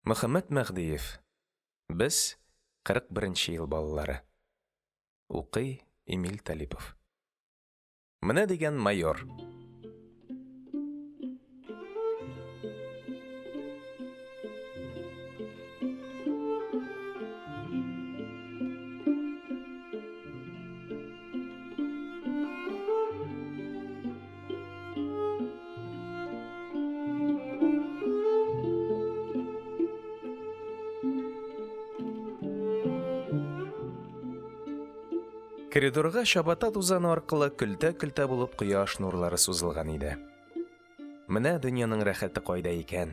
Мөхәммәт Мәһдиев Без – 41 нче ел балалары. Укый Эмиль Талипов. Менә дигән майор! Коридорга чабата тузаны аркылы көлтә-көлтә булып кояш нурлары сузылган иде. Менә дөньяның рәхәте кайда икән.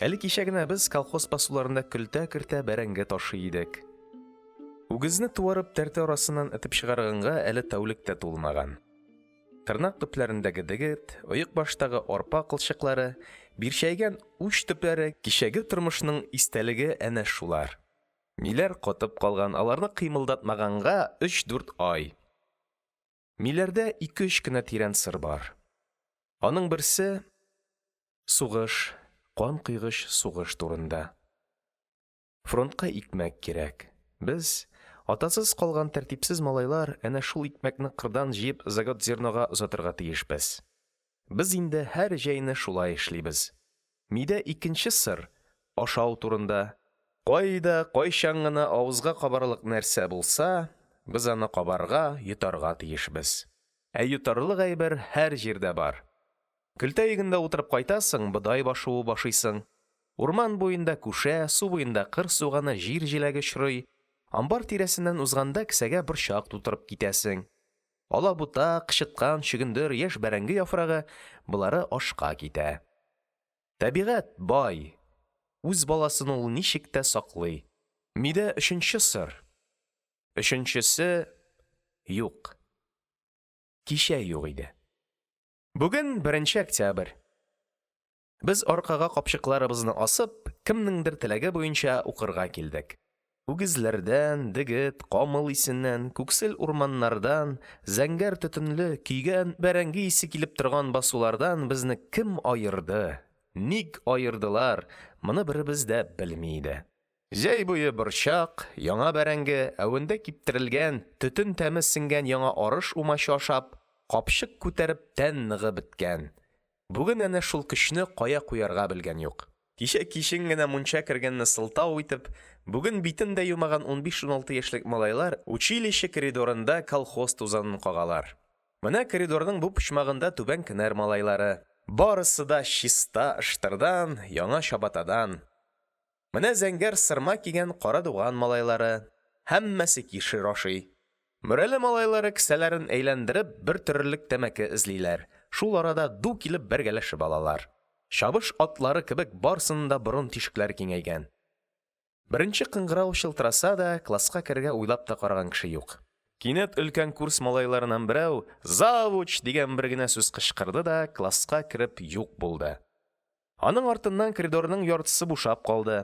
Әле кичә генә без колхоз басуларында көлтә кертә бәрәңге ташый идек. Үгезне туарып тәртә арасыннан этеп чыгарганга әле тәүлек тә тулмаган. Тырнак төпләрендәге дегет, оекбаштагы арпа кылчыклары, бирчәйгән уч төпләре, кичәге тормышның истәлеге әнә шулар. Миләр катып калган, аларны кыймылдатмаганга өч-дүрт ай. Миләрдә ике-өч кенә тирән сыр бар. Аның берсе сугыш, канкойгыч сугыш турында. Фронтка икмәк кирәк. Без, атасыз калган тәртипсез малайлар, әнә шул икмәкне кырдан җыеп заготзернога озатырга тиешбез. Без инде һәр җәйне шулай эшлибез. Мидә икенче сыр – ашау турында. Кайда, кайчан гына авызга кабарлык нәрсә булса, без аны кабарга, йотарга тиешбез. Ә йотарлык әйбер һәр җирдә бар. Көлтә йөгендә утырып кайтасың, бодай башы уып ашыйсың. Урман буенда күшә, су буенда кыр суганы, җир җиләге очрый. Амбар тирәсеннән узганда кесәгә борчак тутырып китәсең. Алабута, кычыткан, чөгендер, яшь бәрәңге яфрагы – болары ашка китә. Табигать бай. Үз баласын ул ничек тә саклый. Мидә өченче сыр. Өченчесе юк. Кичә юк иде. Бүген беренче октябрь. Без аркага капчыкларыбызны асып, кемнеңдер теләге буенча укырга килдек. Үгезләрдән, дегет, камыл исеннән, күксел урманнардан, зәңгәр төтенле, көйгән бәрәңге исе килеп торган басулардан безне кем аерды, ник аердылар, моны беребез дә белми иде. Җәй буе борчак, яңа бәрәңге, әвендә киптерелгән, төтен тәме сеңгән яңа арыш умачы ашап, капчык күтәреп тән ныгып беткән. Бүген әнә шул көчне кая куярга белгән юк. Кичә кичен генә мунча кергәнне сылтау итеп, бүген битен дә юмаган 15-16 яшьлек малайлар училище коридорында колхоз тузанын кагалар. Менә коридорның бу почмагында Түбән Кенәр малайлары. Барысы да чиста ыштырдан, яңа чабатадан. Менә зәңгәр сырма кигән Карадуган малайлары. Һәммәсе кишер ашый. Мөрәле малайлары кесәләрен әйләндереп бер төрерлек тәмәке эзлиләр, шул арада ду килеп бәргәләшеп алалар. Чабыш атлары кебек барысының да борын тишекләре киңәйгән. Беренче кыңгырау чылтыраса да, класска керергә уйлап та караган кеше юк. Кинәт өлкән курс малайларыннан берәү «Завуч!» дигән бер генә сүз кычкырды да класска кереп юк булды. Аның артыннан коридорның яртысы бушап калды.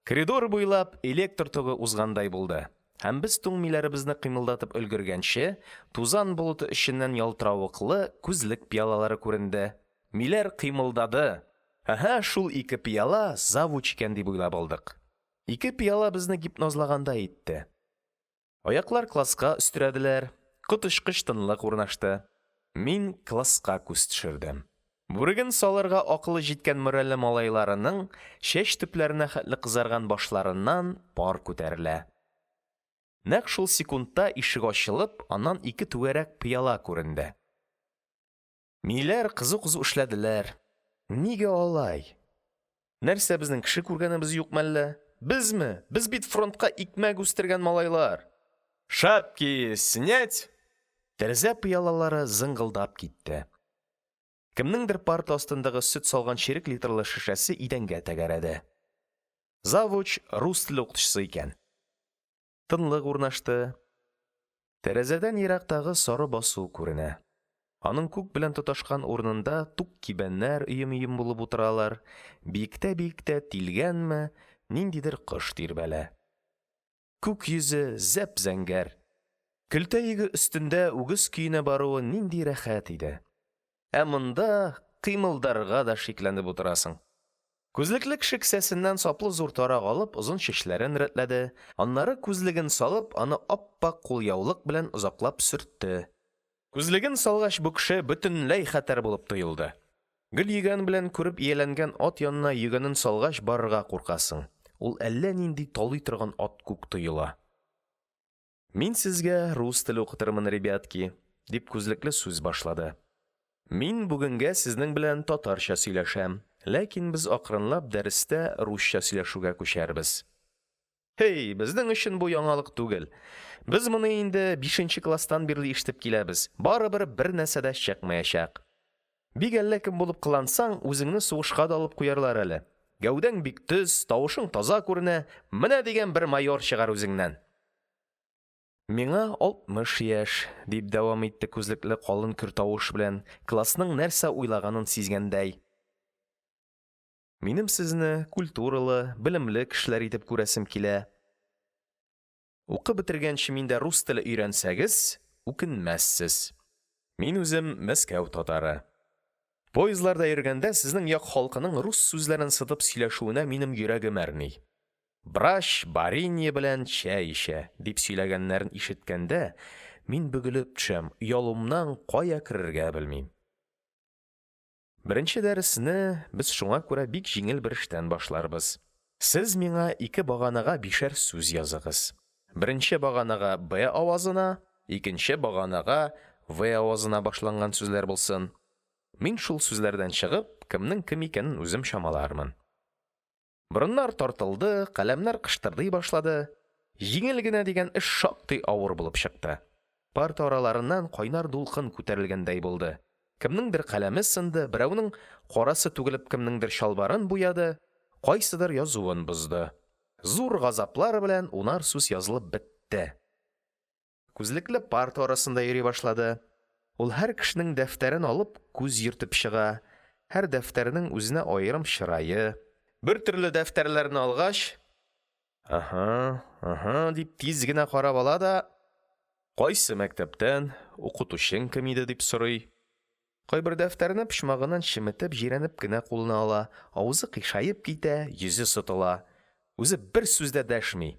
Коридор буйлап электр тогы узгандай булды. Һәм без туң миләребезне кыймылдатып өлгергәнче, тузан болыты эченнән ялтыравыклы күзлек пыялалары күренде. Миләр кыймылдады. Әһә, шул ике пыяла завуч икән дип уйлап алдык. Ике пыяла безне гипнозлагандай итте. Аяклар класска өстерәделәр, коточкыч тынлык урнашты. Мин класска күз төшердем. Бүреген салырга акылы җиткән Мөрәле малайларының чәч төпләренә хәтле кызарган башларыннан пар күтәрелә. Нәкъ шул секундта ишек ачылып, аннан ике түгәрәк пыяла күренде. Миләр кызу-кызу эшләделәр. Нигә алай? Нәрсә безнең кеше күргәнебез юк мәллә? Безме? Без бит фронтка икмәк үстергән малайлар. Шапки снять! Тәрәзә пыялалары зыңгылдап китте. Кемнеңдер парта астындагы сөт салган чирек литрлы шешәсе идәнгә тәгәрәде. Завуч рус теле укытучысы икән. Тынлык урнашты. Тәрәзәдән ерактагы сары басу күренә. Аның күк белән тоташкан урынында тук кибәннәр өем-өем булып утыралар, биектә-биектә тилгәнме, ниндидер кош тирбәлә. Күк йөзе зәп-зәңгәр. Көлтә йөге өстендә үгез көенә баруы нинди рәхәт иде. Ә монда кыймылдарга да шикләнеп утырасың. Күзлекле кеше кесәсеннән саплы зур тарак алып озын чәчләрен рәтләде, аннары, күзлеген салып, аны ап-ак кулъяулык белән озаклап сөртте. Күзлеген салгач, бу кеше бөтенләй хәтәр булып тоелды. Гел йөгән белән күреп ияләнгән ат янына йөгәнен салгач барырга куркасың, ул әллә нинди талый торган ат күк тоела. Мин сезгә рус теле укытырмын, ребятки, дип, күзлекле сүз башлады. Мин бүгенгә сезнең белән татарча сөйләшәм, ләкин без акрынлап дәрестә русча сөйләшүгә күчәрбез. Һей, безнең өчен бу яңалык түгел. Без моны инде бишенче класстан бирле ишетеп киләбез. Барыбер бернәрсә дә чыкмаячак. Бик әллә кем булып кылансаң, үзеңне сугышка да алып куярлар әле. Гәүдәң бик төз, тавышың таза күренә, менә дигән бер майор чыгар үзеңнән. Миңа 60 яшь, дип дәвам итте күзлекле калын көр тавыш белән, классның нәрсә уйлаганын сизгәндәй. Минем сезне культуралы, белемле кешеләр итеп күрәсем килә. Укып бетергәнче миндә рус теле өйрәнсәгез, үкенмәссез. Мин үзем Мәскәү татары. Поездларда йөргәндә сезнең як халкының рус сүзләрен сытып сөйләшүенә минем йөрәгем әрни. Брач баренье белән чәй эчә, дип сөйләгәннәрен ишеткәндә, мин бөгелеп төшәм, оялуымнан кая керергә белмим. Беренче дәресне без шуңа күрә бик җиңел бер эштән башларбыз. Сез миңа ике баганага бишәр сүз языгыз. Беренче баганага Б авазына, икенче баганага В авазына башланган сүзләр булсын. Мин шул сүзләрдән чыгып, кемнең кем икәнен үзем чамалармын. Борыннар тартылды, каләмнәр кыштырдый башлады. Җиңел генә дигән эш шактый авыр булып чыкты. Парта араларыннан кайнар дулкын күтәрелгәндәй булды. Кемнеңдер каләме сынды, берәүнең карасы түгелеп кемнеңдер чалбарын буяды, кайсыдыр язуын бозды. Зур газаплар белән унар сүз язылып бетте. Күзлекле парта арасында йөри башлады. Ул һәр кешенең дәфтәрен алып күз йөртеп чыга. Һәр дәфтәрнең үзенә аерым чырае. Бер төрле дәфтәрләрне алгач, аһа, аһа дип тиз генә карап ала да, кайсы мәктәптән, укытучың кем иде дип сорый. Кайбер дәфтәрне почмагыннан чеметеп, җирәнеп кенә кулына ала, авызы кыйшаеп китә, йөзе сытыла. Үзе бер сүз дә дәшми.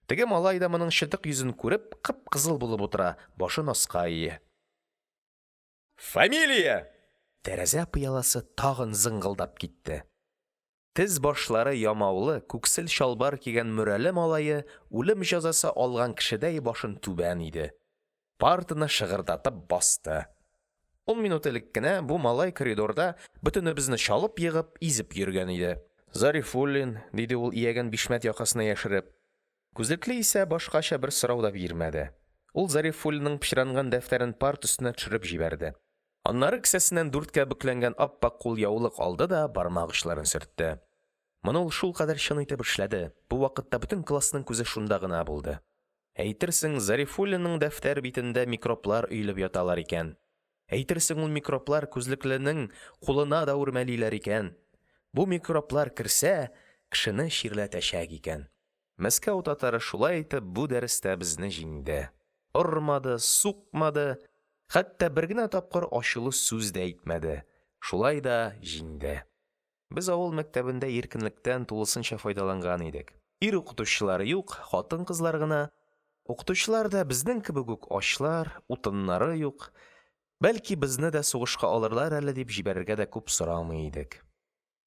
Теге малай да моның чытык йөзен күреп, кып-кызыл булып утыра, башын аска ия. Фамилия! Тәрәзә пыяласы тагын зыңгылдап китте. Тез башлары ямаулы, күксел чалбар кигән Мөрәле малае үлем җәзасы алган кешедәй башын түбән иде. Партаны шыгырдатып басты. Ун минут элек кенә бу малай коридорда бөтенебезне чалып егып, изеп йөргән иде. Зарифуллин, диде ул ияген бишмәт якасына яшереп. Күзлекле исә башкача бер сорау да бирмәде. Ул Зарифуллинның пычранган дәфтәрен парта өстенә төшереп җибәрде. Аннары кесәсеннән дүрткә бөкләнгән ап-ак кулъяулык алды да бармак очларын сөртте. Моны ул шулкадәр чын итеп эшләде, бу вакытта бөтен классның күзе шунда гына булды. Әйтерсең, Зарифуллинның дәфтәр битендә микроблар өелеп яталар икән. Әйтерсең, ул микроблар күзлекленең кулына да үрмәлиләр икән. Бу микроблар керсә, кешене чирләтәчәк икән. Мәскәү татары шулай итеп бу дәрестә безне җиңде. Ормады, сукмады, хәтта бер генә тапкыр ачулы сүз дә әйтмәде. Шулай да җиңде. Без авыл мәктәбендә иркенлектән тулысынча файдаланган идек. Ир укытучылар юк, хатын-кызлар гына. Укытучылар да безнең кебек үк ачлар, утыннары юк. Бәлки, безне дә сугышка алырлар әле дип җибәрергә дә күп сорамый идек.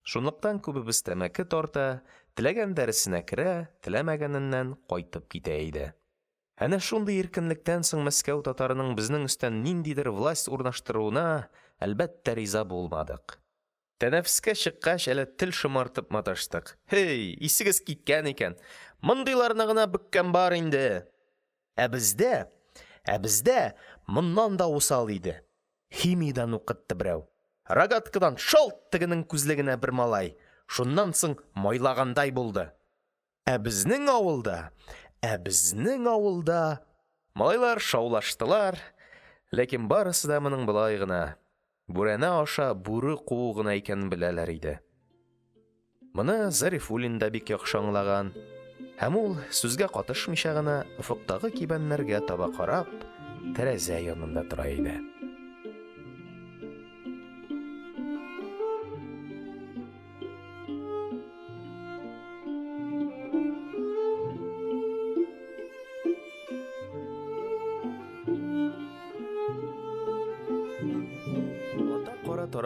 Шунлыктан күбебез тәмәке тарта, теләгән дәресенә керә, теләмәгәненнән кайтып китә иде. Әнә шундый иркенлектән соң Мәскәү татарының безнең өстән ниндидер власть урнаштыруына, әлбәттә, риза булмадык. Тәнәфескә чыккач, әле тел шомартып маташтык. Һей, исегез киткән икән! Мондыйларны гына бөккән бар инде! Ә бездә, ә бездә моннан да усал иде. Химиядән укытты берәү. Рогаткадан шалт тегенең күзлегенә бер малай. Шуннан соң майлагандай булды. Ә безнең авылда, ә безнең авылда Малайлар шаулаштылар, ләкин барысы да моның болай гына, бүрәнә аша бүре куу гына икәнен беләләр иде. Моны Зарифуллин да бик яхшы аңлаган. Һәм ул, сүзгә катышмыйча гына, офыктагы кибәннәргә таба карап, тәрәзә янында тора иде.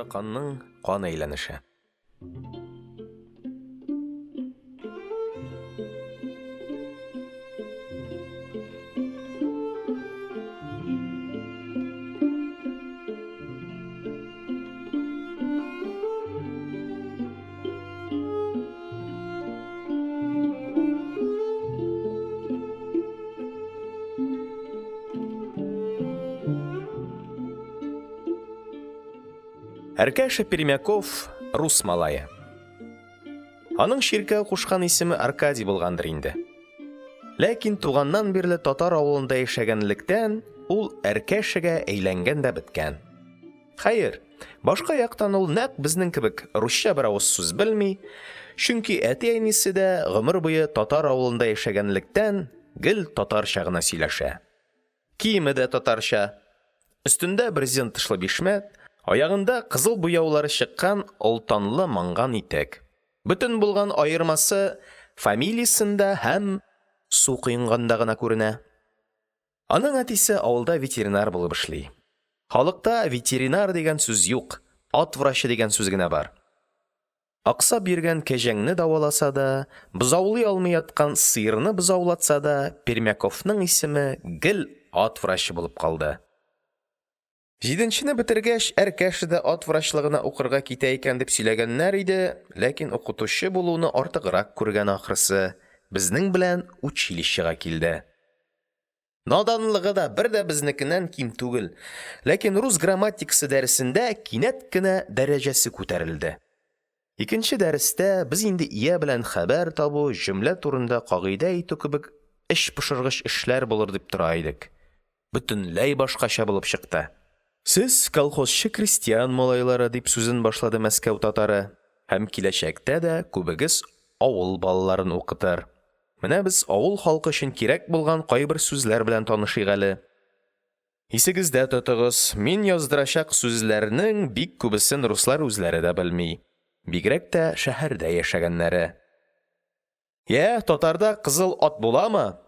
Тараканның кан әйләнеше. Әркәшә Пермяков – рус малае. Аның чиркәү кушкан исеме Аркадий булгандыр инде. Ләкин туганнан бирле татар авылында яшәгәнлектән, ул Әркәшәгә әйләнгән дә беткән. Хәер, башка яктан ул нәкъ безнең кебек русча бер авыз сүз белми, чөнки әти-әнисе дә гомер буе татар авылында яшәгәнлектән, гел татарча гына сөйләшә. Киеме дә татарча. Өстендә брезент тышлы бишмәт, аягында кызыл буяулары чыккан олтанлы манган итек. Бөтен булган аермасы фамилиясендә һәм су коенганда гына күренә. Аның әтисе авылда ветеринар булып эшли. Халыкта ветеринар дигән сүз юк, ат врачы дигән сүз генә бар. Аксап йөргән кәҗәңне дәваласа да, бозаулый алмый яткан сыерны бозаулатса да, Пермяковның исеме гел ат врачы булып калды. Җиденчене бетергәч, Әркәшә дә ат врачлыгына укырга китә икән дип сөйләгәннәр иде, ләкин укытучы булуны артыграк күргән ахрысы, безнең белән училищега килде. Наданлыгы да бер дә безнекеннән ким түгел, ләкин рус грамматикасы дәресендә кинәт кенә дәрәҗәсе күтәрелде. Икенче дәрестә без инде ия белән хәбәр табу, җөмлә турында кагыйдә әйтү кебек эчпошыргыч эшләр булыр дип тора идек. Бөтенләй башкача булып чыкты. Сез колхозчы крестьян малайлары, дип сүзен башлады Мәскәү татары, һәм киләчәктә дә күбегез авыл балаларын укытыр. Менә без авыл халкы өчен кирәк булган кайбер сүзләр белән танышыйк әле. Исегездә тотыгыз, мин яздырачак сүзләрнең бик күбесен руслар үзләре дә белми. Бигрәк тә шәһәрдә яшәгәннәре. Йә, татарда кызыл ат буламы?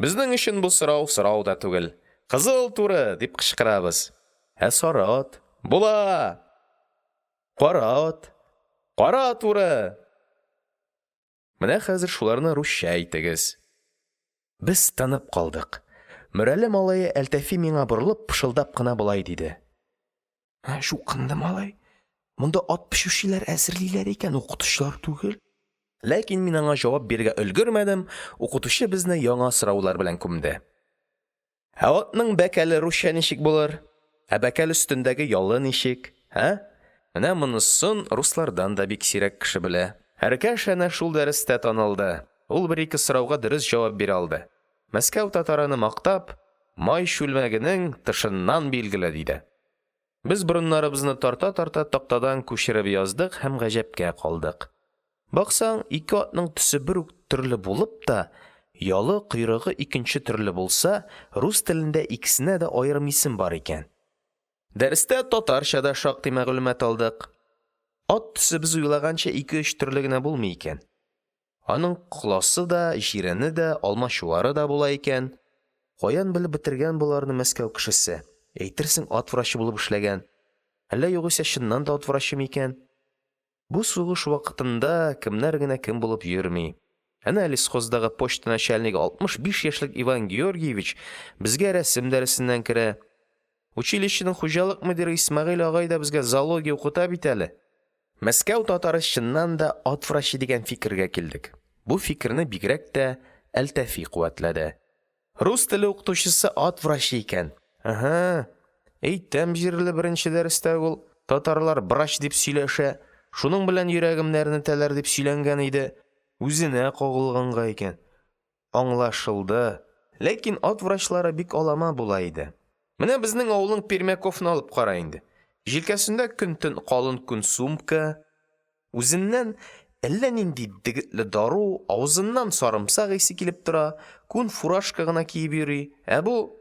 Безнең өчен бу сорау сорау да түгел. Кызыл туры, дип кычкырабыз. Ә сары ат? Була! Кара ат? Кара туры! Менә хәзер шуларны русча әйтегез. Без тынып калдык. Мөрәле малае Әлтафи миңа борылып, пышылдап кына болай диде. Ә, чукынды малай. Монда ат печүчеләр әзерлиләр икән, укытучылар түгел. Ләкин мин аңа җавап бирергә өлгермәдем, укытучы безне яңа сораулар белән күмде. Ә атның бәкәле русча ничек булыр? Ә бәкәл өстендәге ялы ничек? Ә? Менә монысын руслардан да бик сирәк кеше белә. Әркәшә әнә шул дәрестә танылды. Ул бер-ике сорауга дөрес җавап бирә алды. Мәскәү татары аны мактап, май чүлмәгенең тышыннан билгеле, диде. Без борыннарыбызны тарта-тарта тактадан күчереп яздык һәм гаҗәпкә калдык. Баксаң, ике атның төсе бер үк төрле булып та, ялы, койрыгы икенче төрле булса, рус телендә икесенә дә аерым исем бар икән. Дәрестә татарча да шактый мәгълүмат алдык. Ат төсе без уйлаганча ике-өч төрле генә булмый икән. Аның коласы да, җирәне дә, алмачуары да була икән. Каян белеп бетергән боларны Мәскәү кешесе? Әйтерсең, ат врачы булып эшләгән. Әллә югыйсә чыннан да ат врачы микән? Бу сугыш вакытында кемнәр генә кем булып йөрми. Әнә лесхоздагы почта начальнигы 65 яшьлек Иван Георгиевич безгә рәсем дәресеннән керә. Училищеның хуҗалык мөдире Исмәгыйль агай да безгә зоология укыта бит әле. Мәскәү татары чыннан да ат врачы дигән фикергә килдек. Бу фикерне бигрәк тә Әлтафи куәтләде. Рус теле укытучысы ат врачы икән. Әһә. Әйтәм җирле беренче дәрестә үк ул, татарлар брач дип сөйләшә, шуның белән йөрәгемне әрнетәләр дип сөйләнгән иде. Үзенә кагылганга икән. Аңлашылды. Ләкин ат врачлары бик алама була иде. Менә безнең авылның Пермяковны алып кара инде. Җилкәсендә көн-төн калын күн сумка, үзеннән әллә нинди дегетле дару, авызыннан сарымсак исе килеп тора, күн фуражка гына киеп йөри. Ә бу,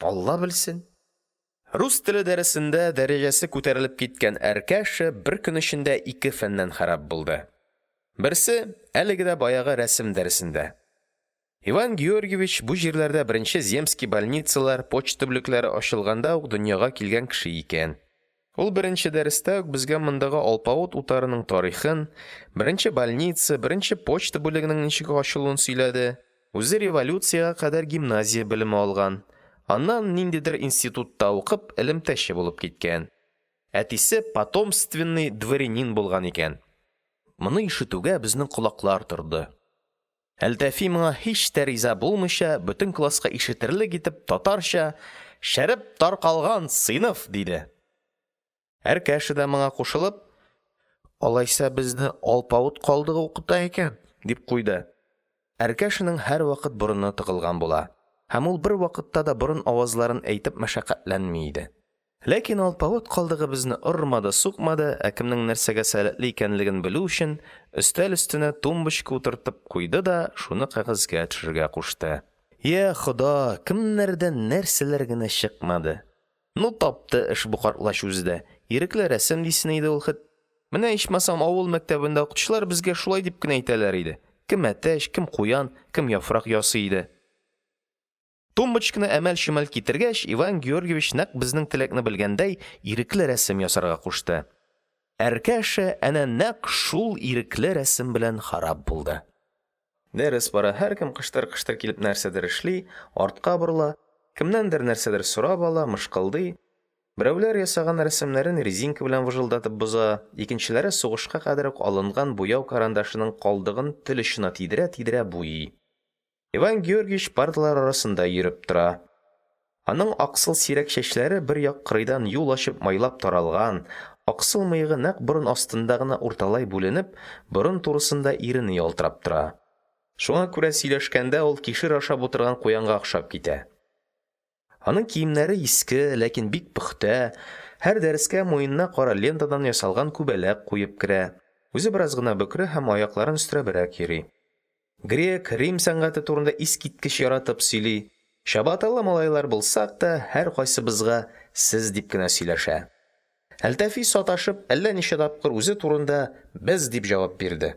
Алла белсен. Рус теле дәресендә дәрәҗәсе күтәрелеп киткән Әркәшә бер көн эчендә ике фәннән харап булды. Берсе, әлеге дә баягы рәсем дәресендә. Иван Георгиевич бу җирләрдә беренче земский больницалар, почта бүлекләре ачылганда ук дөньяга килгән кеше икән. Ул беренче дәрестә үк безгә мондагы алпавыт утарының тарихын, беренче больница, беренче почта бүлегенең ничек ачылуын сөйләде, үзе революциягә кадәр гимназия белеме алган, аннан ниндидер институтта укып, элемтәче булып киткән, әтисе потомственный дворянин булган икән. Моны ишетүгә безнең колаклар торды. Әлтафи моңа һич тә риза булмыйча, бөтен класска ишетелерлек итеп татарча: «Череп таркалган сыйныф!» – диде. Әркәшә дә моңа кушылып: «Алайса, безне алпавыт калдыгы укыта икән», – дип куйды. Әркәшәнең һәрвакыт борыны тыгылган була, һәм ул бервакытта да борын авазларын әйтеп мәшәкатьләнми иде. Ләкин алпавыт калдыгы безне ормады-сукмады, ә кемнең нәрсәгә сәләтле икәнлеген белү өчен, өстәл өстенә тумбочка утыртып куйды да шуны кәгазьгә төшерергә кушты. Йа Хода, кемнәрдән нәрсәләр генә чыкмады! Ну тапты эш бу картлач үзе дә! Ирекле рәсем дисен иде ул хет. Менә ичмасам авыл мәктәбендә укытучылар безгә шулай дип кенә әйтәләр иде. Кем әтәч, кем куян, кем яфрак ясый иде. Тумбочканы әмәл-чөмәл китергәч, Иван Георгиевич, нәкъ безнең теләкне белгәндәй, ирекле рәсем ясарга кушты. Әркәшә әнә нәкъ шул ирекле рәсем белән харап булды. Дәрес бара, һәркем кыштыр-кыштыр килеп нәрсәдер эшли, артка борыла, кемнәндер нәрсәдер сорап ала, мышкылдый. Берәүләр ясаган рәсемнәрен резинка белән выжылдатып боза, икенчеләре сугышка кадәр үк алынган буяу карандашының калдыгын тел очына тидерә-тидерә буйый. Иван Георгиевич парталар арасында йөреп тора. Аның аксыл сирәк чәчләре бер як кырыйдан юл ачып майлап таралган, аксыл мыегы нәкъ борын астында гына урталай бүленеп, борын турысында ирене ялтырап тора. Шуңа күрә сөйләшкәндә ул кишер ашап утырган куянга охшап китә. Аның киемнәре иске, ләкин бик пөхтә, һәр дәрескә муенына кара лентадан ясалган күбәләк куеп керә, үзе бераз гына бөкре һәм аякларын өстерәбрәк йөри. Грек, Рим сәнгате турында искиткеч яратып сөйли. Чабаталы малайлар булсак та, һәркайсыбызга «сез» дип кенә сөйләшә. Әлтафи саташып, әллә ничә тапкыр үзе турында «без» дип җавап бирде.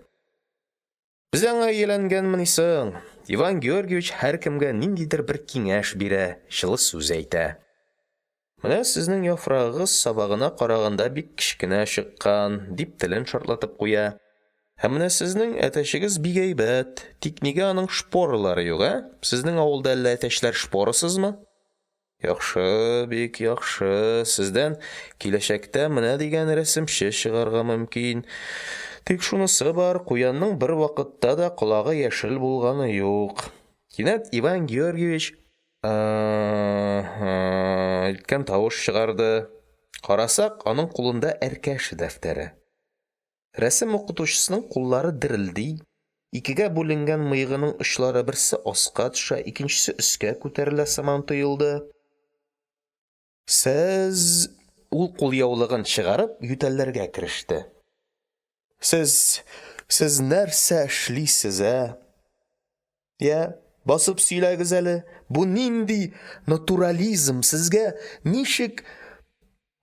Без аңа ияләнгәнмени соң? Иван Георгиевич һәркемгә ниндидер бер киңәш бирә, җылы сүз әйтә. Менә сезнең яфрагыгыз сабагына караганда бик кечкенә чыккан, дип телен шартлатып куя. Ә менә сезнең әтәчегез бик әйбәт, тик нигә аның шпоралары юк, ә? Сезнең авылда әллә әтәчләр шпорасызмы? Яхшы, бик яхшы. Сездән киләчәктә менә дигән рәсемче чыгарга мөмкин. Тик шунысы бар, куянның бервакытта да колагы яшел булганы юк. Кинәт Иван Георгиевич Ы-ы-ы, иткән тавыш чыгарды. Карасак, аның кулында Әркәшә дәфтәре. Рәсем укытучысының куллары дерелди, икегә бүленгән мыегының очлары берсе аска төшә, икенчесе өскә күтәрелә сыман тоелды. Сез… Ул кулъяулыгын чыгарып ютәлләргә кереште. Сез… сез нәрсә эшлисез, ә? Йә, басып сөйләгез әле, бу нинди натурализм, сезгә ничек…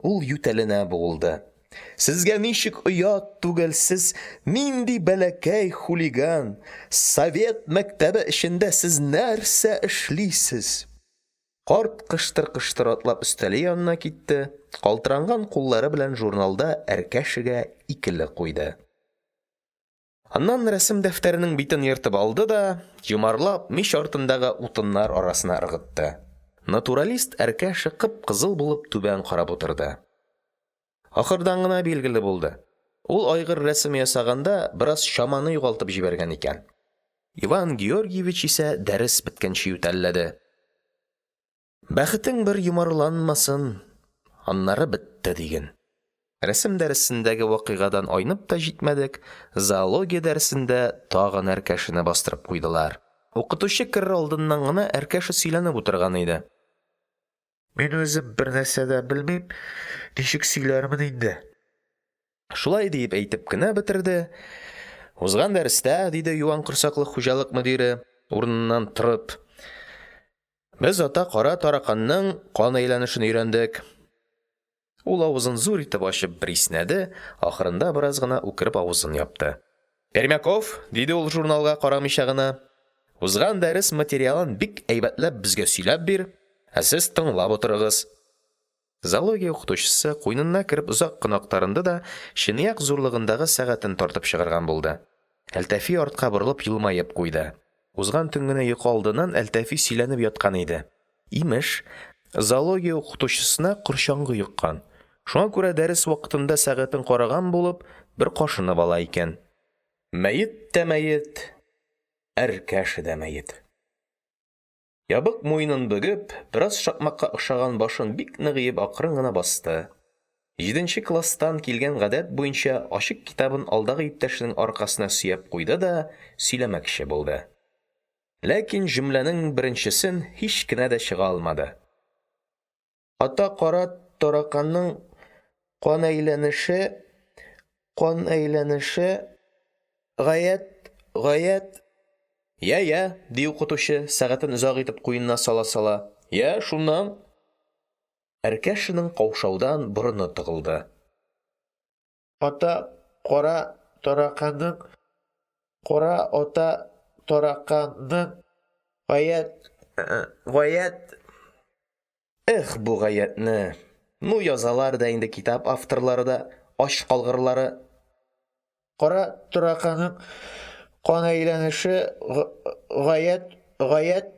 Ул ютәленә буылды. Сезгә ничек оят түгел, сез нинди бәләкәй хулиган, совет мәктәбе эчендә сез нәрсә эшлисез? Карт кыштыр-кыштыр атлап өстәле янына китте, калтыранган куллары белән журналда Әркәшәгә «икеле» куйды. Аннан рәсем дәфтәренең битен ертып алды да, йомарлап, мич артындагы утыннар арасына ыргытты. Натуралист Әркәшә кып-кызыл булып түбән карап утырды. Ахырдан гына билгеле булды, ул айгыр рәсеме ясаганда бераз чаманы югалтып җибәргән икән. Иван Георгиевич исә дәрес беткәнче ютәлләде. Бәхетең бер йомарланмасын, аннары бетте диген. Рәсем дәресендәге вакыйгадан айнып та җитмәдек, зоология дәресендә тагын Әркәшәне бастырып куйдылар. Укытучы керер алдыннан гына Әркәшә сөйләнеп утырган иде. Мин үзем бернәрсә дә белмим, ничек сөйләрмен инде. Шулай диеп әйтеп кенә бетерде. Узган дәрестә, диде юан корсаклы хуҗалык мөдире, урыныннан торып, без ата кара тараканның кан әйләнешен өйрәндек. Ул авызын зур итеп ачып бер иснәде, ахырында бераз гына үкереп авызын япты. Пермяков, диде ул журналга карамыйча гына, узган дәрес материалын бик әйбәтләп безгә сөйләп бир, ә сез тыңлап утырыгыз. Зоология укытучысы куенына кереп озак кына актарынды да чынаяк зурлыгындагы сәгатен тартып чыгарган булды. Әлтафи артка борылып елмаеп куйды. Узган төн генә йокы алдыннан Әлтафи сөйләнеп яткан иде: имеш, зоология укытучысына корчаңгы йоккан, шуңа күрә дәрес вакытында сәгатен караган булып бер кашынып ала икән. Мәет тә мәет, Әркәшә дә мәет. Ябык муенын бөгеп, бераз шакмакка охшаган башын бик нык иеп акрын гына басты, җиденче класстан килгән гадәт буенча, ачык китабын алдагы иптәшенең аркасына сөяп куйды да сөйләмәкче булды. Ләкин җөмләнең беренчесен һич кенә дә чыга алмады. Ата кара тараканның кан әйләнеше, кан әйләнеше гаять, гаять… Йә, йә, – ди укытучы, сәгатен озак итеп куенына сала-сала, – йә, шуннан? Әркәшәнең каушаудан борыны тыгылды. Ата кара тараканның кара ата тараканның гаять, гаять… Эх, бу «гаять»не, ну язалар да инде китап авторлары да, ач калгырлары! Кара тараканның кан әйләнеше гаять, гаять…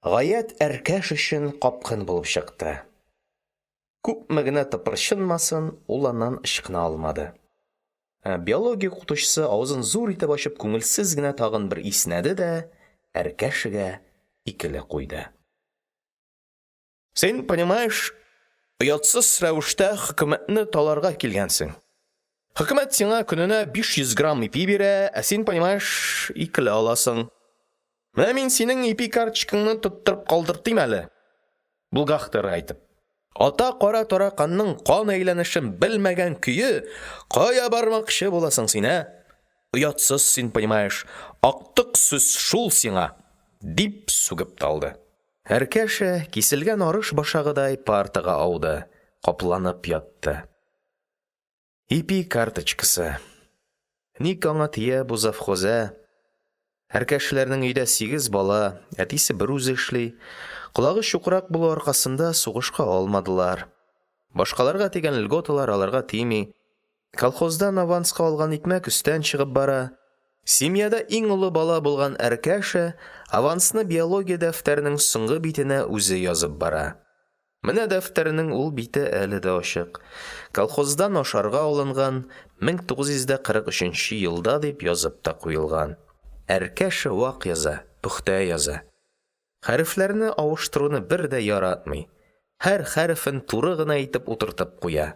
«Гаять» Әркәшә өчен капкын булып чыкты. Күпме генә тыпырчынмасын, ул аннан ычкына алмады. Биология укытучысы авызын зур итеп ачып күңелсез генә тагын бер иснәде дә Әркәшәгә «икеле» куйды. Син, понимаешь, оятсыз рәвештә хөкүмәтне таларга килгәнсең. Хөкүмәт сиңа көненә 500 грамм ипи бирә, ә син, понимаешь, икеле аласың. Менә мин синең ипи карточкаңны тоттырып калдыртыйм әле. Булгахтыр әйтеп. Ата кара тараканның кан әйләнешен белмәгән көе кая бармакчы буласың син, ә? Оятсыз син, понимаешь, актык сүз шул сиңа, дип сүгеп тә алды. Әркәшә, киселгән арыш башагыдай, партага ауды, капланып ятты. Ипи карточкасы. Ник аңа тия бу завхоз, ә? Әркәшәләрнең өйдә сигез бала, әтисе берүзе эшли. Колагы чукрак булу аркасында сугышка алмадылар. Башкаларга тигән льготалар аларга тими. Колхоздан аванска алган икмәк өстән чыгып бара. Семьяда иң олы бала булган Әркәшә авансны биология дәфтәренең соңгы битенә үзе язып бара. Менә дәфтәрнең ул бите әле дә ачык. Колхоздан ашарга алынган 1943 нче елда дип язып та куелган. Әркәшә вак яза, пөхтә яза. Хәрефләрне авыштыруны бер дә яратмый, һәр хәрефен туры гына итеп утыртып куя.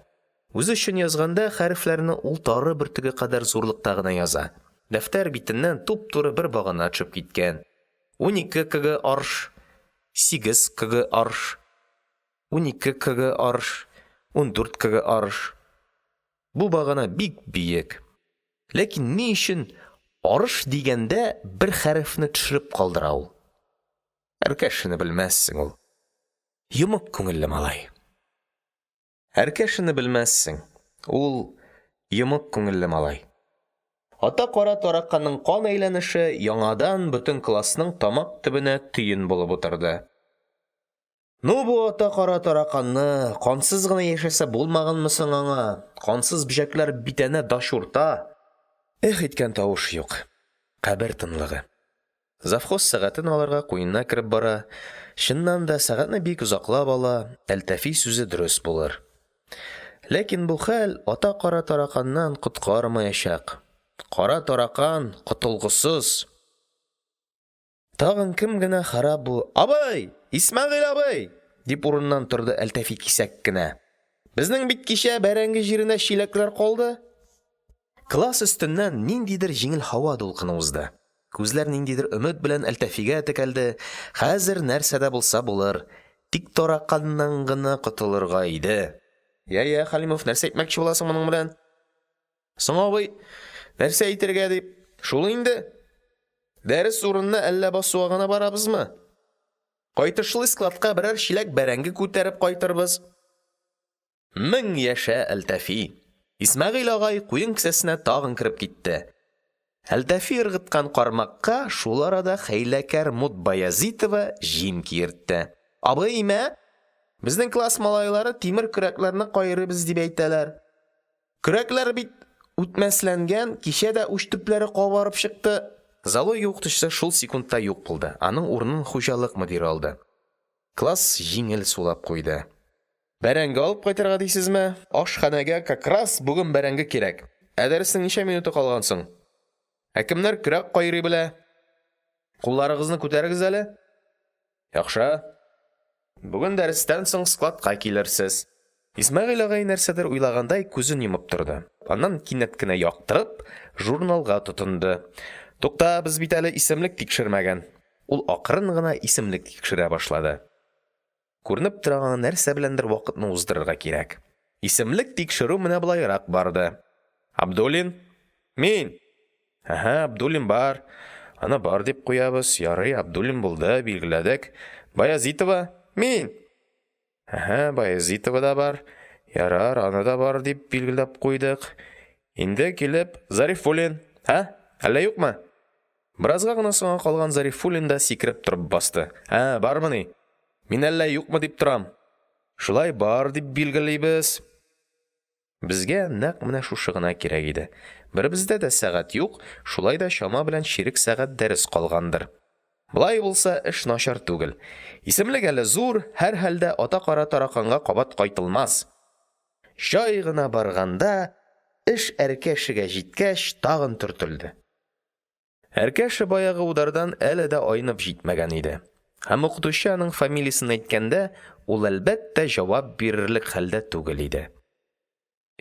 Үзе өчен язганда хәрефләрне ул тары бөртеге кадәр зурлыкта гына яза. Дәфтәр битеннән туп-туры бер багана төшеп киткән. 12 кг арш, 8 кг арш, 12 кг арш, 14 кг арш. Бу багана бик биек. Ләкин ни өчен «арыш» дигәндә бер хәрефне төшереп калдыра ул? Әркәшәне белмәссең ул. Йомык күңелле малай. Әркәшәне белмәссең. Ул йомык күңелле малай. Ата кара тараканның кан әйләнеше яңадан бөтен классның тамак төбенә төен булып утырды. Ну бу ата кара тараканны, кансыз гына яшәсә булмаганмы соң аңа? Кансыз бөҗәкләр бит әнә дачурта. Эх иткән тавыш юк. Кабер тынлыгы. Завхоз сәгатен алырга куенына кереп бара. Чыннан да, сәгатьне бик озаклап ала, Әлтафи сүзе дөрес булыр. Ләкин бу хәл ата кара тараканнан коткармаячак. Кара таракан котылгысыз. Тагын кем генә харап бу… Абый! Исмәгыйль абый! – дип урыныннан торды Әлтафи кисәк кенә. Безнең бит кичә бәрәңге җирендә чиләкләр калды. Класс өстеннән ниндидер җиңел һава дулкыны узды. Күзләр ниндидер өмет белән Әлтафига текәлде. Хәзер нәрсә дә булса булыр. Тик тараканнан гына котылырга иде. Я, я, Хәлимов, нәрсә әйтмәкче буласың моның белән? Соң, абый, нәрсә әйтергә дип? Шул инде. Дәрес урынына әллә басуга гына барабызмы? Кайтышлый складка берәр чиләк бәрәңге күтәреп кайтырбыз. Мең яшә, Әлтафи! Исмәгыйль агай куен кесәсенә тагын кереп китте. Әлтафи ыргыткан кармакка шул арада хәйләкәр Мут Баязитова җим киертте. Абый, мә! Безнең класс малайлары тимер көрәкләрне кайрыйбыз дип әйтәләр. Көрәкләр бит үтмәсләнгән, кичә дә уч төпләре кабарып чыкты. Зоология укытучысы шул секундта юк булды, аның урынын хуҗалык мөдире алды. Класс җиңел сулап куйды. Бәрәңге алып кайтырга дисезме? Ашханәгә как раз бүген бәрәңге кирәк. Ә дәреснең ничә минуты калган соң? Ә кемнәр көрәк кайрый белә? Кулларыгызны күтәрегез әле. Яхшы. Бүген дәрестән соң складка килерсез. Исмәгыйль агай нәрсәдер уйлагандай күзен йомып торды. Аннан кинәт кенә яктырып, журналга тотынды. Тукта, без бит әле исемлек тикшермәгән. Ул акрын гына исемлек тикшерә башлады. Күренеп тора, аңа нәрсә беләндер вакытны уздырырга кирәк. Исемлек тикшерү менә болайрак барды. Абдуллин? Мин! Әһә, Абдуллин бар. Аны бар дип куябыз. Ярый, Абдуллин булды, билгеләдек. Баязитова? Мин! Әһә, Баязитова да бар. Ярар, аны да бар дип билгеләп куйдык. Инде килеп Зарифуллин. Ә? Әллә юкмы? Беразга гына соңга калган Зарифуллин да сикереп торып басты. Ә, бармыни? Мин әллә юкмы дип торам. Шулай бар дип билгелибез. Безгә нәкъ менә шушы гына кирәк иде. Беребездә дә сәгать юк, шулай да чама белән чирек сәгать дәрес калгандыр. Болай булса, эш начар түгел. Исемлек әле зур, һәрхәлдә ата кара тараканга кабат кайтылмас. Җай гына барганда, эш Әркәшәгә җиткәч, тагын төртелде. Әркәшә баягы удардан әле дә айнып җитмәгән иде. Һәм укытучы аның фамилиясен әйткәндә, ул, әлбәттә, җавап бирерлек хәлдә түгел иде.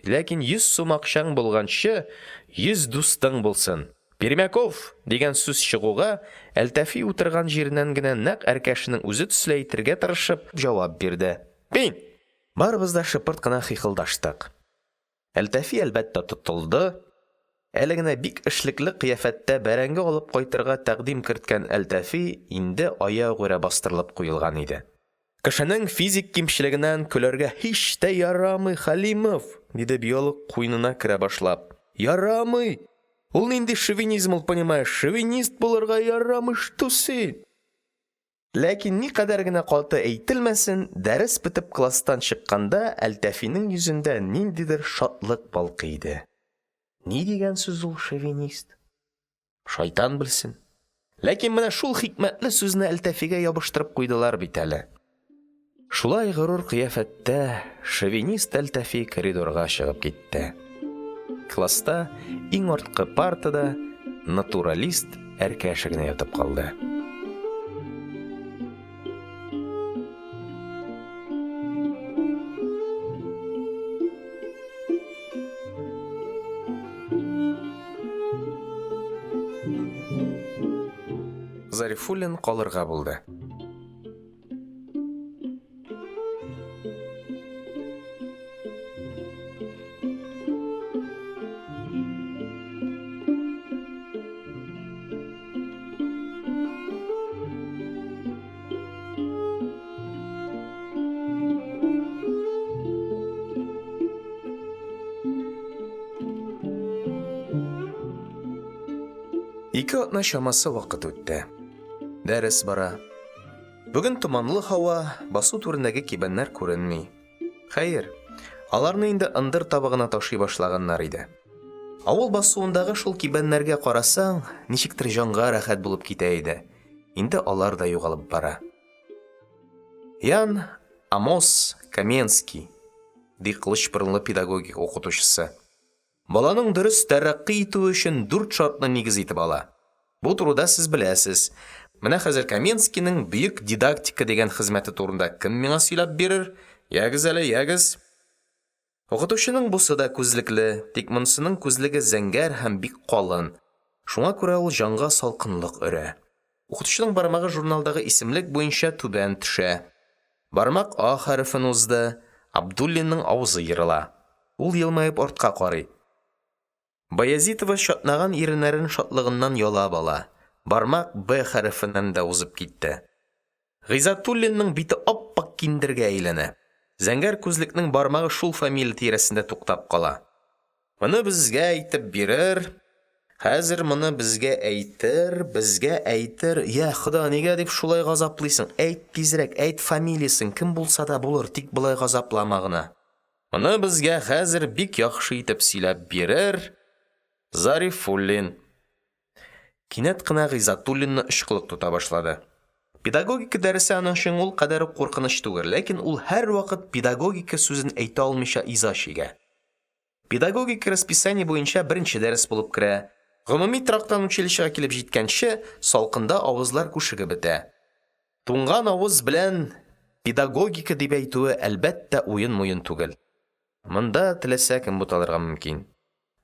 Ләкин 100 сум акчаң булганчы, 100 дустың булсын. Пермяков! дигән сүз чыгуга, Әлтафи утырган җиреннән генә нәкъ Әркәшәнең үзе төсле әйтергә тырышып җавап бирде. Мин! Барыбыз да шыпырт кына хихылдаштык. Әлтафи, әлбәттә, тотылды. Әле генә бик эшлекле кыяфәттә бәрәңге алып кайтырга тәкъдим керткән Әлтафи инде аягүрә бастырылып куелган иде. Кешенең физик кимчелегеннән көләргә һич тә ярамый, Хәлимов, диде биолог, куенына керә башлап. Ярамый! Ул нинди шовинизм ул, понимаешь? Шовинист булырга ярамый, шту син! Ләкин никадәр генә каты әйтелмәсен, дәрес бетеп класстан чыкканда Әлтафиның йөзендә ниндидер шатлык балкый иде. Ни дигән сүз ул шовинист? Шайтан белсен. Ләкин менә шул хикмәтле сүзне Әлтафига ябыштырып куйдылар бит әле. Шулай горур кыяфәттә шовинист Әлтафи коридорга чыгып китте. Класста иң арткы партада натуралист Әркәшә генә ятып калды. Зарифуллин калырга булды. Ике атна чамасы вакыт үтте. Дәрес бара. Бүген томанлы һава, басу түрендәге кибәннәр күренми. Хәер, аларны инде ындыр табагына ташый башлаганнар иде. Авыл басуындагы шул кибәннәргә карасаң, ничектер җанга рәхәт булып китә иде. Инде алар да югалып бара. Ян Амос Коменский, ди кылыч борынлы педагогика укытучысы. Баланың дөрес тәрәккый итүе өчен дүрт шартны нигез итеп ала. Бу турыда сез беләсез. Менә хәзер Коменскийның Бөек дидактика дигән хезмәте турында кем миңа сөйләп бирер? Ягез әле, ягез. Укытучының бусы да күзлекле, тик монысының күзлеге зәңгәр һәм бик калын. Шуңа күрә ул җанга салкынлык өрә. Укытучының бармагы журналдагы исемлек буенча түбән төшә. Бармак А хәрефен узды, Абдуллинның авызы ерыла. Ул елмаеп артка карый. Баязитова чатнаган иреннәрен шатлыгыннан ялап ала. Бармак Б хәрефеннән дә узып китте. Гыйззәтуллинның бите ап-ак киндергә әйләнә. Зәңгәр күзлекнең бармагы шул фамилия тирәсендә туктап кала. Моны безгә әйтеп бирер. Хәзер моны безгә әйтер, безгә әйтер, йа Хода, нигә дип шулай газаплыйсың, әйт тизрәк, әйт фамилиясен, кем булса да булыр, тик болай газаплама гына. Моны безгә хәзер бик яхшы итеп сөйләп бирер Зарифуллин. Кинәт кенә Гыйззәтуллинны очкылык тота башлады. Педагогика дәресе аның өчен ул кадәр үк куркыныч түгел, ләкин ул һәрвакыт «педагогика» сүзен әйтә алмыйча иза чигә. Педагогика расписание буенча беренче дәрес булып керә. Гомуми торактан училищега килеп җиткәнче, салкында авызлар күшегеп бетә. Туңган авыз белән «педагогика» дип әйтүе, әлбәттә, уен-муен түгел. Монда теләсә кем буталырга мөмкин.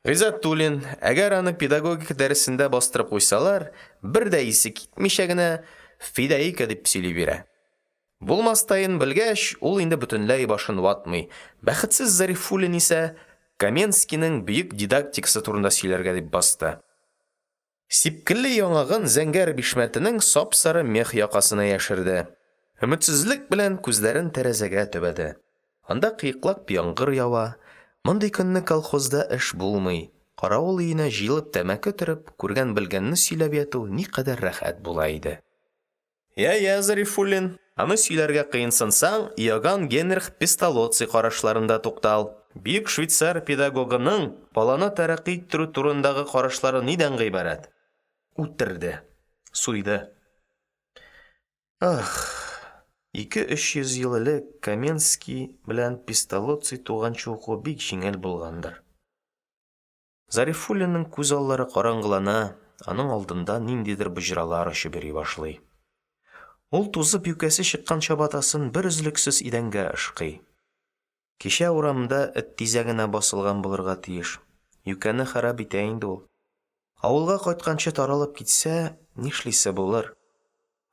Гыйззәтуллин, әгәр аны педагогика дәресендә бастырып куйсалар, бер дә исе китмичә генә «федәикә» дип сөйли бирә. Булмастаен белгәч, ул инде бөтенләй башын ватмый, бәхетсез Зарифуллин исә Коменскийның бөек дидактикасы турында сөйләргә дип басты. Сипкелле яңагын зәңгәр бишмәтенең сап-сары мех якасына яшерде. Өметсезлек белән күзләрен тәрәзәгә төбәде. Анда кыеклап яңгыр ява. Мондый көнне колхозда эш булмый. Каравыл өенә җыелып тәмәке төреп, күргән-белгәнне сөйләп яту никадәр рәхәт була иде. Йә, йә, Зарифуллин, аны сөйләргә кыенсынсаң, Иоганн Генрих Песталоцци карашларында туктал. Бөек швейцар педагогының баланы тәрәккый иттерү турындагы карашлары нидән гыйбарәт? Үтерде. Суйды. Ах, ике-өч йөз ел элек Коменский белән Песталоцци туганчы укуы бик җиңел булгандыр. Зарифуллинның күз аллары караңгылана, аның алдында ниндидер боҗралар очып йөри башлый. Ул тузып юкәсе чыккан чабатасын берөзлексез идәнгә ышкый. Кичә урамда эт тизәгенә басылган булырга тиеш. Юкәне харап итә инде ул. Авылга кайтканчы таралып китсә, нишлисе булыр?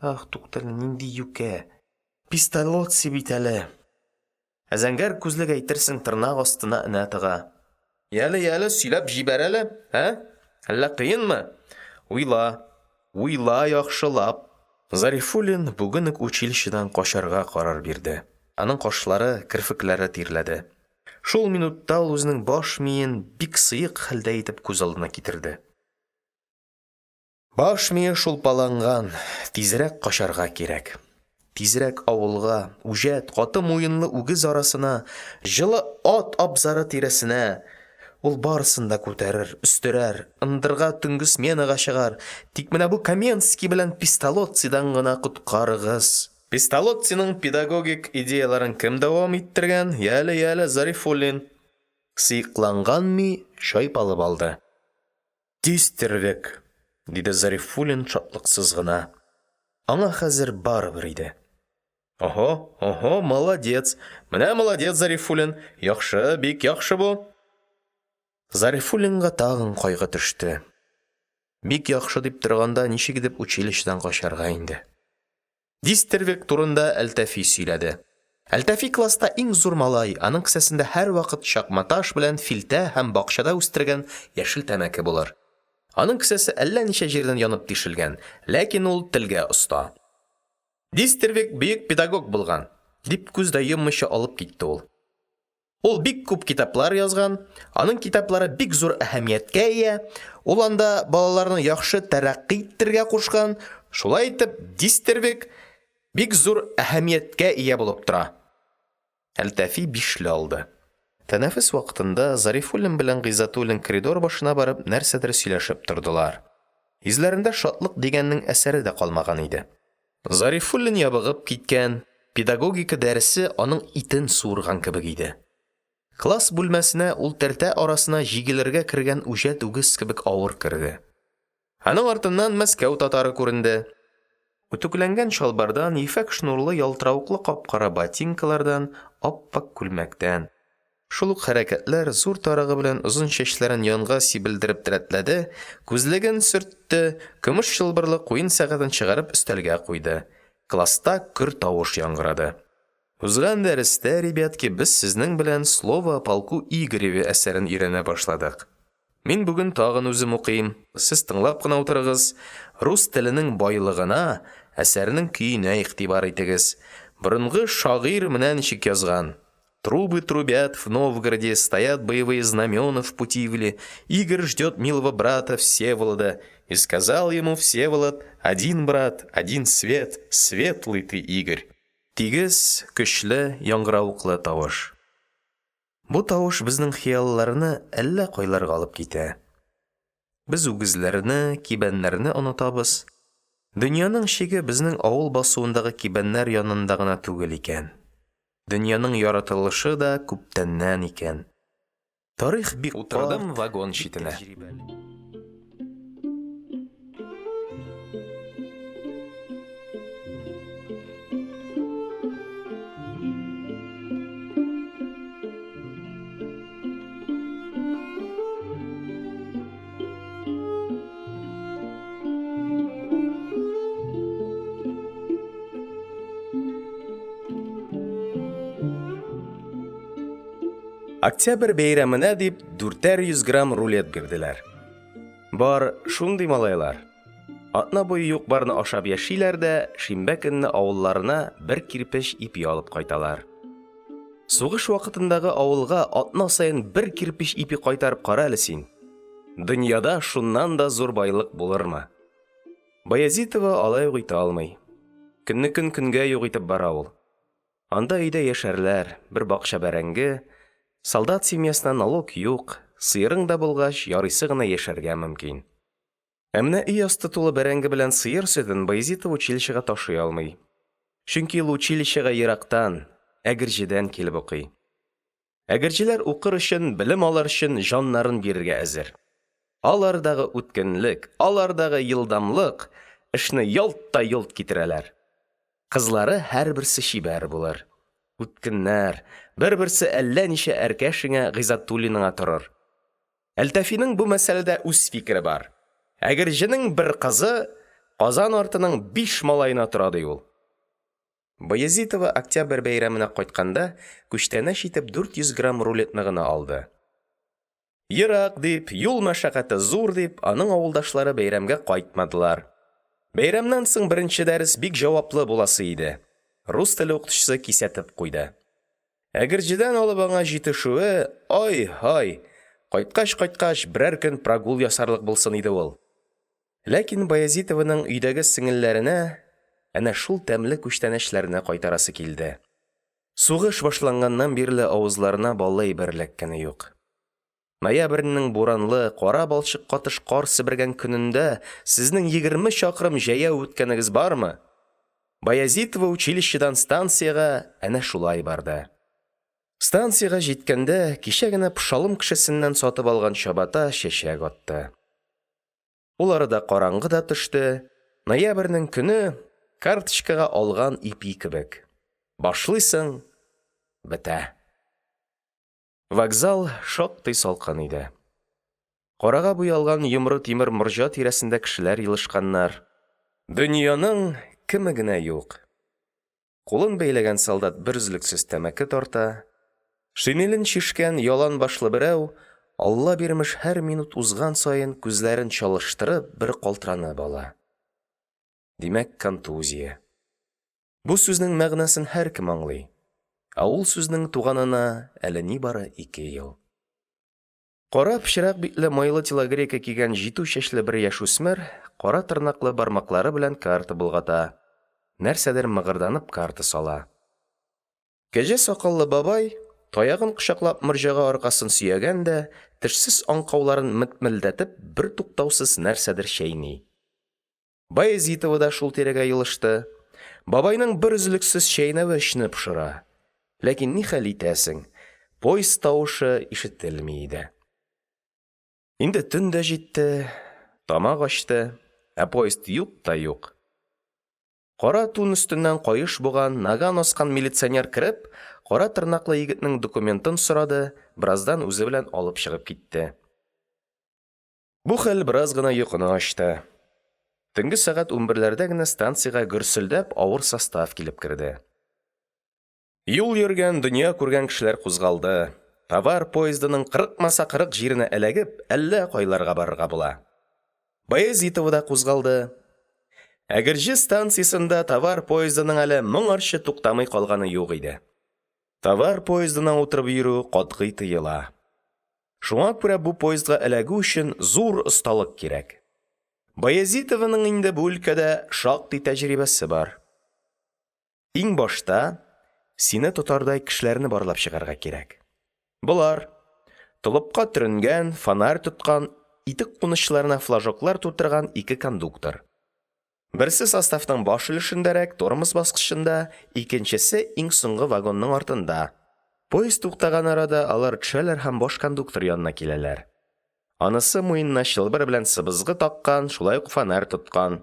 Ах, туктале, нинди юкә? Пистолоцци бит әле! Ә зәңгәр күзлек әйтерсең тырнак астына энә тыга. Яле, яле, сөйләп җибәр әле, ә? Әллә кыенмы? Уйла, уйла яхшылап. Зарифуллин бүген үк училищедан качарга карар бирде. Аның кашлары, керфекләре тирләде. Шул минутта ул үзенең баш миен бик сыек хәлдә итеп күз алдына китерде. Баш мие шулпаланган, тизрәк качарга кирәк. Тизрәк авылга, үҗәт, каты муенлы үгез арасына, җылы ат абзары тирәсенә. Ул барысын да күтәрер, өстерәр, ындырга төнге сменага чыгар. Тик менә бу Коменский белән Песталоццидан гына коткарыгыз. Песталоцциның педагогик идеяләрен кем дәвам иттергән? Яле, яле, Зарифуллин. Сыекланган ми чайпалып алды. Дистервег, диде Зарифуллин шатлыксыз гына. Аңа хәзер барыбер иде. Ого, ого, молодец. Менә молодец, Зарифуллин. Яхшы, бик яхшы бу. Зарифуллинга тагын кайгы төште. Бик яхшы дип торганда ничек итеп училищедан качарга инде? Дистервег турында Әлтафи сөйләде. Әлтафи класста иң зур малай, аның кесәсендә һәрвакыт чакматаш белән филтә һәм бакчада үстергән яшел тәмәке булыр. Аның кесәсе әллә ничә җирдән янып тишелгән, ләкин ул телгә оста. Дистервег бөек педагог булган, дип күз дә йоммыйча алып китте ул. Ул бик күп китаплар язган, аның китаплары бик зур әһәмияткә ия, ул анда балаларны яхшы тәрәккый иттерергә кушкан, шулай итеп, Дистервег бик зур әһәмияткә ия булып тора. Әлтафи бишле алды. Тәнәфес вакытында Зарифуллин белән Гыйззәтуллин коридор башына барып нәрсәдер сөйләшеп тордылар. Йөзләрендә шатлык дигәннең әсәре дә калмаган иде. Зарифуллин ябыгып киткән, педагогика дәресе аның итен суырган кебек иде. Класс бүлмәсенә ул тәртә арасына җигелергә кергән үҗәт үгез кебек авыр керде. Аның артыннан Мәскәү татары күренде. Үтүкләнгән чалбардан, ефәк шнурлы ялтыравыклы кап-кара ботинкалардан, ап-ак күлмәктән. Шул ук хәрәкәтләр, зур тарагы белән озын чәчләрен янга сибелдереп рәтләде, күзлеген сөртте, көмеш чылбырлы куен сәгатен чыгарып өстәлгә куйды. Класста көр тавыш яңгырады. Узган дәрестә, ребятки, без сезнең белән Слово о полку Игореве әсәрен өйрәнә башладык. Мин бүген тагын үзем укыйм, сез тыңлап кына утырыгыз. Рус теленең байлыгына, әсәрнең көенә игътибар итегез. Борынгы шагыйрь менә ничек язган. Трубы трубят в Новгороде, стоят боевые знамена в Путивле, Игорь ждёт милого брата Всеволода, и сказал ему Всеволод: один брат, один свет, светлый ты, Игорь. Тигез, көчле, яңгыравыклы тавыш. Бу тавыш безнең хыялларны әллә кайларга алып китә. Без үгезләрне, кибәннәрне онытабыз. Дөньяның чиге безнең авыл басуындагы кибәннәр янында гына түгел икән. Дөньяның яратылышы да күптәннән икән. Тарих бик Утырдым вагон читенә. Октябрь бәйрәменә дип 400 грамм рулет бирделәр. Бар шундый малайлар. Атна буе юк-барны ашап яшиләр дә, шимбә көнне авылларына бер кирпеч ипи алып кайталар. Сугыш вакытындагы авылга атна саен бер кирпеч ипи кайтарып кара әле син. Дөньяда шуннан да зур байлык булырмы? Баязитова алай ук итә алмый. Көннекен көнгә юк итеп бара ул. Анда өйдә яшәрләр, бер бакча бәрәңге, солдат семьясына налог юк, сыерың да булгач, ярыйсы гына яшәргә мөмкин. Ә менә өй асты тулы бәрәңге белән сыер сөтен Баязитова училищега ташый алмый. Чөнки ул училищега ерактан, Әгерҗедән килеп укый. Әгерҗеләр укыр өчен, белем алыр өчен җаннарын бирергә әзер. Алардагы үткенлек, алардагы елдамлык, эшне ялт та йолт китерәләр. Кызлары һәрберсе чибәр булыр. Үткеннәр, бер-берсе әллә ничә Әркәшәңә, Гыйззәтуллиныңа торыр. Әлтафиның бу мәсьәләдә үз фикере бар. Әгерҗенең бер кызы Казан артының биш малаена тора, ди ул. Баязитова Октябрь бәйрәменә кайтканда күчтәнәч итеп 400 грамм рулетны гына алды. Ерак дип, юл мәшәкате зур дип, аның авылдашлары бәйрәмгә кайтмадылар. Бәйрәмнән соң беренче дәрес бик җаваплы буласы иде. Рус теле укытучысы кисәтеп куйды. Әгерҗедән алып аңа җитешүе, ай-һай, кайткач-кайткач, берәр көн прогул ясарлык булсын иде ул. Ләкин Баязитованың өйдәге сеңелләренә әнә шул тәмле күчтәнәчләрне кайтарасы килде. Сугыш башланганнан бирле авызларына баллы әйбер эләккәне юк. Ноябрьнең буранлы, кара балчык катыш кар себергән көнендә сезнең 20 чакрым җәяү үткәнегез бармы? Баязитова училищедан станциягә әнә шулай барды. Станциягә җиткәндә, кичә генә Пошалым кешесеннән сатып алган чабата чәчәк атты. Ул арада караңгы да төште. Ноябрьнең көне карточкага алган ипи кебек. Башлыйсың, бетә. Вокзал шактый салкын иде. Карага буялган йомры тимер морҗа тирәсендә кешеләр елышканнар. Дөньяның кеме генә юк. Кулын бәйләгән солдат берөзлексез тәмәке тарта. Шинелен чишкән ялан башлы берәү, Алла бирмеш, һәр минут узган саен күзләрен чалыштырып бер калтыранып ала. Димәк, контузия. Бу сүзнең мәгънәсен һәркем аңлый. Ә ул сүзнең туганына әле нибары ике ел. Кара пычрак битле майлы телогрейка кигән җитү чәчле бер яшүсмер кара тырнаклы бармаклары белән карта болгата, нәрсәдер мыгырданып карта сала. Кәҗә сакаллы бабай, таягын кочаклап морҗага аркасын сөягән дә, тешсез аңкауларын метмелдәтеп, бертуктаусыз нәрсәдер чәйни. Баязитова да шул тирәгә елышты. Бабайның берөзлексез чәйнәве эчне пошыра. Ләкин нихәл итәсең, поезд тавышы ишетелми иде. Инде төн дә җитте, тамак ачты, ә поезд юк та юк. Кара тун өстеннән каеш буган, наган аскан милиционер кереп, кара тырнаклы егетнең документын сорады, бераздан үзе белән алып чыгып китте. Бу хәл бераз гына йокыны ачты. Төнге сәгать 11ләрдә генә станциягә гөрселдәп авыр состав килеп керде. Юл йөргән, дөнья күргән кешеләр кузгалды. Товар поездының кырыкмаса кырык җиренә эләгеп, әллә кайларга барырга була. Баязитова да кузгалды. Әгерҗе станциясендә товар поездының әле моңарчы туктамый калганы юк иде. Товар поездына утырып йөрү катгый тыела. Шуңа күрә бу поездга эләгү өчен зур осталык кирәк. Баязитованың инде бу өлкәдә шактый тәҗрибәсе бар. Иң башта сине тотардай кешеләрне барлап чыгарга кирәк. Болар – толыпка төренгән, фонарь тоткан, итек кунычларына флажоклар тутырган ике кондуктор. Берсе составның баш өлешендәрәк, тормоз баскычында, икенчесе иң соңгы вагонның артында. Поезд туктаган арада алар төшәләр һәм баш кондуктор янына киләләр. Анысы муенына чылбыр белән сыбызгы таккан, шулай ук фонарь тоткан.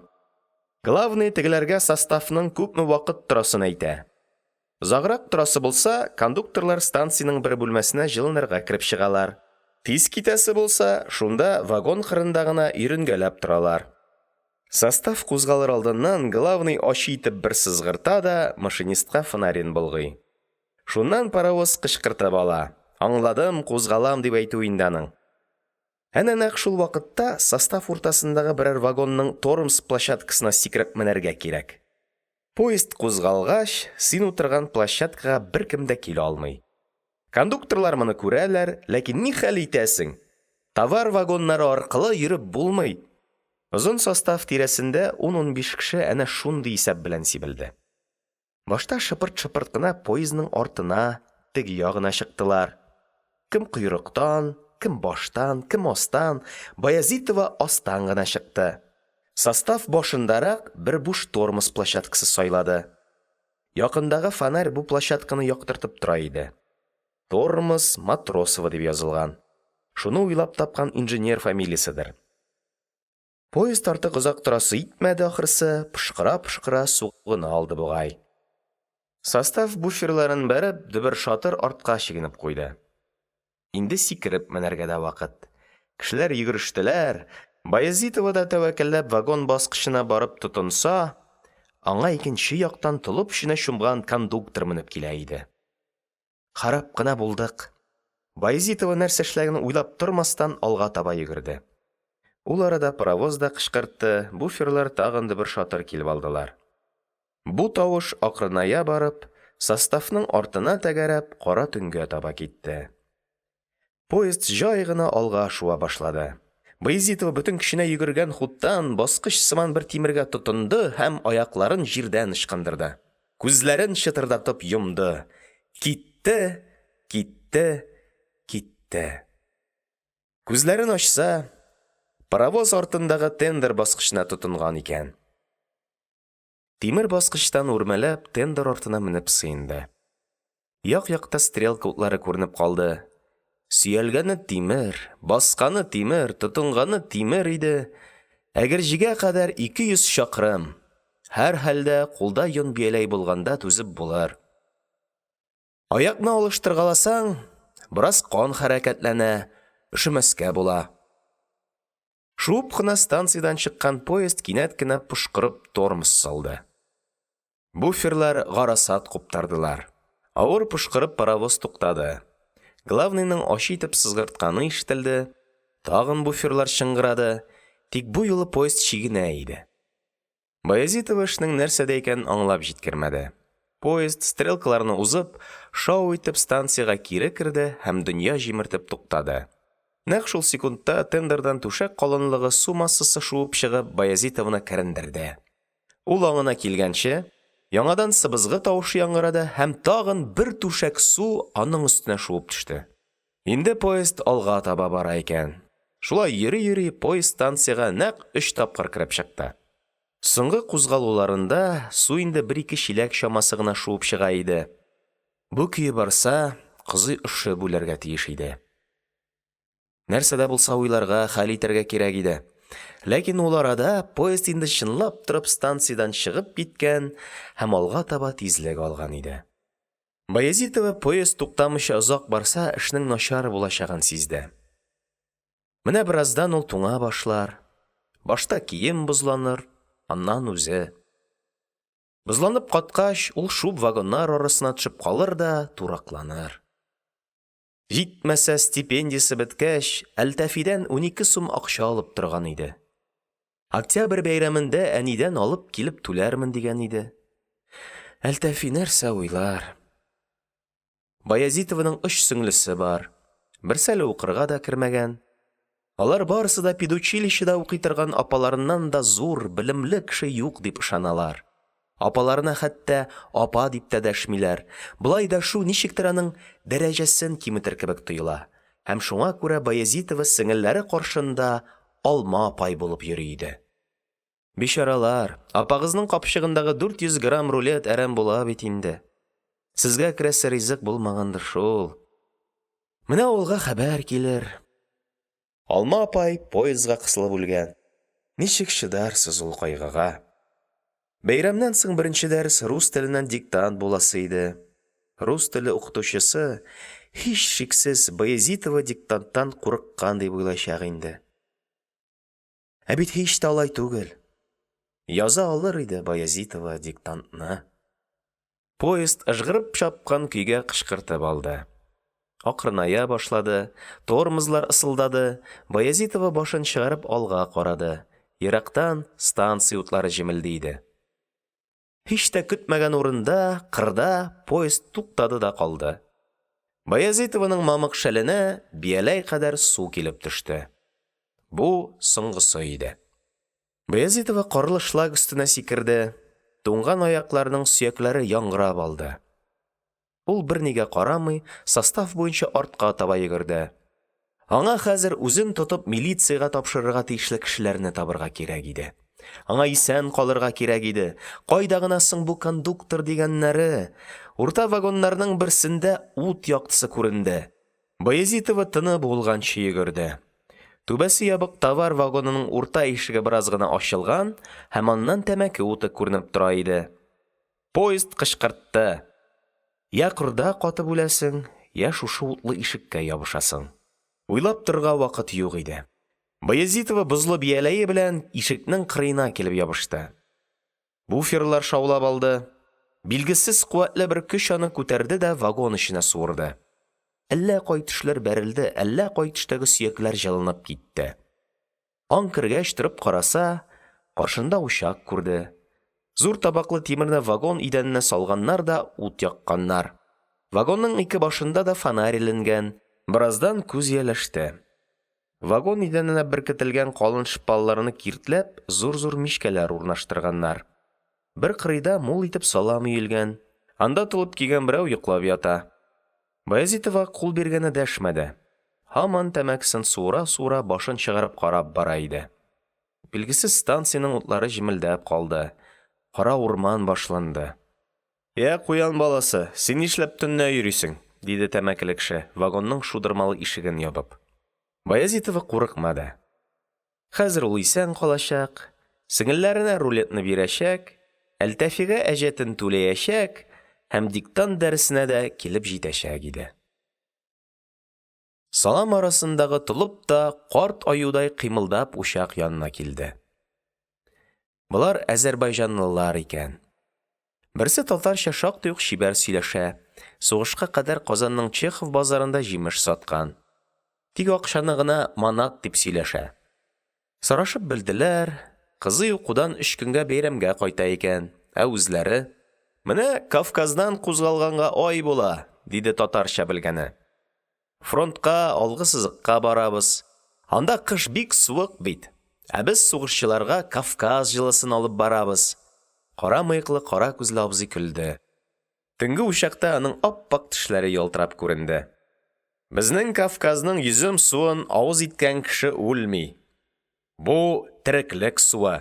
Главный тегеләргә составның күпме вакыт торасын әйтә. Озаграк торасы булса, кондукторлар станциянең бер бүлмәсенә җылынырга кереп чыгалар. Тиз китәсе булса, шунда, вагон кырында гына йөренгәләп торалар. Состав кузгалыр алдыннан главный ачы итеп бер сызгырта да машинистка фонарен болгый. Шуннан паровоз кычкыртып ала. Аңладым, кузгалам дип әйтүе инде аның. Әнә нәкъ шул вакытта состав уртасындагы берәр вагонның тормоз площадкасына сикереп менәргә кирәк. Поезд кузгалгач, син утырган площадкага беркем дә килә алмый. Кондукторлар моны күрәләр, ләкин нихәл итәсең, товар вагоннары аркылы йөреп булмый. Озын состав тирәсендә ун-унбиш кеше әнә шундый исәп белән сибелде. Башта шыпырт-шыпырт кына поездның артына, теге ягына чыктылар. Кем койрыктан, кем баштан, кем астан, Баязитова астан гына чыкты. Состав башындарак бер буш тормоз площадкасы сайлады. Якындагы фонарь бу площадканы яктыртып тора иде. «Тормоз Матросова» дип язылган. Шуны уйлап тапкан инженер фамилияседер. Поезд артык озак торасы итмәде, ахрысы, пошкыра-пошкыра сугына алды бугай. Состав буферларын бәреп, дөбер-шатыр артка чигенеп куйды. Инде сикереп менәргә дә вакыт. Кешеләр йөгерештеләр. Баязитова да тәвәккәлләп вагон баскычына барып тотынса, аңа икенче яктан толып эченә чумган кондуктор менеп килә иде. Харап кына булдык. Баязитова нәрсә эшләгәнен уйлап тормастан алга таба йөгерде. Ул арада паровоз да кычкыртты, буферлар тагын дөбер-шатыр килеп алдылар. Бу тавыш акрыная барып, составның артына тәгәрәп, кара төнгә таба китте. Поезд җай гына алга шуа башлады. Баязитова бөтен көченә йөгергән хуттан баскыч сыман бер тимергә тотынды һәм аякларын җирдән ычкындырды. Күзләрен чытырдатып йомды. Китте, китте, китте. Күзләрен ачса, паровоз артындагы тендер баскычына тотынган икән. Тимер баскычтан үрмәләп тендер артына менеп сыенды. Як-якта стрелка утлары күренеп калды. Сөялгәне тимер, басканы тимер, тотынганы тимер иде. Әгерҗегә кадәр 200 чакрым. Һәрхәлдә, кулда йон бияләй булганда түзеп булыр. Аякны алыштыргаласаң, бераз кан хәрәкәтләнә, өшемәскә була. Шуып кына станциядән чыккан поезд кинәт кенә пошкырып тормоз салды. Буферлар гарасат куптардылар. Авыр пошкырып паровоз туктады. Главныйның ачы итеп сызгыртканы ишетелде. Тагын буферлар чыңгырады. Тик бу юлы поезд чигенә иде. Баязитова эшнең нәрсәдә икәнен аңлап җиткермәде. Поезд, стрелкаларны узып, шау итеп станциягә кире керде һәм дөнья җимертеп туктады. Нәкъ шул секундта тендердан түшәк калынлыгы су массасы шуып чыгып Баязитованы керендерде. Ул аңына килгәнче, яңадан сыбызгы тавышы яңгырады һәм тагын бер түшәк су аның өстенә шуып төште. Инде поезд алга таба бара икән. Шулай йөри-йөри, поезд станциягә нәкъ өч тапкыр кереп чыкты. Соңгы кузгалуларында су инде бер-ике чиләк чамасы гына шуып чыга иде. Бу көе барса, кызый өшеп үләргә тиеш иде. Нәрсә дә булса уйларга, хәл итәргә кирәк иде. Ләкин ул арада поезд инде чынлап торып станциядән чыгып киткән һәм алга таба тизлек алган иде. Баязитова поезд туктамыйча озак барса, эшнең начар булачагын сизде. Менә бераздан ул туңа башлар. Башта кием бозланыр, аннан үзе. Бозланып каткач, ул шуып вагоннар арасына төшеп калыр да туракланыр. Җитмәсә, стипендиясе беткәч, Әлтафидан 12 сум акча алып торган иде. Октябрь бәйрәмендә әнидән алып килеп түләрмен дигән иде. Әлтафи нәрсә уйлар? Баязитованың өч сеңлесе бар, берсе әле укырга да кермәгән. Алар барысы да педучилищеда укый торган апаларыннан да зур, белемле кеше юк дип ышаналар, апаларына хәтта «апа» дип тә дәшмиләр, болай дәшү ничектер аның дәрәҗәсен киметер кебек тоела, һәм шуңа күрә Баязитова сеңелләре каршында «алма апай» булып йөри иде. Бичаралар, апагызның капчыгындагы 400 грамм рулет әрәм була бит инде. Сезгә керәсе ризык булмагандыр шул. Менә авылга хәбәр килер. Алма апай поездга кысылып үлгән. Ничек чыдарсыз ул кайгыга? Бәйрәмнән соң беренче дәрес рус теленнән диктант буласы иде. Рус теле укытучысы, һичшиксез, Баязитова диктанттан курыккан дип уйлаячак инде. Ә бит һич тә алай түгел. Яза алыр иде Баязитова диктантны. Поезд ыжгырып чапкан көйгә кычкыртып алды. Акрыная башлады, тормозлар ысылдады, Баязитова башын чыгарып алга карады, ерактан станция утлары җемелди иде. Һич тә көтмәгән урында, кырда, поезд туктады да калды. Баязитованың мамык шәленә бияләй кадәр су килеп төште. Бу соңгысы иде. Баязитова карлы шлак өстенә сикерде, туңган аякларының сөякләре яңгырап алды. Ул бернигә карамый, состав буенча артка таба йөгерде. Аңа хәзер үзен тотып милициягә тапшырырга тиешле кешеләрне табырга кирәк иде. Аңа исән калырга кирәк иде. Кайда гына соң бу кондуктор дигәннәре? Урта вагоннарның берсендә ут яктысы күренде. Баязитова тыны буылганчы йөгерде. Түбәсе ябык товар вагонының урта ишеге бераз гына ачылган һәм аннан тәмәке уты күренеп тора иде. Поезд кычкыртты. Йә кырда катып үләсең, йә шушы утлы ишеккә ябышасың. Уйлап торырга вакыт юк иде. Баязитова бозлы бияләе белән ишекнең кырыена килеп ябышты. Буферлар шаулап алды. Билгесез куәтле бер көч аны күтәрде дә вагон эченә суырды. Әллә кай төшләр бәрелде, әллә кай төштәге сөякләр җылынып китте. Аң кергәч торып караса, каршында учак күрде. Зур табаклы тимерне вагон идәненә салганнар да ут якканнар. Вагонның ике башында да фонарь эленгән. Бераздан күз ияләште. Вагон идәненә беркетелгән калын шпалларны киртләп, зур-зур мичкәләр урнаштырганнар. Бер кырыйда мул итеп салам өелгән. Анда толып кигән берәү йоклап ята. Баязитова кул биргәне дәшмәде. Һаман тәмәкесен суыра-суыра башын чыгарып карап бара иде. Билгесез станциянең утлары җемелдәп калды. Кара урман башланды. Йә, куян баласы, син нишләп төнлә йөрисең? диде тәмәкеле кеше, вагонның шудырмалы ишеген ябып. Баязитова курыкмады. Хәзер ул исән калачак, сеңелләренә рулетны бирәчәк, Әлтафига әҗәтен түләячәк һәм диктант дәресенә дә килеп җитәчәк иде. Салам арасындагы толып та карт аюдай кыймылдап учак янына килде. Болар азәрбайҗанлылар икән. Берсе татарча шактый ук чибәр сөйләшә. Сугышка кадәр Казанның Чехов базарында җимеш саткан. Тик акчаны гына манат дип сөйләшә. Сорашып белделәр, кызый укудан өч көнгә бәйрәмгә кайта икән, ә үзләре: «Менә Кавказдан кузгалганга ай була», – диде татарча белгәне. «Фронтка, алгы сызыкка барабыз. Анда кыш бик суык бит. Ә без сугышчыларга Кавказ җылысын алып барабыз». Кара мыеклы, кара күзле абзый көлде. Төнге учакта аның ап-ак тешләре ялтырап күренде. Безнең Кавказның йөзем суын авыз иткән кеше үлми. Бу – тереклек суы.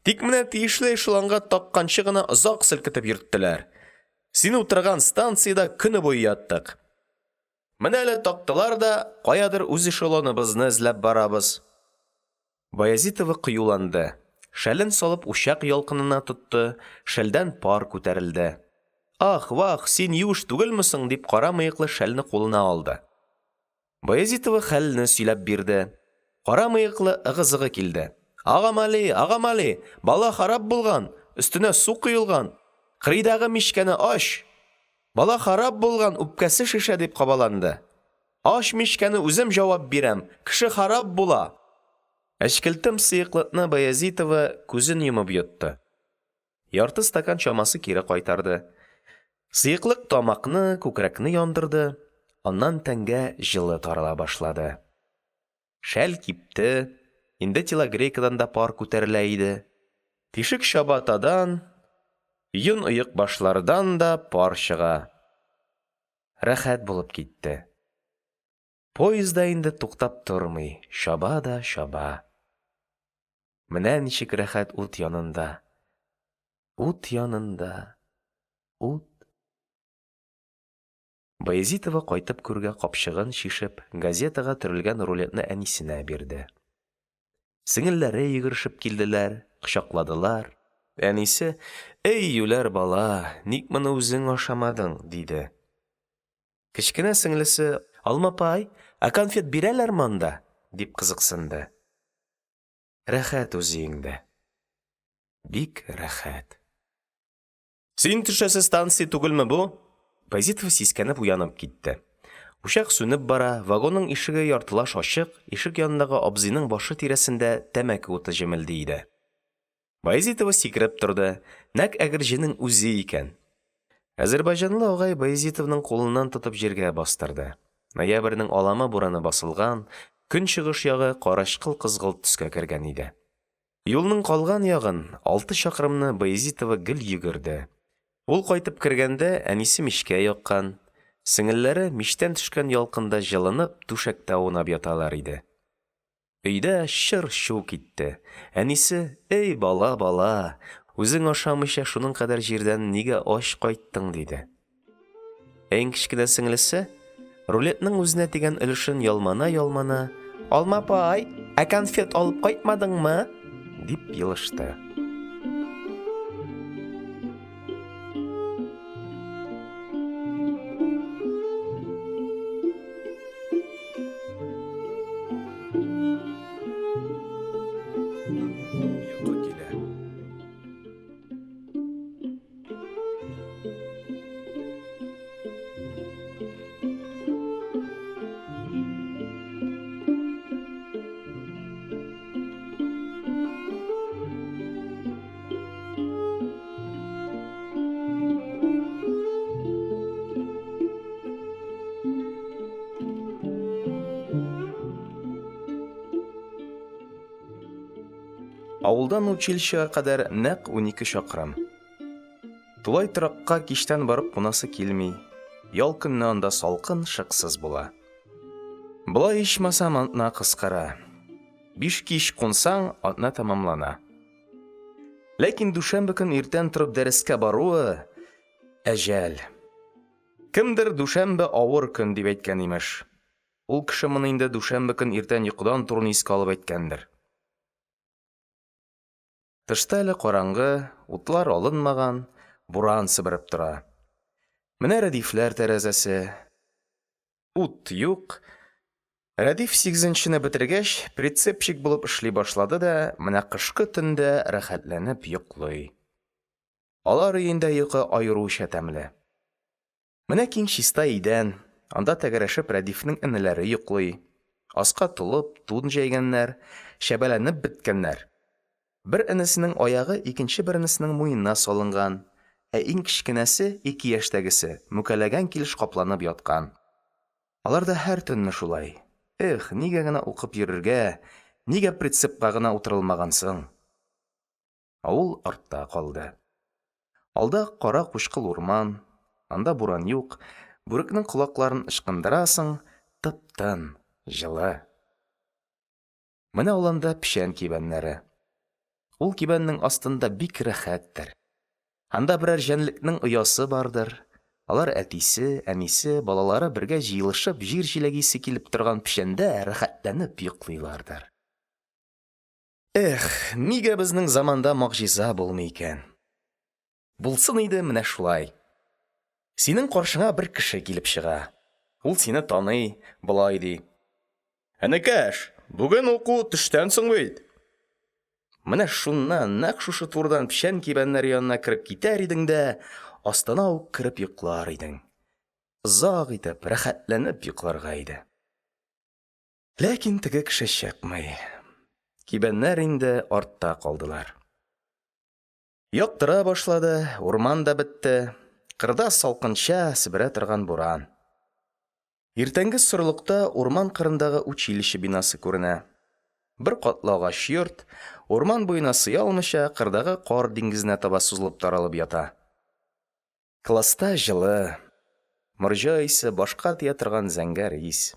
Тик менә тиешле эшелонга такканчы гына озак селкетеп йөрттеләр. Син утырган станциядә көне буе яттык. Менә әле тактылар да, каядыр үз эшелоныбызны эзләп барабыз. Баязитова кыюланды. Шәлен салып учак ялкынына тотты, шәлдән пар күтәрелде. Ах-вах, син юеш түгелме соң? – дип, кара мыеклы шәлне кулына алды. Баязитова хәлне сөйләп бирде. Кара мыеклы ыгы-зыгы килде. Агамали, Агамали, бала харап булган, өстенә су коелган. Кырыйдагы мичкәне ач. Бала харап булган, үпкәсе шешә, дип кабаланды. Ач мичкәне, үзем җавап бирәм, кеше харап була. Әчкелтем сыеклыкны Баязитова күзен йомып йотты. Ярты стакан чамасы кире кайтарды. Сыеклык тамакны, күкрәкне яндырды, аннан тәнгә җылы тарала башлады. Шәл кипте, инде телогрейкадан да пар күтәрелә иде. Тишек чабатадан, йон оекбашлардан да пар чыга. Рәхәт булып китте. Поезд да инде туктап тормый, чаба да чаба. Менә ничек рәхәт ут янында. Ут янында. Ут. Баязитова кайтып керүгә капчыгын чишеп, газетага төрелгән рулетны әнисенә бирде. Сеңелләре йөгерешеп килделәр, кочакладылар. Әнисе: «Әй, юләр бала, ник моны үзең ашамадың?» – диде. Кечкенә сеңлесе: «Алма апай, ә конфет бирәләрме анда?» – дип кызыксынды. Рәхәт үз өеңдә. Бик рәхәт. Син төшәсе станция түгелме бу? Баязитова сискәнеп уянып китте. Учак сүнеп бара, вагонның ишеге яртылаш ачык, ишек янындагы абзыйның башы тирәсендә тәмәке уты җемелди иде. Баязитова сикереп торды. Нәкъ Әгерҗенең үзе икән. Азәрбайҗанлы агай Баязитованың кулыннан тотып җиргә бастырды. Ноябрьнең алама бураны басылган, көнчыгыш ягы карачкыл-кызгылт төскә кергән иде. Юлның калган ягын, алты чакрымны, Баязитова гел йөгерде. Ул кайтып кергәндә, әнисе мичкә яккан, сеңелләре, мичтән төшкән ялкында җылынып, түшәктә аунап яталар иде. Өйдә чыр-чу китте. Әнисе: «Эй, бала, бала, үзең ашамыйча шуның кадәр җирдән нигә ач кайттың?» – диде. Ә иң кечкенә сеңлесе, рулетның үзенә тигән өлешен ялмана-ялмана, «Алма апай, ә конфет алып кайтмадыңмы?» дип елышты. Йокы килә. Авылдан училищега кадәр нәкъ 12 чакрым. Тулай торакка кичтән барып кунасы килми. Ял көнне анда салкын, шыксыз була. Болай ичмасам атна кыскара. Биш кич кунсаң, атна тәмамлана. Ләкин дүшәмбе көн иртән торып дәрескә баруы әҗәл. Кемдер дүшәмбе авыр көн дип әйткән имеш. Ул кеше моны инде дүшәмбе көн иртән йокыдан торуны искә алып әйткәндер. Тышта әле караңгы, утлар алынмаган, буран себереп тора. Менә Рәдифләр тәрәзәсе. Ут юк. Рәдиф сигезенчене бетергәч, прицепщик булып эшли башлады да, менә кышкы төндә рәхәтләнеп йоклый. Алар өендә йокы аеруча тәмле. Менә киң чиста идән, анда тәгәрәшеп Рәдифнең энеләре йоклый. Аска толып, тун җәйгәннәр, чәбәләнеп беткәннәр. Бер энесенең аягы икенче бер энесенең муенына салынган, ә иң кечкенәсе, ике яшьтәгесе, мүкәләгән килеш капланып яткан. Аларда һәр төнне шулай. Эх, нигә генә укып йөрергә, нигә прицепка гына утырылмаган соң? Авыл артта калды. Алда кара-кучкыл урман, анда буран юк, бүрекнең колакларын ычкындырасың, тып-тын, җылы. Менә аланда печән кибәннәре. Ул кибәннең астында бик рәхәттер. Анда берәр җәнлекнең оясы бардыр. Алар әтисе, әнисе, балалары бергә җыелышып җир җиләге исе килеп торган печәндә рәхәтләнеп йоклыйлардыр. Эх, нигә безнең заманда могҗиза булмый икән? Булсын иде менә шулай. Синең каршыңа бер кеше килеп чыга. Ул сине таный, болай ди: "Энекәш, бүген уку төштән соң бит." Менә шуннан, нәкъ шушы турыдан печән кибәннәре янына кереп китәр идең дә, астына ук кереп йоклар идең. Озак итеп, рәхәтләнеп йокларга иде. Ләкин теге кеше чыкмый. Кибәннәр инде артта калдылар. Яктыра башлады, урман да бетте. Кырда салкынча, себерә торган буран. Иртәнге сорылыкта урман кырындагы училище бинасы күренә. Бер катлы агач йорт, урман буена сыя алмыйча, кырдагы кар диңгезенә таба сузылып таралып ята. Класста җылы. Морҗа исе, башка тия торган зәңгәр ис.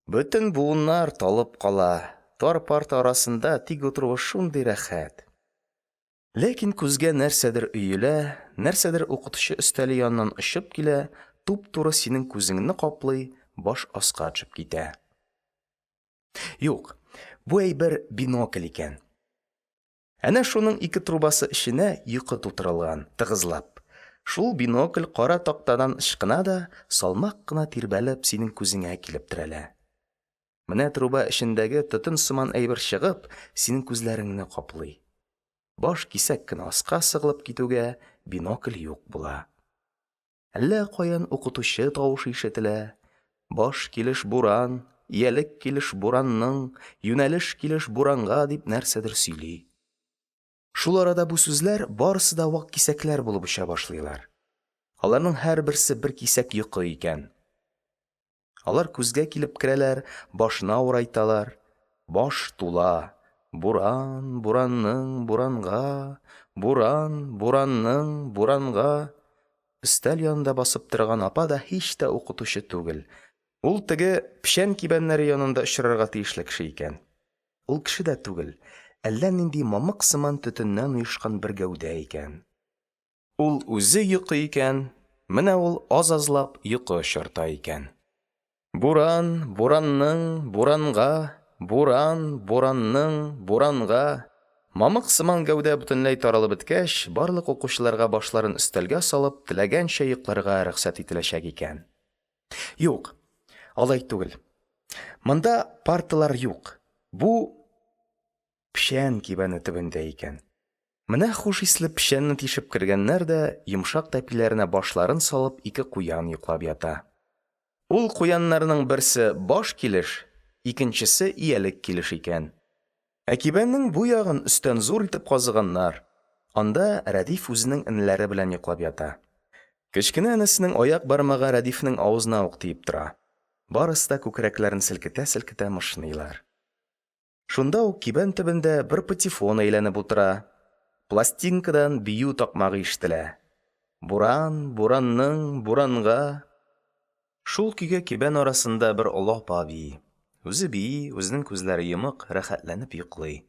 Бөтен буыннар талып кала, тар парта арасында тик утыруы шундый рәхәт. Ләкин күзгә нәрсәдер өелә, нәрсәдер укытучы өстәле яныннан очып килә, туп-туры синең күзеңне каплый, баш аска төшеп китә. Юк, бу әйбер бинокль икән. Әнә шуның ике трубасы эченә йокы тутырылган, тыгызлап. Шул бинокль кара тактадан ычкына да, салмак кына тирбәлеп, синең күзеңә килеп терәлә. Менә труба эчендәге төтен сыман әйбер чыгып, синең күзләреңне каплый. Баш кисәк кенә аска сыгылып китүгә, бинокль юк була. Әллә каян укытучы тавышы ишетелә. Баш килеш буран, иялек килеш буранның, юнәлеш килеш буранга дип нәрсәдер сөйли. Шул арада бу сүзләр барысы да вак кисәкләр булып оча башлыйлар. Аларның һәрберсе бер кисәк йокы икән. Алар күзгә килеп керәләр, башны авырайталар. Баш тула. Буран, буранның, буранга, буран, буранның, буранга. Өстәл янында басып торган апа да һич тә укытучы түгел. Ул теге печән кибәннәре янында очрарга тиешле кеше икән. Ул кеше дә түгел, әллә нинди мамык сыман төтеннән оешкан бер гәүдә икән. Ул үзе йокы икән, менә ул аз-азлап йокы очырта икән. Буран, буранның, буранга, буран, буранның, буранга. Мамык сыман гәүдә бөтенләй таралып беткәч, барлык укучыларга башларын өстәлгә салып, теләгәнчә йокларга рөхсәт ителәчәк икән. Юк, алай түгел. Монда парталар юк. Бу печән кибәне төбендә икән. Менә хуш исле печәнне тишеп кергәннәр дә, йомшак тәпиләренә башларын салып, ике куян йоклап ята. Ул куяннарның берсе баш килеш, икенчесе иялек килеш икән. Ә кибәннең бу ягын өстән зур итеп казыганнар. Анда Рәдиф үзенең энеләре белән йоклап ята. Кечкенә энесенең аяк бармагы Рәдифнең авызына ук тиеп тора. Барысы да күкрәкләрен селкетә-селкетә мышныйлар. Шунда ук кибән төбендә бер патефон әйләнеп утыра. Пластинкадан бию такмагы ишетелә. Буран, буранның, буранга. Шул көйгә кибән арасында бер олы апа бии. Үзе бии, үзенең күзләре йомык, рәхәтләнеп йоклый.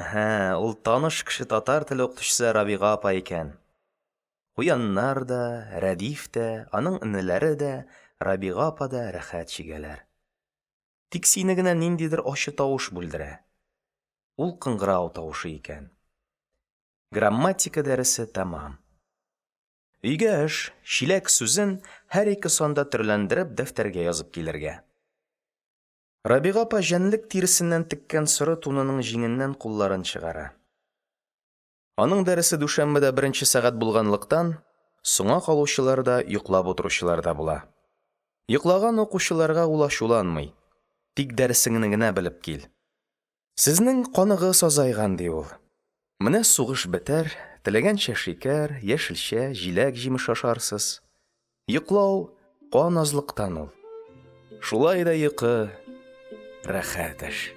Әһә, ул таныш кеше татар теле укытучысы Рабига апа икән. Куяннар да, Рәдиф тә, аның энеләре дә, Рабига апа да рәхәт чигәләр. Тик сине генә ниндидер ачы тавыш бүлдерә. Ул кыңгырау тавышы икән. Грамматика дәресе тәмам. Өйгә эш, чиләк сүзен һәр ике санда төрләндереп дәфтәргә язып килергә. Рабига апа җәнлек тиресеннән теккән соры тунының җиңеннән кулларын чыгара. Аның дәресе дүшәмбедә беренче сәгать булганлыктан, соңа калучылар да, йоклап утыручылар да була. Йоклаган укучыларга ул ачуланмый, тик дәресеңне генә белеп кил. Сезнең каныгыз азайган, ди ул. Менә сугыш бетәр, теләгәнчә шикәр, яшелчә, җиләк-җимеш ашарсыз. Йоклау кан азлыктан ул. Шулай да йокы рәхәт эш.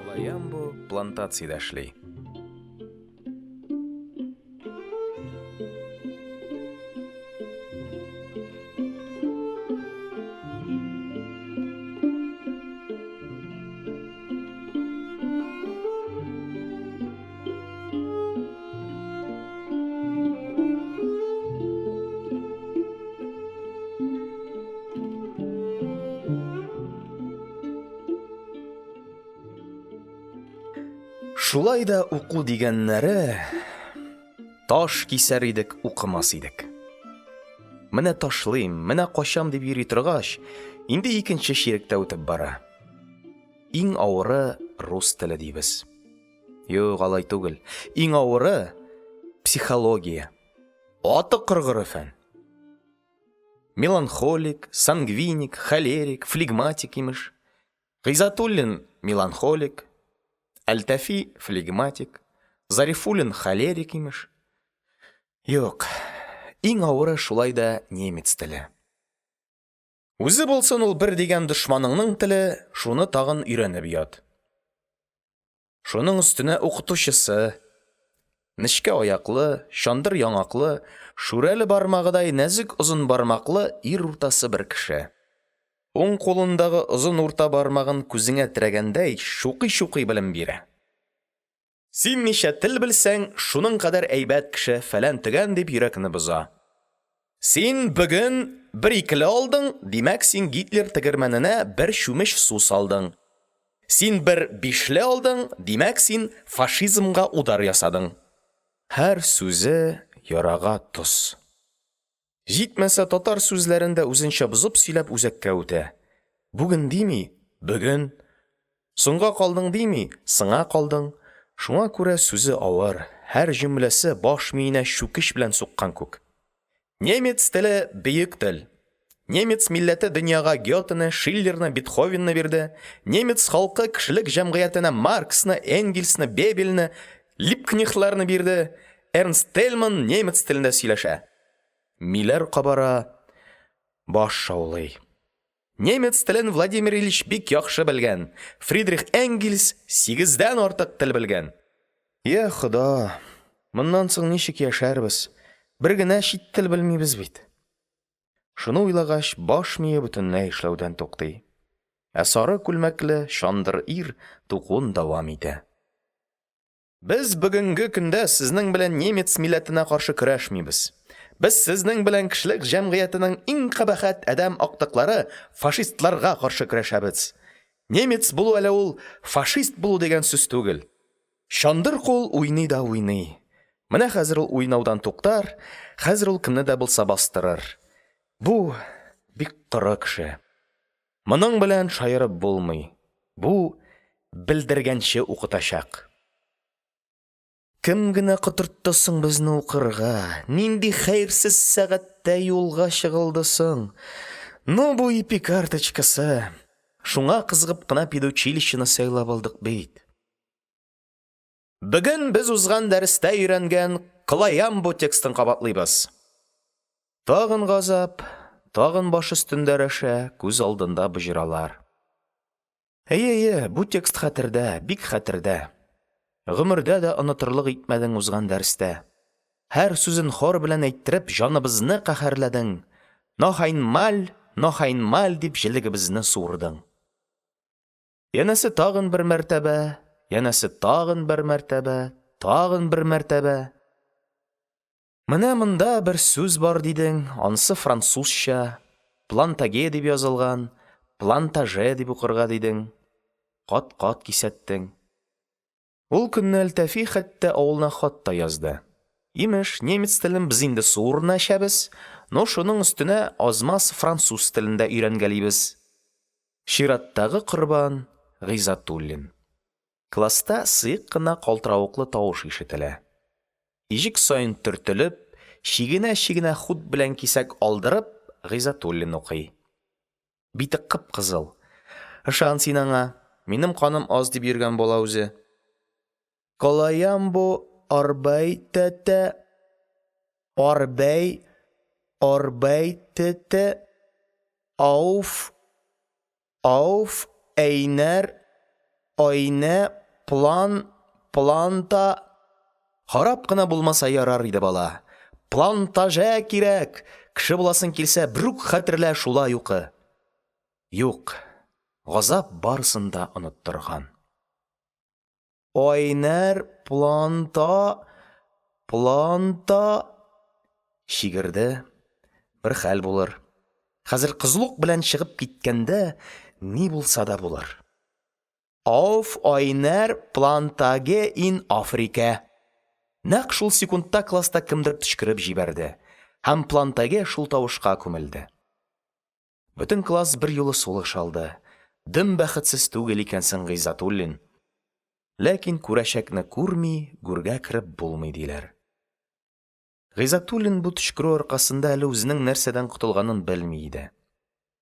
Колаямбу плантациядә эшли. Шулай да уку дигәннәре таш кисәр идек, укымас идек. Менә ташлыйм, менә качам дип йөри торгач, инде икенче чирек тә үтеп бара. Иң авыры рус теле дибез. Юк, алай түгел. Иң авыры – психология. Аты коргыры фән. Меланхолик, сангвиник, холерик, флегматик, имеш. Гыйззәтуллин – меланхолик, Әлтафи – флегматик, Зарифуллин – холерик, имеш. Юк, иң авыры шулай да немец теле. Үзе булсын ул бер дигән дошманыңның теле, шуны тагын өйрәнеп ят. Шуның өстенә укытучысы – нечкә аяклы, чандыр яңаклы, шүрәле бармагыдай нәзек озын бармаклы ир уртасы бер кеше. Уң кулындагы озын урта бармагын күзеңә терәгәндәй чукый-чукый белем бирә. Син ничә тел белсәң, шуның кадәр әйбәт кеше, фәлән-төгән дип йөрәкне боза. Син бөгөн бер «икеле» алдың, димәк, син Гитлер тегермәненә бер чүмеч су салдың. Син бер «бишле» алдың, димәк, син фашизмга удар ясадың. Һәр сүзе – ярага тоз. Җитмәсә, татар сүзләрен дә үзенчә бозып сөйләп үзәккә үтә: бүген дими, бөген, соңга калдың дими, сыңа калдың. Шуңа күрә сүзе авыр, һәр җөмләсе баш миенә чүкеч белән суккан күк. Немец теле – бөек тел. Немец милләте дөньяга Гётены, Шиллерны, Бетховенны бирде. Немец халкы кешелек җәмгыятенә Марксны, Энгельсны, Бебельне, Либкнехтларны бирде. Эрнст Тельман немец телендә сөйләшә. Миләр кабара, баш шаулый. Немец телен Владимир Ильич бик яхшы белгән, Фридрих Энгельс сигездән артык тел белгән. Йа Хода, моннан соң ничек яшәрбез, бер генә чит тел белмибез бит. Шуны уйлагач, баш мие бөтенләй эшләүдән туктый. Ә сары күлмәкле чандыр ир тукуын дәвам итә. Без бүгенге көндә сезнең белән немец милләтенә каршы көрәшмибез. Без сезнең белән кешелек җәмгыятенең иң кабахәт адәм актыклары фашистларга каршы көрәшәбез. Немец булу әле ул фашист булу дигән сүз түгел. Чандыр кул уйный да уйный. Менә хәзер ул уйнаудан туктар, хәзер ул кемне дә булса бастырыр. Бу бик коры кеше. Моның белән шаярып булмый, бу белдергәнче укытачак. Кем генә котыртты соң безне укырга? Нинди хәерсез сәгатьтә юлга чыгылды соң? Ну бу ипи карточкасы! Шуңа кызыгып кына педучилищены сайлап алдык бит. Бөгөн без узган дәрестә өйрәнгән Колаямбу текстын кабатлыйбыз. Тагын газап, тагын баш өстендә рәшә, күз алдында боҗралар. Әйе, әйе, бу текст хәтердә, бик хәтердә. Гомердә дә онытырлык итмәдең узган дәрестә. Һәр сүзен хор белән әйттереп җаныбызны каһәрләдең. Нохайнмаль, нохайнмаль дип җелегебезне суырдың. Янәсе тагын бер мәртәбә, янәсе тагын бер мәртәбә, тагын бер мәртәбә. Менә монда бер сүз бар дидең, анысы французча, плантаге дип язылган, плантаже дип укырга дидең. Кат-кат кисәттең. Ул көнне Әлтафи хәтта авылына хат та язды. Имеш, немец телен без инде су урынына эчәбез, но шуның өстенә аз-маз француз телен дә өйрәнгәлибез. Чираттагы корбан Гыйззәтуллин. Класста сыек кына калтыравыклы тавыш ишетелә. Иҗек саен төртелеп, чигенә-чигенә хут белән кисәк алдырып, Гыйззәтуллин укый. Бите кып-кызыл. Ышан син аңа, минем каным аз дип йөргән була үзе. Колаямбу арбайтете арбәй арбайтете ауф ауф әйнәр айнә план планта. Харап кына булмаса ярар иде, бала. Плантаже кирәк! Кеше буласың килсә, берүк хәтерлә, шулай укы. Юк, газап барысын да оныттырган. Айнәр планта, планта. Чигерде. Бер хәл булыр. Хәзер кызулык белән чыгып киткәндә ни булса да булыр. Auf einer Plantage in Afrika. Нәкъ шул секундта класста кемдер төчкереп җибәрде, һәм Плантаге шул тавышка күмелде. Бөтен класс берьюлы сулыш алды. Дөм бәхетсез түгел икәнсең, Гыйззәтуллин. Ләкин күрәчәкне күрми гүргә кереп булмый, диләр. Гыйззәтуллин бу төчкерү аркасында әле үзенең нәрсәдән котылганын белми иде.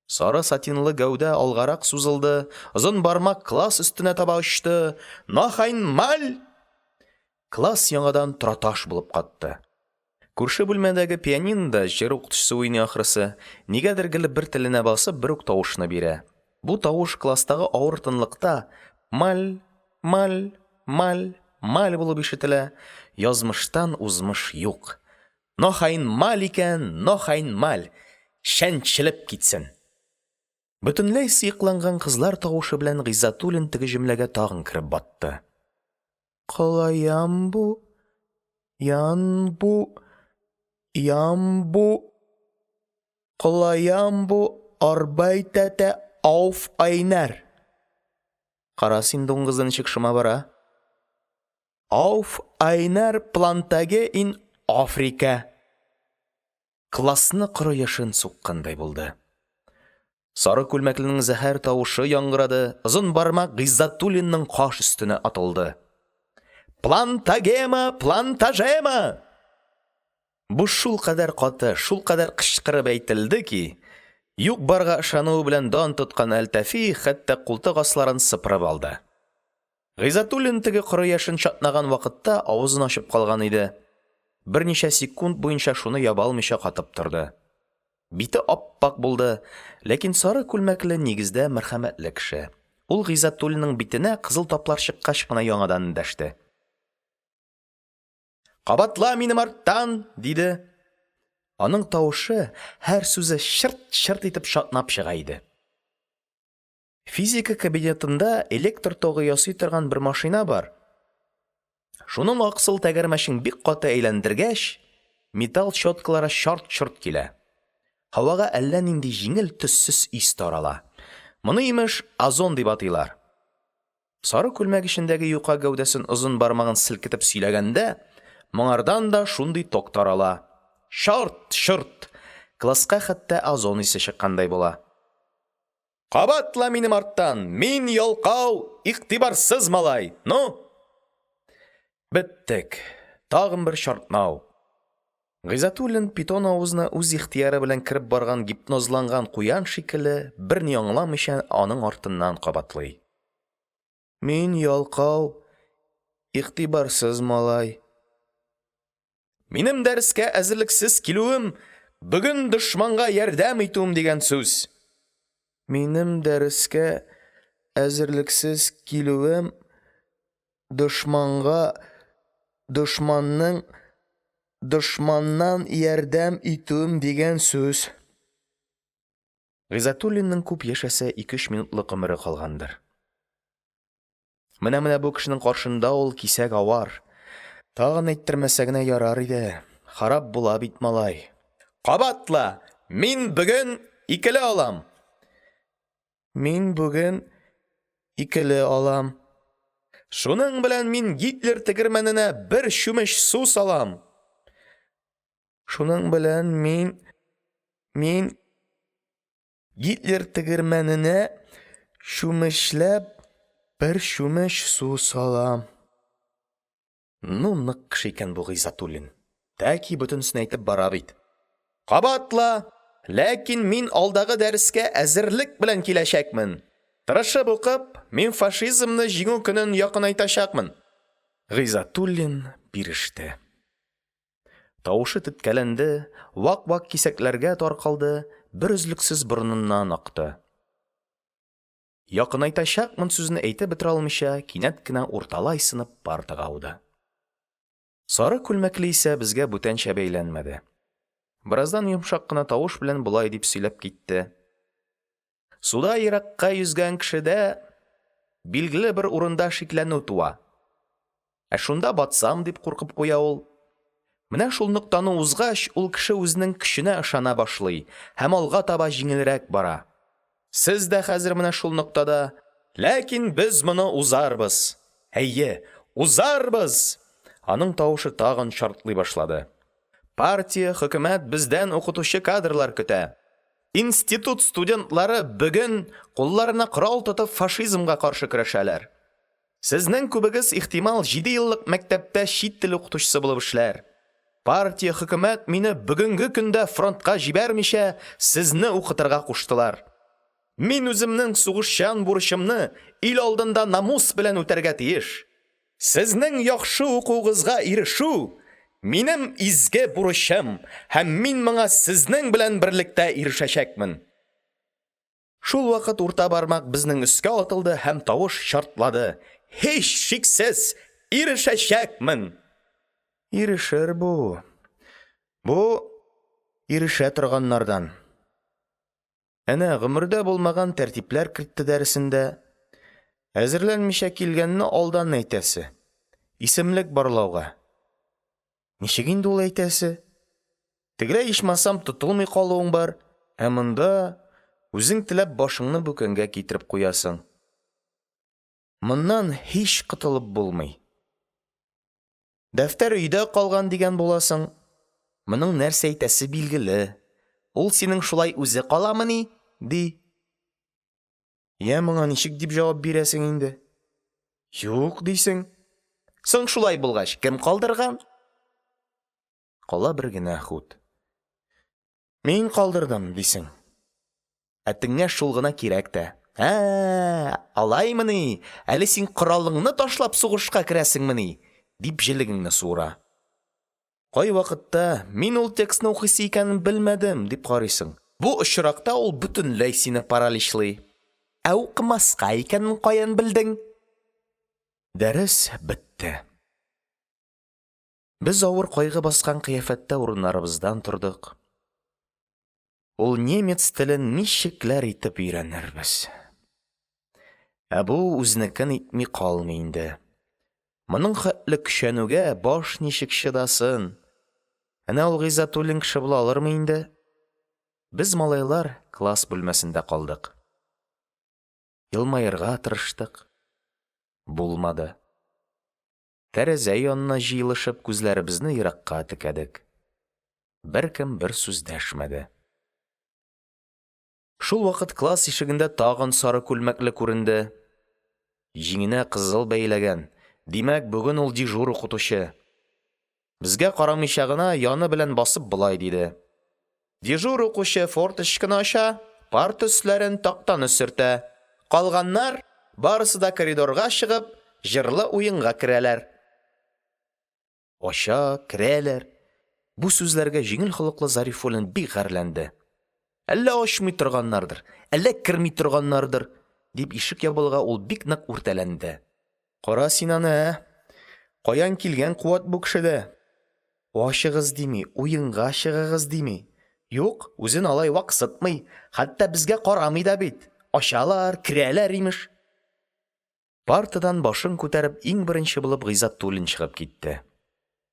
Сары сатинлы гәүдә алгарак сузылды, озын бармак класс өстенә таба очты: – Нох айн маль! Класс яңадан тораташ булып катты. Күрше бүлмәдәге пианинода җыр укытучысы уйный, ахрысы, нигәдер гел бер теленә басып, бер үк тавышны бирә. Бу тавыш класстагы авыр тынлыкта «маль, маль, маль, маль» булып ишетелә. Язмыштан узмыш юк. Нох айн маль икән, нох айн маль, чәнчелеп китсен! Бөтенләй сыекланган кызлар тавышы белән Гыйззәтуллин теге җөмләгә тагын кереп батты. Колаямбу, янбу, ямбу. Колаямбу арбайтәтә ауф айнэр. Кара син дуңгызны, ничек шома бара. Ауф айнэр плантаге ин Африкә. Классны коры яшен суккандай булды. Сары күлмәкленең зәһәр тавышы яңгырады, озын бармак Гыйззәтуллинның каш өстенә атылды. Плантагема, плантажема! Бу шулкадәр каты, шулкадәр кычкырып әйтелде ки, юк-барга ышануы белән дан тоткан Әлтафи хәтта култык асларын сыпырып алды. Гыйззәтуллин теге коры яшен чатнаган вакытта авызын ачып калган иде, берничә секунд буенча шуны яба алмыйча катып торды. Бите ап-ак булды, ләкин сары күлмәкле нигездә мәрхәмәтле кеше. Ул Гыйззәтуллинның битенә кызыл таплар чыккач кына яңадан эндәште. Кабатла минем арттан, диде. Аның тавышы, һәр сүзе чырт-чырт итеп чатнап чыга иде. Физика кабинетында электр тогы ясый торган бер машина бар. Шуның аксыл тәгәрмәчен бик каты әйләндергәч, металл щеткалары чарт-чорт килә. Һавага әллә нинди җиңел, төссез ис тарала. Моны, имеш, озон дип атыйлар. Сары күлмәк эчендәге юка гәүдәсен озын бармагын селкетеп сөйләгәндә, моңардан да шундый ток тарала. Чорт-чорт! Класска хәтта озон исе чыккандай була. Кабатла минем арттан! Мин ялкау, игътибарсыз малай! Ну? Беттек. Тагын бер чартнау. Гыйззәтуллин питон авызына үз ихтыяры белән кереп барган гипнозланган куян шикелле, берни аңламыйча, аның артыннан кабатлый. Мин ялкау, игътибарсыз малай. Минем дәрескә әзерлексез килүем бүген дошманга ярдәм итүем дигән сүз. Минем дәрескә әзерлексез килүем дошманга дошманның дошманнан ярдәм итүем дигән сүз. Гыйззәтуллинның күп яшәсә ике-өч минутлык гомере калгандыр. Менә-менә бу кешенең каршында ул кисәк авар. Тагын әйттермәсә генә ярар иде. Харап була бит малай. Кабатла! Мин бүген икеле алам. Мин бүген икеле алам. Шуның белән мин Гитлер тегермәненә бер чүмеч су салам. Шуның белән мин мин Гитлер тегермәненә чүмечләп бер чүмеч су салам. Ну, нык кеше икән бу Гыйззәтуллин. Тәки бөтенесен әйтеп бара бит. Кабатла! Ләкин мин алдагы дәрескә әзерлек белән киләчәкмен. Тырышып укып, мин фашизмны җиңү көнен якынайтачакмын. Гыйззәтуллин биреште. Тавышы теткәләнде, вак-вак кисәкләргә таркалды, берөзлексез борыныннан акты. Якынайтачакмын сүзен әйтеп бетерә алмыйча, кинәт кенә урталай сынып партага ауды. Сары күлмәкле исә безгә бүтәнчә бәйләнмәде. Бераздан йомшак кына тавыш белән болай дип сөйләп китте. Суда еракка йөзгән кешедә билгеле бер урында шикләнү туа. Ә шунда батсам дип куркып куя ул. Менә шул ноктаны узгач, ул кеше үзенең көченә ышана башлый һәм алга таба җиңелрәк бара. Сез дә хәзер менә шул ноктада. Ләкин без моны узарбыз. Әйе, узарбыз! Аның тавышы тагын шартлый башлады. Партия, хөкүмәт бездән укытучы кадрлар көтә. Институт студентлары бүген кулларына корал тотып фашизмга каршы көрәшәләр. Сезнең күбегез, ихтимал, җидееллык мәктәптә чит тел укытучысы булып эшләр. Партия, хөкөмәт мине бөгөнге көндә фронтка җибәрмичә, сезне укытырга куштылар. Мин үземнең сугышчан бурычымны ил алдында намус белән үтәргә тиеш. Сезнең яхшы укуыгызга ирешү – минем изге бурычым, һәм мин моңа сезнең белән берлектә ирешәчәкмен. Шулвакыт урта бармак безнең өскә атылды һәм тавыш чартлады: Һичшиксез ирешәчәкмен! Ирешер бу. Бу – ирешә торганнардан. Әнә гомердә булмаган тәртипләр кертте дәресендә. Әзерләнмичә килгәнне алдан әйтәсе. Исемлек барлауга. Ничек инде ул әйтәсе? Тегеләй ичмасам тотылмый калуың бар, ә монда үзең теләп башыңны бүкәнгә китереп куясың. Моннан һич котылып булмый. Дәфтәр өйдә калган дигән буласың. Моның нәрсә әйтәсе билгеле. Ул синең шулай үзе каламыни? ди. Йә, моңа ничек дип җавап бирәсең инде? Юк, дисең. Соң шулай булгач, кем калдырган? Кала бер генә хут. Мин калдырдым, дисең. Ә теңгә шул гына кирәк тә. Ә, алаймыни? Әле син коралыңны ташлап сугышка керәсеңмени? дип җелегеңне суыра. Кайвакытта мин ул текстны укыйсы икәнен белмәдем, дип карыйсың. Бу очракта ул бөтенләй сине параличлый. Ә укымаска икәнен каян белдең? Дәрес бетте. Без авыр кайгы баскан кыяфәттә урыннарыбыздан тордык. Ул немец телен ничекләр итеп өйрәнербез? Ә бу үзенекен итми калмый инде. Моның хәтле көчәнүгә баш ничек чыдасын? Әнә ул Гыйззәтуллин кеше була алырмы инде? Без, малайлар, класс бүлмәсендә калдык. Елмаерга тырыштык. Булмады. Тәрәзә янына җыелышып, күзләребезне еракка текәдек. Беркем бер сүз дәшмәде. Шулвакыт класс ишегендә тагын сары күлмәкле күренде. Җиңенә кызыл бәйләгән. Димәк, бүген ул дежур укытучы. Безгә карамыйча гына яны белән басып болай диде: Дежур укучы форточканы ача, парта өсләрен, тактаны сөртә. Калганнар, барысы да коридорга чыгып, җырлы уенга керәләр. Ача, керәләр. Бу сүзләргә җиңел холыклы Зарифуллин бик гарьләнде. Әллә ачмый торганнардыр, әллә керми торганнардыр, дип ишек ябылуга ул бик нык үртәләнде. Кара син аны, ә! Каян килгән куәт бу кешедә? Ачыгыз дими, уенга чыгыгыз дими. Юк, үзен алай ваксытмый, хәтта безгә карамый да бит. Ачалар, керәләр, имеш. Партадан башын күтәреп иң беренче булып Гыйззәтуллин чыгып китте.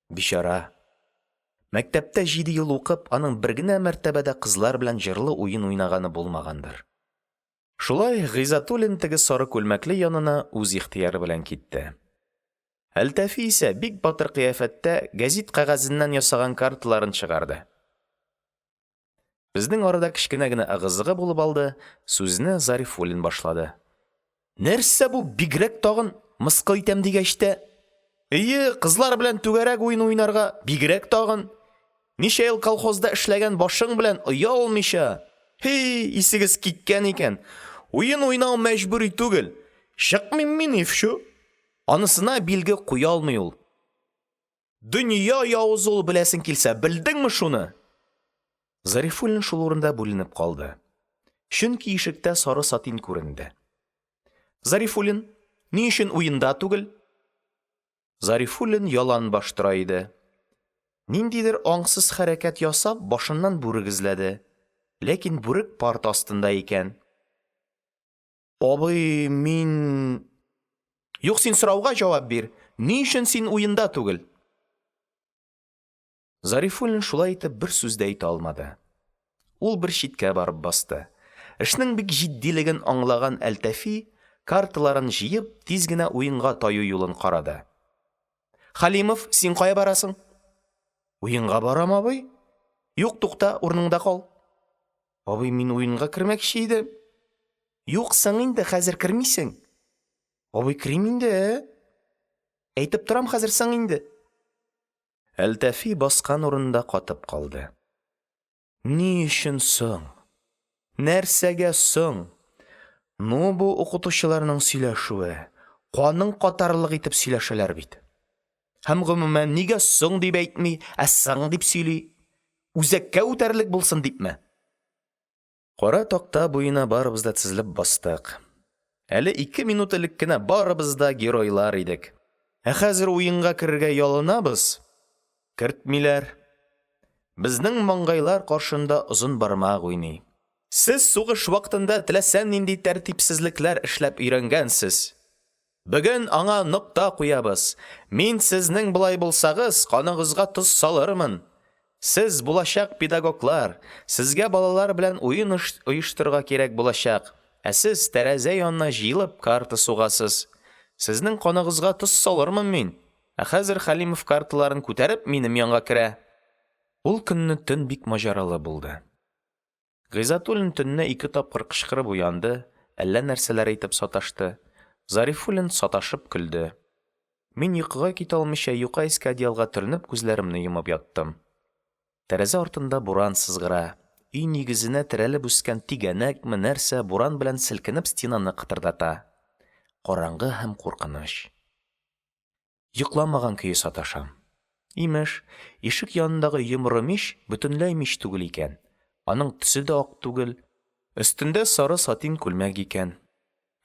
Бичара. Мәктәптә җиде ел укып, аның бер генә мәртәбә дә кызлар белән җырлы уен уйнаганы булмагандыр. Шулай Гыйззәтуллин теге сары күлмәкле янына үз ихтыяры белән китте. Әлтафи исә бик батыр кыяфәттә гәзит кәгазеннән ясаган карталарын чыгарды. Безнең арада кечкенә генә ыгы-зыгы булып алды, сүзне Зарифуллин башлады. Нәрсә бу, бигрәк тагын, мыскыл итәм дигәч тә? Ие, кызлар белән түгәрәк уен уйнарга, бигрәк тагын. Ничә ел колхозда эшләгән башың белән оялмыйча. Һи, исегез киткән икән. Уен уйнау мәҗбүри түгел. Чыкмыйм мин, и вчу. Анысына билге куя алмый ул. Дөнья явызы ул, беләсең килсә, белдеңме шуны? Зарифуллин шул урында бүленеп калды. Чөнки ишектә сары сатин күренде. Зарифуллин, ни өчен уенда түгел? Зарифуллин ялан баш тора иде. Ниндидер аңсыз хәрәкәт ясап, башыннан бүрек эзләде. Ләкин бүрек парта астында икән. Абый, мин... Юк, син сорауга җавап бир. Ни өчен син уенда түгел? Зарифуллин шулай итеп бер сүз дә әйтә алмады. Ул бер читкә барып басты. Эшнең бик җитдилеген аңлаган Әлтафи, карталарын җыеп, тиз генә уенга таю юлын карады. Хәлимов, син кая барасың? Уенга барам, абый. Юк, тукта, урыныңда кал. Абый, мин уенга кермәкче идем. Юк, соң инде, хәзер кермисең. Абый, керим инде, ә? Әйтеп торам, хәзер сың инде. Әлтафи баскан урынында катып калды. Ни өчен соң? Нәрсәгә соң? Ну бу укытучыларның сөйләшүе, каның катарлык итеп сөйләшәләр бит. Һәм, гомумән, нигә «соң» дип әйтми, ә «сың» дип сөйли? Үзәккә үтәрлек булсын дипме? Кара такта буена барыбыз да тезелеп бастык. Әле ике минут элек кенә барыбыз да геройлар идек. Ә хәзер уенга керергә ялынабыз – кертмиләр. Безнең маңгайлар каршында озын бармак уйный. Сез сугыш вакытында теләсә нинди тәртипсезлекләр эшләп өйрәнгәнсез. Бөгөн аңа нокта куябыз. Мин сезнең, болай булсагыз, каныгызга тоз салырмын. Сез – булачак педагоглар, сезгә балалар белән уен оештырырга кирәк булачак, ә сез, тәрәзә янына җыелып, карта сугасыз. Сезнең каныгызга тоз салырмын мин. Ә хәзер Хәлимов карталарын күтәреп минем янга керә. Ул көнне төн бик маҗаралы булды. Гыйззәтуллин төненә ике тапкыр кычкырып уянды, әллә нәрсәләр әйтеп саташты. Зарифуллин саташып көлде. Мин йокыга китә алмыйча юка иске одеялга төренеп күзләремне йомып яттым. Тәрәзә артында буран сызгыра. Өй нигезенә терәлеп үскән тигәнәкме, нәрсә, буран белән селкенеп стенаны кытырдата. Караңгы һәм куркыныч. Йокламаган көе саташам. Имеш, ишек янындагы йомры мич бөтенләй мич түгел икән, аның төсе дә ак түгел, өстендә сары сатин күлмәк икән.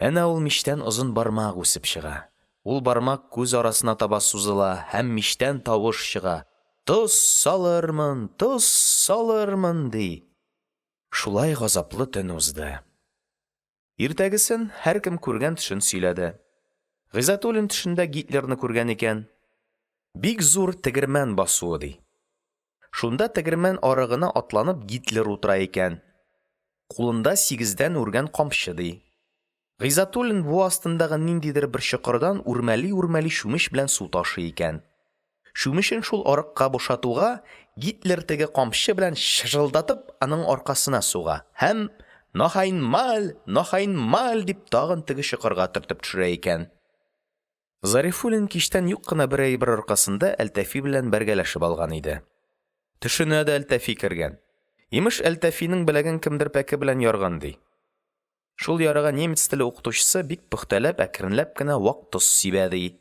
Әнә ул мичтән озын бармак үсеп чыга. Ул бармак күз арасына таба сузыла һәм мичтән тавыш чыга: «Тоз салырмын, тоз салырмын», – ди. Шулай газаплы төн узды. Иртәгесен һәркем күргән төшен сөйләде. Гыйззәтуллин төшендә Гитлерны күргән икән. Бик зур тегермән басуы, ди. Шунда тегермән арыгына атланып Гитлер утыра икән. Кулында сигездән үргән камчы, ди. Гыйззәтуллин буа астындагы ниндидер бер чокырдан үрмәли-үрмәли чүмеч белән су ташый икән. Чүмечен шул арыкка бушатуга, Гитлер теге камчы белән чыжылдатып аның аркасына суга һәм: «Нох айн маль, нох айн маль!» – дип, тагын теге чокырга төртеп төшерә икән. Зарифуллин кичтән юк кына бер әйбер аркасында Әлтафи белән бәргәләшеп алган иде. Төшенә дә Әлтафи кергән. Имеш, Әлтафиның беләген кемдер пәке белән ярган, ди. Шул ярага немец теле укытучысы бик пөхтәләп, әкренләп кенә вак тоз сибә, ди.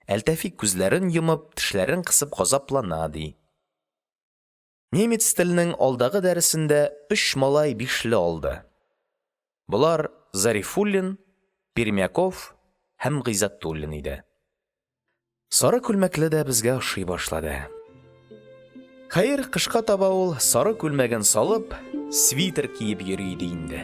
Әлтафи күзләрен йомып, тешләрен кысып газаплана, ди. Немец теленең алдагы дәресендә өч малай «бишле» алды. Болар Зарифуллин, Пермяков һәм Гыйззәтуллин иде. Сары күлмәкле дә безгә ошый башлады. Хәер, кышка таба ул сары күлмәген салып, свитер киеп йөри иде инде.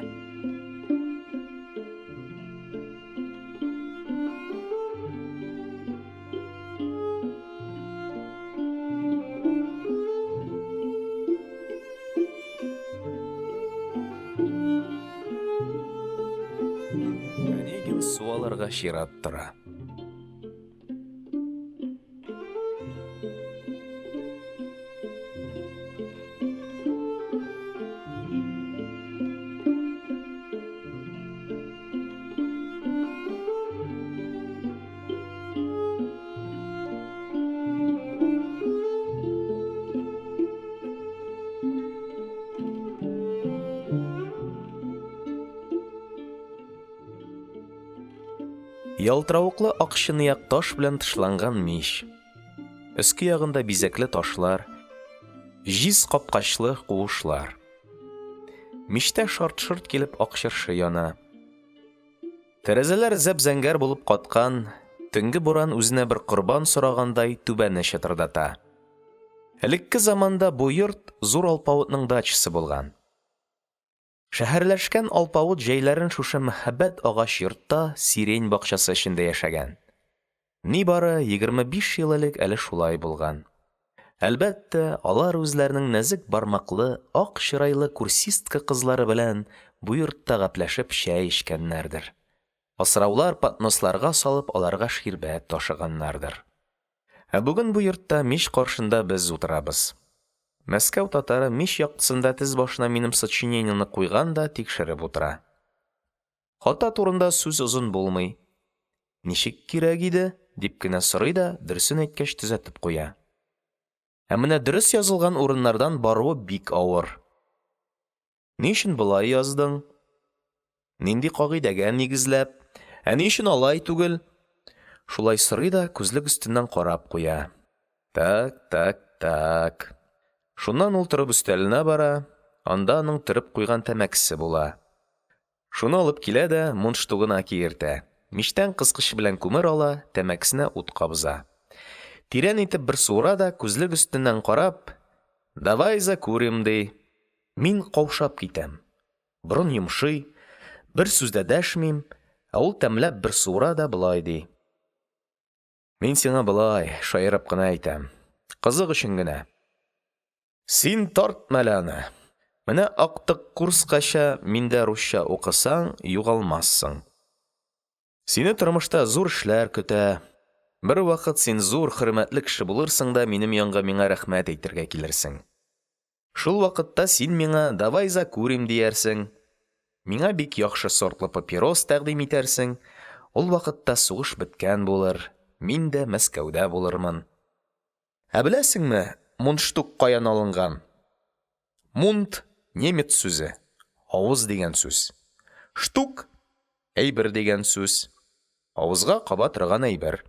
Онегин су алырга чират тора. Ялтыравыклы ак чынаяк таш белән тышланган мич. Өске ягында бизәкле ташлар, җиз капкачлы куышлар. Мичтә шарт-шорт килеп ак чыршы яна. Тәрәзәләр зәп-зәңгәр булып каткан, төнге буран үзенә бер корбан сорагандай түбәне чытырдата. Элекке заманда бу йорт зур алпавытның дачасы булган. Шәһәрләшкән алпавыт җәйләрен шушы мәһабәт агач йортта сирень бакчасы эчендә яшәгән. Нибары 25 ел элек әле шулай булган. Әлбәттә, алар үзләренең нәзек бармаклы, ак чырайлы курсистка кызлары белән бу йортта гәпләшеп чәй эчкәннәрдер. Асраулар подносларга салып аларга ширбәт ташыганнардыр. Ә бүген бу йортта мич каршында без утырабыз. Мәскәү татары мич яктысында тез башына минем сочинениене куйган да тикшереп утыра. Хата турында сүз озын булмый. Ничек кирәк иде? – дип кенә сорый да, дөресен әйткәч төзәтеп куя. Ә менә дөрес язылган урыннардан баруы бик авыр. Ни өчен болай яздың? Нинди кагыйдәгә нигезләп? Ә ни өчен алай түгел? Шулай сорый да күзлек өстеннән карап куя. Так, так, так. Шуннан ул торып өстәленә бара, анда аның төреп куйган тәмәкесе була. Шуны алып килә дә мундштугына киертә, мичтән кыскыч белән күмер ала, тәмәкесенә ут кабыза. Тирән итеп бер суыра да, күзлек өстеннән карап: – Давай закурим, – ди. Мин каушап китәм, борын йомшый, бер сүз дә дәшмим, ә ул тәмләп бер суыра да болай ди: – Мин сиңа болай, шаярып кына әйтәм, кызык өчен генә. Син тартма әле аны. Менә актык курскача миндә русча укысаң югалмассың. Сине тормышта зур эшләр көтә, бервакыт син зур, хөрмәтле кеше булырсың да минем янга миңа рәхмәт әйтергә килерсең. Шул вакытта син миңа «давай закурим» диярсең, миңа бик яхшы сортлы папирос тәкъдим итәрсең, ул вакытта сугыш беткән булыр, мин дә Мәскәүдә булырмын. Ә беләсеңме, мундштук каян алынган? Мунд – немец сүзе, авыз дигән сүз. Штук – әйбер дигән сүз, авызга каба торган әйбер.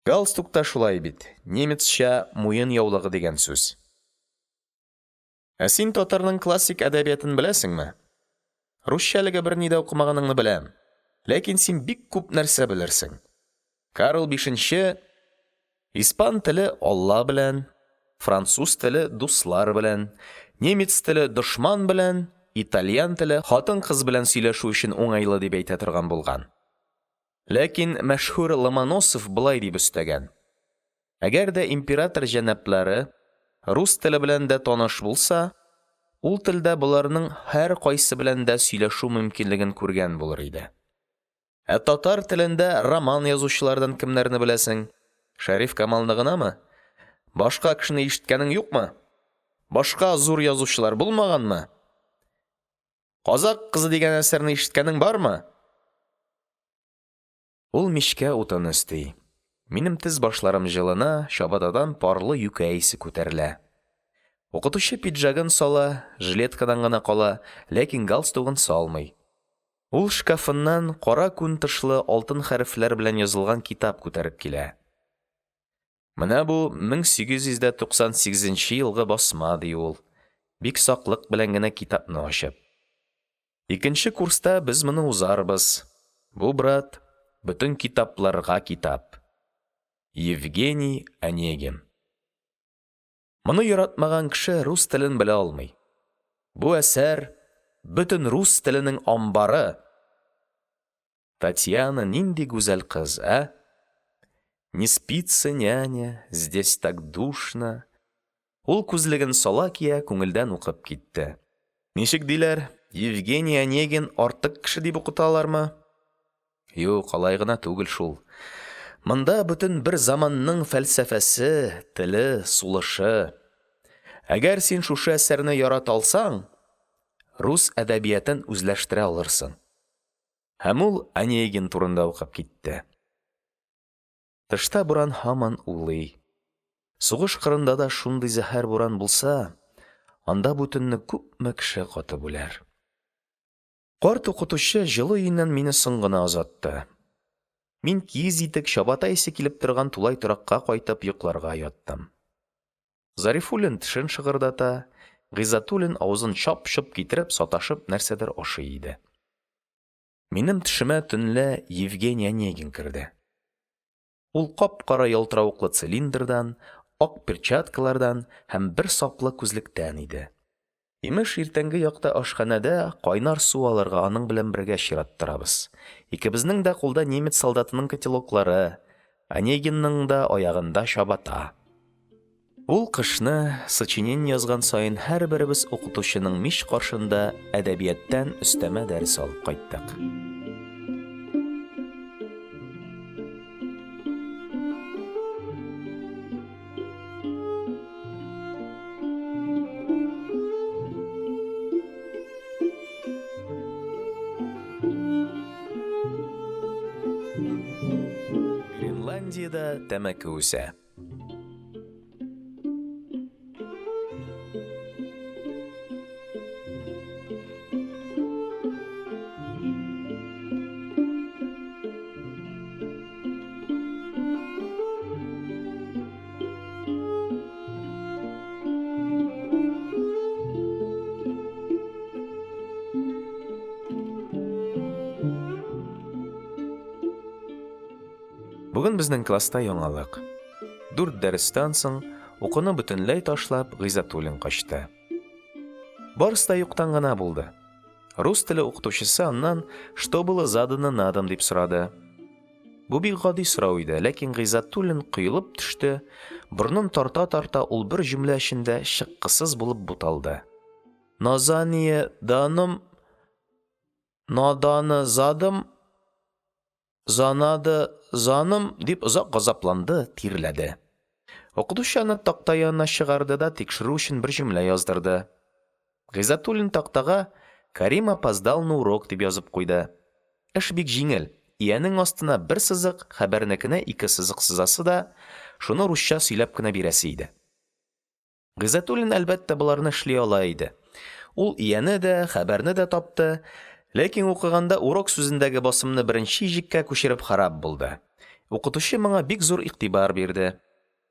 Галстук та шулай бит, немецча «муен яулыгы» дигән сүз. Ә син татарның классик әдәбиятын беләсеңме? Русча әлегә берни дә укымаганыңны беләм, ләкин син бик күп нәрсә белерсең. Карл Бишенче Испан теле Алла белән, француз теле дуслар белән, немец теле дошман белән, итальян теле хатын-кыз белән сөйләшү өчен уңайлы дип әйтә торган булган. Ләкин мәшһүр Ломоносов болай дип өстәгән: Әгәр дә император җәнаплары рус теле белән дә таныш булса, ул телдә боларның һәркайсы белән дә сөйләшү мөмкинлеген күргән булыр иде. Ә татар телендә роман язучылардан кемнәрне беләсең? Шәриф Камалны гынамы? Башка кешене ишеткәнең юкмы? Башка зур язучылар булмаганмы? Казакъ кызы дигән әсәрне ишеткәнең бармы? Ул мичкә утын өсти. Минем тез башларым җылына, чабатадан парлы юкә исе күтәрелә. Укытучы пиджагын сала, жилеткадан гына кала, ләкин галстугын салмый. Ул шкафыннан кара күн тышлы алтын хәрефләр белән язылган китап күтәреп килә. Менә бу 1898 нче елгы басма, ди ул, бик саклык белән генә китапны ачып. Икенче курста без моны узарбыз. Бу, брат, бөтен китапларга китап. Евгений Онегин. Моны яратмаган кеше рус телен белә алмый. Бу әсәр – бөтен рус теленең амбары. Татьяна нинди гүзәл кыз, ә? Не спится, няня, здесь так душно. Ул күзлеген сала кия, күңелдән укып китте. Ничек диләр, Евгений Онегин артык кеше дип укыталармы? Юк, алай гына түгел шул. Монда бөтен бер заманның фәлсәфәсе, теле, сулышы. Әгәр син шушы әсәрне ярата алсаң, рус әдәбиятын үзләштерә алырсың. Һәм ул Онегин турында укып китте. Тышта буран һаман улый. Сугыш кырында да шундый зәһәр буран булса, анда бу төнне күпме кеше катып үләр. Карт укытучы җылы өеннән мине соң гына озатты. Мин киез итек, чабата исе килеп торган тулай торакка кайтып йокларга яттым. Зарифуллин тешен шыгырдата, Гыйззәтуллин авызын чап-чоп китереп, саташып нәрсәдер ашый иде. Минем төшемә төнлә Евгений Онегин керде. Ул кап-кара ялтыравыклы цилиндрдан, ак перчаткалардан һәм бер саплы күзлектән иде. Имеш, иртәнге якта ашханәдә кайнар су алырга аның белән бергә чират торабыз. Икебезнең дә кулда немец солдатының котелоклары, Онегинның да аягында чабата. Ул кышны, сочинение язган саен, һәрберебез укытучының мич каршында әдәбияттан өстәмә дәрес алып кайттык. Финляндиядә тәмәке үсә. Бүген безнең класста яңалык. Дүрт дәрестән соң, укуны бөтенләй ташлап, Гыйззәтуллин качты. Барысы да юктан гына булды. Рус теле укытучысы аннан «Что было задано на дом?» дип сорады. Бу бик гади сорау иде, ләкин Гыйззәтуллин коелып төште, борынын тарта-тарта ул бер җөмлә эчендә чыккысыз булып буталды. Назание даном, наданы задом, занады заном дип озак газапланды, тирләде. Укытучы аны такта янына чыгарды да тикшерү өчен бер җөмлә яздырды. Гыйззәтуллин тактага «Карим опоздал на урок» дип язып куйды. Эш бик җиңел: иянең астына бер сызык, хәбәрнекенә ике сызык сызасы да шуны русча сөйләп кенә бирәсе иде. Гыйззәтуллин, әлбәттә, боларны эшли ала иде. Ул ияне дә, хәбәрне дә тапты, ләкин укыганда урок сүзендәге басымны беренче иҗеккә күчереп харап булды. Укытучы моңа бик зур игътибар бирде.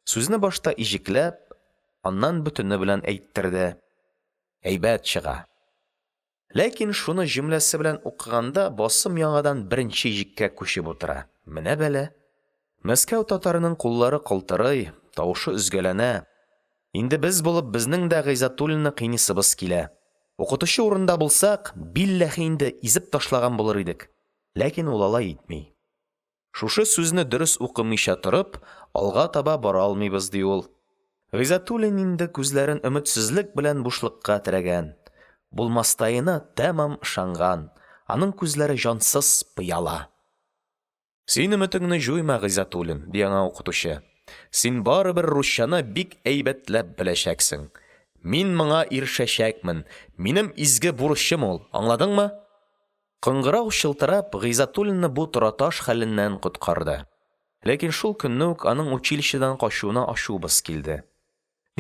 Сүзне башта иҗекләп, аннан бөтене белән әйттерде. Әйбәт чыга. Ләкин шуны җөмләсе белән укыганда басым яңадан беренче иҗеккә күчеп утыра. Менә бәла. Мәскәү татарының куллары калтырый, тавышы өзгәләнә. Инде без булып безнең дә Гыйззәтуллинны кыйныйсыбыз килә. Укытучы урынында булсак, билләһи инде, изеп ташлаган булыр идек. Ләкин ул алай итми. Шушы сүзне дөрес укымыйча торып, алга таба бара алмыйбыз, ди ул. Гыйззәтуллин инде күзләрен өметсезлек белән бушлыкка терәгән, булмастаена тәмам ышанган, аның күзләре җансыз пыяла. Син өметеңне җуйма, Гыйззәтуллин, ди аңа укытучы. Син барыбер русчаны бик әйбәтләп беләчәксең. Мин моңа ирешәчәкмен. Минем изге бурычым ул, аңладыңмы? Кыңгырау чылтырап, Гыйззәтуллинны бу тораташ хәленнән коткарды. Ләкин шул көнне үк аның училищедан качуына ачуыбыз килде.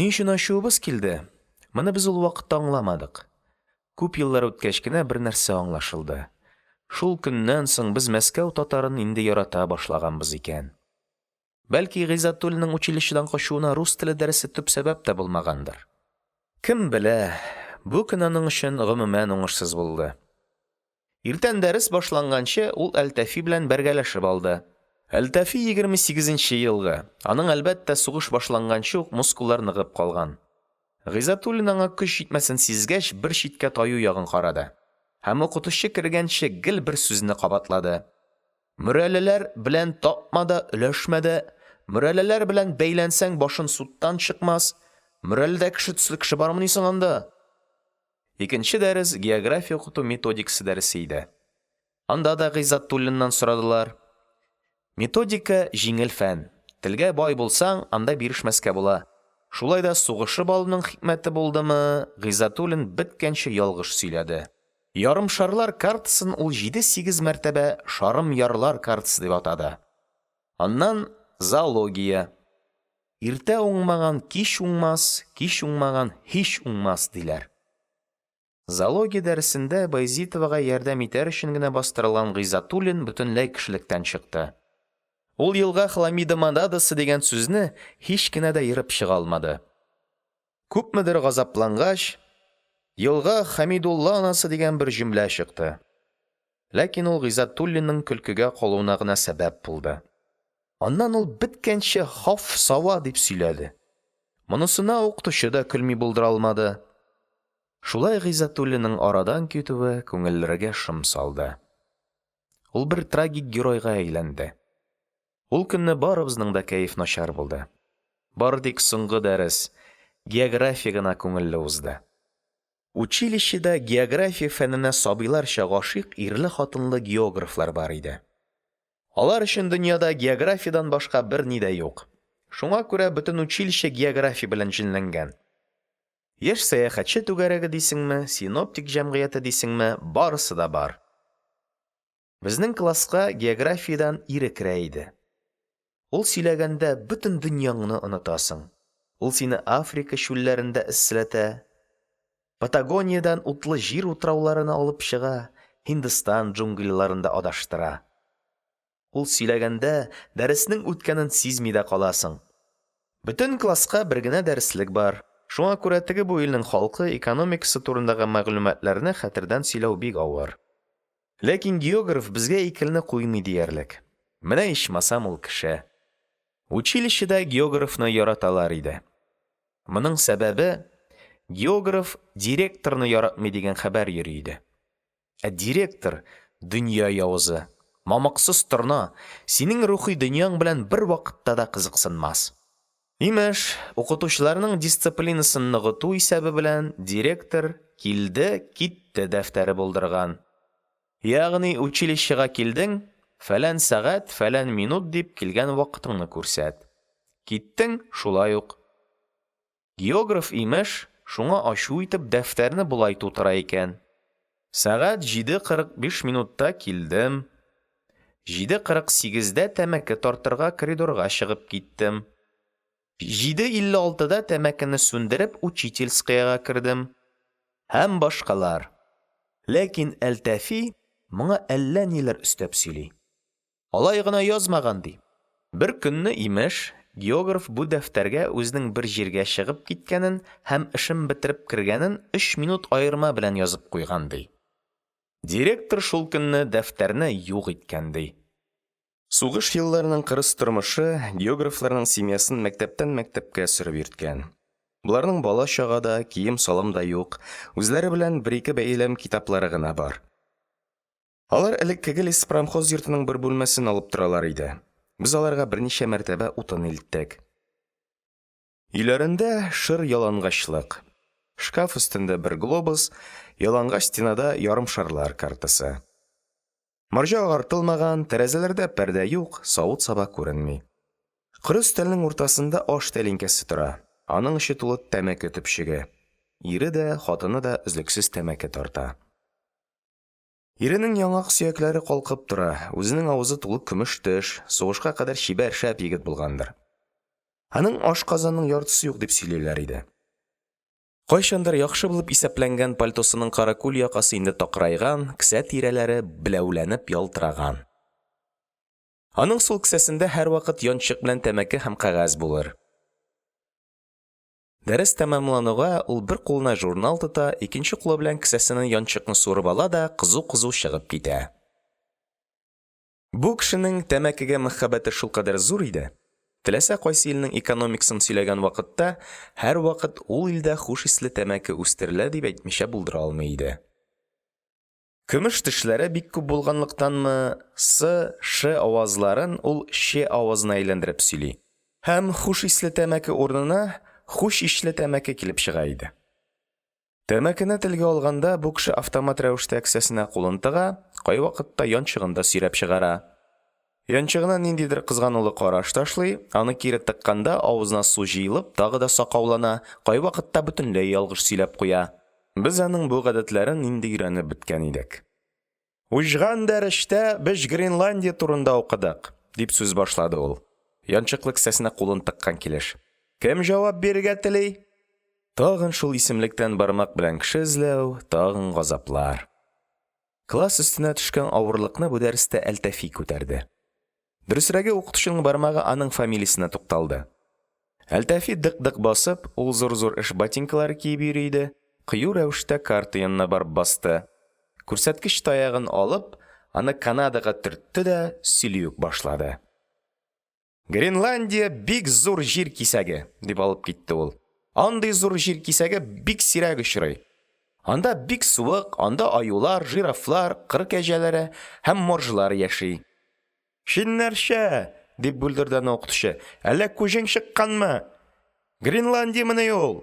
Ни өчен ачуыбыз килде? Моны без ул вакытта аңламадык. Күп еллар үткәч кенә бер нәрсә аңлашылды. Шул көннән соң без Мәскәү татарын инде ярата башлаганбыз икән. Бәлки, Гыйззәтуллинның училищедан качуына рус теле дәресе төп сәбәп тә булмагандыр. Кем белә, бу көн аның өчен гомумән уңышсыз булды. Иртән дәрес башланганчы ул Әлтафи белән бәргәләшеп алды. Әлтафи 28 нче елгы, аның, әлбәттә, сугыш башланганчы ук мускуллар ныгып калган. Гыйззәтуллин аңа көч җитмәсен сизгәч, бер читкә таю ягын карады. Һәм укытучы кергәнче гел бер сүзне кабатлады. Мөрәлеләр белән тапма да, өләшмә дә. Мөрәлеләр белән бәйләнсәң, башын судтан чыкмас. Мөрәледә кеше төсле кеше бармыни соң анда? Икенче дәрес география укыту методикасы дәресе иде. Анда да Гыйззәтуллиннан сорадылар. Методика җиңел фән. Телгә бай булсаң, анда бирешмәскә була. Шулай да сугышып алуның хикмәте булдымы, Гыйззәтуллин беткәнче ялгыш сөйләде. Ярымшарлар картасын ул җиде-сигез мәртәбә шарым-ярлар картасы дип атады. Аннан зоология. Иртә уңмаган кич уңмас, кич уңмаган һич уңмас, диләр. Зоология дәресендә Баязитовага ярдәм итәр өчен генә бастырылган Гыйззәтуллин бөтенләй кешелектән чыкты. Ул елга хламидомонадасы дигән сүзне һич кенә дә ерып чыга алмады. Күпмедер газаплангач, елга Хәмидулла анасы дигән бер җөмлә чыкты. Ләкин ул Гыйззәтуллинның көлкегә калуына гына сәбәп булды. Аннан ул беткәнче хаф сава дип сөйләде. Монысына укытучы да көлми булдыра алмады. Шулай Гыйззәтуллинның арадан китүе күңелләргә шом салды. Ул бер трагик геройга әйләнде. Ул көнне барыбызның да кәеф начар булды. Бары тик соңгы дәрес, география гына күңелле узды. Училищеда география фәненә сабыйларча гашыйк ирле-хатынлы географлар бар иде. Алар өчен дөньяда географиядән башка берни дә юк. Шуңа күрә бөтен училище география белән җенләнгән. Яшь сәяхәтче түгәрәге дисеңме, синоптик җәмгыяте дисеңме, барысы да бар. Безнең класска географиядән ире керә иде. Ул сөйләгәндә бөтен дөньяңны онытасың, ул сине Африка чүлләрендә эсселәтә, Патагониядән Утлы җир утрауларына алып чыга, Һиндстан джунглиларында адаштыра. Ул сөйләгәндә дәреснең үткәнен сизми дә каласың. Бөтен класска бер генә дәреслек бар, шуңа күрә теге-бу илнең халкы, экономикасы турындагы мәгълүматларны хәтердән сөйләү бик авыр. Ләкин географ безгә «икеле»не куймый диярлек. Менә ичмасам ул кеше! Училищеда географны яраталар иде. Моның сәбәбе – географ директорны яратмый дигән хәбәр йөри иде. Ә директор – дөнья явызы, мамыксыз торна, синең рухи дөньяң белән бервакытта да кызыксынмас. Имеш, укытучыларның дисциплинасын ныгыту исәбе белән директор «килде-китте» дәфтәре булдырган. Ягъни училищега килдең – фәлән сәгать, фәлән минут дип килгән вакытыңны күрсәт, киттең – шулай ук. Географ, имеш, шуңа ачу итеп дәфтәрне болай тутыра икән: Сәгать 7.45 минутта килдем, 7.48 дә тәмәке тартырга коридорга чыгып киттем, 7.56 да тәмәкене сүндереп учительскаяга кердем һәм башкалар. Ләкин Әлтафи моңа әллә ниләр өстәп сөйли. Алай гына язмаган, ди. Беркөнне, имеш, географ бу дәфтәргә үзенең бер җиргә чыгып киткәнен һәм эшен бетереп кергәнен өч минут аерма белән язып куйган, ди. Директор шул көнне дәфтәрне юк иткән, ди. Сугыш елларының кырыс тормышы географларның семьясын мәктәптән мәктәпкә сөреп йөрткән. Боларның бала-чага да, кием-салым да юк, үзләре белән бер-ике бәйләм китаплары гына бар. Алар элеккеге леспромхоз йортының бер бүлмәсен алып торалар иде. Без аларга берничә мәртәбә утын илттек. Өйләрендә шыр ялангачлык. Шкаф өстендә бер глобус, ялангач стенада ярымшарлар картасы. Морҗа агартылмаган, тәрәзәләрдә пәрдә юк, савыт-саба күренми. Коры өстәлнең уртасында аш тәлинкәсе тора, аның эче тулы тәмәке төпчеге. Ире дә, хатыны да өзлексез тәмәке тарта. Иренең яңак сөякләре калкып тора, үзенең авызы тулы көмеш теш, сугышка кадәр чибәр, шәп егет булгандыр. Аның ашказанының яртысы юк дип сөйлиләр иде. Кайчандыр яхшы булып исәпләнгән пальтосының каракүл якасы инде такырайган, кесә тирәләре беләүләнеп ялтыраган. Аның сул кесәсендә һәрвакыт янчык белән тәмәке һәм кәгазь булыр. Дәрес тәмамлануга ул бер кулына журнал тота, икенче кулы белән кесәсеннән янчыкны суырып ала да кызу-кызу чыгып китә. Бу кешенең тәмәкегә мәхәббәте шулкадәр зур иде, теләсә кайсы илнең экономикасын сөйләгән вакытта һәрвакыт ул илдә хуш исле тәмәке үстерелә дип әйтмичә булдыра алмый иде. Көмеш тешләре бик күп булганлыктанмы, с, ш авазларын ул ч авазына әйләндереп сөйли һәм хуш исле тәмәке урынына хуш ишле тәмәке килеп чыга иде. Тәмәкене телгә алганда, бу кеше автомат рәвештә кесәсенә кулын тыга, кайвакытта янчыгын да сөйрәп чыгара. Янчыгына ниндидер кызганулы караш ташлый, аны кире тыкканда авызына су җыелып, тагы да сакаулана, кайвакытта бөтенләй ялгыш сөйләп куя. Без аның бу гадәтләрен инде өйрәнеп беткән идек. Узган дәрестә без Гренландия турында укыдык, дип сүз башлады ул, янчыклы кесәсенә кулын тыккан килеш. Кем җавап бирергә тели? Тагын шул исемлектән бармак белән кеше эзләү, тагын газаплар. Класс өстенә төшкән авырлыкны бу дәрестә Әлтафи күтәрде. Дөресрәге, укытучының бармагы аның фамилиясенә тукталды. Әлтафи дык-дык басып, ул зур-зур эш ботинкалары киеп йөри иде, кыю рәвештә карта янына барып басты. Күрсәткеч таягын алып, аны Канадага төртте дә сөйли үк башлады. Гренландия бик зур җир кисәге, дип алып китте ул. Андый зур җир кисәге бик сирәк очрый. Анда бик суык, анда аюлар, жирафлар, кыр кәҗәләре һәм моржлар яши. Син нәрсә? – дип бүлдерде аны укытучы. Әллә күзең чыкканмы? Гренландиямени ул?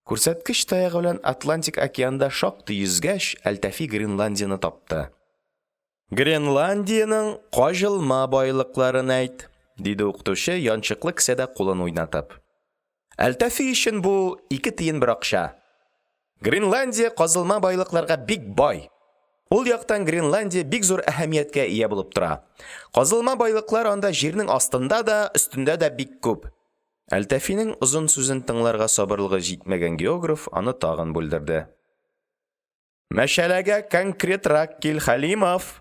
Күрсәткеч таягы белән Атлантик океанда шактый йөзгәч, Әлтафи Гренландияне тапты. Гренландиянең каҗылма байлыкларын әйт, диде укытучы, янчыклы кесәдә кулын уйнатып. Әлтафи өчен бу ике тиен бер акча. Гренландия казылма байлыкларга бик бай. Ул яктан Гренландия бик зур әһәмияткә ия булып тора: казылма байлыклар анда җирнең астында да, өстендә дә бик күп. Әлтафиның озын сүзен тыңларга сабырлыгы җитмәгән географ аны тагын бүлдерде: – Мәсьәләгә конкретрак кил, Хәлимов!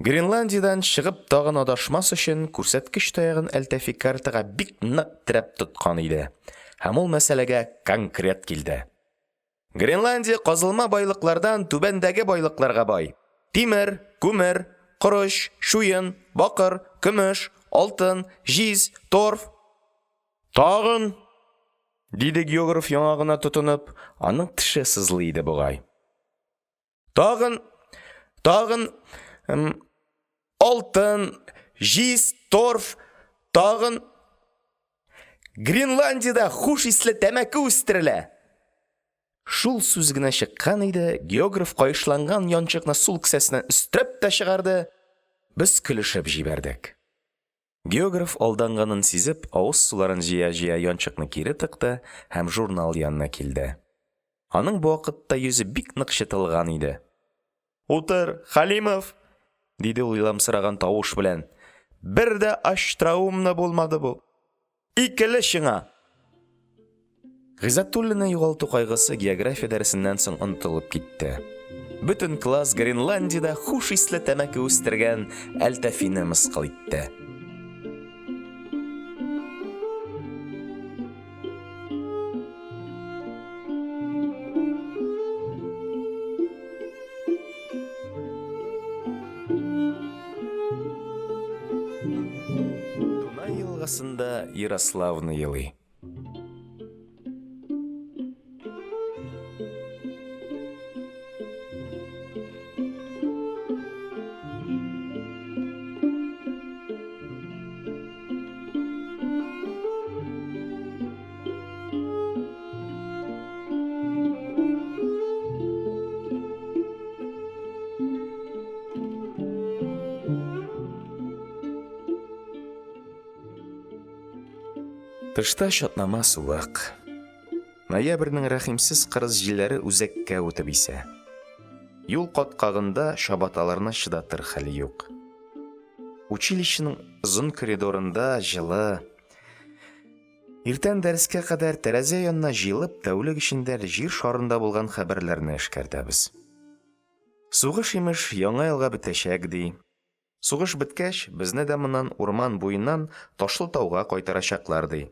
Гренландиядән чыгып тагын адашмас өчен, күрсәткеч таягын Әлтафи картага бик нык терәп тоткан иде, һәм ул мәсьәләгә конкрет килде: – Гренландия казылма байлыклардан түбәндәге байлыкларга бай: тимер, күмер, корыч, чуен, бакыр, көмеш, алтын, җиз, торф… – Тагын? – диде географ, яңагына тотынып, аның теше сызлый иде бугай. – Тагын, тагын, алтын, җиз, торф, тагын… Гренландиядә хуш исле тәмәке үстерелә. Шул сүз генә чыккан иде, географ каешланган янчыкны сул кесәсеннән өстерәп тә чыгарды, без көлешеп җибәрдек. Географ, алданганын сизеп, авыз суларын җыя-җыя, янчыкны кире тыкты һәм журнал янына килде. Аның бу вакытта йөзе бик нык чытылган иде. – Утыр, Хәлимов, – диде ул еламсыраган тавыш белән, – бер дә ачтраумно булмады бу. Икеле сиңа! Гыйззәтуллинны югалту кайгысы география дәресеннән соң онытылып китте. Бөтен класс Гренландиядә хуш исле тәмәке үстергән Әлтафины мыскыл итте. Дунай елгасында Ярославна елый. Тышта чатнама суык. Ноябрьнең рәхимсез кырыс җилләре үзәккә үтеп исә. Юл каткагында чабаталарны чыдатыр хәл юк. Училищеның озын коридорында җылы. Иртән дәрескә кадәр тәрәзә янына җыелып, тәүлек эчендә Җир шарында булган хәбәрләрне эшкәртәбез. Сугыш, имеш, Яңа елга бетәчәк, ди. Сугыш беткәч, безне дә моннан урман буеннан Ташлытауга кайтарачаклар, ди.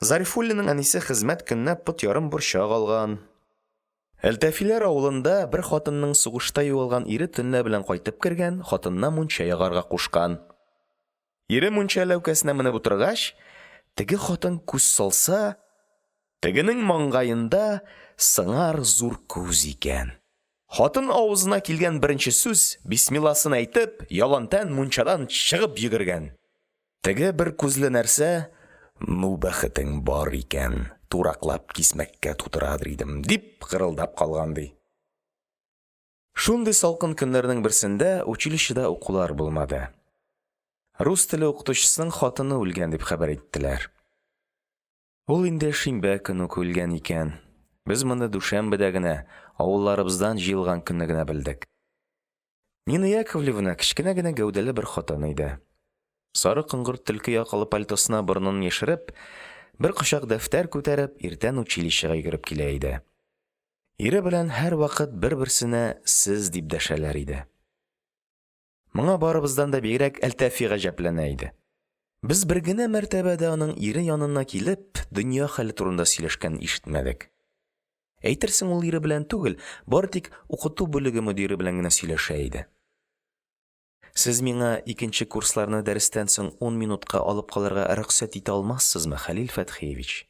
Зарифуллинның әнисе хезмәт көненә пот ярым борчак алган. Әлтафилар авылында бер хатынның сугышта югалган ире төнлә белән кайтып кергән, хатынына мунча ягарга кушкан. Ире мунча ләүкәсенә менеп утыргач, теге хатын күз салса, тегенең маңгаенда сыңар зур күз икән. Хатын авызына килгән беренче сүз, бисмилласын әйтеп, ялантән мунчадан чыгып йөгергән. Теге бер күзле нәрсә: «Ну, бәхетең бар икән, тураклап кисмәккә тутырадыр идем», – дип гырылдап калган, ди. Шундый салкын көннәрнең берсендә училищеда укулар булмады. Рус теле укытучысының хатыны үлгән дип хәбәр иттеләр. Ул инде шимбә көн үк үлгән икән. Без моны дүшәмбедә генә, авылларыбыздан җыелган көнне генә белдек. Нина Яковлевна кечкенә генә гәүдәле бер хатын иде. Сары коңгырт төлке якалы пальтосына борынын яшереп, бер кочак дәфтәр күтәреп, иртән училищега йөгереп килә иде. Ире белән һәрвакыт бер-берсенә «сез» дип дәшәләр иде. Моңа барыбыздан да бигрәк Әлтафи гаҗәпләнә иде. Без бер генә мәртәбә дә аның ире янына килеп, дөнья хәле турында сөйләшкәнен ишетмәдек. Әйтерсең ул ире белән түгел, бары тик укыту бүлеге мөдире белән генә сөйләшә иде. Сез миңа икенче курсларны дәрестән соң ун минутка алып калырга рөхсәт итә алмассызмы, Хәлил Фәтхиевич?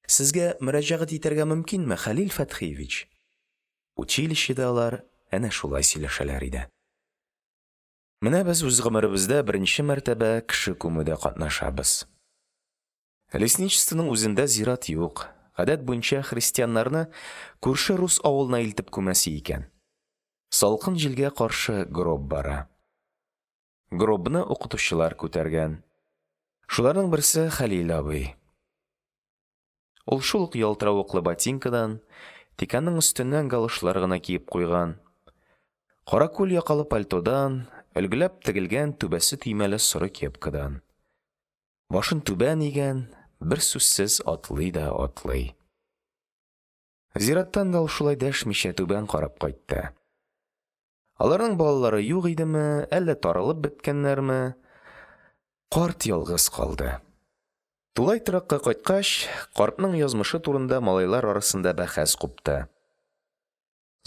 Сезгә мөрәҗәгать итәргә мөмкинме, Хәлил Фәтхиевич? Училищеда алар әнә шулай сөйләшәләр иде. Менә без үз гомеребездә беренче мәртәбә кеше күмүдә катнашабыз. Лесничествоның үзендә зират юк. Гадәт буенча христианнарны күрше рус авылына илтеп күмәсе икән. Салкын җилгә каршы гроб бара. Гробны укытучылар күтәргән. Шуларның берсе Хәлил абый. Ул шул ук ялтыравыклы ботинкадан, тик аның өстеннән галошлар гына киеп куйган. Каракүл якалы пальтодан, өлгеләп тегелгән, түбәсе төймәле соры кепкадан. Башын түбән игән, берсүзсез атлый да атлый. Зираттан да ул шулай дәшмичә, түбән карап кайтты. Аларның балалары юк идеме, әллә таралып беткәннәрме, карт ялгыз калды. Тулай торакка кайткач, картның язмышы турында малайлар арасында бәхәс купты.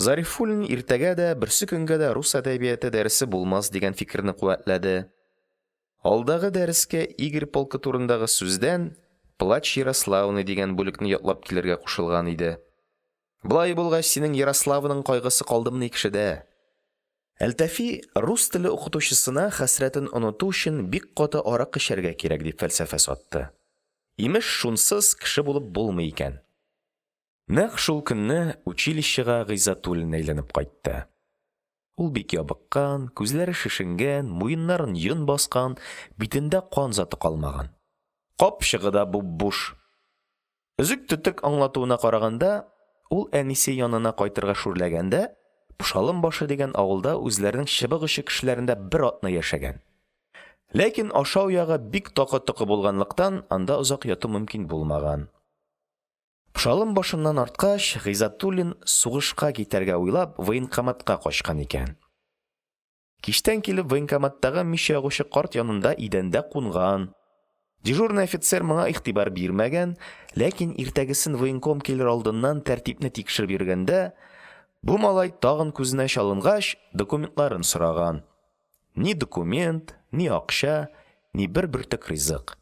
Зарифуллин иртәгә дә, берсекөнгә дә рус әдәбияты дәресе булмас дигән фикерне куәтләде. Алдагы дәрескә Игорь полкы турындагы сүздән «Плач Ярославны» дигән бүлекне ятлап килергә кушылган иде. Болай булгач, синең Ярославнаң кайгысы калдымыни кешедә? Әлтафи рус теле укытучысына хәсрәтен оныту өчен бик каты аракы эчәргә кирәк дип фәлсәфә сатты. Имеш, шунсыз кеше булып булмый икән. Нәкъ шул көнне училищега Гыйззәтуллин әйләнеп кайтты. Ул бик ябыккан, күзләре шешенгән, муеннарын йон баскан, битендә кан заты калмаган. Капчыгы да буп-буш. Өзек-төтек аңлатуына караганда, ул әнисе янына кайтырга шүрләгән дә Пошалым башы дигән авылда үзләренең чыбык очы кешеләрендә бер атна яшәгән. Ләкин ашау ягы бик такы-токы булганлыктан, анда озак яту мөмкин булмаган. Пошалым башыннан арткач, Гыйззәтуллин, сугышка китәргә уйлап, военкоматка качкан икән. Кичтән килеп военкоматтагы мич ягучы карт янында идәндә кунган. Дежурный офицер моңа игътибар бирмәгән, ләкин иртәгесен военком килер алдыннан тәртипне тикшереп йөргәндә, бу малай тагын күзенә чалынгач, документларын сораган. Ни документ, ни акча, ни бер бөртек ризык.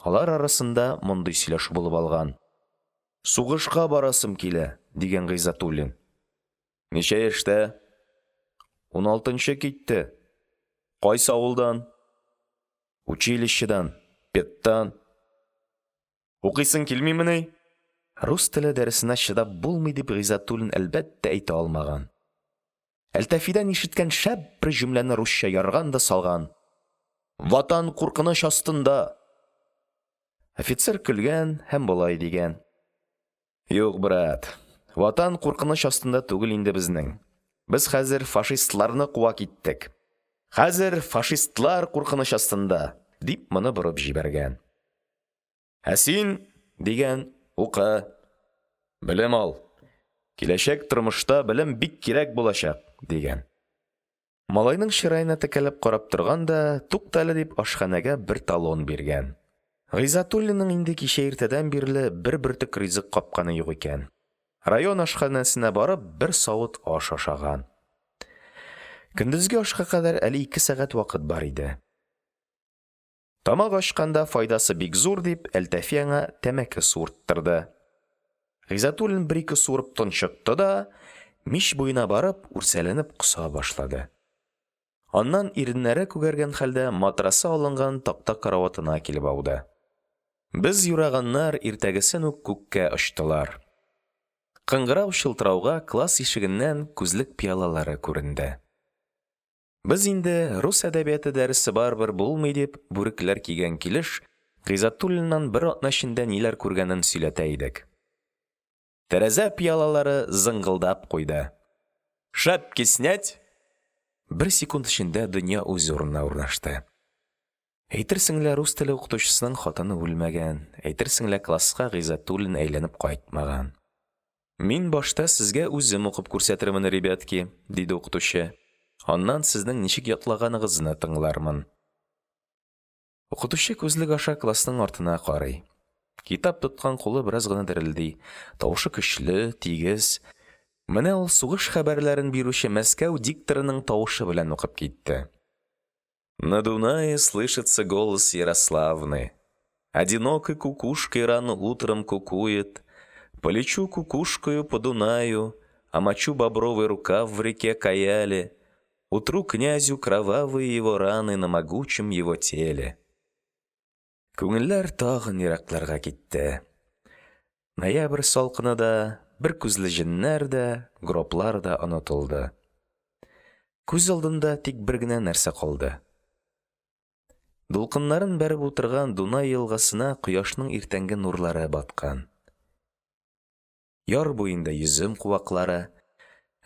Алар арасында мондый сөйләшү булып алган. Сугышка барасым килә, дигән Гыйззәтуллин. Ничә яшьтә? Уналтынчы китте. Кайсы авылдан? Училищедан, педтан. Укыйсың килмимени? Рус теле дәресенә чыдап булмый дип Гыйззәтуллин, әлбәттә, әйтә алмаган. Әлтафидан ишеткән шәп бер җөмләне русча ярган да салган. Ватан куркыныч астында. Офицер көлгән һәм болай дигән. Юк, брат, Ватан куркыныч астында түгел инде безнең. Без хәзер фашистларны куа киттек. Хәзер фашистлар куркыныч астында, дип моны борып җибәргән. Ә син, дигән, укы. Белем ал. Киләчәк тормышта белем бик кирәк булачак, дигән. Малайның чыраена текәлеп карап торган да, туктале дип, ашханәгә бер талон биргән. Гыйззәтуллинның инде кичә иртәдән бирле бер бөртек ризык капканы юк икән. Район ашханәсенә барып, бер савыт аш ашаган. Көндезге ашка кадәр әле ике сәгать вакыт бар иде. Тамак ачканда файдасы бик зур дип, Әлтафи аңа тәмәке суырттырды. Гыйззәтуллин бер-ике суырып тончыкты да, мич буена барып, үрсәләнеп коса башлады. Аннан иреннәре күгәргән хәлдә матрасы алынган такта караватына килеп ауды. Без юраганнар иртәгесен үк күккә очтылар. Кыңгырау чылтырауга класс ишегеннән күзлек пыялалары күренде. Без инде, рус әдәбияты дәресе барыбер булмый дип, бүрекләр кигән килеш, Гыйззәтуллиннан бер атна эчендә ниләр күргәнен сөйләтә идек. Тәрәзә пыялалары зыңгылдап куйды. Шапки снять! Бер секунд эчендә дөнья үз урынына урнашты. Әйтерсең лә рус теле укытучысының хатыны үлмәгән, әйтерсең лә класска Гыйззәтуллин әйләнеп кайтмаган. Мин башта сезгә үзем укып күрсәтермен, ребятки, диде укытучы. Аннан сезнең ничек ятлаганыгызны тыңлармын. Укытучы күзлек аша классның артына карый. Китап тоткан кулы бераз гына дерелди. Тавышы көчле, тигез. Менә ул сугыш хәбәрләрен бирүче Мәскәү дикторының тавышы белән укып китте. На Дунае слышится голос Ярославны. Одинокой кукушкой рано утром кукует. Полечу кукушкою по Дунаю, омочу бобровый рукав в реке Каяле, утру князю кровавые его раны на могучем его теле. Күңелләр тагын еракларга китте. Ноябрь салкыны да, бер күзле җеннәр дә, гроблар да онытылды. Күз алдында тик бер генә нәрсә калды. Дулкыннарын бәреп утырган Дунай елгасына кояшның иртәнге нурлары баткан. Яр буенда йөзем куаклары.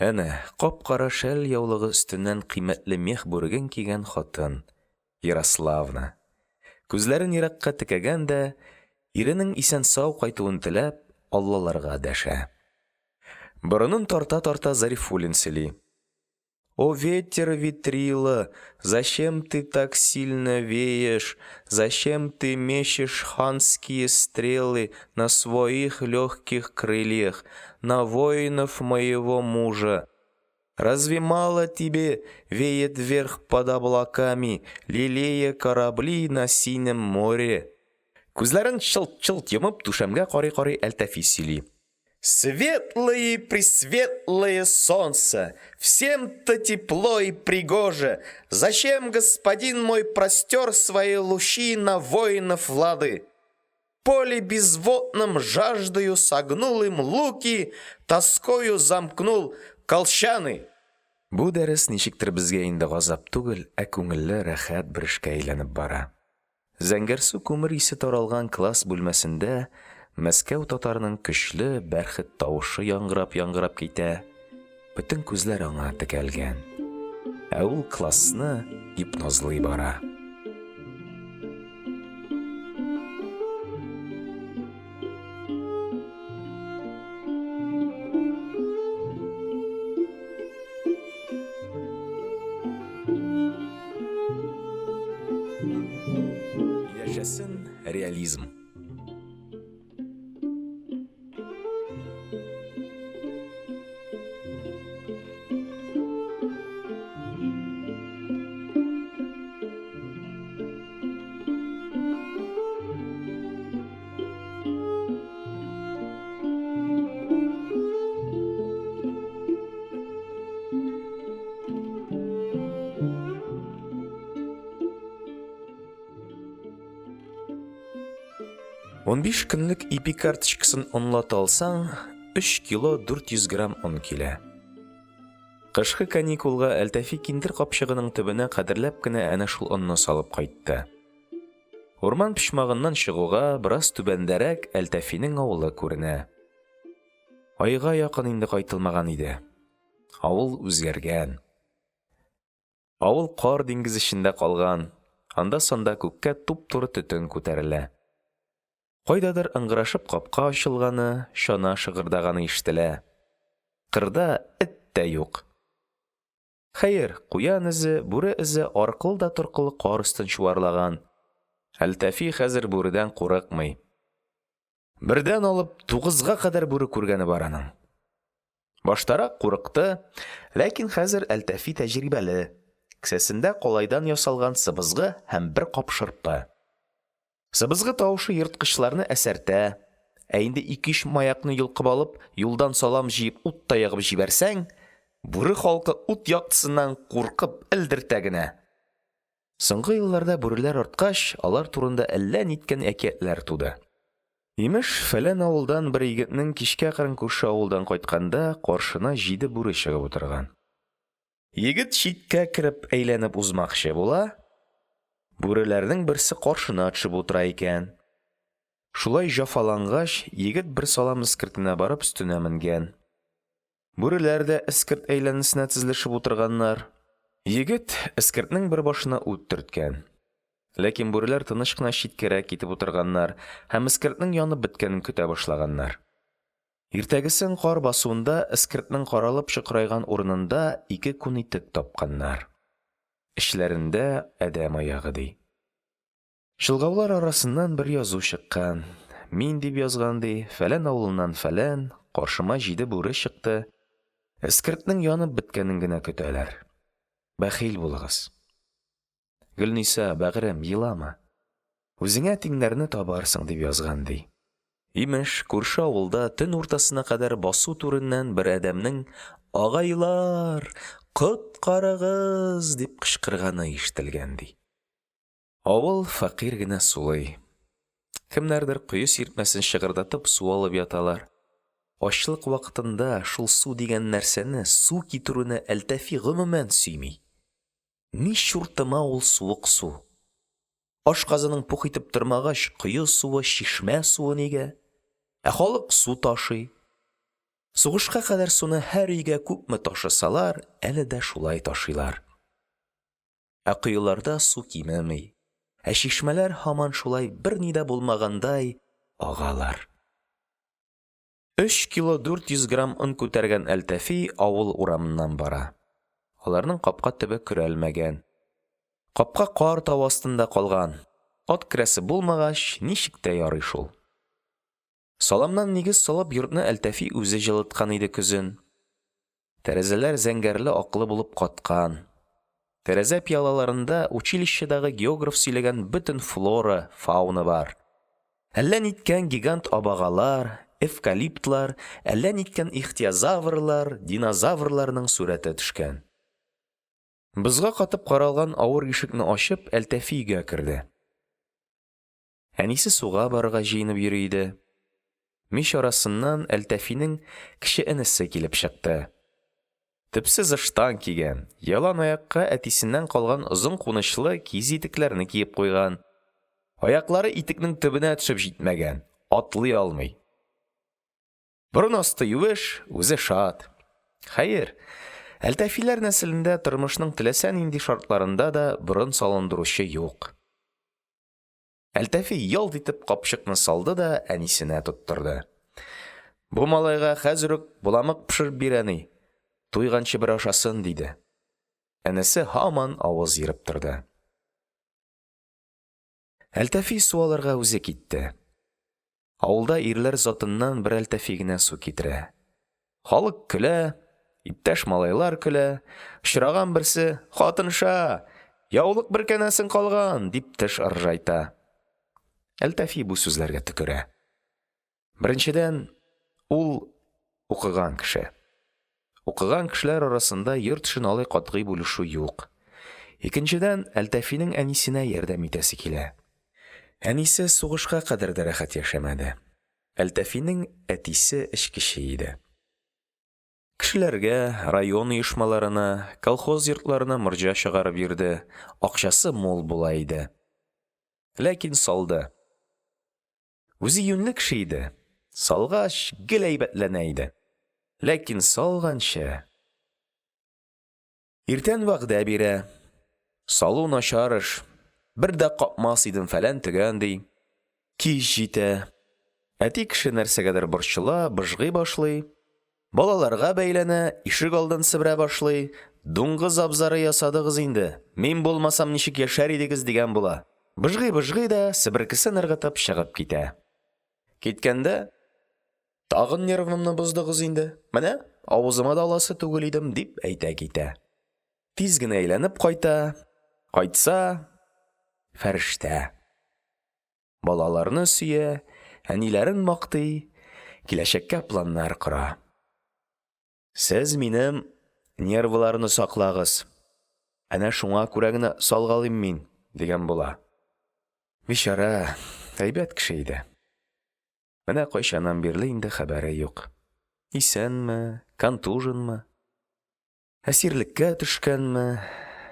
Әнә кап-кара шәльяулыгы өстеннән кыйммәтле мех бүреген кигән хатын – Ярославна – күзләрен еракка текәгән дә, иренең исән-сау кайтуын теләп, аллаларга дәшә. Борынын тарта-тарта Зарифуллин сөйли: О ветер, ветрило, зачем ты так сильно веешь, зачем ты мечешь ханские стрелы на своих лёгких крыльях на воинов моего мужа? Разве мало тебе веять вверх под облаками, лелея корабли на синем море? Күзләрен чылт-чылт йомып, түшәмгә карый-карый Әлтафи сөйли: Светлое и пресветлое солнце, всем-то тепло и пригоже, зачем господин мой простер свои лучи на воинов Лады? В поле безводном жаждою согнул им луки, тоскою замкнул колчаны. Бу дәрес ничектер безгә инде газап түгел, ә күңелле, рәхәт бер эшкә әйләнеп бара. Зәңгәрсу күмер исе таралган класс бүлмәсендә Мәскәү татарының көчле, бәрхет тавышы яңгырап-яңгырап китә, бөтен күзләр аңа текәлгән. Ә ул классны гипнозлый бара. Яшәсен реализм! 15 көнлек ипи карточкасын онлата алсаң, 3 кило 400 грамм он килә. Кышкы каникулга Әлтафи киндер капчыгының төбенә кадерләп кенә әнә шул онны салып кайтты. Урман почмагыннан чыгуга, бераз түбәндәрәк Әлтафиның авылы күренә. Айга якын инде кайтылмаган иде. Авыл үзгәргән. Авыл кар диңгезе эчендә калган, анда-санда күккә туп-туры төтен күтәрелә. Кайдадыр ыңгырашып капка ачылганы, чана шыгырдаганы ишетелә. Кырда эт тә юк. Хәер, куян эзе, бүре эзе аркылы да торкылы кар өстен чуарлаган. Әлтафи хәзер бүредән курыкмый. Бердән алып тугызга кадәр бүре күргәне бар аның. Баштарак курыкты, ләкин хәзер Әлтафи тәҗрибәле. Кесәсендә калайдан ясалган сыбызгы һәм бер кап шырпы. Сыбызгы тавышы ерткычларны әсәртә, ә инде ике-өч маякны йолкып алып, юлдан салам җыеп ут та ягып җибәрсәң, бүре халкы ут яктысыннан куркып элдертә генә. Соңгы елларда бүреләр арткач, алар турында әллә ниткән әкиятләр туды. Имеш, фәлән авылдан бер егетнең кичкә кырын күрше авылдан кайтканда каршына җиде бүре чыгып утырган. Егет читкә кереп әйләнеп узмакчы була, бүреләрнең берсе каршына төшеп утыра икән. Шулай җафалангач, егет бер салам эскертенә барып өстенә менгән. Бүреләр дә эскерт әйләнәсенә тезелешеп утырганнар. Егет эскертнең бер башына ут төрткән. Ләкин бүреләр тыныч кына читкәрәк китеп утырганнар һәм эскертнең янып беткәнен көтә башлаганнар. Иртәгесен кар басуында эскертнең каралып чокырайган урынында ике күн итек тапканнар. Эчләрендә адәм аягы, ди. Чолгаулар арасыннан бер язу чыккан. Мин, дип язган, ди, фәлән авылыннан фәлән, каршыма җиде бүре чыкты. Эскертнең янып беткәнен генә көтәләр. Бәхил булыгыз. Гөлниса, бәгърем, елама. Үзеңә тиңнәрне табарсың, дип язган, ди. Имеш, күрше авылда төн уртасына кадәр басу түреннән бер адәмнең «Агайлар! Коткарыгыз!» дип кычкырганы ишетелгән, ди. Авыл фәкыйрь генә сулый. Кемнәрдер кое сиртмәсен шыгырдатып су алып яталар. Ачлык вакытында шул су дигән нәрсәне, су китерүне Әлтафи гомумән сөйми. Ни чуртыма ул суык су? Ашказаның пух итеп тормагач, кое суы, чишмә суы нигә? Ә халык су ташый. Сугышка кадәр суны һәр өйгә күпме ташысалар, әле дә шулай ташыйлар. Ә коеларда су кимеми, ә чишмәләр һаман шулай берни дә булмагандай агалар. Өч кило 400 грамм он күтәргән Әлтафи авыл урамыннан бара. Аларның капка төбе көрәлмәгән. Капка кар тавы астында калган, ат керәсе булмагач, ничек тә ярый шул. Саламнан нигез салып йортны Әлтафи үзе җылыткан иде көзен. Тәрәзәләр зәңгәрле-аклы булып каткан. Тәрәзә пыялаларында училищедагы географ сөйләгән бөтен флора, фауна бар. Әллә ниткән гигант абагалар, эвкалиптлар, әллә ниткән ихтиозаврлар, динозаврларның сурәте төшкән. Бозга катып каралган авыр ишекне ачып, Әлтафи өйгә керде. Әнисе суга барырга җыенып йөри иде. Мич арасыннан Әлтафиның кече энесе килеп чыкты. Төпсез ыштан кигән, ялан аякка әтисеннән калган озын кунычлы киез итекләрне киеп куйган. Аяклары итекнең төбенә төшеп җитмәгән, атлый алмый. Борын асты юеш, үзе шат. Хәер, Әлтафилар нәселендә тормышның теләсә нинди шартларында да борын салындыручы юк. Әлтафи ялт итеп капчыкны салды да әнисенә тоттырды. – Бу малайга хәзер үк боламык пешереп бир, әни. Туйганчы бер ашасын, – диде. Энесе һаман авыз ерып торды. Әлтафи су алырга үзе китте. Авылда ирләр затыннан бер Әлтафи генә су китерә. Халык көлә, иптәш малайлар көлә, очраган берсе: «Хатынша, яулык бөркәнәсең калган!» – дип теш ыржайта. Әлтафи бу сүзләргә төкерә. Беренчедән, ул – укыган кеше. Укыган кешеләр арасында йорт эшен алай катгый бүлешү юк. Икенчедән, Әлтафиның әнисенә ярдәм итәсе килә. Әнисе сугышка кадәр дә рәхәт яшәмәде. Әлтафиның әтисе эчкече иде. Кешеләргә, район оешмаларына, колхоз йортларына морҗа чыгарып йөрде, акчасы мул була иде. Ләкин салды. Үзе юньле кеше иде, салгач, гел әйбәтләнә иде. Ләкин салганчы… Иртән вәгъдә бирә: салу начар эш, бер дә капмас идем, фәлән-төгән, ди. Кич җитә. Әти кеше нәрсәгәдер борчыла, быжгый башлый. Балаларга бәйләнә, ишегалдын себерә башлый, дуңгыз абзары ясадыгыз инде, мин булмасам ничек яшәр идегез, дигән була. Быжгый-быжгый да себеркесен ыргытып чыгып китә. Киткәндә: «Тагын нервымны боздыгыз инде, менә авызыма да аласы түгел идем», – дип әйтә китә. Тиз генә әйләнеп кайта, кайтса – фәрештә. Балаларны сөя, әниләрен мактый, киләчәккә планнар кора. Сез минем нервыларны саклагыз, әнә шуңа күрә генә салгалыйм мин, дигән була. Бичара, әйбәт кеше иде. Менә кайчаннан бирле инде хәбәре юк. Исәнме, контуженмы, әсирлеккә төшкәнме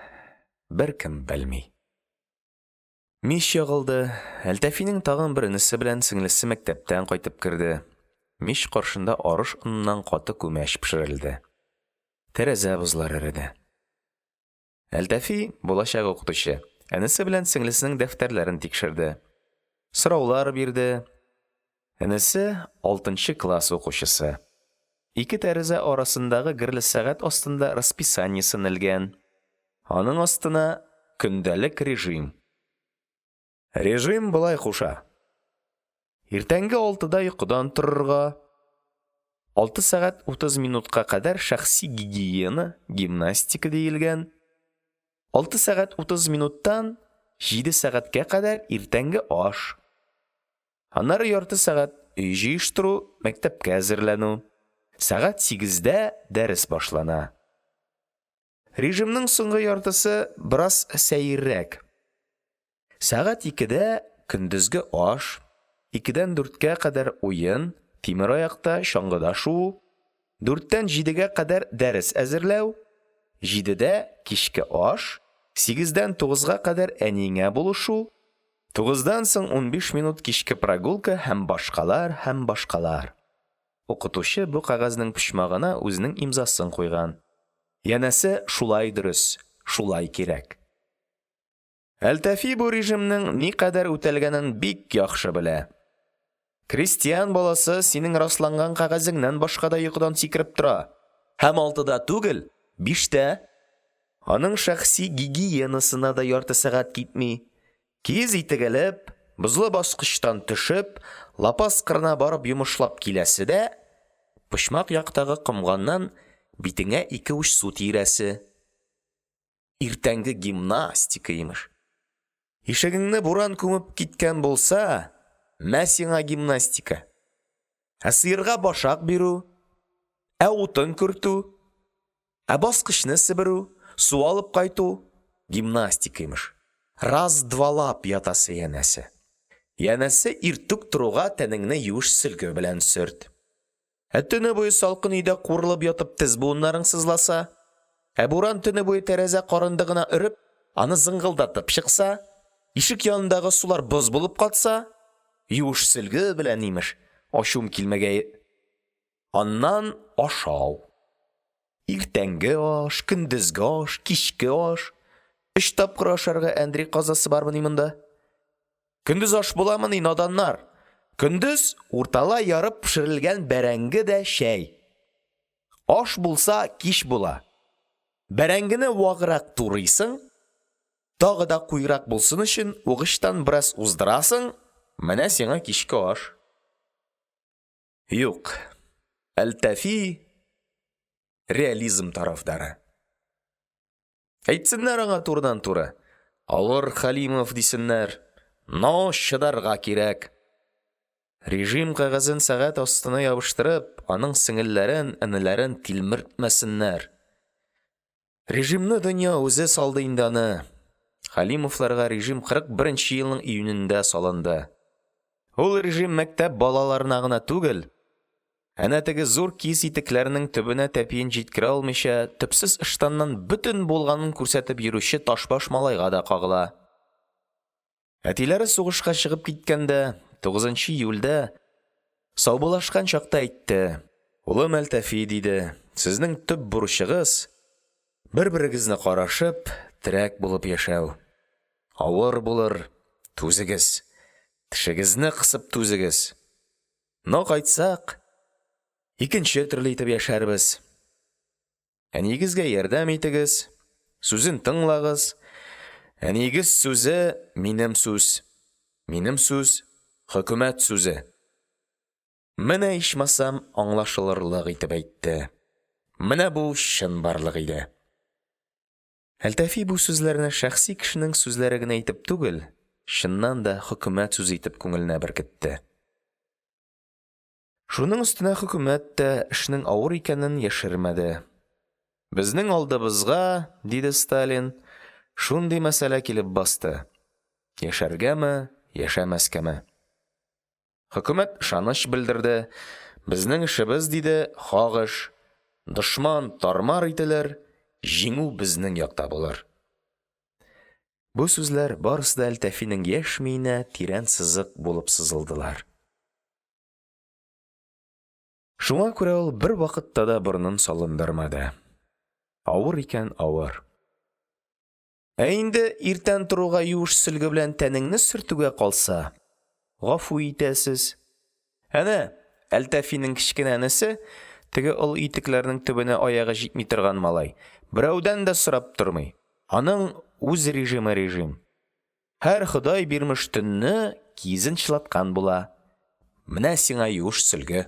– беркем белми. Мич ягылды, Әлтафиның тагын бер энесе белән сеңлесе мәктәптән кайтып керде. Мич каршында арыш оныннан каты күмәч пешерелде. Тәрәзә бозлары эреде. Әлтафи, булачак укытучы, энесе белән сеңлесенең дәфтәрләрен тикшерде. Сораулар бирде. Энесе – алтынчы класс укучысы. Ике тәрәзә арасындагы герле сәгать астында расписаниесен элгән. Аның астына – көндәлек режим. Режим болай куша: иртәнге 6да йокыдан торырга, 6 сәгать 30 минутка кадәр шәхси гигиена, гимнастика диелгән, 6 сәгать 30 минуттан 7 сәгатькә кадәр иртәнге аш, аннары ярты сәгать өй җыештыру, мәктәпкә әзерләнү, сәгать 8дә дәрес башлана. Режимның соңгы яртысы бераз сәеррәк. Сәгать 2дә көндезге аш, 2дән 4кә кадәр уен, тимераякта, чаңгыда шуу, 4тән 7гә кадәр дәрес әзерләү, 7дә кичке аш, 8дән 9га кадәр әниеңә булышу, 9дан соң 15 минут кичке прогулка һәм башкалар, һәм башкалар. Укытучы бу кәгазьнең почмагына үзенең имзасын куйган: янәсе, шулай дөрес, шулай кирәк. Әлтафи бу режимның никадәр үтәлгәнен бик яхшы белә. Крестьян баласы синең расланган кәгазеңнән башка да йокыдан сикереп тора һәм алтыда түгел, биштә. Аның шәхси гигиенасына да ярты сәгать китми: киез итек элеп, бозлы баскычтан төшеп, лапас кырына барып йомышлап киләсе дә почмак яктагы комганнан битеңә ике уч су тиерәсе. Иртәнге гимнастика, имеш. Ишегеңне буран күмеп киткән булса, мә сиңа гимнастика. Ә сыерга башак бирү? Ә утын кертү? Ә баскычны себерү, су алып кайту? Гимнастика, имеш. Раз-двалап ятасы, янәсе. Янәсе, иртүк торуга тәнеңне юеш сөлге белән сөрт. Ә төне буе салкын өйдә куырылып ятып тез буыннарың сызласа? Ә буран төне буе тәрәзә карындыгына өреп, аны зыңгылдатып чыкса? Ишек янындагы сулар боз булып катса? Юеш сөлге белән, имеш. Ачуым килмәгәе. Аннан ашау. Иртәнге аш, көндезге аш, кичке аш. Өч тапкыр ашарга әндри казасы бармыни монда? Көндез аш буламыни, наданнар? Көндез урталай ярып пешерелгән бәрәңге дә чәй. Аш булса, кич була. Бәрәңгене ваграк турыйсың, тагы да куерак булсын өчен угычтан бераз уздырасың, менә сиңа кичке аш. Юк, Әлтафи – реализм тарафдары. Әйтсеннәр аңа турыдан-туры: авыр, Хәлимов, дисеннәр, но чыдарга кирәк. Режим кәгазен сәгать астына ябыштырып, аның сеңелләрен, энеләрен тилмертмәсеннәр. Режимны дөнья үзе салды инде аны. Хәлимовларга режим 41 елның июнендә салынды. Ул режим мәктәп балаларына гына түгел, әнә теге зур киез итекләрнең төбенә тәпиен җиткерә алмыйча, төпсез ыштаннан бөтен булганын күрсәтеп йөрүче ташбаш малайга да кагыла. Әтиләре сугышка чыгып киткәндә, 9 июльдә, саубуллашкан чакта әйтте: "Улым Әлтафи, – диде, – сезнең төп бурычыгыз – бер-берегезне карашып, терәк булып яшәү. Авыр булыр, түзегез, тешегезне кысып түзегез. Но кайтсак, икенче төрле итеп яшәрбез. Әниегезгә ярдәм итегез, сүзен тыңлагыз. Әниегез сүзе – минем сүз, минем сүз – хөкүмәт сүзе. Менә ичмасам аңлашылырлык итеп әйтте. Менә бу чынбарлык иде. Әлтафи бу сүзләрне шәхси кешенең сүзләре генә итеп түгел, чыннан да хөкүмәт сүзе итеп күңеленә беркетте. Шуның өстенә хөкүмәт тә эшнең авыр икәнен яшермәде. Безнең алдыбызга, диде Сталин, шундый мәсьәлә килеп басты: яшәргәме, яшәмәскәме? Хөкүмәт ышаныч белдерде, безнең эшебез, диде, хак эш, дошман тар-мар ителер, җиңү безнең якта булыр. Бу сүзләр барысы да Әлтафиның яшь миенә тирән сызык булып сызылдылар. Шуңа күрә ул бервакытта да борынын салындырмады. Авыр икән, авыр. Ә инде иртән торуга юеш сөлге белән тәнеңне сөртүгә калса, гафу итәсез. Әнә, Әлтафиның кечкенә энесе, теге олы итекләрнең төбенә аягы җитми торган малай, берәүдән дә сорап тормый. Аның үз режимы режим. Һәр Ходай бирмеш төнне киезен чылаткан була. Менә сиңа юеш сөлге.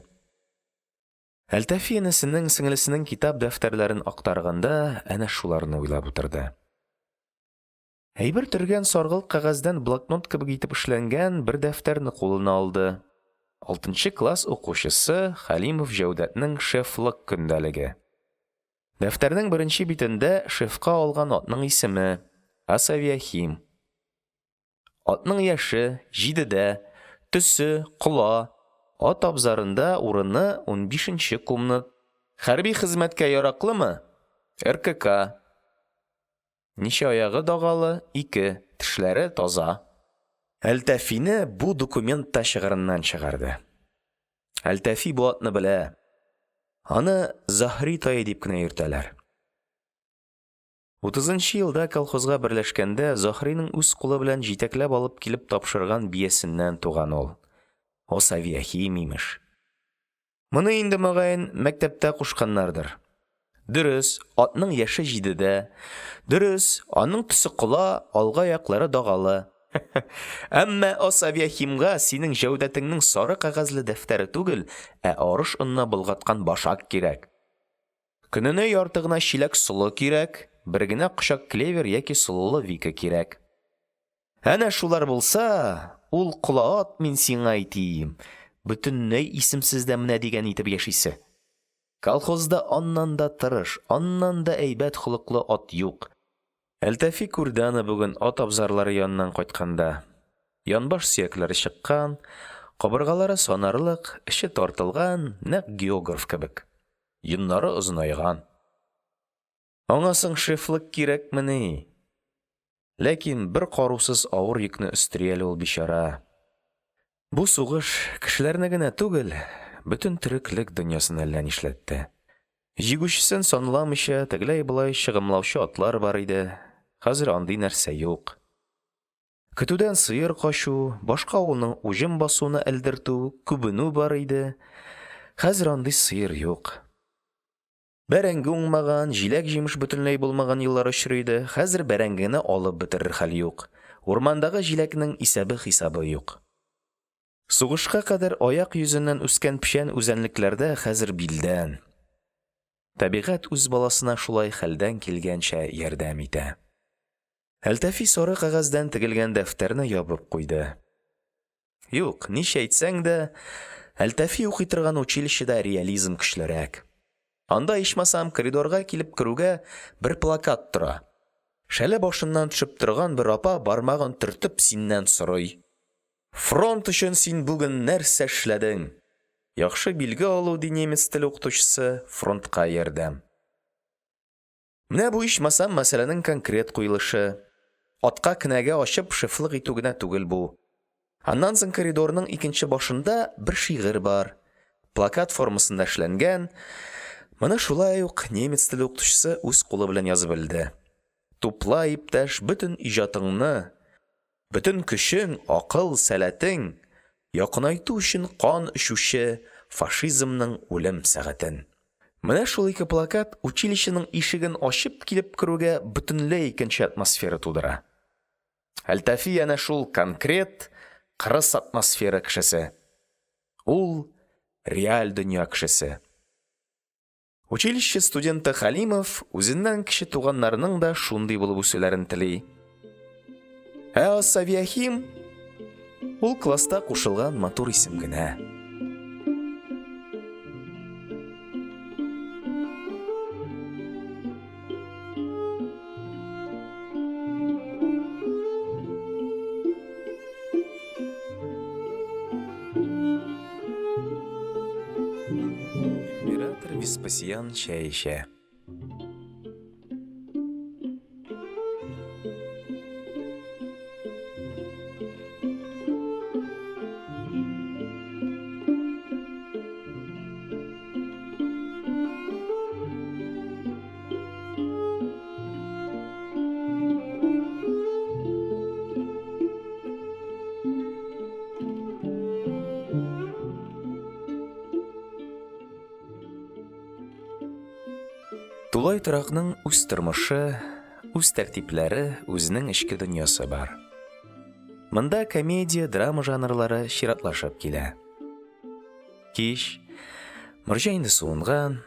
Әлтафи энесенең, сеңлесенең китап-дәфтәрләрен актарганда әнә шуларны уйлап утырды. Әйбер төргән саргылт кәгазьдән блокнот кебек итеп эшләнгән бер дәфтәрне кулына алды. Алтынчы класс укучысы Хәлимов Җәүдәтнең шефлык көндәлеге. Дәфтәрнең беренче битендә шефка алган атның исеме – Асавиахим. Атның яше – җидедә, төсе – кола, ат абзарында урыны – унбишенче кумныт, хәрби хезмәткә яраклымы – РККА. Ничә аягы дагалы – ике, тешләре таза. Әлтафины бу документ та чыгырыннан чыгарды. Әлтафи бу атны белә, аны Заһри тае дип кенә йөртәләр. Утызынчы елда колхозга берләшкәндә Заһриның үз кулы белән җитәкләп алып килеп тапшырган биясеннән туган ул. «Осоавиахим», имеш. Моны инде, мөгаен, мәктәптә кушканнардыр. Дөрес, атның яше җидедә, дөрес, аның төсе кола, алгы аяклары дагалы. Әмма «Осоавиахим»га синең Җәүдәтеңнең сары кәгазьле дәфтәре түгел, ә арыш онына болгаткан башак кирәк. Көненә ярты гына чиләк солы кирәк, бер генә кочак клевер яки солылы вика кирәк. Әнә шулар булса, ул кола ат, мин сиңайтим, бөтенләй исемсез дә менә дигән итеп яшисе. Колхозда аннан да тырыш, аннан да әйбәт холыклы ат юк. Әлтафи күрде аны бүген ат абзарлары яныннан кайтканда: янбаш сөякләре чыккан, кабыргалары санарлык, эче тартылган, нәкъ географ кебек. Йоннары озынайган. Аңа соң шефлык кирәкмени? Ләкин бер карусыз авыр йөкне өстери әле ул, бичара. Бу сугыш кешеләрне генә түгел, бөтен тереклек дөньясын әллә нишләтте. Җигүчесен санламыйча, тегеләй-болай чыгымлаучы атлар бар иде, хәзер андый нәрсә юк. Көтүдән сыер качу, башка авылның уҗым басуына элдертү, күбенү бар иде, хәзер андый сыер юк. Бәрәңге уңмаган, җиләк-җимеш бөтенләй булмаган еллар очрый иде, хәзер бәрәңгене алып бетерер хәл юк, урмандагы җиләкнең исәбе-хисабы юк. Сугышка кадәр аяк йөзеннән үскән печән үзәнлекләрдә хәзер билдән. Табигать үз баласына шулай хәлдән килгәнчә ярдәм итә. Әлтафи сары кәгазьдән тегелгән дәфтәрне ябып куйды. Юк, ничә әйтсәң дә, Әлтафи укый торган училищеда реализм көчлерәк. Анда, ичмасам, коридорга килеп керүгә бер плакат тора. Шәле башыннан төшеп торган бер апа бармагын төртеп синнән сорый: «Фронт өчен син бүген нәрсә эшләдең?» Яхшы билге алу, ди немец теле укытучысы, фронтка ярдәм. Менә бу ичмасам мәсьәләнең конкрет куелышы. Атка кенәгә ачып шефлык итү генә түгел бу. Аннан соң коридорның икенче башында бер шигырь бар. Плакат формасында эшләнгән. Моны шулай ук немец теле укытучысы үз кулы белән язып элде. Тупла, иптәш, бөтен иҗатыңны, Бөтен көчең, акыл, сәләтең, якынайту өчен кан эчүче фашизмның үлем сәгатен. Менә шул ике плакат училищеның ишеген ачып килеп керүгә бөтенләй икенче атмосфера тудыра. Әлтафи әнә шул конкрет, кырыс атмосфера кешесе. Ул – реаль дөнья кешесе. Училище студенты Хәлимов үзеннән кече туганнарының да шундый булып үсүләрен тели. Ә Осоавиахим ул класста кушылган матур исем генә. Император Веспасиан чәй эчә. Тулай торакның үз тормышы, үз тәртипләре, үзенең эчке дөньясы бар. Монда комедия, драма жанрлары чиратлашып килә. Кич. Морҗа инде суынган,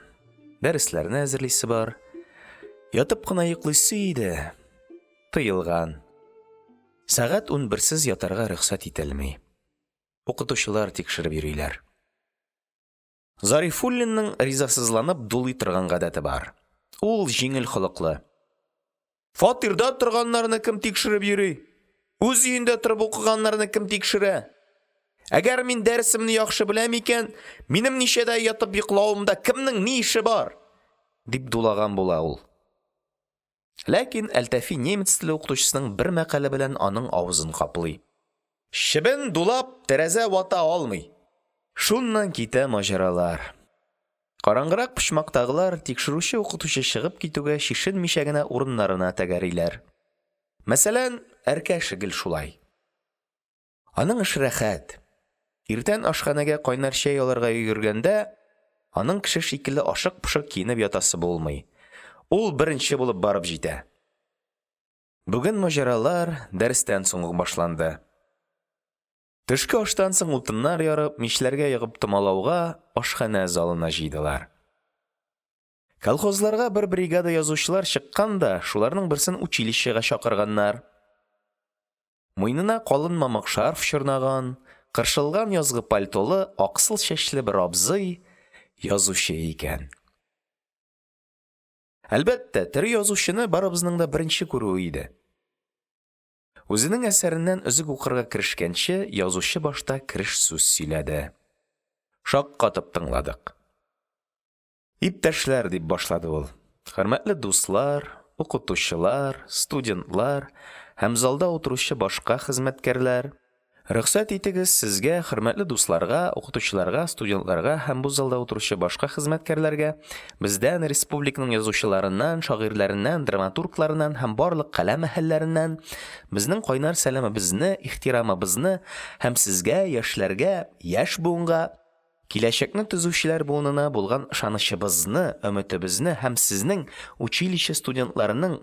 дәресләрне әзерлисе бар. Ятып кына йоклыйсы иде, тыелган. Сәгать унберсез ятарга рөхсәт ителми. Укытучылар тикшереп йөриләр. Зарифуллинның ризасызланып дулый торган гадәте бар. Ул җиңел холыклы. Фатирда торганнарны кем тикшереп йөри? Үз өендә торып укыганнарны кем тикшерә? Әгәр мин дәресемне яхшы беләм икән, минем ничәдә ятып йоклавымда кемнең ни эше бар? дип дулаган була ул. Ләкин Әлтафи немец теле укытучысының бер мәкале белән аның авызын каплый. Чебен дулап тәрәзә вата алмый. Шуннан китә маҗаралар. Караңгырак почмактагылар, тикшерүче укытучы чыгып китүгә, чишенмичә генә урыннарына тәгәриләр. Мәсәлән, Әркәшә гел шулай. Аның эш рәхәт: иртән ашханәгә кайнар чәй алырга йөгергәндә, аның кеше шикелле ашык-пошык киенеп ятасы булмый, ул беренче булып барып җитә. Бүген маҗаралар дәрестән соң ук башланды. Төшке аштан соң утыннар ярып, мичләргә ягып томалауга ашханә залына җыйдылар. Колхозларга бер бригада язучылар чыккан да, шуларның берсен училищега чакырганнар. Муенына калын мамык шарф чорнаган, кыршылган язгы пальтолы, аксыл чәчле бер абзый язучы икән. Әлбәттә, тере язучыны барыбызның да беренче күрүе иде. Үзенең әсәреннән өзек укырга керешкәнче, язучы башта кереш сүз сөйләде. Шаккатып тыңладык. «Иптәшләр, – дип башлады ул, – хөрмәтле дуслар, укытучылар, студентлар һәм залда утыручы башка хезмәткәрләр, рөхсәт итегез сезгә, хөрмәтле дусларга, укытучыларга, студентларга һәм бу залда утыручы башка хезмәткәрләргә, бездән, республиканың язучыларыннан, шагыйрьләреннән, драматургларыннан һәм барлык каләм әһелләреннән, безнең кайнар сәламебезне, ихтирамыбызны һәм сезгә, яшьләргә, яшь буынга, Киләчәкне төзүчеләр буынына булган ышанычыбызны, өметебезне һәм сезнең, училище студентларының,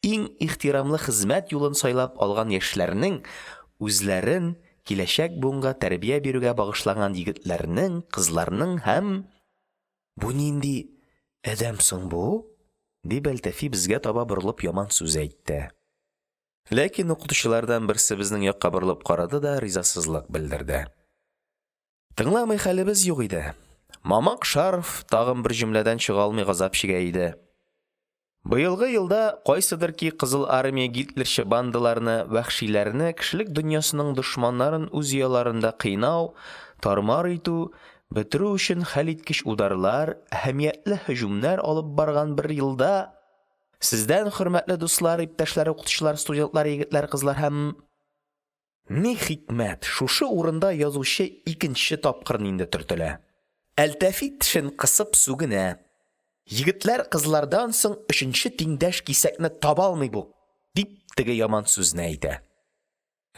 иң ихтирамлы хезмәт юлын сайлап алган яшьләрнең, үзләрен киләчәк буынга тәрбия бирүгә багышлаган егетләрнең, кызларның һәм… – Бу нинди адәм соң бу? – дип, Әлтафи безгә таба борылып яман сүз әйтте. Ләкин укытучылардан берсе безнең якка борылып карады да ризасызлык белдерде. Тыңламый хәлебез юк иде. Мамык шарф тагын бер җөмләдән чыга алмый газап чигә иде. Быелгы елда, кайсыдыр ки Кызыл Армия гитлерчы бандаларны, вәхшиләрне, кешелек дөньясының дошманнарын үз ояларында кыйнау, тар-мар итү, бетерү өчен хәлиткеч ударлар, әһәмиятле һөҗүмнәр алып барган бер елда, сездән, хөрмәтле дуслар, иптәшләр, укытучылар, студентлар, егетләр, кызлар һәм… Ни хикмәт, шушы урында язучы икенче тапкыр инде төртелә. Әлтафи тешен кысып сүгенә: «Егетләр, кызлардан соң өченче тиңдәш кисәкне таба алмый бу!» – дип, теге яман сүзне әйтә.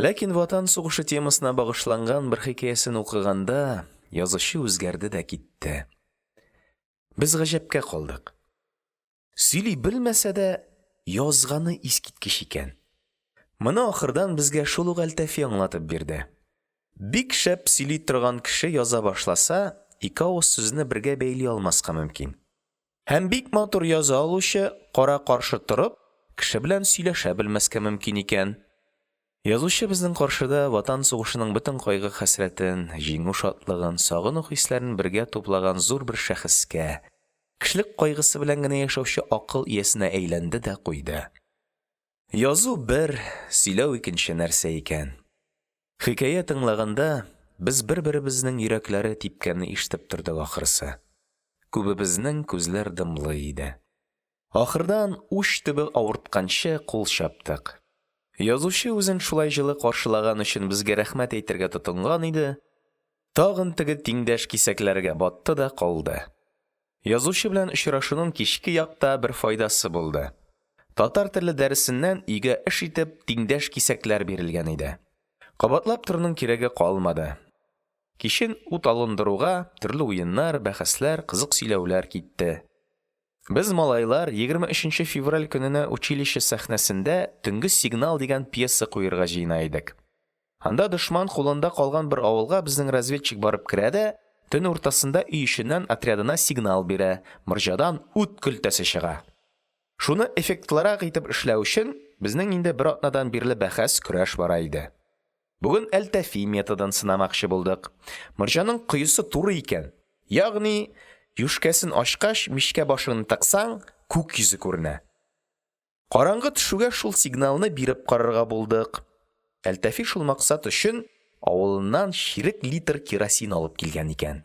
Ләкин Ватан сугышы темасына багышланган бер хикәясен укыганда язучы үзгәрде дә китте. Без гаҗәпкә калдык. Сөйли белмәсә дә, язганы искиткеч икән. Моны ахырдан безгә шул ук Әлтафи аңлатып бирде. Бик шәп сөйли торган кеше яза башласа, ике авыз сүзне бергә бәйли алмаска мөмкин. Һәм бик матур яза алучы, кара-каршы торып, кеше белән сөйләшә белмәскә мөмкин икән. Язучы безнең каршыда Ватан сугышының бөтен кайгы-хәсрәтен, җиңү шатлыгын, сагыну хисләрен бергә туплаган зур бер шәхескә, кешелек кайгысы белән генә яшәүче акыл иясенә әйләнде дә куйды. Язу бер, сөйләү икенче нәрсә икән. Хикәя тыңлаганда, без бер-беребезнең йөрәкләре типкәнне ишетеп тордык ахрысы. Күбебезнең күзләр дымлы иде. Ахырдан, уч төбе авыртканчы, кул чаптык. Язучы үзен шулай җылы каршылаган өчен безгә рәхмәт әйтергә тотынган иде, тагын теге тиңдәш кисәкләргә батты да калды. Язучы белән очрашуның кичке якта бер файдасы булды. Татар теле дәресеннән өйгә эш итеп тиңдәш кисәкләр бирелгән иде. Кабатлап торуның кирәге калмады. Кичен ут алындыруга төрле уеннар, бәхәсләр, кызык сөйләүләр китте. Без, малайлар, 23 нче февраль көненә училище сәхнәсендә «Төнге сигнал» дигән пьеса куерга җыена идек. Анда дошман кулында калган бер авылга безнең разведчик барып керә дә, төн уртасында өй эченнән отрядына сигнал бирә, морҗадан ут көлтәсе чыга. Шуны эффектлырак итеп эшләү өчен, безнең инде бер атнадан бирле бәхәс, көрәш бара иде. Бүген Әлтафи методын сынамакчы булдык. Морҗаның коесы туры икән. Ягъни, юшкәсен ачкач, мичкә башыңны тыксаң, күк йөзе күренә. Караңгы төшүгә шул сигналны биреп карарга булдык. Әлтафи шул максат өчен авылыннан чирек литр керосин алып килгән икән.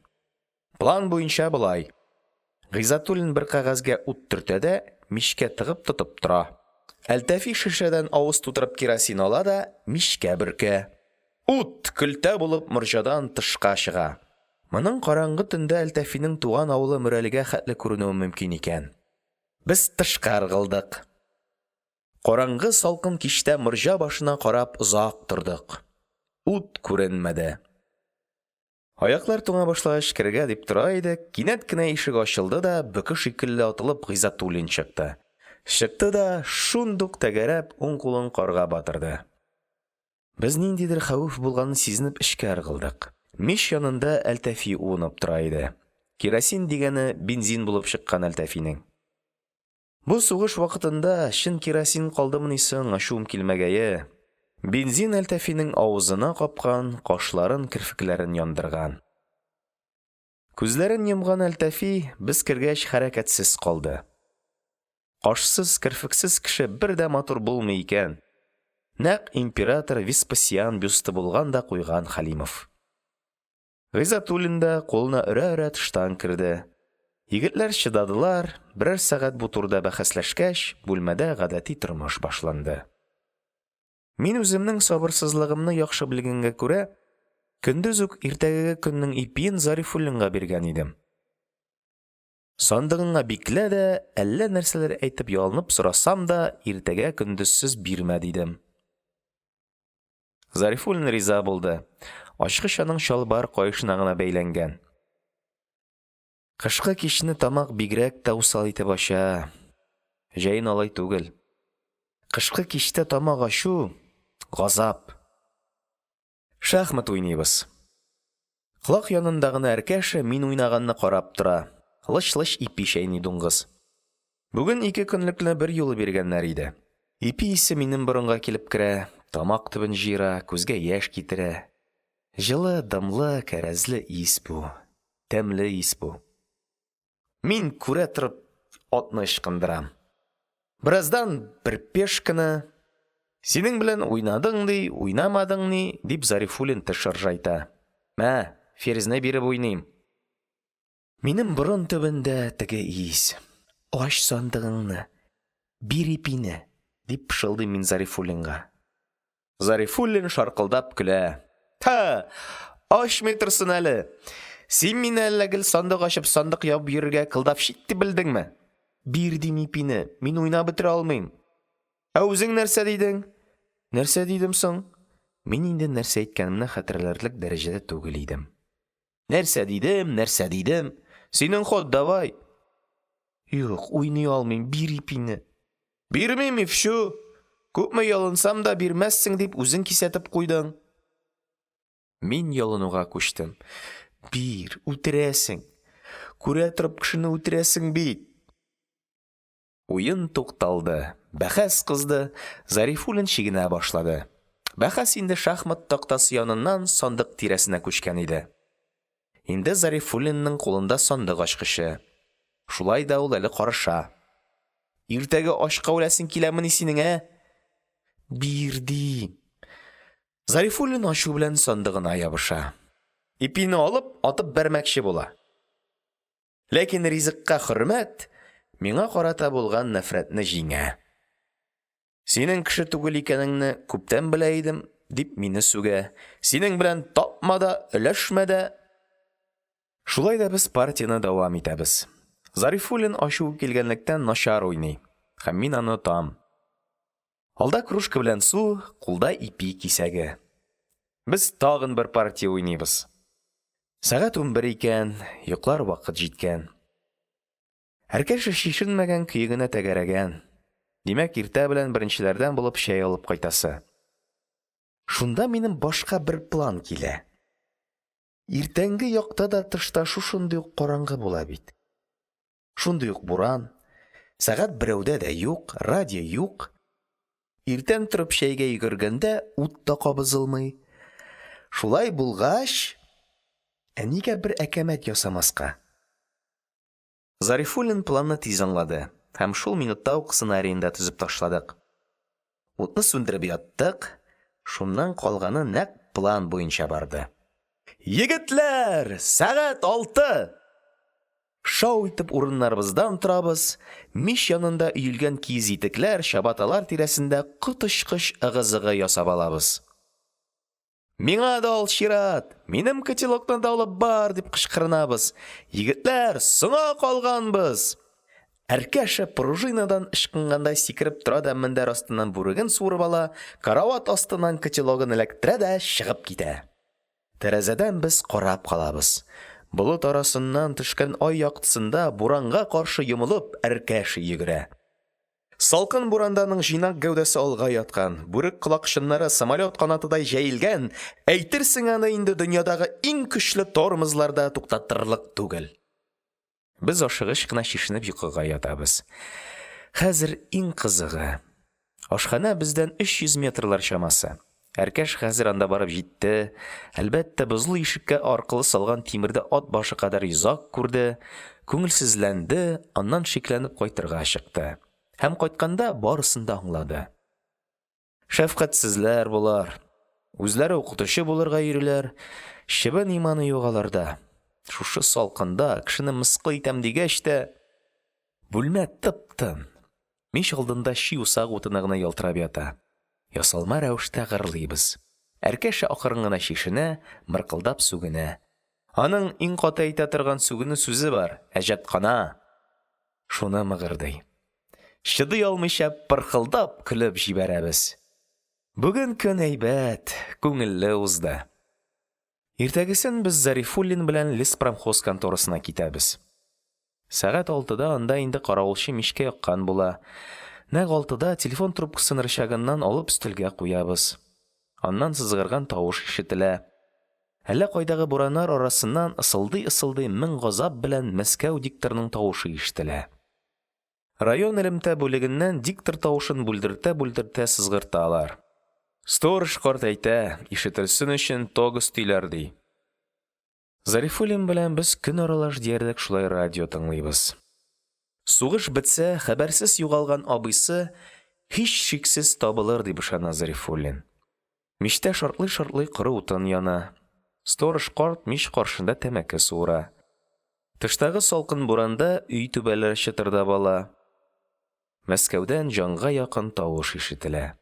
План буенча болай: Гыйззәтуллин бер кәгазьгә ут төртә дә мичкә тыгып тотып тора. Әлтафи шешәдән авыз тутырып керосин ала да мичкә бөркә. Ут, көлтә булып, морҗадан тышка чыга. Моның караңгы төндә Әлтафиның туган авылы Мөрәлегә хәтле күренүе мөмкин икән. Без тышка ыргылдык. Караңгы салкын кичтә морҗа башына карап озак тордык. Ут күренмәде. Аяклар туңа башлагач, керергә дип тора идек, кинәт кенә ишек ачылды да, бөке шикелле атылып Гыйззәтуллин чыкты. Чыкты да, шундук тәгәрәп, уң кулын карга батырды. Без ниндидер хәвеф булганын сизенеп эчкә ыргылдык. Мич янында Әлтафи уынып тора иде. Керосин дигәне бензин булып чыккан Әлтафиның. Бу сугыш вакытында чын керосин калдымыни соң, ачуым килмәгәе. Бензин Әлтафиның авызына капкан, кашларын, керфекләрен яндырган. Күзләрен йомган Әлтафи, без кергәч, хәрәкәтсез калды. Кашсыз, керфексез кеше бер дә матур булмый икән. Нәкъ император Веспасиан бюсты булган да куйган Хәлимов. Гыйззәтуллин да кулына өрә-өрә тыштан керде. Егетләр чыдадылар, берәр сәгать бу турыда бәхәсләшкәч, бүлмәдә гадәти тормыш башланды. Мин үземнең сабырсызлыгымны яхшы белгәнгә күрә, көндез үк иртәгәге көннең ипиен Зарифуллинга биргән идем. Сандыгыңа биклә дә, әллә нәрсәләр әйтеп ялынып сорасам да, иртәгә көндезсез бирмә, дидем. Зарифуллин риза булды. Ачкыч аның чалбар каешына гына бәйләнгән. Кышкы кичне тамак бигрәк тә усал итеп ача. Җәен алай түгел. Кышкы кичтә тамак ачу – газап. Шахмат уйныйбыз. Колак янында гына Әркәшә мин уйнаганны карап тора. Лыч-лыч ипи чәйни дуңгыз. Бүген ике көнлекне берьюлы биргәннәр иде. Ипи исе минем борынга килеп керә, тамак төбен җыера, күзгә яшь китерә. Җылы, дымлы, кәрәзле ис бу. Тәмле ис бу. Мин, күрә торып, атны ычкындырам. Бераздан бер пешканы Синең белән уйнадың ни, уйнамадың ни, дип Зарифуллин теш ыржайта. Мә, ферзьне биреп уйныйм. Минем борын төбендә теге ис. Ач сандыгыңны, бир ипине, дип пышылдыйм мин Зарифуллинга. Зарифуллин шаркылдап көлә. Ха! Ачмый торсын әле. Син мине әллә гел сандык ачып, сандык ябып йөрергә кладовщик дип белдеңме? Бир дим ипине, мин уйнап бетерә алмыйм. Ә үзең нәрсә дидең? Нәрсә дидем соң? Мин инде нәрсә әйткәнемне хәтерләрлек дәрәҗәдә түгел идем. Нәрсә дидем, нәрсә дидем? Синең ход, давай. Юк, уйный алмыйм, бир ипине. Бирмим и всё. Күпме ялынсам да бирмәссең дип үзең кисәтеп куйдың. Мин ялынуга күчтем. Бир, үтерәсең. Күрә торып кешене үтерәсең бит. Уен тукталды. Бәхәс кызды. Зарифуллин чигенә башлады. Бәхәс инде шахмат тактасы яныннан сандык тирәсенә күчкән иде. Инде Зарифуллинның кулында сандык ачкычы. Шулай да ул әле карыша. Иртәгә ачка үләсең киләмени синең, ә? Бир дим. Зарифуллин ачу белән сандыгына ябыша. Ипине алып, атып бәрмәкче була. Ләкин ризыкка хөрмәт миңа карата булган нәфрәтне җиңә. Синең кеше түгел икәнеңне күптән белә идем, дип мине сүгә. Синең белән тапма да, өләшмә дә. Шулай да без партияне дәвам итәбез. Зарифуллин ачуы килгәнлектән начар уйный, һәм мин аны отам. Алда кружка белән су, кулда ипи кисәге. Без тагын бер партия уйныйбыз. Сәгать 11 икән, йоклар вакыт җиткән. Әркәшә чишенмәгән көе генә тәгәрәгән. Димәк, иртә белән беренчеләрдән булып чәй алып кайтасы. Шунда минем башка бер план килә. Иртәнге якта да тышта шушындый ук караңгы була бит. Шундый ук буран. Сәгать берәүдә дә юк, радио юк. Иртән торып чәйгә йөгергәндә ут та кабызылмый. Шулай булгач, ә нигә бер әкәмәт ясамаска? Зарифуллин планны тиз аңлады һәм шул минутта ук сценарийны да төзеп ташладык. Утны сүндереп яттык, шуннан калганы нәкъ план буенча барды. Егетләр, сәгать алты! Шау итеп урыннарыбыздан торабыз, мич янында өелгән киез итекләр, чабаталар тирәсендә коточкыч ыгы-зыгы ясап алабыз. Миңа да ал чират, минем котелокны да алып бар, дип кычкырынабыз, егетләр, соңга калганбыз! Әркәшә пружинадан ычкынгандай сикереп тора да мендәр астыннан бүреген суырып ала, карават астыннан котелогын эләктерә дә чыгып китә. Тәрәзәдән без карап калабыз: болыт арасыннан төшкән ай яктысында буранга каршы йомылып Әркәшә йөгерә. Салкын буранда аның җыйнак гәүдәсе алга яткан, бүрек колакчыннары самолёт канатыдай җәелгән, әйтерсең аны инде дөньядагы иң көчле тормозлар да туктатырлык түгел. Без ашыгыч кына чишенеп йокыга ятабыз. Хәзер иң кызыгы. Ашханә бездән 300 метрлар чамасы. Әркәшә хәзер анда барып җитте, әлбәттә, бозлы ишеккә аркылы салган тимердә ат башы кадәр йозак күрде, күңелсезләнде, аннан шикләнеп кайтырга чыкты. Һәм кайтканда барысын да аңлады. Шәфкатьсезләр болар. Үзләре укытучы булырга йөриләр. Чебен иманы юк аларда. Шушы салкында кешене мыскыл итәм дигәч тә, бүлмә тып-тын. Мич алдында чи усак утыны гына ялтырап ята. Ясалма рәвештә гырлыйбыз. Әркәшә акрын гына чишенә, мыркылдап сүгенә. Аның иң каты әйтә торган сүгенү сүзе бар – әҗәткана. Шуны мыгырдый. Чыдый алмыйча пырхылдап көлеп җибәрәбез. Бүген көн әйбәт, күңелле узды. Иртәгесен без Зарифуллин белән леспромхоз конторасына китәбез. Сәгать алтыда анда инде каравылчы мичкә яккан була. Нәкъ алтыда телефон трубкасын рычагыннан алып өстәлгә куябыз. Аннан сызгырган тавыш ишетелә. Әллә кайдагы бураннар арасыннан ысылдый-ысылдый мең газап белән Мәскәү дикторының тавышы ишетелә. Район элемтә бүлегеннән диктор тавышын бүлдертә-бүлдертә сызгырталар. Сторож карт әйтә, ишетелсен өчен ток өстиләр, ди. Зарифуллин белән без көн аралаш диярлек шулай радио тыңлыйбыз. Сугыш бетсә, хәбәрсез югалган абыйсы һичшиксез табылыр дип ышана Зарифуллин. Мичтә шартлый-шартлый коры утын яна. Сторож карт мич каршында тәмәке суыра. Тыштагы салкын буранда өй түбәләре чытырдап ала. Мәскәүдән җанга якын тавыш ишетелә.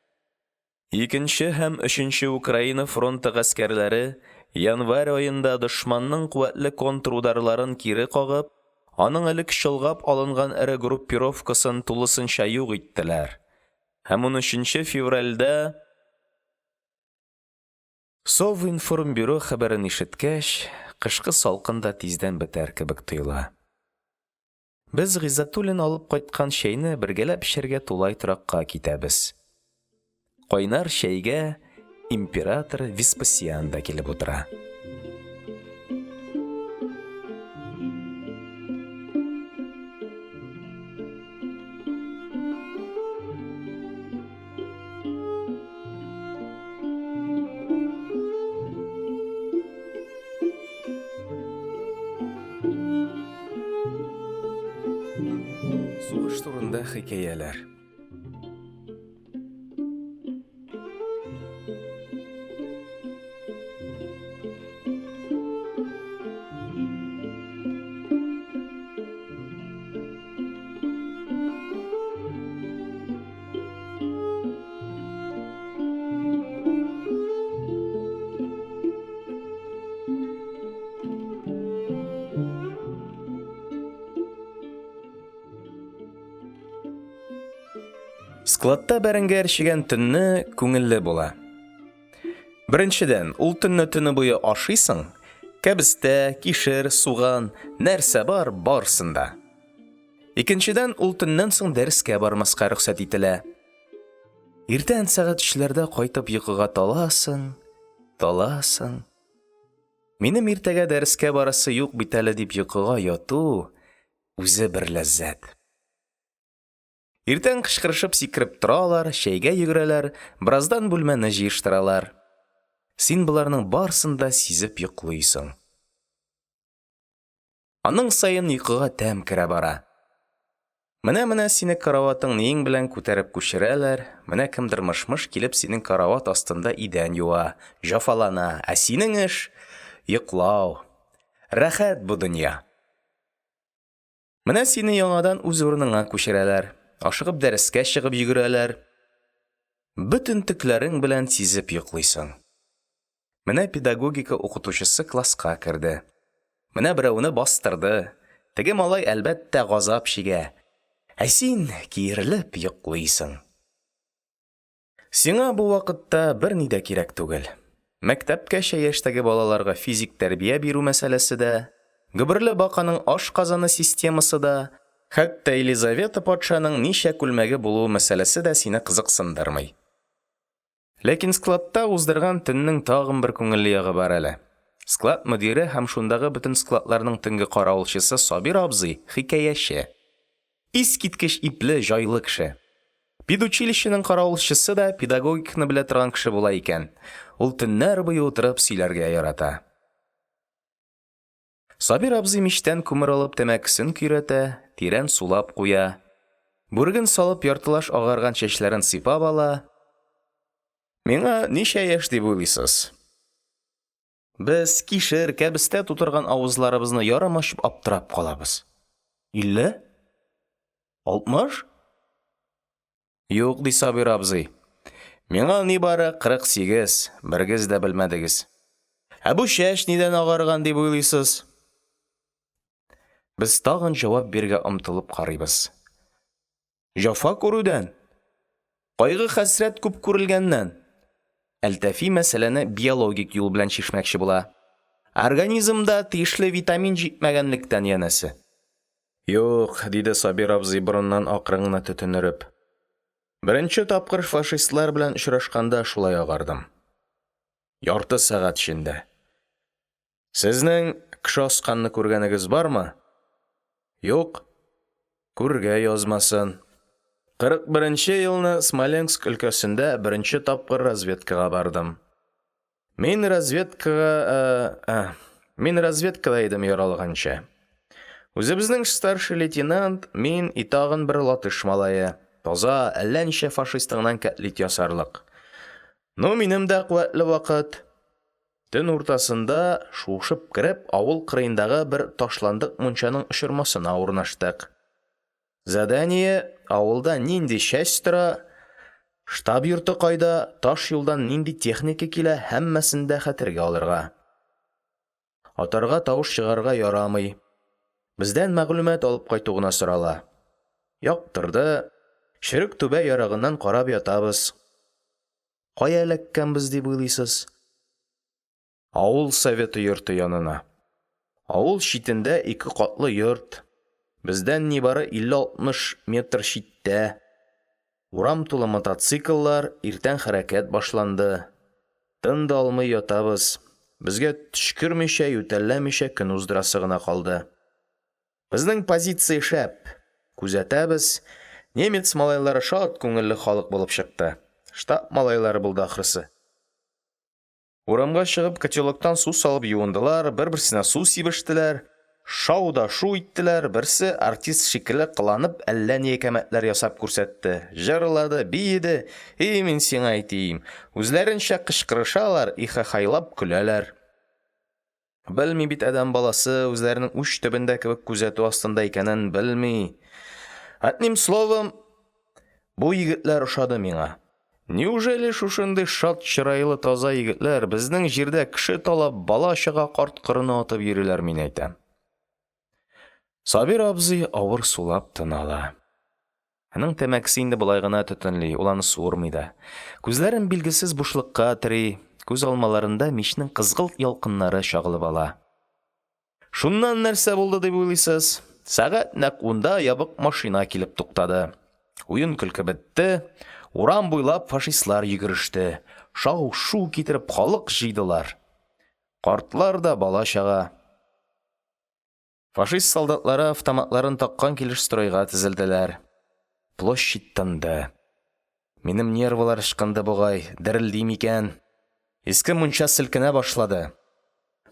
Икенче һәм Өченче Украина фронты гаскәрләре январь аенда дошманның куәтле контрударларын кире кагып, аның элек чолгап алынган эре группировкасын тулысынча юк иттеләр һәм 13 февральдә Совинформбюро хәбәрен ишеткәч, кышкы салкын да тиздән бетәр кебек тоела. Без Гыйззәтуллин алып кайткан чәйне бергәләп эчәргә тулай торакка китәбез. Кайнар чәйгә император Веспасиан да килеп утыра. Сугыш турында хикәяләр. Складта бәрәңге әрчегән төнне күңелле була. Беренчедән, ул төнне төне буе ашыйсың, кәбестә, кишер, суган, нәрсә бар, барысын да. Икенчедән, ул төннән соң дәрескә бармаска рөхсәт ителә. Иртән сәгать өчләрдә кайтып йокыга таласың, таласың. Минем иртәгә дәрескә барасы юк бит әле дип йокыга яту үзе бер ләззәт. Иртән кычкырышып сикереп торалар, чәйгә йөгерәләр, бераздан бүлмәне җыештыралар. Син боларның барысын да сизеп йоклыйсың. Аның саен йокыга тәм керә бара. Менә-менә сине караватың ниең белән күтәреп күчерәләр, менә кемдер мыш-мыш килеп синең карават астында идән юа, җафалана, ә синең эш – йоклау. Рәхәт бу дөнья. Менә сине яңадан үз урыныңа күчерәләр, ашыгып дәрескә чыгып йөгерәләр. Бөтен төкләрең белән сизеп йоклыйсың. Менә педагогика укытучысы класска керде. Менә берәүне бастырды, теге малай, әлбәттә, газап чигә, ә син киерелеп йоклыйсың. Сиңа бу вакытта берни дә кирәк түгел: мәктәпкәчә яшьтәге балаларга физик тәрбия бирү мәсьәләсе дә, гөберле баканың ашказаны системасы да, хәтта Елизавета патшаның ничә күлмәге булуы мәсьәләсе дә сине кызыксындырмый. Ләкин складта уздырган төннең тагын бер күңелле ягы бар әле. Склад мөдире һәм шундагы бөтен складларның төнге каравылчысы Сабир абзый – хикәяче. Искиткеч ипле, җайлы кеше. Педучилищеның каравылчысы да педагогиканы белә торган кеше була икән, ул төннәр буе утырып сөйләргә ярата. Сабир абзый мичтән күмер алып тәмәкесен көйрәтә, тирән сулап куя, бүреген салып яртылаш агарган чәчләрен сыйпап ала. Миңа ничә яшь дип уйлыйсыз? Без кишер, кәбестә тутырган авызларыбызны ярым ачып аптырап калабыз. 50? 60? Юк, ди Сабир абзый. Миңа нибары 48, берегез дә белмәдегез. Ә бу чәч нидән агарган дип уйлыйсыз? Без тагын җавап бирергә омтылып карыйбыз. Җәфа күрүдән. Кайгы-хәсрәт күп күрелгәннән. Әлтафи мәсьәләне биологик юл белән чишмәкче була. Организмда тиешле витамин җитмәгәнлектән, янәсе. Юк, диде Сабир абзый, борыннан акрын гына төтен өреп. Беренче тапкыр фашистлар белән очрашканда шулай агардым. Ярты сәгать эчендә. Сезнең кеше асканны күргәнегез бармы? Юк. Күрергә язмасын. 41 нче елны Смоленск өлкәсендә беренче тапкыр разведкага бардым. Мин разведкага, ә, мин разведкада идем яралганчы. Үзебезнең старший лейтенант, мин и тагын бер латыш малае. Таза, әллә ничә фашистыңнан кәтлит ясарлык. Ну, минем дә куәтле вакыт. Төн уртасында шуышып кереп, авыл кырыендагы бер ташландык мунчаның очырмасына урнаштык. Задание: авылда нинди часть тора, штаб йорты кайда, таш юлдан нинди техника килә – һәммәсен дә хәтергә алырга. Атарга, тавыш чыгарырга ярамый. Бездән мәгълүмат алып кайту гына сорала. Яктырды. Черек түбә ярыгыннан карап ятабыз. Кая эләккәнбез дип уйлыйсыз? Авыл советы йорты янына. Авыл читендә ике катлы йорт. Бездән нибары 50-60 метр читтә. Урам тулы мотоцикллар, иртән хәрәкәт башланды. Тын да алмый ятабыз. Безгә төчкермичә, ютәлләмичә көн уздырасы гына калды. Безнең позиция шәп. Күзәтәбез. Немец малайлары шат күңелле халык булып чыкты. Штаб малайлары булды ахрысы. Урамга чыгып, котелоктан су салып юындылар, бер-берсенә су сибештеләр, шау да шу иттеләр, берсе, артист шикелле кыланып, әллә ни әкәмәтләр ясап күрсәтте, җырлады, биеде, и мин сиңа әйтим, үзләренчә кычкырышалар, ихахайлап көләләр. Белми бит адәм баласы үзләренең уч төбендә кебек күзәтү астында икәнен белми. Одним словом, бу егетләр ошады миңа. Неужели шушындый шат чырайлы таза егетләр безнең җирдә кеше талап, бала-чага, карт-корыны атып йөриләр, мин әйтәм. Сабир абзый авыр сулап тын ала. Аның тәмәкесе инде болай гына төтенли, ул аны суырмый да. Күзләрен билгесез бушлыкка тери, күз алмаларында мичнең кызгылт ялкыннары чагылып ала. Шуннан нәрсә булды дип уйлыйсыз? Сәгать нәкъ унда ябык машина килеп туктады. Уен-көлке бетте. Урам буйлап фашистлар йөгереште. Шау-шу китереп халык җыйдылар. Картлар да, бала-чага. Фашист солдатлары автоматларын таккан килеш стройга тезелделәр. Площадь тынды. Минем нервылар ычкынды бугай, дерелдим икән. Иске мунча селкенә башлады.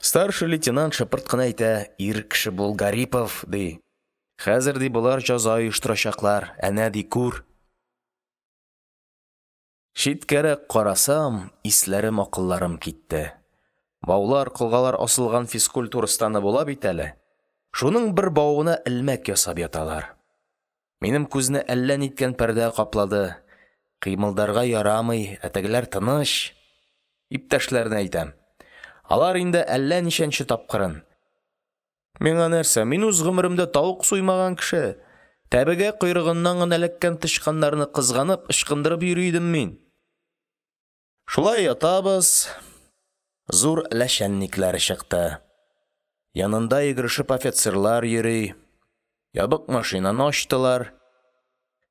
Старший лейтенант шыпырт кына әйтә, ир кеше бул, Гарипов, ди. Хәзер, ди, болар җәза оештырачаклар, әнә, ди, күр. Читкәрәк карасам, исләрем-акылларым китте. Баулар, колгалар асылган физкультура станы була бит әле. Шуның бер бавына элмәк ясап яталар. Минем күзне әллә ниткән пәрдә каплады. Кыймылдарга ярамый, ә тегеләр тыныч. Иптәшләренә әйтәм. Алар инде әллә ничәнче тапкырын. Миңа нәрсә, мин үз гомеремдә тавык суймаган кеше, тәбегә койрыгыннан гына эләккән тычканнарны кызганып, ычкындырып йөри идем мин. Шулай ятабыз. Зур ләчәннекләре чыкты. Янында йөгерешеп офицерлар йөри. Ябык машинаны ачтылар.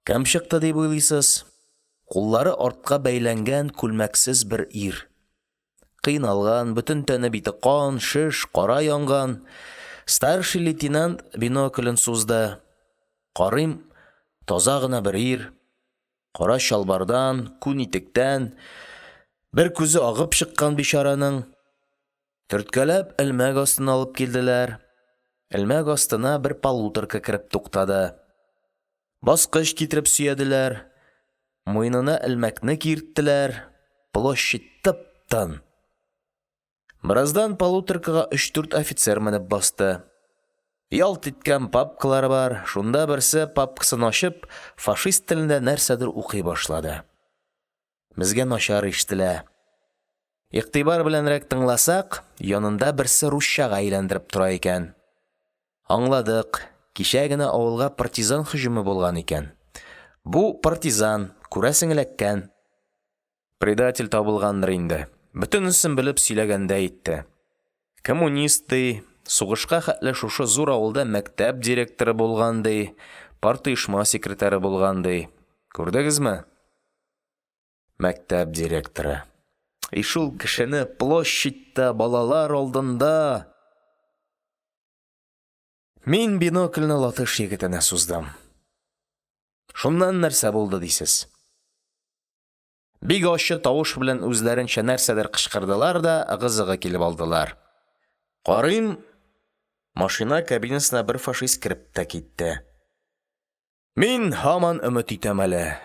Кем чыкты дип уйлыйсыз? Куллары артка бәйләнгән күлмәксез бер ир. Кыйналган, бөтен тәне-бите кан, шеш, кара янган. Старший лейтенант биноклен сузды. Карыйм – таза гына бер ир. Кара чалбардан, күн итектән. Бер күзе агып чыккан бичараның. Төрткәләп элмәк астына алып килделәр. Элмәк астына бер полуторка кереп туктады. Баскыч китереп сөяделәр. Муенына элмәкне киерттеләр. Площадь тып-тын. Бераздан полуторкага өч-дүрт офицер менеп басты. Ялт иткән папкалары бар, шунда берсе, папкасын ачып, фашист телендә нәрсәдер укый башлады. Безгә начар ишетелә. Игътибар беләнрәк тыңласак, янында берсе русчага әйләндереп тора икән. Аңладык, кичә генә авылга партизан һөҗүме булган икән. Бу – партизан, күрәсең, эләккән. Предатель табылгандыр инде, бөтенесен белеп сөйләгәндәй итте. Коммунист, ди, сугышка хәтле шушы зур авылда мәктәп директоры булган, ди, партоешма секретаре булган, ди. Күрдегезме? Мәктәп директоры. И шул кешене площадьта балалар алдында. Мин бинокльне латыш егетенә суздым. Шуннан нәрсә булды дисез? Бик ачы тавыш белән үзләренчә нәрсәдер кычкырдылар да ыгы-зыгы килеп алдылар. Карыйм, машина кабинасына бер фашист кереп тә китте. Мин һаман өмет итәм әле.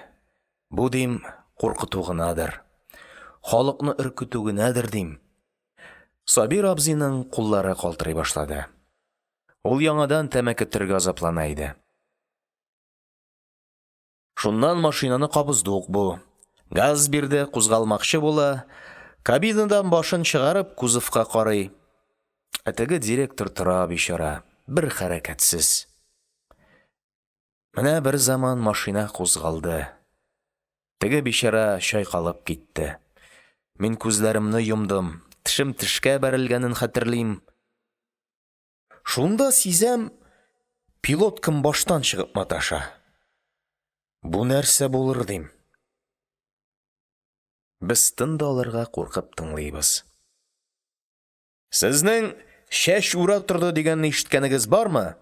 Бу, дим, куркыту гынадыр. Халыкны өркетү генәдер, дим. Сабир абзыйның куллары калтырый башлады. Ул яңадан тәмәке төрергә азаплана иде. Шуннан машинаны кабызды ук бу. Газ бирде, кузгалмакчы була. Кабинадан башын чыгарып, кузовка карый. Ә теге директор тора, бичара, бер хәрәкәтсез. Менә берзаман машина кузгалды. Теге бичара чайкалып китте. Мин күзләремне йомдым, тешем тешкә бәрелгәнен хәтерлим. Шунда сизәм, пилоткам баштан чыгып маташа. Бу нәрсә булыр дим. Без тын да алырга куркып тыңлыйбыз. Сезнең чәч үрә торды дигәнне ишеткәнегез бармы?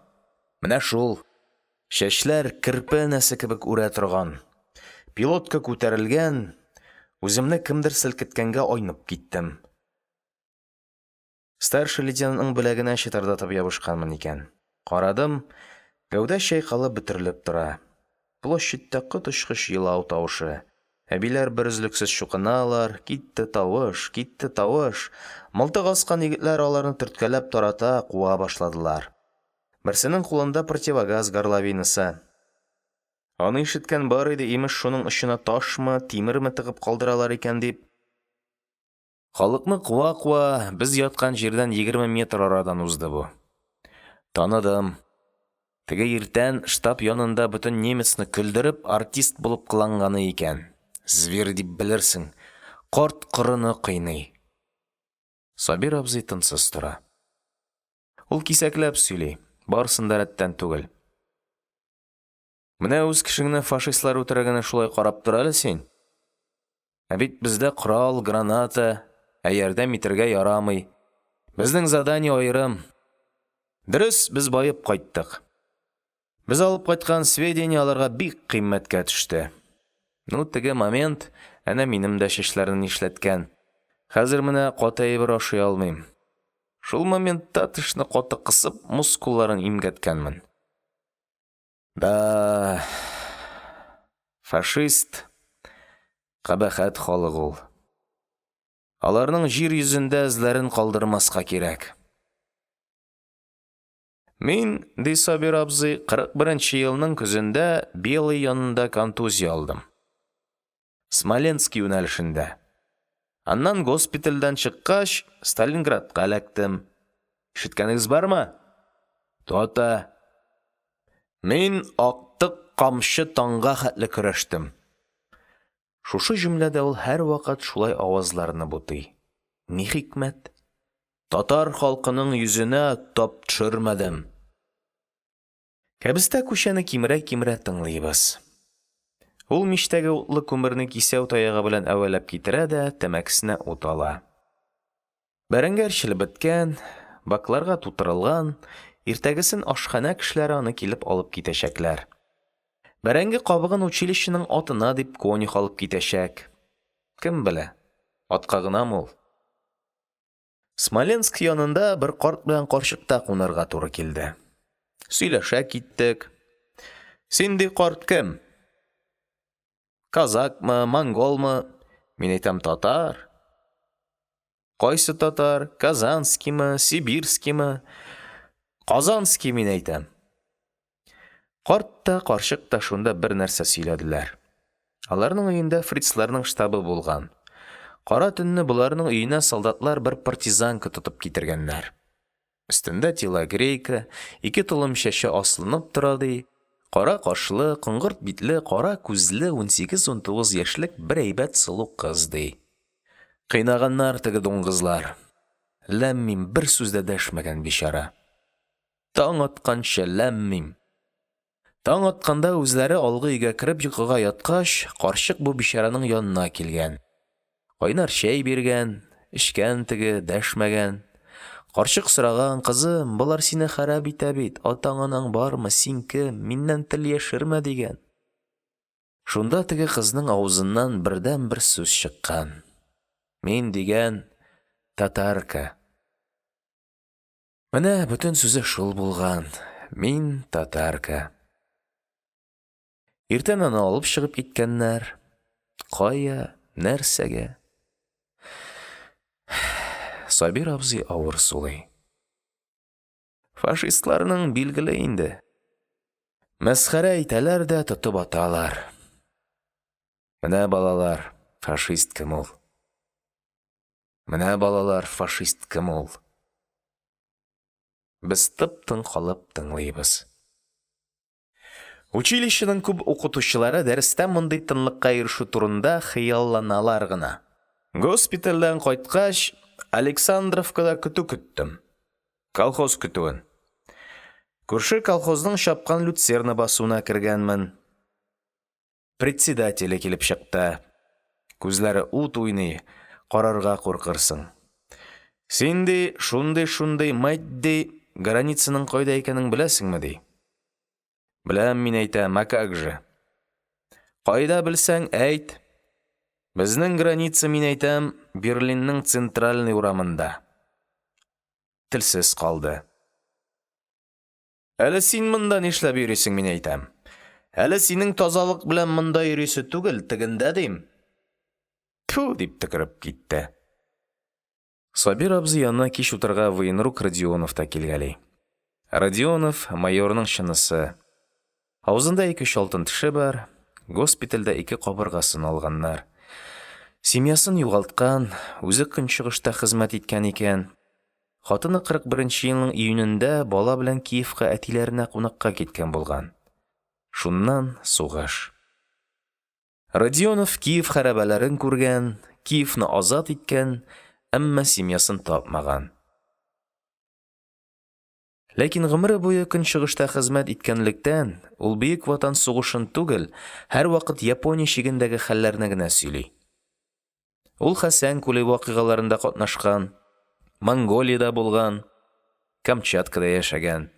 Менә шул. Чәчләр керпе энәсе кебек үрә торган. Пилотка күтәрелгән, үземне кемдер селкеткәнгә айнып киттем. Старший лейтенантның беләгенә чытырдатып ябышканмын икән. Карадым, гәүдә чайкалып бөтерелеп тора. Площадьта коточкыч елау тавышы. Әбиләр берөзлексез чукыналар, китте тавыш, китте тавыш. Мылтык аскан егетләр аларны төрткәләп тарата, куа башладылар. Берсенең кулында противогаз горловинасы. Аны ишеткән бар иде, имеш, шуның очына ташмы, тимерме тыгып калдыралар икән дип. Халыкны куа-куа, без яткан җирдән 20 метр арадан узды бу. Таныдым. Теге иртән штаб янында бөтен немецны көлдереп, артист булып кыланганы икән. Зверь дип белерсең. Карт-корыны кыйный. Сабир абзый тынсыз тора. Ул кисәкләп сөйли, барысын да рәттән түгел. Менә үз кешеңне фашистлар үтергәнне шулай карап тор әле син. Ә бит бездә корал, граната, ә ярдәм итәргә ярамый. Безнең задание аерым. Дөрес, без баеп кайттык. Без алып кайткан сведения аларга бик кыйммәткә төште. Ну, теге момент әнә минем дә чәчләрне нишләткән. Хәзер менә каты әйбер ашый алмыйм. Шул моментта тешне каты кысып, мускулларын имгәткәнмен. Да, фашист кабахәт халык ул. Аларның җир йөзендә эзләрен калдырмаска кирәк. Мин, ди Сабир абзый, 41 нче елның көзендә Белый янында контузия алдым. Смоленск юнәлешендә. Аннан госпитальдән чыккач, Сталинградка эләктем. Ишеткәнегез бармы? То-то. Мин актык камчы таңга хәтле көрәштем. Шушы җөмләдә ул һәрвакыт шулай авазларны бутый. Ни хикмәт? Татар халкының йөзенә тап төшермәдем. Кәбестә күчәне кимерә-кимерә тыңлыйбыз. Ул мичтәге утлы күмерне кисәү таягы белән әвәләп китерә дә тәмәкесенә ут ала. Бәрәңге әрчелеп беткән, бакларга тутырылган, иртәгесен ашханә кешеләре аны килеп алып китәчәкләр. Бәрәңге кабыгын училищеның атына дип конюх алып китәчәк. Кем белә, атка гынамы ул? Смоленск янында бер карт белән карчыкта кунарга туры килде. Сөйләшә киттек. Син, ди, карт, кем? Казакмы, монголмы? Мин әйтәм, татар. Кайсы татар? Казанскиймы, сибирскиймы? Казанский, мин әйтәм. Карт та, карчык та шунда бер нәрсә сөйләделәр. Аларның өендә фрицларның штабы булган. Кара төнне боларның өенә солдатлар бер партизанка тотып китергәннәр. Өстендә телогрейка, ике толым чәче асылынып тора, ди. Кара кашлы, коңгырт битле, кара күзле 18-19 яшьлек бер әйбәт сылу кыз, ди. Кыйнаганнар теге дуңгызлар. Ләм-мим бер сүз дә дәшмәгән бичара. Таң атканчы ләм-мим. Таң атканда үзләре алгы өйгә кереп йокыга яткач, карчык бу бичараның янына килгән. Кайнар чәй биргән, эчкән теге, дәшмәгән. Карчык сораган, кызым, болар сине харап итә бит, атаң-анаң бармы, син кем, миннән тел яшермә, дигән. Шунда теге кызның авызыннан бердәнбер сүз чыккан. Мин, дигән, татарка. Менә бөтен сүзе шул булган: мин татарка. Иртән аны алып чыгып киткәннәр. Кая, нәрсәгә? Сабир абзый авыр сулый. Фашистларның билгеле инде. Мәсхәрә итәләр дә тотып аталар. Менә, балалар, фашист кем ул? Менә, балалар, фашист кем ул? Без тып-тын калып тыңлыйбыз. Училищеның күп укытучылары дәрестә мондый тынлыкка ирешү турында хыялланалар гына. Госпитальдән кайткач, Александровкада көтү көттем. Колхоз көтүен. Күрше колхозның чапкан люцерна басуына кергәнмен. Председателе килеп чыкты. Күзләре ут уйный, карарга куркырсың. Син, ди, шундый-шундый, мать, ди, границаның кайда икәнен беләсеңме, ди. Беләм, мин әйтәм, а как же. Кайда белсәң, әйт. Безнең граница, мин әйтәм, Берлинның центральный урамында. Телсез калды. Әле син монда нишләп йөрисең, мин әйтәм. Әле синең тазалык белән монда йөрисе түгел, тегендә, дим. Тфү, дип төкереп китте. Сабир абзый янына кич утырырга военрук Родионов та килгәли. Родионов, майорның чынысы. Авызында ике-өч алтын теше бар, госпитальдә ике кабыргасын алганнар. Семьясын югалткан, үзе көнчыгышта хезмәт иткән икән. Хатыны 41 нче елның июнендә бала белән Киевка әтиләренә кунакка киткән булган. Шуннан сугыш. Родионов Киев хәрабәләрен күргән, Киевны азат иткән, әмма семьясын тапмаган. Ләкин гомере буе Көнчыгышта хезмәт иткәнлектән, ул Бөек Ватан сугышын түгел, һәрвакыт Япония чигендәге хәлләрне генә сөйли. Ул Хәсән күле вакыйгаларында катнашкан, Монголиядә булган, Камчаткада яшәгән.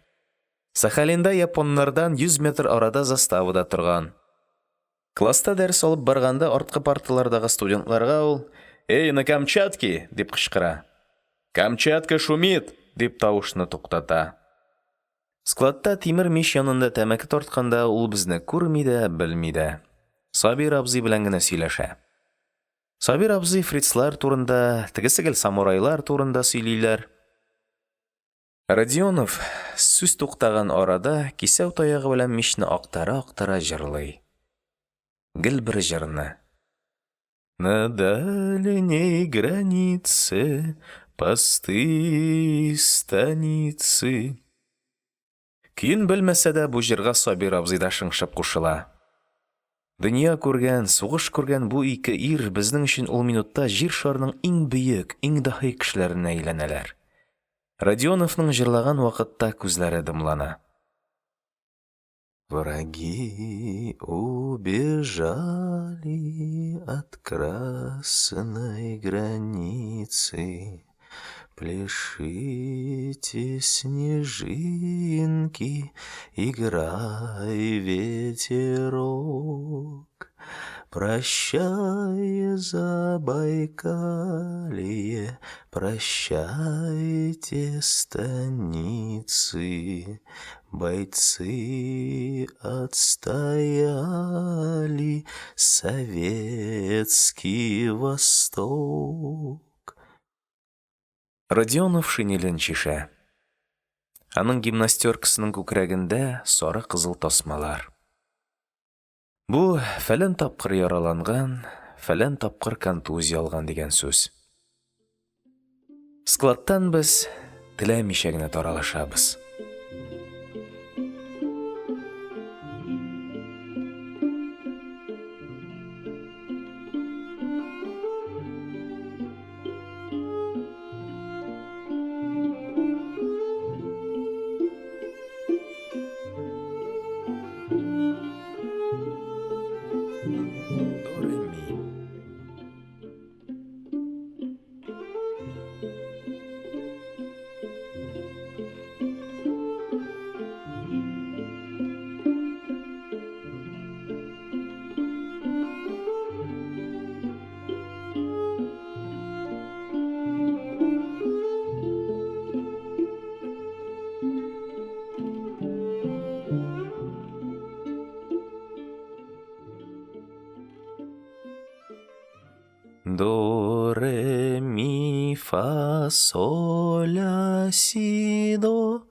Сахалинда японнардан 100 метр арада заставада торган. Класста дәрес алып барганда арткы парталардагы студентларга ул: "Эй, на Камчатке!" – дип кычкыра. "Камчатка шумит!" – дип тавышны туктата. Складта тимер мич янында тәмәке тартканда ул безне күрми дә, белми дә. Сабир абзый белән генә сөйләшә. Сабир абзый фрицлар турында, тегесе гел самурайлар турында сөйлиләр. Родионов, сүз туктаган арада, кисәү таягы белән мичне актара-актара җырлый. Гел бер җырны. На дальней границе посты и станицы. Көен белмәсә дә, бу җырга Сабир абзый да шыңшып кушыла. Дөнья күргән, сугыш күргән бу ике ир безнең өчен ул минутта Җир шарының иң бөек, иң даһи кешеләренә әйләнәләр. Родионовның җырлаган вакытта күзләре дымлана. Враги убежали от красной границы, Пляшите, снежинки, играй, ветерок. Прощай, Забайкалье, прощайте, станицы, Бойцы отстояли советский Восток. Родионов шинелен чишә. Аның гимнастёркасының күкрәгендә сары кызыл тасмалар. Бу – фәлән тапкыр яраланган, фәлән тапкыр контузия алган дигән сүз. Складтан без теләмичә генә таралышабыз. До, ре, ми. До, ре, ми, фа, соль, ля, си, до.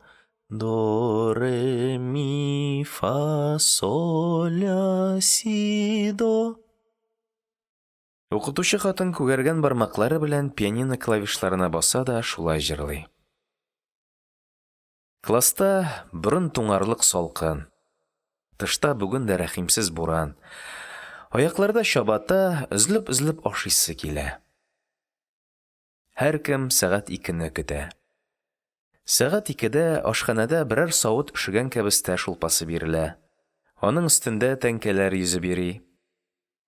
До, ре, ми, фа, соль, ля, си, до. Укытучы хатын күгәргән бармаклары белән пианино клавишларына баса да шулай җырлый. Класста борын туңарлык салкын. Тышта бүген дә рәхимсез буран. Аякларда чабата, өзелеп-өзелеп ашыйсы килә. Һәркем сәгать икене көтә. Сәгать икедә ашханәдә берәр савыт өшегән кәбестә шулпасы бирелә. Аның өстендә тәңкәләр йөзеп йөри.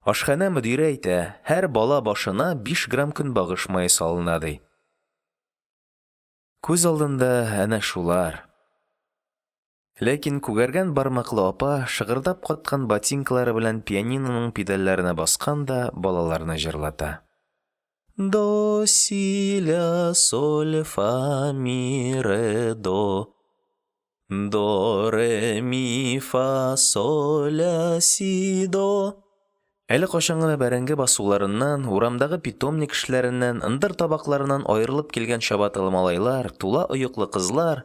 Ашханә мөдире әйтә, һәр бала башына 5 грамм көнбагыш мае салына, ди. Күз алдында әнә шулар. Ләкин күгәргән бармаклы апа шыгырдап каткан ботинкалары белән пианиноның педальләренә баскан да балаларны җырлата. До, си, ля, соль, фа, ми, ре, до. До, ре, ми, фа, соль, ля, си, до. Әле кайчан гына бәрәңге басуларыннан, урамдагы питомник эшләреннән, ындыр табакларыннан аерылып килгән чабаталы малайлар, тула оеклы кызлар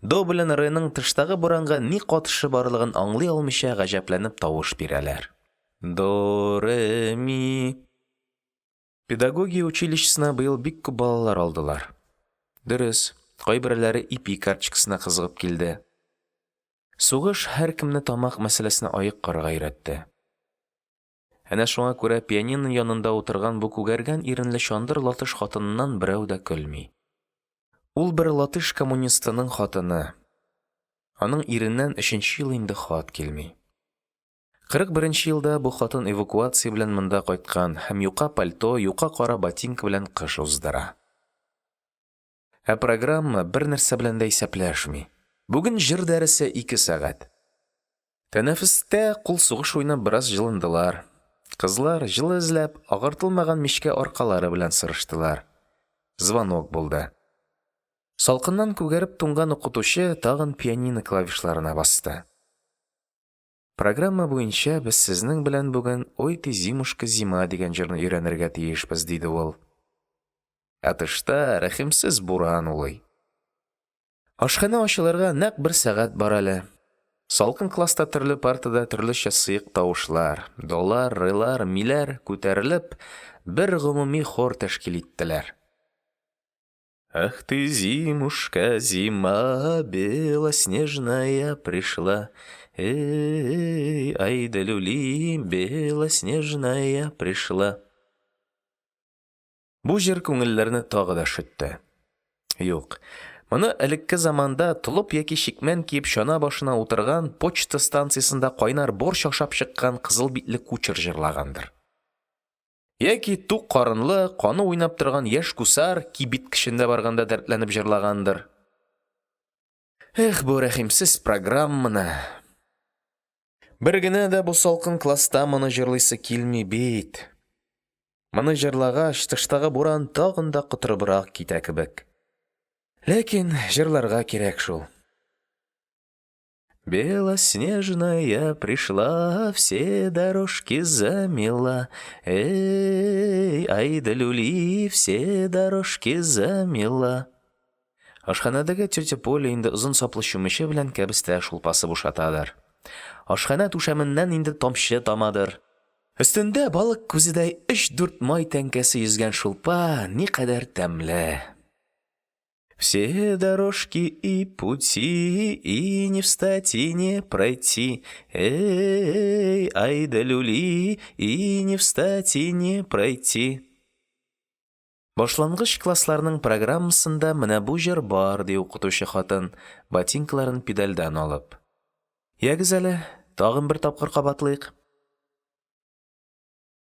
до белән реның тыштагы буранга ни катышы барлыгын аңлый алмыйча гаҗәпләнеп тавыш бирәләр. До, ре, ми. Педагогия училищесына быел бик күп балалар алдылар. Дөрес, кайберләре ипи карточкасына кызыгып килде. Сугыш һәркемне тамак мәсьәләсенә аек карарга өйрәтте. Әнә шуңа күрә пианино янында утырган бу күгәргән иренле чандыр латыш хатыныннан берәү дә көлми. Ул бер латыш коммунистының хатыны. Аның иреннән өченче ел инде хат килми. 41 нче елда бу хатын эвакуация белән монда кайткан һәм юка пальто, юка кара ботинка белән кыш уздыра. Ә программа бернәрсә белән дә исәпләшми. Бүген җыр дәресе 2 сәгать. Тәнәфестә кул сугыш уйнап бераз җылындылар. Кызлар, җылы эзләп, агартылмаган мичкә аркалары белән сырыштылар. Звонок булды. Салкыннан күгәреп туңган укытучы тагын пианино клавишларына басты. Программа буенча без сезнең белән бүген «Ой ты, зимушка, зима» дигән җырны өйрәнергә тиешбез, диде ул. Ә тышта рәхимсез буран улый. Ашханә ачылырга нәкъ бер сәгать бар әле. Салкын класста төрле партада төрлечә сыек тавышлар, долар, релар, миләр күтәрелеп, бер гомуми хор тәшкил иттеләр. Ах ты, зимушка, зима белоснежная пришла, э-эй, ай да-люли, белоснежная пришла. Бу җыр күңелләрне тагы да өшетте. Юк, моны элекке заманда толып яки чикмән киеп чана башына утырган, почта станциясендә кайнар борщ ашап чыккан кызыл битле кучер җырлагандыр. Яки тук карынлы, каны уйнап торган яшь гусар кибитка эчендә барганда дәртләнеп җырлагандыр. Эх, бу рәхимсез программаны! Бер генә дә бу салкын класста моны җырлыйсы килми бит. Моны җырлагач, тыштагы буран тагын да котырыбрак китә кебек. Ләкин җырларга кирәк шул. Белоснежная пришла, все дорожки замела, Эй, ай да люли, все дорожки замела. Ашханәдәге тётя Поля инде озын саплы чүмече белән кәбестә шулпасы бушатадыр. Ашханә түшәменнән инде тамчы тамадыр. Өстендә балык күзедәй өч-дүрт май тәңкәсе йөзгән шулпа никадәр тәмле! Все дорожки и пути, и не встать, и не пройти. Эй, ай да люли, и не встать, и не пройти. Башлангыч классларның программасында менә бу җыр бар, ди укытучы хатын, ботинкаларын педальдән алып. Ягез әле, тагын бер тапкыр кабатлыйк.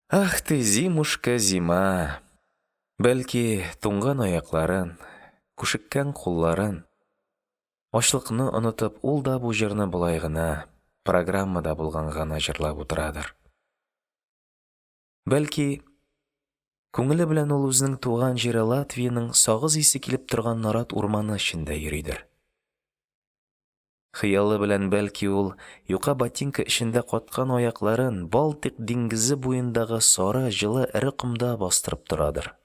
Ах ты, зимушка, зима! Бәлки, туңган аякларын, күшеккән кулларын, ачлыкны онытып, ул да бу җырны болай гына, программада булганга гына җырлап утырадыр. Бәлки, күңеле белән ул үзенең туган җире Латвиянең сагыз исе килеп торган нарат урманы эчендә йөридер. Хыялы белән, бәлки, ул юка ботинка эчендә каткан аякларын Балтыйк диңгезе буендагы сары, җылы, эре комда бастырып торадыр.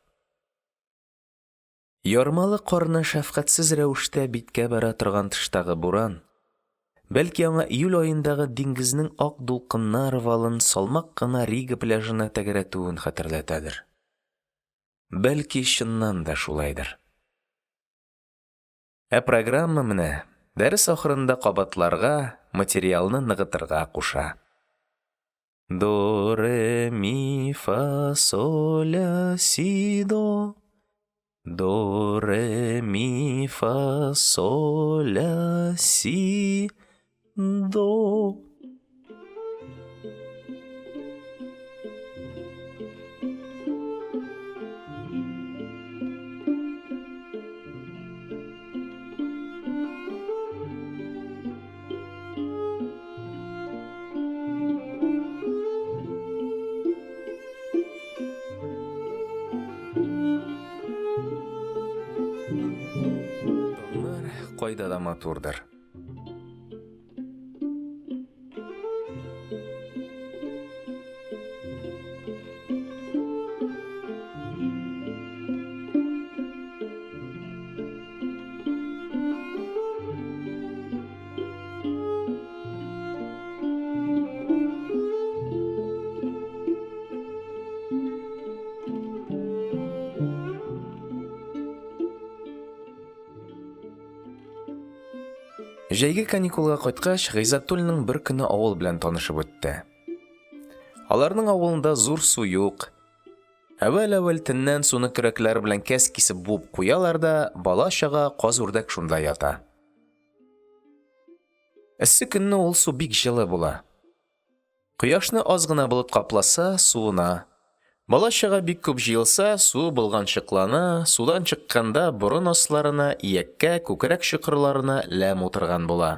Ярмалы карны шәфкатьсез рәвештә биткә бәрә торган тыштагы буран, бәлки, аңа июль аендагы диңгезнең ак дулкыннар валын салмак кына Рига пляжына тәгәрәтүен хәтерләтәдер. Бәлки, чыннан да шулайдыр. Ә программа менә дәрес ахырында кабатларга, материалны ныгытырга куша. До, ре, ми, фа, соль, ля, си, до. До, ре, ми, фа, соль, ля, си, до. Таңнар кайда да матурдыр. Җәйге каникулга кайткач, Гыйззәтуллинның бер көне авыл белән танышып үтте. Аларның авылында зур су юк. Әүвәл-әүвәл төннән суны көрәкләр белән кәс кисеп буып куялар да, бала-чага, каз-үрдәк шунда ята. Эссе көнне ул су бик җылы була. Кояшны аз гына болыт капласа, суына. Бала-чага бик күп җыелса, суы болганчыклана, судан чыкканда борын асларына, ияккә, күкрәк чокырларына ләм утырган була.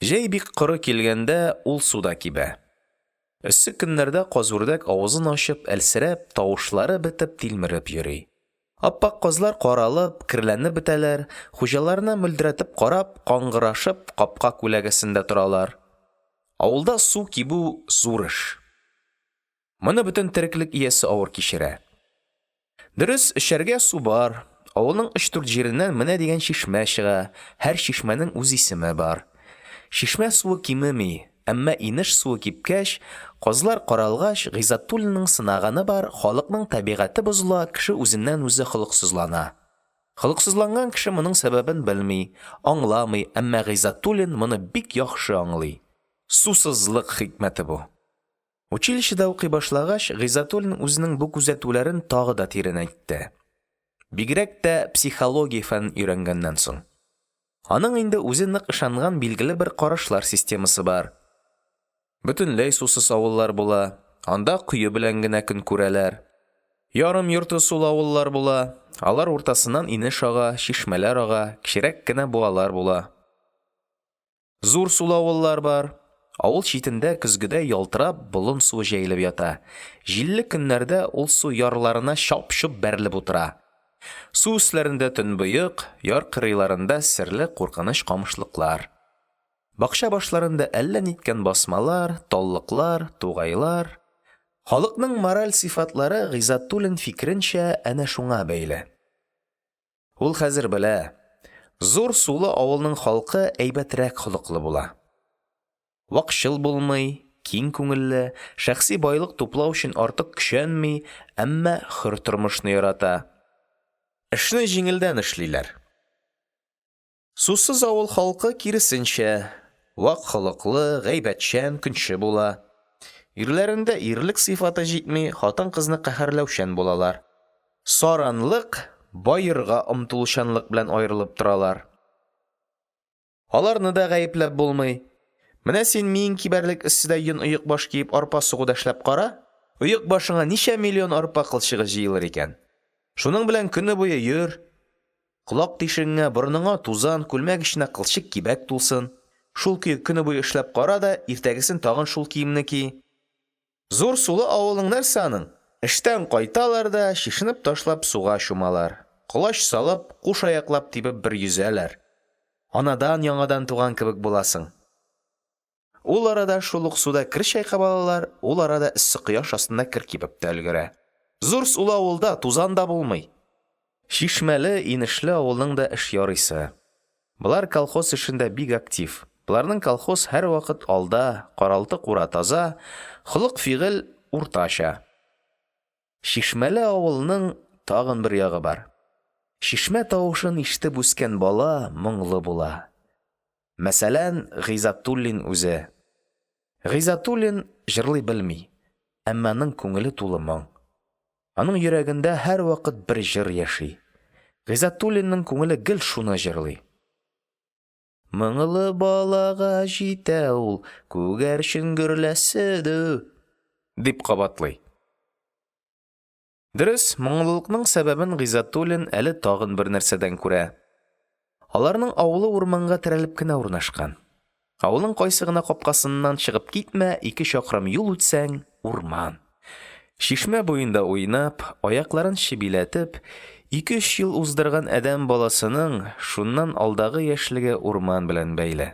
Җәй бик коры килгәндә ул су да кибә. Эссе көннәрдә каз-үрдәк авызын ачып, әлсерәп, тавышлары бетеп, тилмереп йөри. Ап-ак казлар каралып, керләнеп бетәләр, хуҗаларына мөлдерәтеп карап, каңгырашып, капка күләгәсендә торалар. Авылда су кибү – зур эш. Моны бөтен тереклек иясе авыр кичерә. Дөрес, эчәргә су бар. Авылның өч-дүрт җиреннән менә дигән чишмә чыга, һәр чишмәнең үз исеме бар. Чишмә суы кимеми. Әмма инеш суы кипкәч, казлар каралгач, Гыйззәтуллинның сынаганы бар, халыкның табигате бозыла, кеше үзеннән-үзе холыксызлана. Холыксызланган кеше моның сәбәбен белми, аңламый, әмма Гыйззәтуллин моны бик яхшы аңлый: сусызлык хикмәте бу. Училищеда укый башлагач, Гыйззәтуллин үзенең бу күзәтүләрен тагы да тирәнәйтте. Бигрәк тә психология фәнен өйрәнгәннән соң. Аның инде үзе нык ышанган билгеле бер карашлар системасы бар. Бөтенләй сусыз авыллар була, анда кое белән генә көн күрәләр. Ярым-йорты сулы авыллар була, алар уртасыннан инеш ага, чишмәләр ага, кечерәк кенә буалар була. Зур сулы авыллар бар, авыл читендә көзгедәй ялтырап болын суы җәелеп ята, җилле көннәрдә ул су ярларына чап-чоп бәрелеп утыра. Су өсләрендә төнбоек, яр кырыйларында серле, куркыныч камышлыклар. Бакча башларында әллә ниткән басмалар, таллыклар, тугайлар. Халыкның мораль сыйфатлары, Гыйззәтуллин фикеренчә, әнә шуңа бәйле. Ул хәзер белә: зур сулы авылның халкы әйбәтрәк холыклы була. Вакчыл булмый, киң күңелле, шәхси байлык туплау өчен артык көчәнми, әмма хөр тормышны ярата. Эшне җиңелдән эшлиләр. Сусыз авыл халкы, киресенчә, вак холыклы, гайбәтчән, көнче була. Ирләрендә ирлек сыйфаты җитми, хатын-кызны каһәрләүчән булалар. Саранлык, баерга омтылучанлык белән аерылып торалар. Аларны да гаепләп булмый. Менә син миең кибәрлек эсседә йон оекбаш киеп арпа сугуда эшләп кара. Оекбашыңа ничә миллион арпа кылчыгы җыелыр икән? Шуның белән көне буе йөр. Колак тишегеңә, борыныңа тузан, күлмәк эченә кылчык кибәк тулсын. Шул көе көне буе эшләп кара да, иртәгесен тагын шул киемне ки. Зур сулы авылның нәрсә аның? Эштән кайталар да, чишенеп ташлап суга чумалар. Колач салып, куш аяклап тибеп бер йөзәләр. Анадан яңадан туган кебек буласың. Ул арада шул ук суда кер чайкап алалар, ул арада эссе кояш астында кер кибеп тә өлгерә. Зур сулы авылда тузан да булмый. Чишмәле, инешле авылның да эш ярыйсы. Болар колхоз эшендә бик актив. Боларның колхоз һәрвакыт алда, каралты-кура таза, холык-фигыль уртача. Чишмәле авылның тагын бер ягы бар. Чишмә тавышын ишетеп үскән бала моңлы була. Мәсәлән, Гыйззәтуллин үзе. Гыйззәтуллин җырлый белми, әмма аның күңеле тулы моң. Аның йөрәгендә һәрвакыт бер җыр яши. Гыйззәтуллинның күңеле гел шуны җырлый. Моңлы балага җитә ул, күгәрчен гөрләсе дү, дип кабатлый. Дөрес, моңлылыкның сәбәбен Гыйззәтуллин әле тагын бер нәрсәдән күрә. Аларның авылы урманга терәлеп кенә урнашкан. Авылның кайсы гына капкасыннан чыгып китмә, ике чакрым юл үтсәң – урман. Чишмә буенда уйнап, аякларын чебиләтеп, ике-өч ел уздырган адәм баласының шуннан алдагы яшьлеге урман белән бәйле.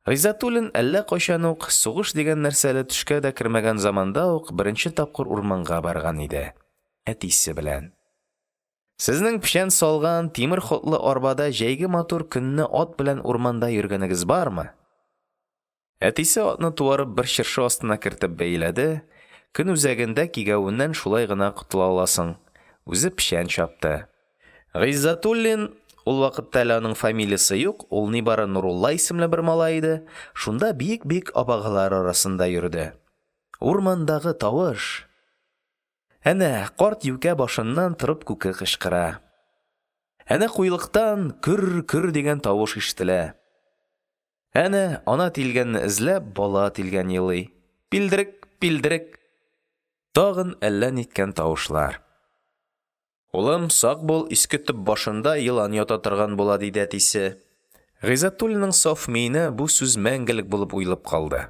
Гыйззәтуллин әллә кайчан ук, сугыш дигән нәрсә әле төшкә дә кермәгән заманда ук беренче тапкыр урманга барган иде. Әтисе белән. Сезнең печән салган тимер ходлы арбада җәйге матур көнне ат белән урманда йөргәнегез бармы? Әтисе атны туарып бер чыршы астына кертеп бәйләде, көн үзәгендә кигәвеннән шулай гына котыла аласың, үзе печән чапты. Гыйззәтуллин, ул вакытта әле аның фамилиясе юк, ул нибары Нурулла исемле бер малай иде, шунда биек-биек абагалар арасында йөрде. Урмандагы тавыш! Әнә, карт юкә башыннан торып күке кычкыра. Әнә куелыктан көр-көр дигән тавыш ишетелә. Әнә, ана тилгәнне эзләп, бала тилгән елый. Пилдерек, пилдерек. Тагын әллә ниткән тавышлар. Улым, сак бул, иске төп башында елан ята торган була, диде әтисе. Гыйззәтуллинның саф миенә бу сүз мәңгелек булып уелып калды.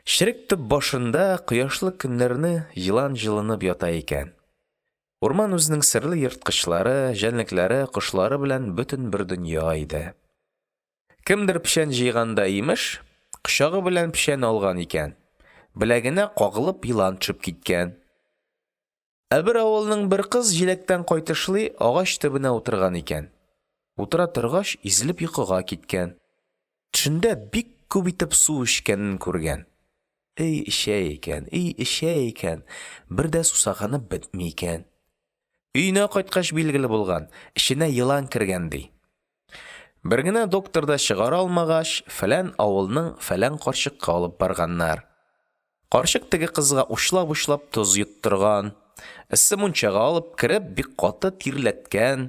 Черек төп башында кояшлы көннәрне елан җылынып ята икән. Урман үзенең серле ерткычлары, җәнлекләре, кошлары белән бөтен бер дөнья иде. Кемдер печән җыйганда, имеш, кочагы белән печән алган икән, беләгенә кагылып елан төшеп киткән. Ә бер авылның бер кыз җиләктән кайтышлый агач төбенә утырган икән. Утыра торгач, изелеп йокыга киткән. Төшендә бик күп итеп су эчкәнен күргән. И эчә икән, и эчә икән, бер дә сусаганы бетми икән. Өенә кайткач билгеле булган: эченә елан кергән, ди. Бер генә доктор да чыгара алмагач, фәлән авылның фәлән карчыкка алып барганнар. Карчык теге кызга учлап-учлап тоз йоттырган, эссе мунчага алып кереп бик каты тирләткән,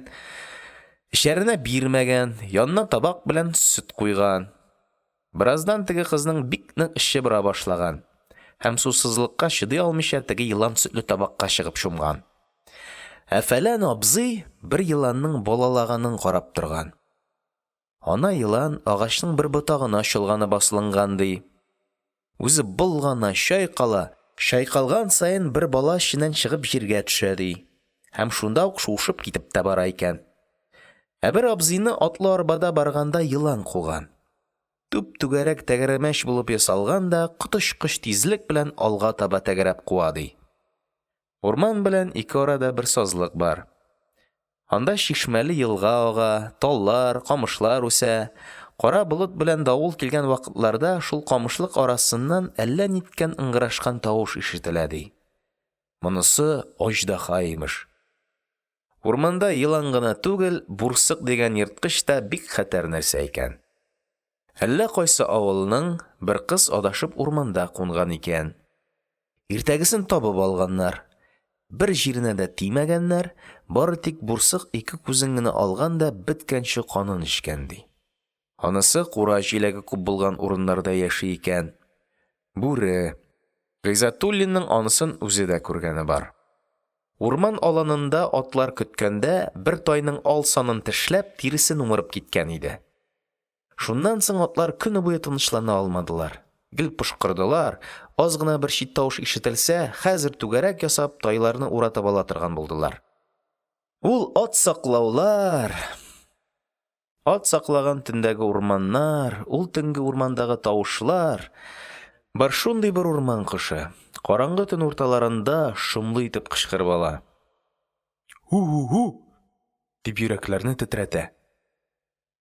эчәренә бирмәгән, янына табак белән сөт куйган. Бераздан теге кызның бик нык эче бора башлаган, һәм сусызлыкка чыдый алмыйча теге елан сөтле табакка чыгып чумган. Ә фәлән абзый бер еланның балалаганын карап торган. Ана елан агачның бер ботагына чолганып асылынган, ди. Үзе болгана, чайкала, чайкалган саен бер бала эченнән чыгып җиргә төшә, ди, һәм шунда ук шуышып китеп тә бара икән. Ә бер абзыйны атлы арбада барганда елан куган. Түп-түгәрәк тәгәрмәч булып ясалган да коточкыч тизлек белән алга таба тәгәрәп куа, ди. Урман белән ике арада бер сазлык бар. Анда чишмәле елга ага, таллар, камышлар үсә. Кара болыт белән давыл килгән вакытларда шул камышлык арасыннан әллә ниткән ыңгырашкан тавыш ишетелә, ди. Монысы аждаһа, имеш. Урманда елан гына түгел, бурсык дигән ерткыч та бик хәтәр нәрсә икән. Әллә кайсы авылның бер кыз адашып урманда кунган икән. Иртәгесен табып алганнар. Бер җиренә дә тимәгәннәр, бары тик бурсык ике күзен генә алган да беткәнче канын эчкән, ди. Анысы кура җиләге күп булган урыннарда яши икән. Бүре. Гыйззәтуллинның анысын үзе дә күргәне бар. Урман аланында атлар көткәндә, бер тайның ал санын тешләп, тиресен умырып киткән иде. Шуннан соң атлар көне буе тынычлана алмадылар. Гел пошкырдылар, аз гына бер чит тавыш ишетелсә, хәзер түгәрәк ясап, тайларны уратып ала торган булдылар. Ул ат саклаулар! Ат саклаган төндәге урманнар, ул төнге урмандагы тавышлар! Бар шундый бер урман кошы, караңгы төн урталарында шомлы итеп кычкырып ала. Һу-һу-һу! дип йөрәкләрне тетрәтә.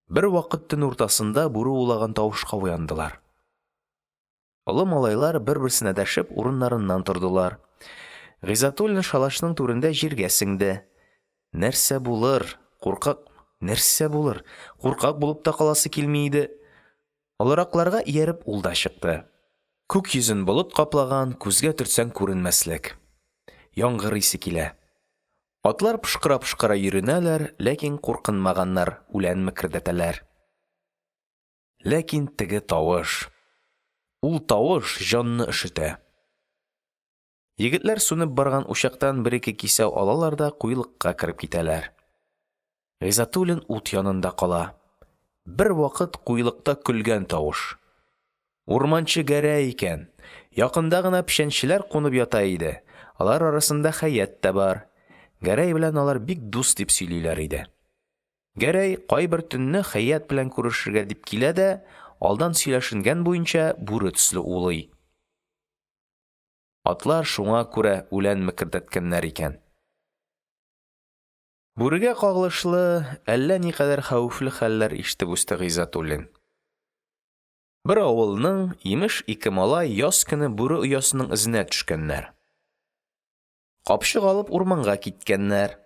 Бервакыт төн уртасында бүре улаган тавышка уяндылар. Олы малайлар, бер-берсенә дәшеп, урыннарыннан тордылар. Гыйззәтуллин шалашның түрендә җиргә сеңде. Нәрсә булыр, куркак нәрсә булыр, куркак булып та каласы килми иде. Олыракларга ияреп ул да чыкты. Күк йөзен болыт каплаган, күзгә төртсәң күренмәслек. Яңгыр исе килә. Атлар пошкыра-пошкыра йөренәләр, ләкин куркынмаганнар, үлән мекердәтәләр. Ләкин теге тавыш. Ул тавыш җанны өшетә. Егетләр сүнеп барган учактан бер-ике кисәү алалар да куелыкка кереп китәләр. Гыйззәтуллин ут янында кала. Бервакыт куелыкта көлгән тавыш. Урманчы Гәрәй икән. Якында гына печәнчеләр кунып ята иде. Алар арасында Хәят тә бар. Гәрәй белән алар бик дус дип сөйлиләр иде. Гәрәй кайбер төнне Хәят белән күрешергә дип килә дә, алдан сөйләшенгән буенча, бүре төсле улый. Атлар шуңа күрә үлән мекердәткәннәр икән. Бүрегә кагылышлы әллә никадәр хәвефле хәлләр ишетеп үсте Гыйззәтуллин. Бер авылның, имеш, ике малай яз көне бүре оясының эзенә төшкәннәр. Капчык алып урманга киткәннәр.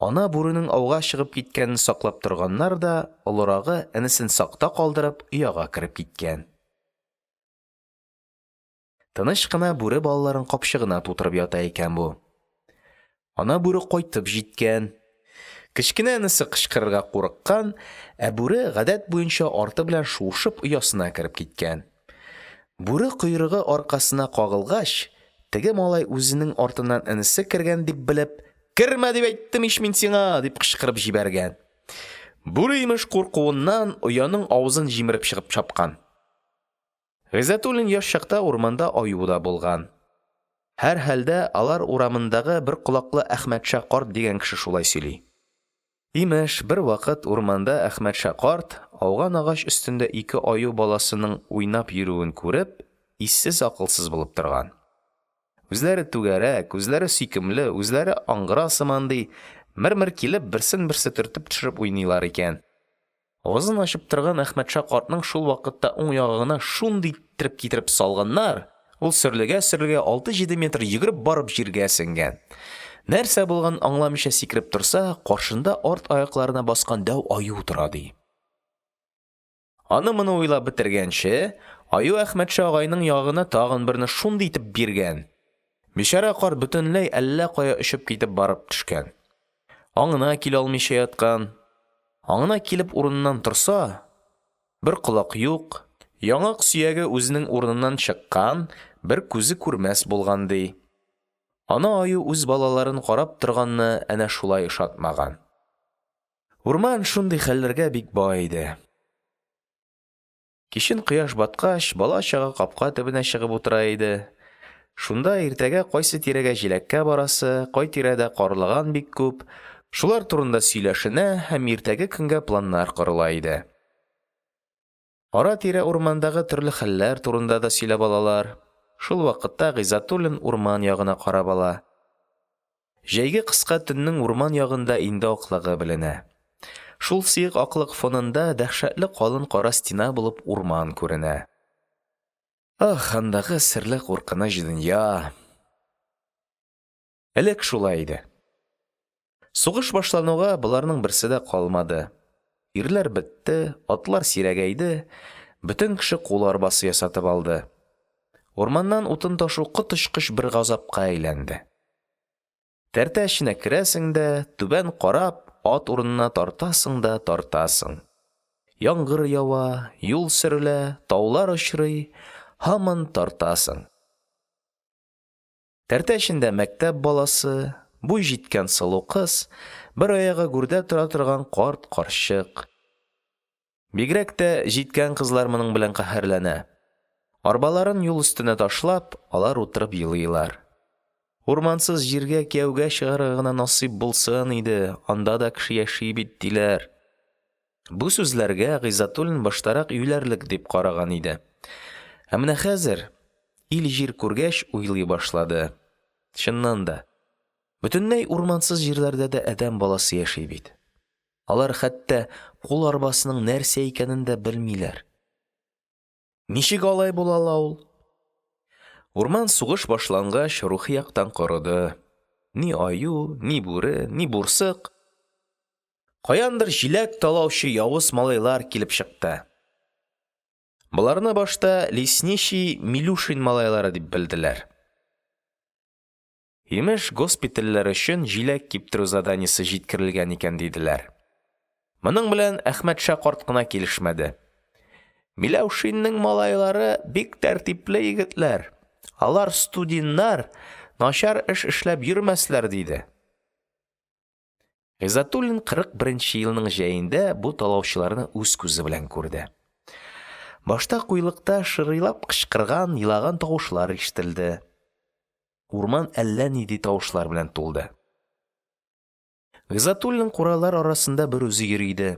Ана бүренең ауга чыгып киткәнен саклап торганнар да, олырагы, энесен сакта калдырып, ояга кереп киткән. Тыныч кына бүре балаларын капчыгына тутырып ята икән бу. Ана бүре кайтып җиткән. Кечкенә энесе кычкырырга курыккан, ә бүре, гадәт буенча, арты белән шуышып оясына кереп киткән. Бүре койрыгы аркасына кагылгач, теге малай үзенең артыннан энесе кергән дип белеп, «Кермә дип әйттем ич мин сиңа!» дип кычкырып җибәргән. Бүре, имеш, куркуыннан ояның авызын җимереп чыгып чапкан. Гыйззәтуллин яшь чакта урманда аю да булган. Һәрхәлдә, алар урамындагы бер колаклы Әхмәтша карт дигән кеше шулай сөйли. Имеш, бервакыт урманда Әхмәтша карт, ауган агач өстендә ике аю баласының уйнап йөрүен күреп, иссез-акылсыз булып торган. Үзләре түгәрәк, үзләре сөйкемле, үзләре аңгыра сыман, ди, мер-мер килеп, берсен берсе төртеп төшереп уйныйлар икән. Авызын ачып торган Әхмәтша картның шул вакытта уң яңагына шундый иттереп китереп салганнар, ул сөрлегә-сөрлегә алты-җиде метр йөгереп барып җиргә сеңгән. Нәрсә булганын аңламыйча сикереп торса, каршында арт аякларына баскан дәү аю тора, ди. Аны-моны уйлап бетергәнче, аю Әхмәтша агайның яңагына тагын берне шундый итеп биргән, бичара карт бөтенләй әллә кая очып китеп барып төшкән. Аңына килә алмыйча яткан. Аңына килеп урыныннан торса, бер колак юк, яңак сөяге үзенең урыныннан чыккан, бер күзе күрмәс булган, ди. Ана аю үз балаларын карап торганны әнә шулай ошатмаган. Урман шундый хәлләргә бик бай иде. Кичен кояш баткач, бала-чага капка төбенә чыгып утыра иде. Шунда иртәгә кайсы тирәгә җиләккә барасы, кай тирәдә карлыган бик күп, шулар турында сөйләшенә һәм иртәге көнгә планнар корыла иде. Ара-тирә урмандагы төрле хәлләр турында да сөйләп алалар. Шул вакытта Гыйззәтуллин урман ягына карап ала. Җәйге кыска төннең урман ягында инде аклыгы беленә. Шул сыек аклык фонында дәһшәтле калын кара стена булып урман күренә. Ах, андагы серле куркыныч дөнья! Элек шулай иде. Сугыш башлануга боларның берсе дә калмады. Ирләр бетте, атлар сирәгәйде, бөтен кеше кул арбасы ясатып алды. Урманнан утын ташу коточкыч бер газапка әйләнде. Тәртә эченә керәсең дә, түбән карап, ат урынына тартасың да тартасың. Яңгыр ява, юл сөрелә, таулар очрый, һаман тартасың. Тәртә эчендә мәктәп баласы, буй җиткән сылу кыз, бер аягы гүрдә тора торган карт, карчык. Бигрәк тә җиткән кызлар моның белән каһәрләнә. Арбаларын юл өстенә ташлап, алар утырып елыйлар. Урмансыз җиргә кияүгә чыгарга гына насыйп булсын иде, анда да кеше яши бит, диләр. Бу сүзләргә Гыйззәтуллин баштарак юләрлек дип караган иде. Ә менә хәзер, ил-җир күргәч, уйлый башлады. Чыннан да, бөтенләй урмансыз җирләрдә дә адәм баласы яши бит. Алар хәтта кул арбасының нәрсә икәнен дә белмиләр. Ничек алай була ала ул? Урман сугыш башлангач рухи яктан корыды. Ни аю, ни бүре, ни бурсык. Каяндыр җиләк талаучы явыз малайлар килеп чыкты. Боларны башта лесничий Милюшин малайлары дип белделәр. Имеш, госпитальләр өчен җиләк киптерү заданиесе җиткерелгән икән, диделәр. Моның белән Әхмәтша карт кына килешмәде. Миләүшиннең малайлары бик тәртипле егетләр. Алар студеннар, начар эш эшләп йөрмәсләр, диде. Гыйззәтуллин 41 нче елның җәендә бу талаучыларны үз күзе белән күрде. Башта куелыкта шырыйлап кычкырган, елаган тавышлар ишетелде. Урман әллә нинди тавышлар белән тулды. Гыйззәтуллин куралар арасында бер үзе йөри иде.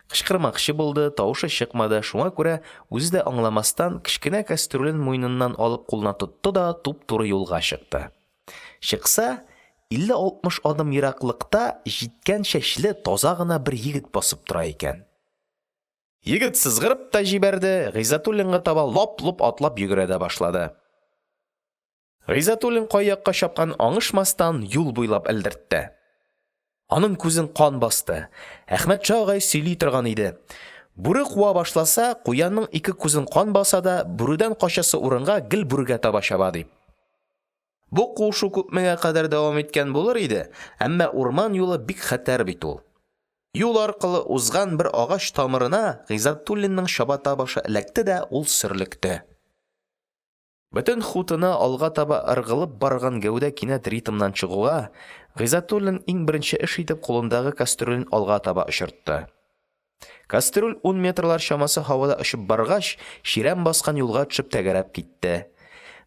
Кычкырмакчы булды, тавышы чыкмады, шуңа күрә, үзе дә аңламастан, кечкенә кастрюлен муеныннан алып кулына тотты да туп-туры юлга чыкты. Чыкса, илле-алтмыш адым ераклыкта җиткән чәчле, таза гына бер егет басып тора икән. Егет сызгырып та җибәрде, Гыйззәтуллинга таба лап-лоп атлап йөгерә дә башлады. Гыйззәтуллин кай якка чапканын аңышмастан, юл буйлап элдертте. Аның күзен кан басты. Әхмәтша агай сөйли торган иде. Бүре куа башласа, куянның ике күзен кан баса да, бүредән качасы урынга гел бүрегә таба чаба, дип. Бу куышу күпмегә кадәр дәвам иткән булыр иде, әмма урман юлы бик хәтәр бит ул. Юл аркылы узган бер агач тамырына Гыйззәтуллинның чабата башы эләкте дә, ул сөрлекте. Бөтен хутына алга таба ыргылып барган гәүдә кинәт ритмнан чыгуга, Гыйззәтуллин иң беренче эш итеп кулындагы кастрюлен алга таба очыртты. Кастрюль ун метрлар чамасы һавада очып баргач, чирәм баскан юлга төшеп тәгәрәп китте.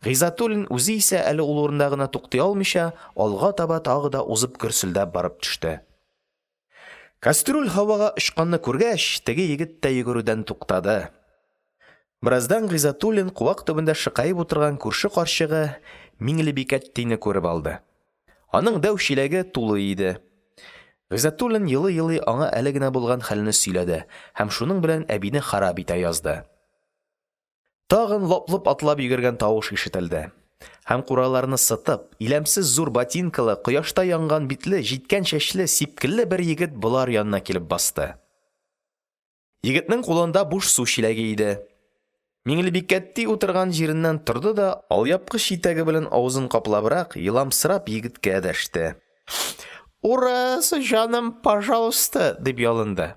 Гыйззәтуллин үзе исә әле ул урында гына туктый алмыйча, алга таба тагы да узып гөрселдәп барып төште. Кастрюль һавага очканны күргәч, теге егет тә йөгерүдән туктады. Бераздан Гыйззәтуллин куак төбендә шыкаеп утырган күрше карчыгы Миңлебикәттине күреп алды. Аның дәү чиләге тулы иде. Гыйззәтуллин елый-елый аңа әле генә булган хәлне сөйләде һәм шуның белән әбине харап итә язды. Тагын лап-лоп атлап йөгергән тавыш ишетелде, һәм кураларны сытып, иләмсез зур ботинкалы, кояшта янган битле, җиткән чәчле, сипкелле бер егет болар янына килеп басты. Егетнең кулында буш су чиләге иде. Миңлебикәтти утырган җиреннән торды да, алъяпкыч итәге белән авызын каплабрак, еламсырап егеткә дәште: – Урыс, җаным, пожалуйста, – дип ялынды.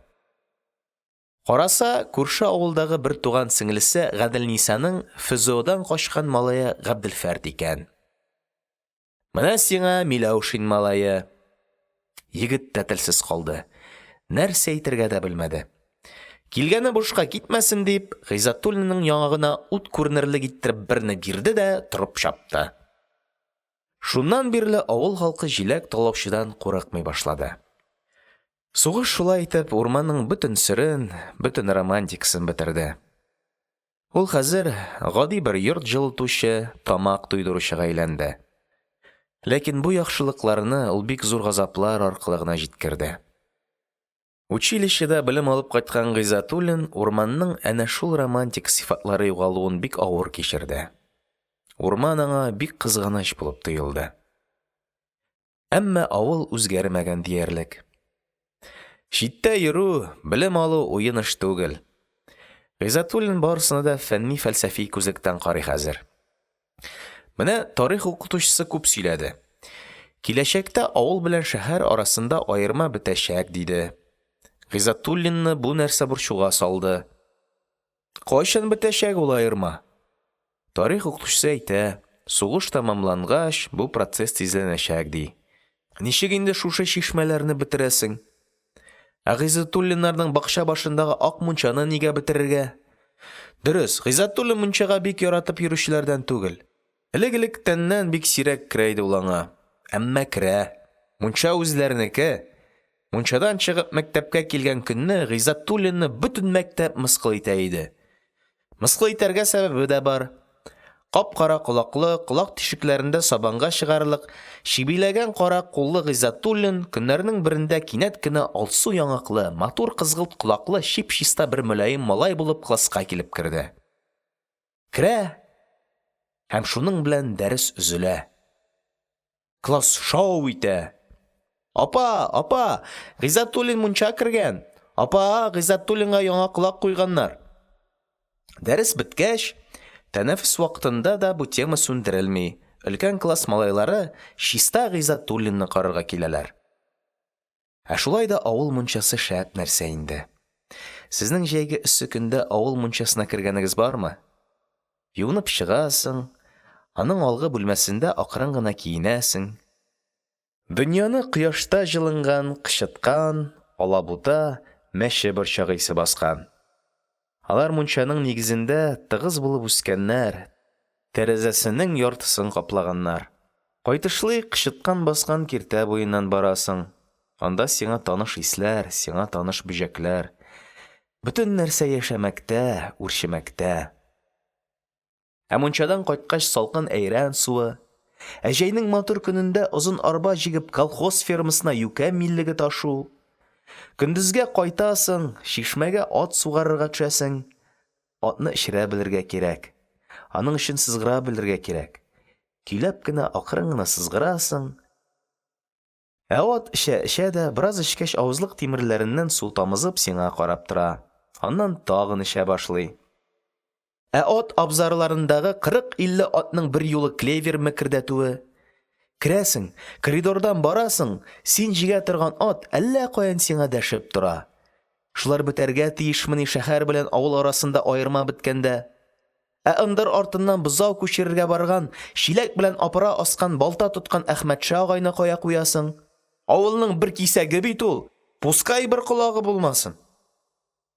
Караса, күрше авылдагы бертуган сеңлесе Гаделнисаның ФЗӨдән качкан малае Гаптелфәрт икән. Менә сиңа Миләүшин малае! Егет тә телсез калды, нәрсә әйтергә дә белмәде. Килгәне бушка китмәсен дип, Гыйззәтуллинның яңагына ут күренерлек иттереп берне бирде дә торып чапты. Шуннан бирле авыл халкы җиләк талаучыдан курыкмый башлады. Сугыш шулай итеп урманның бөтен серен, бөтен романтикасын бетерде. Ул хәзер гади бер йорт җылытучы, тамак туйдыручыга әйләнде. Ләкин бу яхшылыкларны ул бик зур газаплар аркылы гына җиткерде. Училищеда белем алып кайткан Гыйззәтуллин урманның әнә шул романтик сыйфатлары югалуын бик авыр кичерде. Урман аңа бик кызганыч булып тоелды. Әмма авыл үзгәрмәгән диярлек. Читтә йөрү, белем алу уен эш түгел. Гыйззәтуллин барысына да фәнни-фәлсәфи күзлектән карый хәзер. Менә тарих укытучысы күп сөйләде. Киләчәктә авыл белән шәһәр арасында аерма бетәчәк, диде. Гыйззәтуллинны бу нәрсә борчуга салды. Кайчан бетәчәк ул аерма? Тарих укытучысы әйтә, сугыш тәмамлангач, бу процесс тизләнәчәк, ди. Ничек инде шушы чишмәләрне бетерәсең? Ә Гыйззәтуллиннарның бакча башындагы ак мунчаны нигә бетерергә? Дөрес, Гыйззәтуллин мунчага бик яратып йөрүчеләрдән түгел. Элек-электәннән бик сирәк керә иде ул аңа. Әмма керә. Мунча үзләренеке. Мунчадан чыгып мәктәпкә килгән көнне Гыйззәтуллинны бөтен мәктәп мыскыл итә иде. Мыскыл итәргә сәбәбе дә бар. Кап-кара колаклы, колак тишекләрендә сабанга чыгарлык, чибиләгән кара куллы Гыйззәтуллин көннәрнең берендә кинәт кенә алсу яңаклы, матур кызгылт колаклы чип-чиста бер мөлаем малай булып класска килеп керде. Керә һәм шуның белән дәрес өзелә. Класс шау итә. Апа, апа, Гыйззәтуллин мунча кергән. Апа, Гыйззәтуллинга яңа колак куйганнар. Дәрес беткәч, тәнәфес вакытында да бу тема сүндерелми. Өлкән класс малайлары чиста Гыйззәтуллинны карарга киләләр. Ә шулай да авыл мунчасы шәп нәрсә инде. Сезнең җәйге эссе көндә авыл мунчасына кергәнегез бармы? Юынып чыгасың, аның алгы бүлмәсендә акрын гына киенәсең. Дөньяны кояшта җылынган кычыткан, алабута, мәче борчагы исе баскан. Алар мунчаның нигезендә тыгыз булып үскәннәр, тәрәзәсенең яртысын каплаганнар. Кайтышлый кычыткан баскан киртә буеннан барасың. Анда сиңа таныш исләр, сиңа таныш бөҗәкләр. Бөтен нәрсә яшәмәктә, үрчемәктә. Ә мунчадан кайткач салкын әйрән суы, ә җәйнең матур көнендә озын арба җигеп колхоз фермасына юкә миллеге ташу. Көндезгә кайтасың, чишмәгә ат сугарырга төшәсең. Атны эчерә белергә кирәк. Аның өчен сызгыра белергә кирәк. Көйләп кенә акрын гына сызгырасың. Ә ат эчә-эчә дә, бераз эчкәч, авызлык тимерләреннән су тамызып сиңа карап тора. Аннан тагын эчә башлый. Ә ат абзарларындагы 40-50 атның берьюлы клевер мекердәтүе. Керәсең, коридордан барасың, син җигә торган ат әллә каян сиңа дәшеп тора. Шулар бетәргә тиешмени шәһәр белән авыл арасында аерма беткәндә? Ә ындыр артыннан бозау күчерергә барган, чиләк белән апара аскан, балта тоткан Әхмәтша агайны кая куясың? Авылның бер кисәге бит ул, пускай бер колагы булмасын.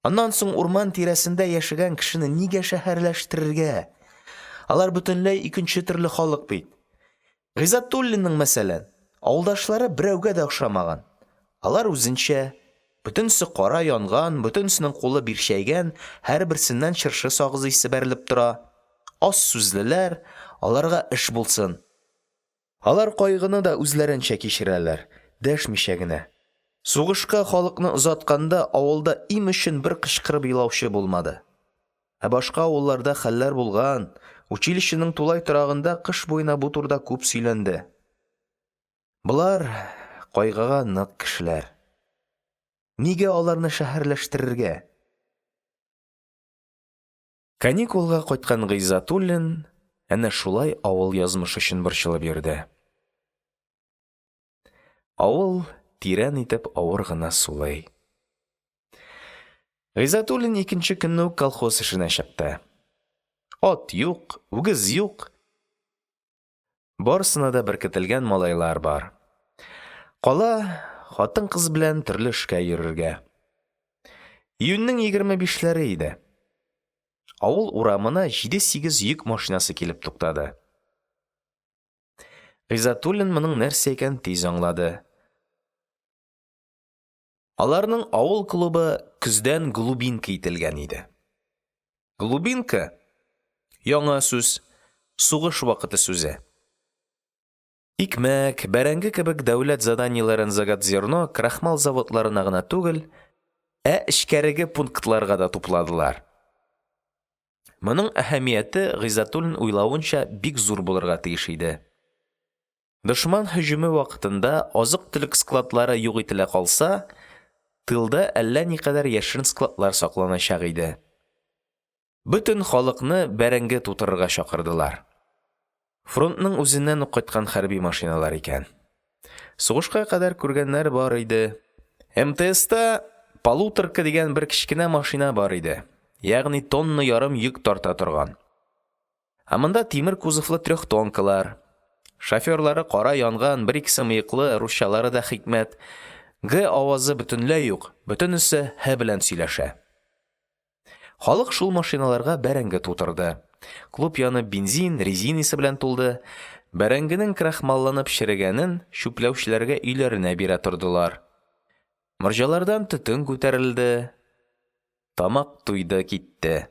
Аннан соң урман тирәсендә яшәгән кешене нигә шәһәрләштерергә? Алар бөтенләй икенче төрле халык бит. Гыйззәтуллинның, мәсәлән, авылдашлары берәүгә дә охшамаган. Алар үзенчә, бөтенесе кара янган, бөтенесенең кулы бирчәйгән, һәрберсеннән чыршы сагызы исе бәрелеп тора. Аз сүзлеләр, аларга эш булсын. Алар кайгыны да үзләренчә кичерәләр, дәшмичә генә. Сугышка халыкны озатканда авылда им өчен бер кычкырып елаучы булмады. Ә башка авылларда хәлләр булган, училищеның тулай торагында кыш буена бу турыда күп сөйләнде. Болар – кайгыга нык кешеләр. Нигә аларны шәһәрләштерергә? Каникулга кайткан Гыйззәтуллин әнә шулай авыл язмышы өчен борчылып йөрде. Авыл тирән итеп авыр гына сулый. Гыйззәтуллин икенче көнне үк колхоз эшенә чыкты. Ат юк, үгез юк. Барысына да беркетелгән малайлар бар. Кала хатын-кыз белән төрле эшкә йөрергә. Июньнең 25ләре иде. Авыл урамына җиде-сигез йөк машинасы килеп туктады. Гыйззәтуллин моның нәрсә икәнен тиз аңлады. Аларның авыл клубы көздән глубинка ителгән иде. Глубинка – яңа сүз, сугыш вакыты сүзе. Икмәк, бәрәңге кебек дәүләт заданиеләрен заготзерно, крахмал заводларына гына түгел, ә эчкәреге пунктларга да тупладылар. Моның әһәмияте, Гыйззәтуллин уйлавынча, бик зур булырга тиеш иде. Дошман һөҗүме вакытында азык-төлек складлары юк ителә калса, тылда әллә никадәр яшерен складлар сакланачак иде. Бөтен халыкны бәрәңге тутырырга чакырдылар. Фронтның үзеннән үк кайткан хәрби машиналар икән. Сугышка кадәр күргәннәр бар иде. МТСта «полуторка» дигән бер кечкенә машина бар иде, ягъни тонна ярым йөк тарта торган. Ә монда тимер кузовлы трехтонкалар. Шоферлары кара янган, бер-икесе мыеклы, русчалары да хикмәт. «Г» авазы бөтенләй юк, бөтенесе «һ» белән сөйләшә. Халык шул машиналарга бәрәңге тутырды. Клуб яны бензин, резина исе белән тулды. Бәрәңгенең крахмалланып черегәнен чүпләүчеләргә өйләренә бирә тордылар. Морҗалардан төтен күтәрелде. Тамак туйды китте.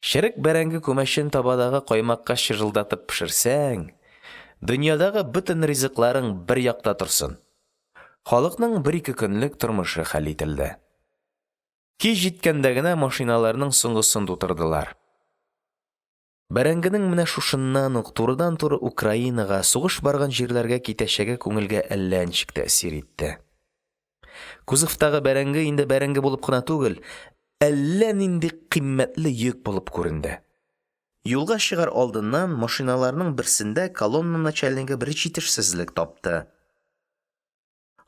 Черек бәрәңге күмәчен табадагы каймакка чыжылдатып пешерсәң, дөньядагы бөтен ризыкларың бер якта торсын. Халыкның бер-ике көнлек тормышы хәл ителде. Кич җиткәндә генә машиналарның соңгысын тутырдылар. Бәрәңгенең менә шушыннан ук турыдан-туры Украинага, сугыш барган җирләргә китәчәге күңелгә әллә ничек тәэсир итте. Кузовтагы бәрәңге инде бәрәңге булып кына түгел, әллә нинди кыйммәтле йөк булып күренде. Юлга чыгар алдыннан машиналарның берсендә колонна начальнигы бер җитешсезлек тапты.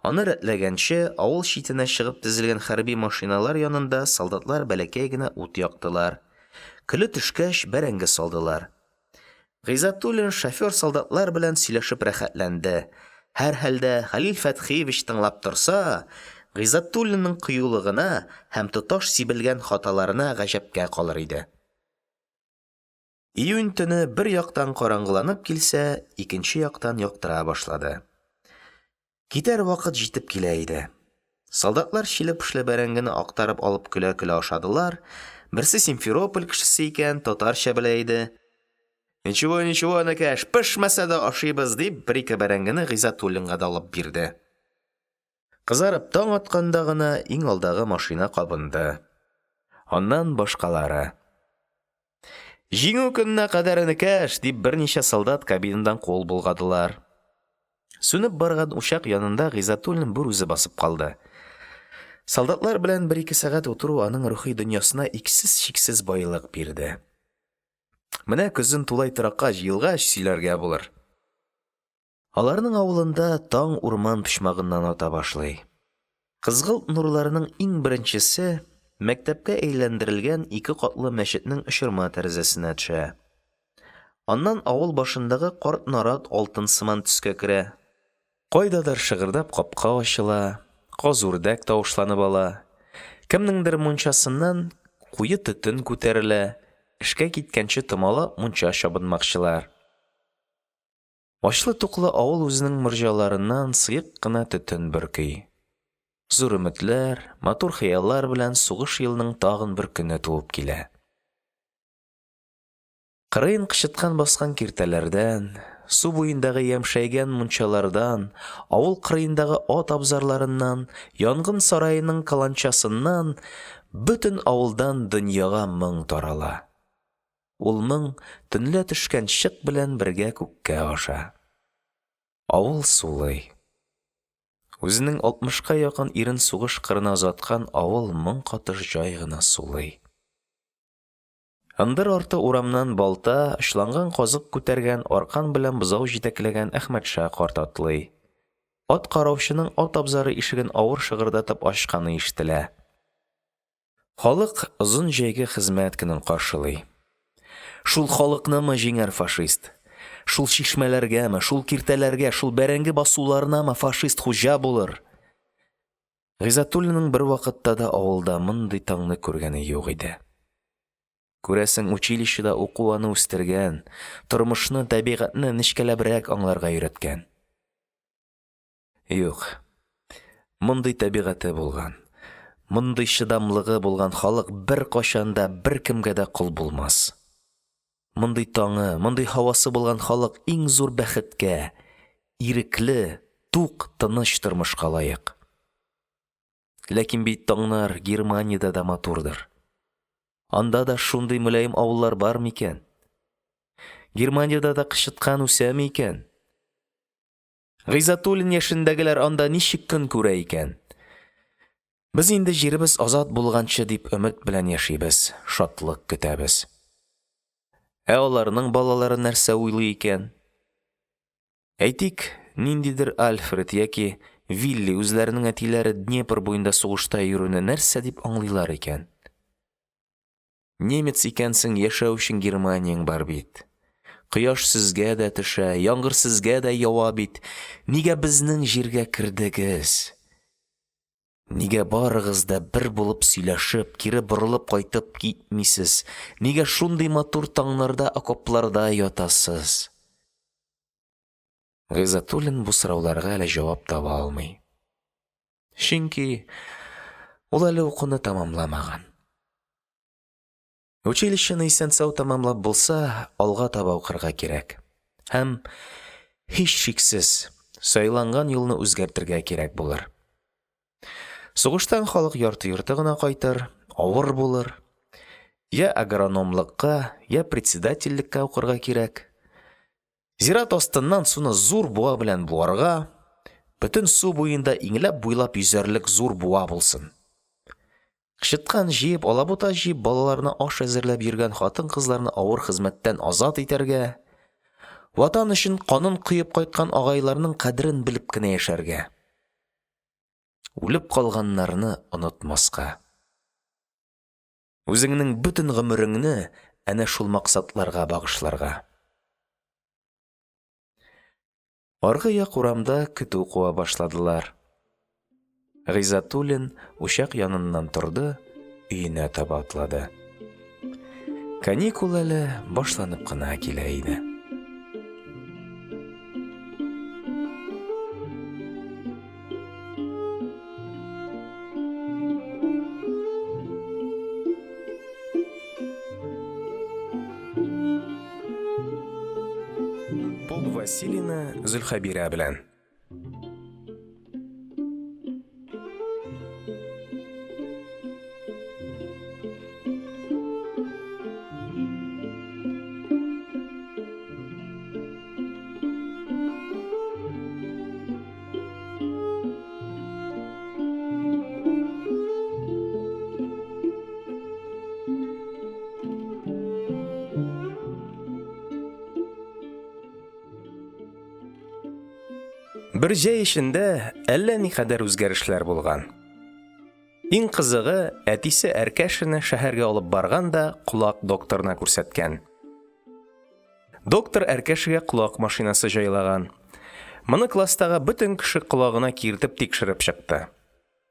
Аны рәтләгәнче, авыл читенә чыгып тезелгән хәрби машиналар янында солдатлар бәләкәй генә ут яктылар. Көле төшкәч, бәрәңге салдылар. Гыйззәтуллин шофер солдатлар белән сөйләшеп рәхәтләнде. Һәрхәлдә, Хәлил Фәтхиевич тыңлап торса, Гыйззәтуллинның кыюлыгына һәм тоташ сибелгән хаталарына гаҗәпкә калыр иде. Июнь төне бер яктан караңгыланып килсә, икенче яктан яктыра башлады. Китәр вакыт җитеп килә иде. Солдатлар чиле-пешле бәрәңгене актарып алып көлә-көлә ашадылар. Берсе Симферополь кешесе икән, татарча белә иде. «Ничего, ничего, энекәш, пешмәсә дә ашыйбыз», – дип, бер-ике бәрәңгене Гыйззәтуллинга да алып бирде. Кызарып таң атканда гына иң алдагы машина кабынды. Аннан башкалары. «Җиңү көненә кадәр, энекәш!» – дип, берничә солдат кабинадан кул болгадылар. Сүнеп барган учак янында Гыйззәтуллин берүзе басып калды. Солдатлар белән бер-ике сәгать утыру аның рухи дөньясына иксез-чиксез байлык бирде. Менә көзен тулай торакка җыелгач сөйләргә булыр. Аларның авылында таң урман почмагыннан ата башлый. Кызгылт нурларының иң беренчесе мәктәпкә әйләндерелгән ике катлы мәчетнең очырма тәрәзәсенә төшә. Аннан авыл башындагы карт нарат алтын сыман төскә керә. Кайдадыр шыгырдап капка ачыла, каз-үрдәк тавышланып ала. Кемнеңдер мунчасыннан куе төтен күтәрелә, эшкә киткәнче томалап мунча чабынмакчылар. Ачлы-туклы авыл үзенең морҗаларыннан сыек кына төтен бөрки. Зур өметләр, матур хыяллар белән сугыш елының тагын бер көне туып килә. Кырыен кычыткан баскан киртәләрдән, су буендагы ямьшәйгән мунчалардан, авыл кырыендагы ат абзарларыннан, янгын сараеның каланчасыннан – бөтен авылдан дөньяга моң тарала, ул моң төнлә төшкән чык белән бергә күккә аша. Авыл сулый. Үзенең алтмышка якын ирен сугыш кырына озаткан авыл моң катыш җай гына сулый. Ындыр арты урамыннан балта, очланган казык күтәргән, аркан белән бозау җитәкләгән Әхмәтша карт атлый. Ат караучының ат абзары ишеген авыр шыгырдатып ачканы ишетелә. Халык озын җәйге хезмәт көнен каршылый. Шул халыкнымы җиңәр фашист? Шул чишмәләргәме, шул киртәләргә, шул бәрәңге басуларынамы фашист хуҗа булыр? Гыйззәтуллинның бервакытта да авылда мондый таңны күргәне юк иде. Күрәсең, училищеда уку аны үстергән, тормышны, табигатьне нечкәләбрәк аңларга өйрәткән. Юк, мондый табигате булган, мондый чыдамлыгы булган халык беркайчан да, беркемгә дә кол булмас. Мондый таңы, мондый һавасы булган халык иң зур бәхеткә – ирекле, тук, тыныч тормышка лаек. Ләкин бит таңнар Германиядә дә матурдыр. Анда да шундый мөлаем авыллар бар микән? Германиядә дә кычыткан үсәме икән? Гыйззәтуллин яшендәгеләр анда ничек көн күрә икән? Без инде җиребез азат булганчы дип өмет белән яшибез, шатлык көтәбез. Ә аларның балалары нәрсә уйлый икән? Әйтик, ниндидер Альфред яки Вилли үзләренең әтиләре Днепр буенда сугышта йөрүне нәрсә дип аңлыйлар икән? Немец икәнсең, яшәү өчен Германияң бар бит. Кояш сезгә дә төшә, яңгыр сезгә дә ява бит. Нигә безнең җиргә кердегез? Нигә барыгыз да бер булып сөйләшеп, кире борылып кайтып китмисез? Нигә шундый матур таңнарда окопларда ятасыз? Гыйззәтуллин бу сорауларга әле җавап таба алмый. Чөнки ул әле укуны тәмамламаган. Училищены исән-сау тәмамлап булса, алга таба укырга кирәк. Һәм, һичшиксез, сайланган юлны үзгәртергә кирәк булыр. Сугыштан халык ярты-йорты гына кайтыр, авыр булыр. Йә агрономлыкка, йә председательлеккә укырга кирәк. Зират астыннан суны зур буа белән буарга, бөтен су буенда иңләп-буйлап йөзәрлек зур буа булсын. Кычыткан җыеп, алабута җыеп, балаларына аш әзерләп йөргән хатын-кызларны авыр хезмәттән азат итәргә, Ватан өчен канын коеп кайткан агайларның кадерен белеп кенә яшәргә. Үлеп калганнарны онытмаска. Үзеңнең бөтен гомереңне әнә шул максатларга багышларга. Аргы як урамда көтү куа башладылар. Гыйззәтуллин учак яныннан торды, өенә таба атлады. Каникул әле башланып кына килә иде. Поп Василина Зөлхәбирә белән. Бер җәй эчендә әллә никадәр үзгәрешләр булган. Иң кызыгы, әтисе Әркәшәне шәһәргә алып барган да колак докторына күрсәткән. Доктор Әркәшәгә колак машинасы җайлаган. Моны класстагы бөтен кеше колагына киертеп тикшереп чыкты.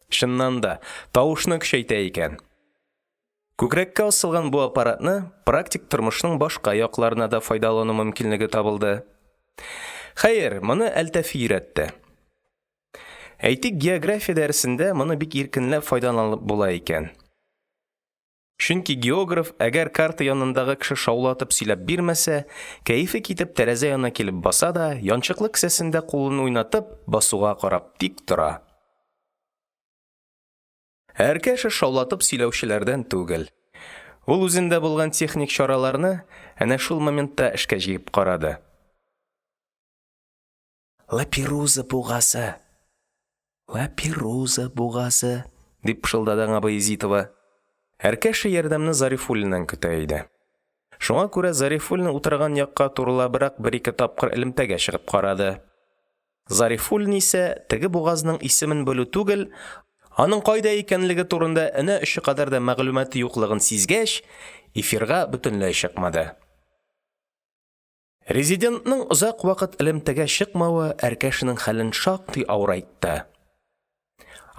Чыннан да, тавышны көчәйтә икән. Күкрәккә асылган бу аппаратны практик тормышның башка якларына да файдалану мөмкинлеге табылды. Хәер, моны Әлтафи өйрәтте. Әйтик, география дәресендә моны бик иркенләп файдаланып була икән. Чөнки географ, әгәр карта янындагы кеше шаулатып сөйләп бирмәсә, кәефе китеп тәрәзә янына килеп баса да, янчыклы кесәсендә кулын уйнатып, басуга карап тик тора. Ә Әркәшә шаулатып сөйләүчеләрдән түгел. Ул үзендә булган техник чараларны әнә шул моментта эшкә җигеп карады. «Лаперуза бугазы, Лаперуза бугазы», – дип пышылдады аңа Баязитова. Әркәшә ярдәмне Зарифуллиннан көтә иде. Шуңа күрә Зарифуллин утырган якка турылабрак бер-ике тапкыр элемтәгә чыгып карады. Зарифуллин исә, теге бугазның исемен белү түгел, аның кайда икәнлеге турында энә очы кадәр дә мәгълүматы юклыгын сизгәч, эфирга бөтенләй чыкмады. Резидентның озак вакыт элемтәгә чыкмавы Әркәшәнең хәлен шактый авырайтты.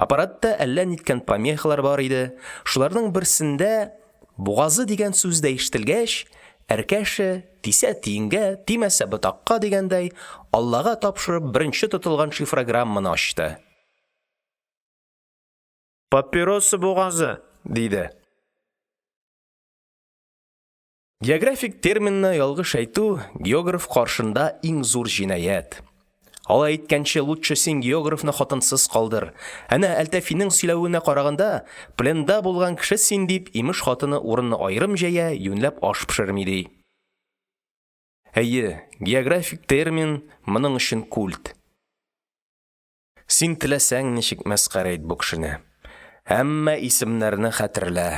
Аппаратта әллә ниткән помехалар бар иде, шуларның берсендә «бугазы» дигән сүз дә ишетелгәч, Әркәшә, тисә тиенгә, тимәсә ботакка дигәндәй, Аллага тапшырып, беренче тотылган шифрограмманы ачты. «Папироса бугазы», – диде. Географик терминны ялгыш әйтү – географ каршында иң зур җинаять. Алай әйткәнче, лутчы син географны хатынсыз калдыр, әнә Әлтафиның сөйләвенә караганда, пленда булган кеше син дип, имеш, хатыны урынны аерым җәя, юньләп аш пешерми, ди. Әйе, географик термин – моның өчен культ. Син теләсәң ничек мәсхәрә ит бу кешене, әмма исемнәрне хәтерлә,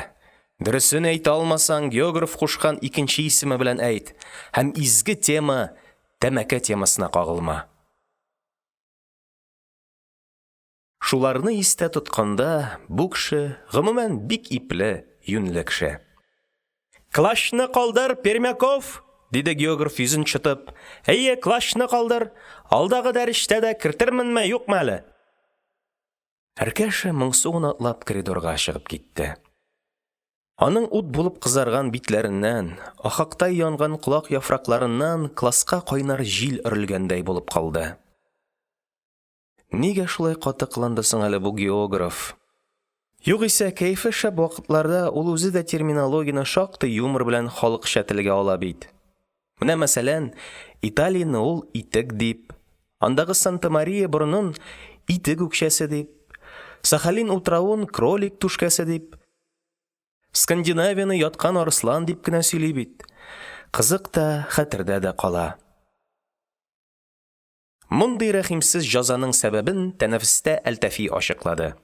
дөресен әйтә алмасаң, географ кушкан икенче исеме белән әйт һәм изге тема – тәмәке темасына кагылма. Шуларны истә тотканда, бу кеше, гомумән, бик ипле, юньле кеше. – Клачны калдыр, Пермяков, – диде географ, йөзен чытып, – әйе, клачны калдыр, алдагы дәречкә дә кертерменме, юкмы әле. Әркәшә моңсу гына атлап коридорга чыгып китте. Аның ут булып кызарган битләреннән, ахактай янган колак яфракларыннан класска кайнар җил өрелгәндәй булып калды. Нигә шулай каты кыланды соң әле бу географ? Югыйсә, кәефе шәп вакытларда ул үзе дә терминологияне шактый юмор белән халыкча телгә ала бит. Менә, мәсәлән, Италияне ул итек дип, андагы Санта-Мария борынын итек үкчәсе дип, Сахалин утравын кролик түшкәсе дип, Скандинавияне яткан арыслан дип кенә сөйли бит. Кызык та, хәтердә дә кала. Мондый рәхимсез җәзаның сәбәбен тәнәфестә Әлтафи ачыклады: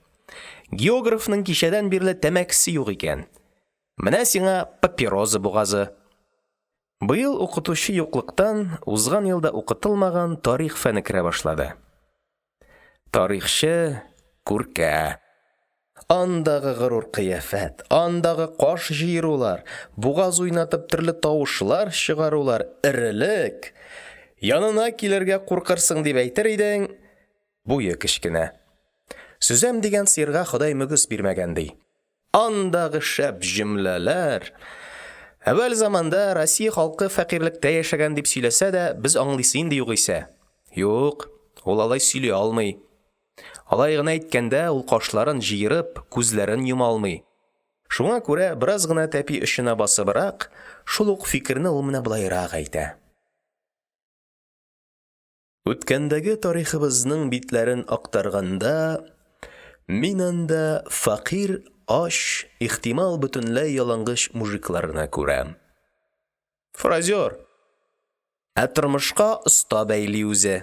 географның кичәдән бирле тәмәкесе юк икән. Менә сиңа папироза бугазы! Быел укытучы юклыктан узган елда укытылмаган тарих фәне керә башлады. Тарихчы – күркә. Андагы горур кыяфәт, андагы каш җыерулар, бугаз уйнатып төрле тавышлар чыгарулар, эрелек! Янына килергә куркырсың дип әйтер идең, буе кечкенә. Сөзәм дигән сыерга Ходай мөгез бирмәгән, ди. Андагы шәп җөмләләр! Әүвәл заманда Россия халкы фәкыйрьлектә яшәгән дип сөйләсә дә, без аңлыйсы инде югыйсә. Юк, ул алай сөйли алмый. Алай гына әйткәндә ул кашларын җыерып, күзләрен йома алмый. Шуңа күрә, бераз гына тәпи очына басыбрак, шул ук фикерне ул менә болайрак әйтә. Үткәндәге тарихыбызның битләрен актарганда, мин анда фәкыйрь, ач, ихтимал, бөтенләй ялангач мужикларны күрәм. Фразер! Ә тормышка оста бәйли үзе.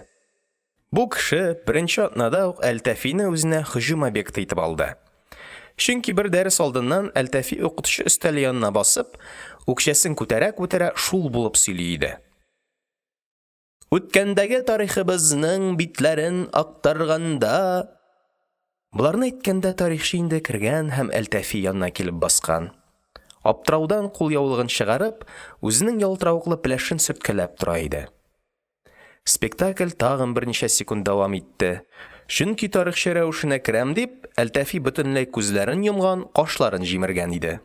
Бу кеше беренче атнада ук Әлтафины үзенә һөҗүм объекты итеп алды. Чөнки бер дәрес алдыннан Әлтафи укытучы өстәле янына басып, үкчәсен күтәрә-күтәрә шул булып сөйли иде. Үткәндәге тарихыбызның битләрен актарганда… Боларны әйткәндә тарихчы инде кергән һәм Әлтафи янына килеп баскан. Аптыраудан кулъяулыгын чыгарып, үзенең ялтыравыклы пеләшен сөрткәләп тора иде. Спектакль тагын берничә секунд дәвам итте, чөнки тарихчы рәвешенә керәм дип, Әлтафи бөтенләй күзләрен йомган, кашларын җимергән иде.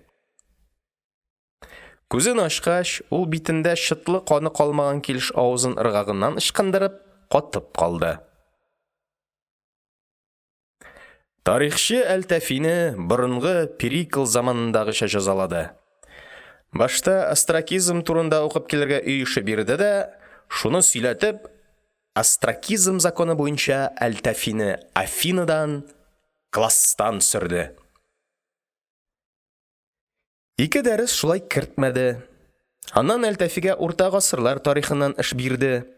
Күзен ачкач, ул битендә чытлы каны калмаган килеш авызын ыргагыннан ычкындырып катып калды. Тарихчы Әлтафины борынгы Перикл заманындагыча җәзалады: башта остракизм турында укып килергә өй эше бирде дә, шуны сөйләтеп, остракизм законы буенча Әлтафины Афинадан, класстан сөрде. Ике дәрес шулай кертмәде, аннан Әлтафига урта гасырлар тарихыннан эш бирде.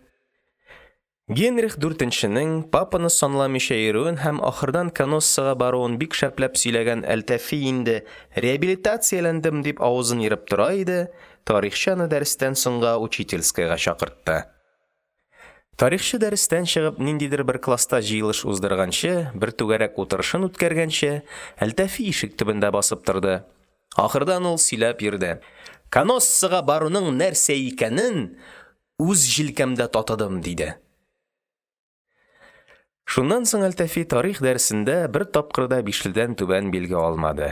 Генрих IV нең папаны санламыйча йөрүен һәм ахырдан Каноссага баруын бик шәпләп сөйләгән Әлтафи инде реабилитацияләндем дип авызын ерып тора иде, тарихчы аны дәрестән соңга учительскаяга чакыртты. Тарихчы дәрестән чыгып ниндидер бер класста җыелыш уздырганчы, бер түгәрәк утырышын үткәргәнче, Әлтафи ишек төбендә басып торды. Ахырдан ул сөйләп йөрде: «Каноссага баруның нәрсә икәнен үз җилкәмдә татыдым», – диде. Шуннан соң Әлтафи тарих дәресендә бер тапкыр да «бишле»дән түбән билге алмады.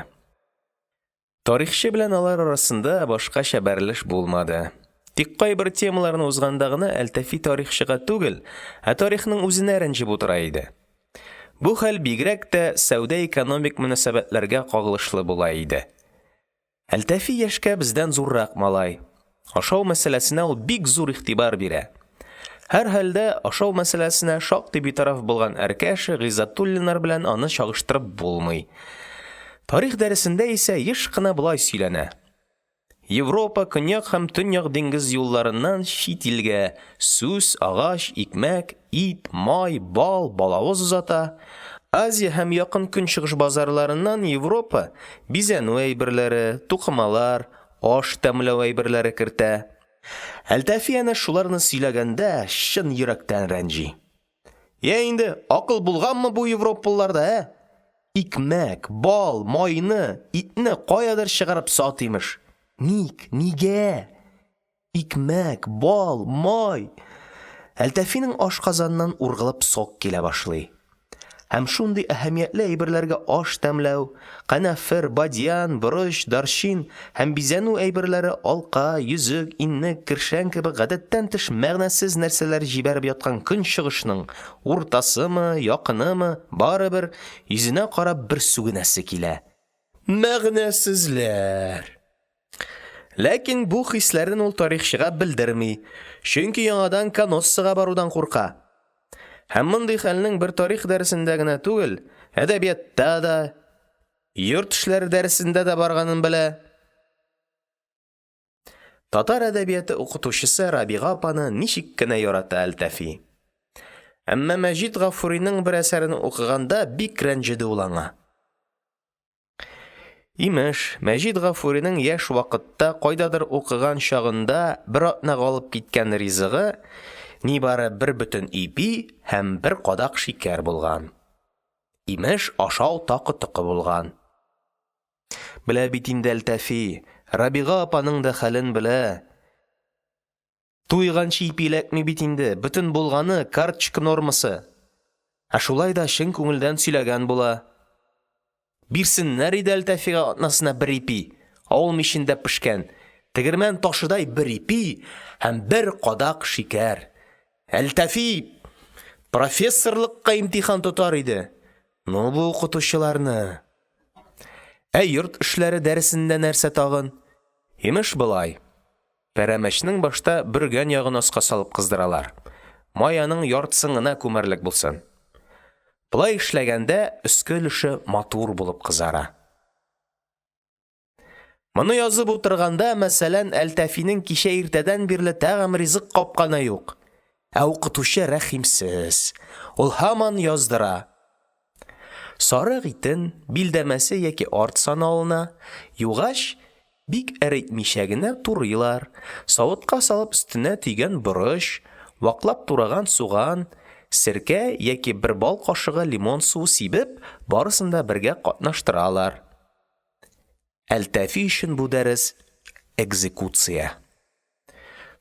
Тарихчы белән алар арасында башкача бәрелеш булмады. Тик кайбер темаларны узганда гына Әлтафи тарихчыга түгел, ә тарихның үзенә рәнҗеп утыра иде. Бу хәл бигрәк тә сәүдә-экономик мөнәсәбәтләргә кагылышлы була иде. Әлтафи яшькә бездән зуррак малай. Ашау мәсьәләсенә ул бик зур игътибар бирә. Һәрхәлдә, ашау мәсьәләсенә шактый битараф булган Әркәшә, Гыйззәтуллиннар белән аны чагыштырып булмый. Тарих дәресендә исә еш кына болай сөйләнә: Европа көньяк һәм төньяк диңгез юлларыннан чит илгә сүс, агач, икмәк, ит, май, бал, балавыз озата, Азия һәм Якын Көнчыгыш базарларыннан Европа бизәнү әйберләре, тукымалар, аш тәмләү әйберләре кертә. Әлтафи әнә шуларны сөйләгәндә чын йөрәктән рәнҗи. Йә инде, акыл булганмы бу европалыларда, ә? Икмәк, бал, майны, итне каядыр чыгарып сат, имеш. Ник, нигә? Икмәк, бал, май. Әлтафиның ашказаныннан ургылып сок килә башлый. Һәм шундый әһәмиятле әйберләргә аш тәмләү, канәфер, бадьян, борыч, дарчин һәм бизәнү әйберләре, алка, йөзек, иннек, кершән кебек гадәттән тыш мәгънәсез нәрсәләр җибәреп яткан Көнчыгышның, уртасымы, якынымы, барыбер, йөзенә карап бер сүгенәсе килә: Мәгънәсезләр! Ләкин бу хисләрен ул тарихчыга белдерми, чөнки яңадан Каноссага барудан курка. Һәм мондый хәлнең бер тарих дәресендә генә түгел, әдәбиятта да, йорт эшләре дәресендә дә барганын белә. Татар әдәбияты укытучысы Рабига апаны ничек кенә ярата Әлтафи. Әмма Мәҗит Гафуриның бер әсәрен укыганда бик рәнҗеде ул аңа. Имеш, Мәҗит Гафуриның яшь вакытта кайдадыр укыган чагында бер атнага алып киткән ризыгы нибары бер бөтен ипи һәм бер кадак шикәр булган. Имеш, ашау такы-токы булган. Белә бит инде Әлтафи, Рабига апаның да хәлен белә. Туйганчы ипи эләкми бит инде, бөтен булганы – карточка нормасы. Ә шулай да чын күңелдән сөйләгән була. Бирсеннәр иде Әлтафига атнасына бер ипи, авыл мичендә пешкән, тегермән ташыдай бер ипи һәм бер кадак шикәр. Әлтафи профессорлыкка имтихан тотар иде. Ну бу укытучыларны! Ә йорт эшләре дәресендә нәрсә тагын? Имеш, болай. Пәрәмәчнең башта бөргән ягын аска салып кыздыралар. Май аның яртысын гына күмәрлек булсын. Болай эшләгәндә өске өлеше матур булып кызара. Моны язып утырганда, мәсәлән, Әлтафиның кичә иртәдән бирле тәгам ризык капканы юк. Ә укытучы рәхимсез. Ул һаман яздыра. Сарык итен, билдәмәсе яки арт саны алына, югач, бик эре итмичә генә турыйлар, савытка салып өстенә төйгән борыч, ваклап тураган суган, серкә яки бер бал кашыгы лимон суы сибеп, барысын да бергә катнаштыралар. Әлтафи өчен бу дәрес – экзекуция.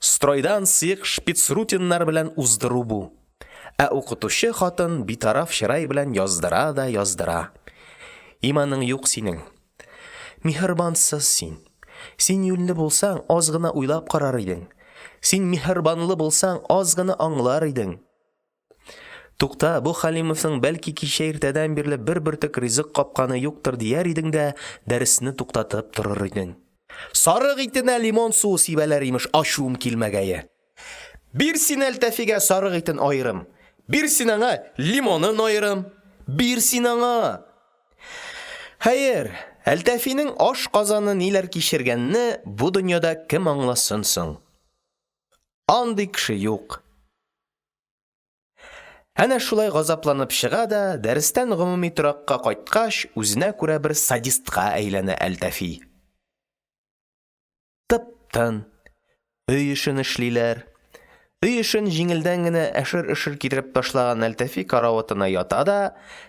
Стройдан сыек шпицрутеннар белән уздыру бу. Ә укытучы хатын битараф чырай белән яздыра да яздыра. Иманың юк синең. Миһербансыз син. Син юньле булсаң, аз гына уйлап карар идең. Син миһербанлы булсаң, аз гына аңлар идең. Тукта, бу Хәлимовның, бәлки, кичә иртәдән бирле бер бөртек ризык капканы юктыр дияр идең дә дәресне туктатып торыр идең. Сарык итенә лимон суы сибәләр, имеш, ачуым килмәгәе. Бир син Әлтафига сарык итен аерым, бир син аңа лимонын аерым, бир син аңа! Хәер, Әлтафиның ашказаны ниләр кичергәнне бу дөньяда кем аңласын соң? Андый кеше юк. Әнә шулай газапланып чыга да, дәрестән гомуми торакка кайткач, үзенә күрә бер садистка әйләнә Әлтафи. Тып-тын. Өй эшен эшлиләр. Өй эшен җиңелдән генә әшер-өшер китереп ташлаган Әлтафи караватына ята да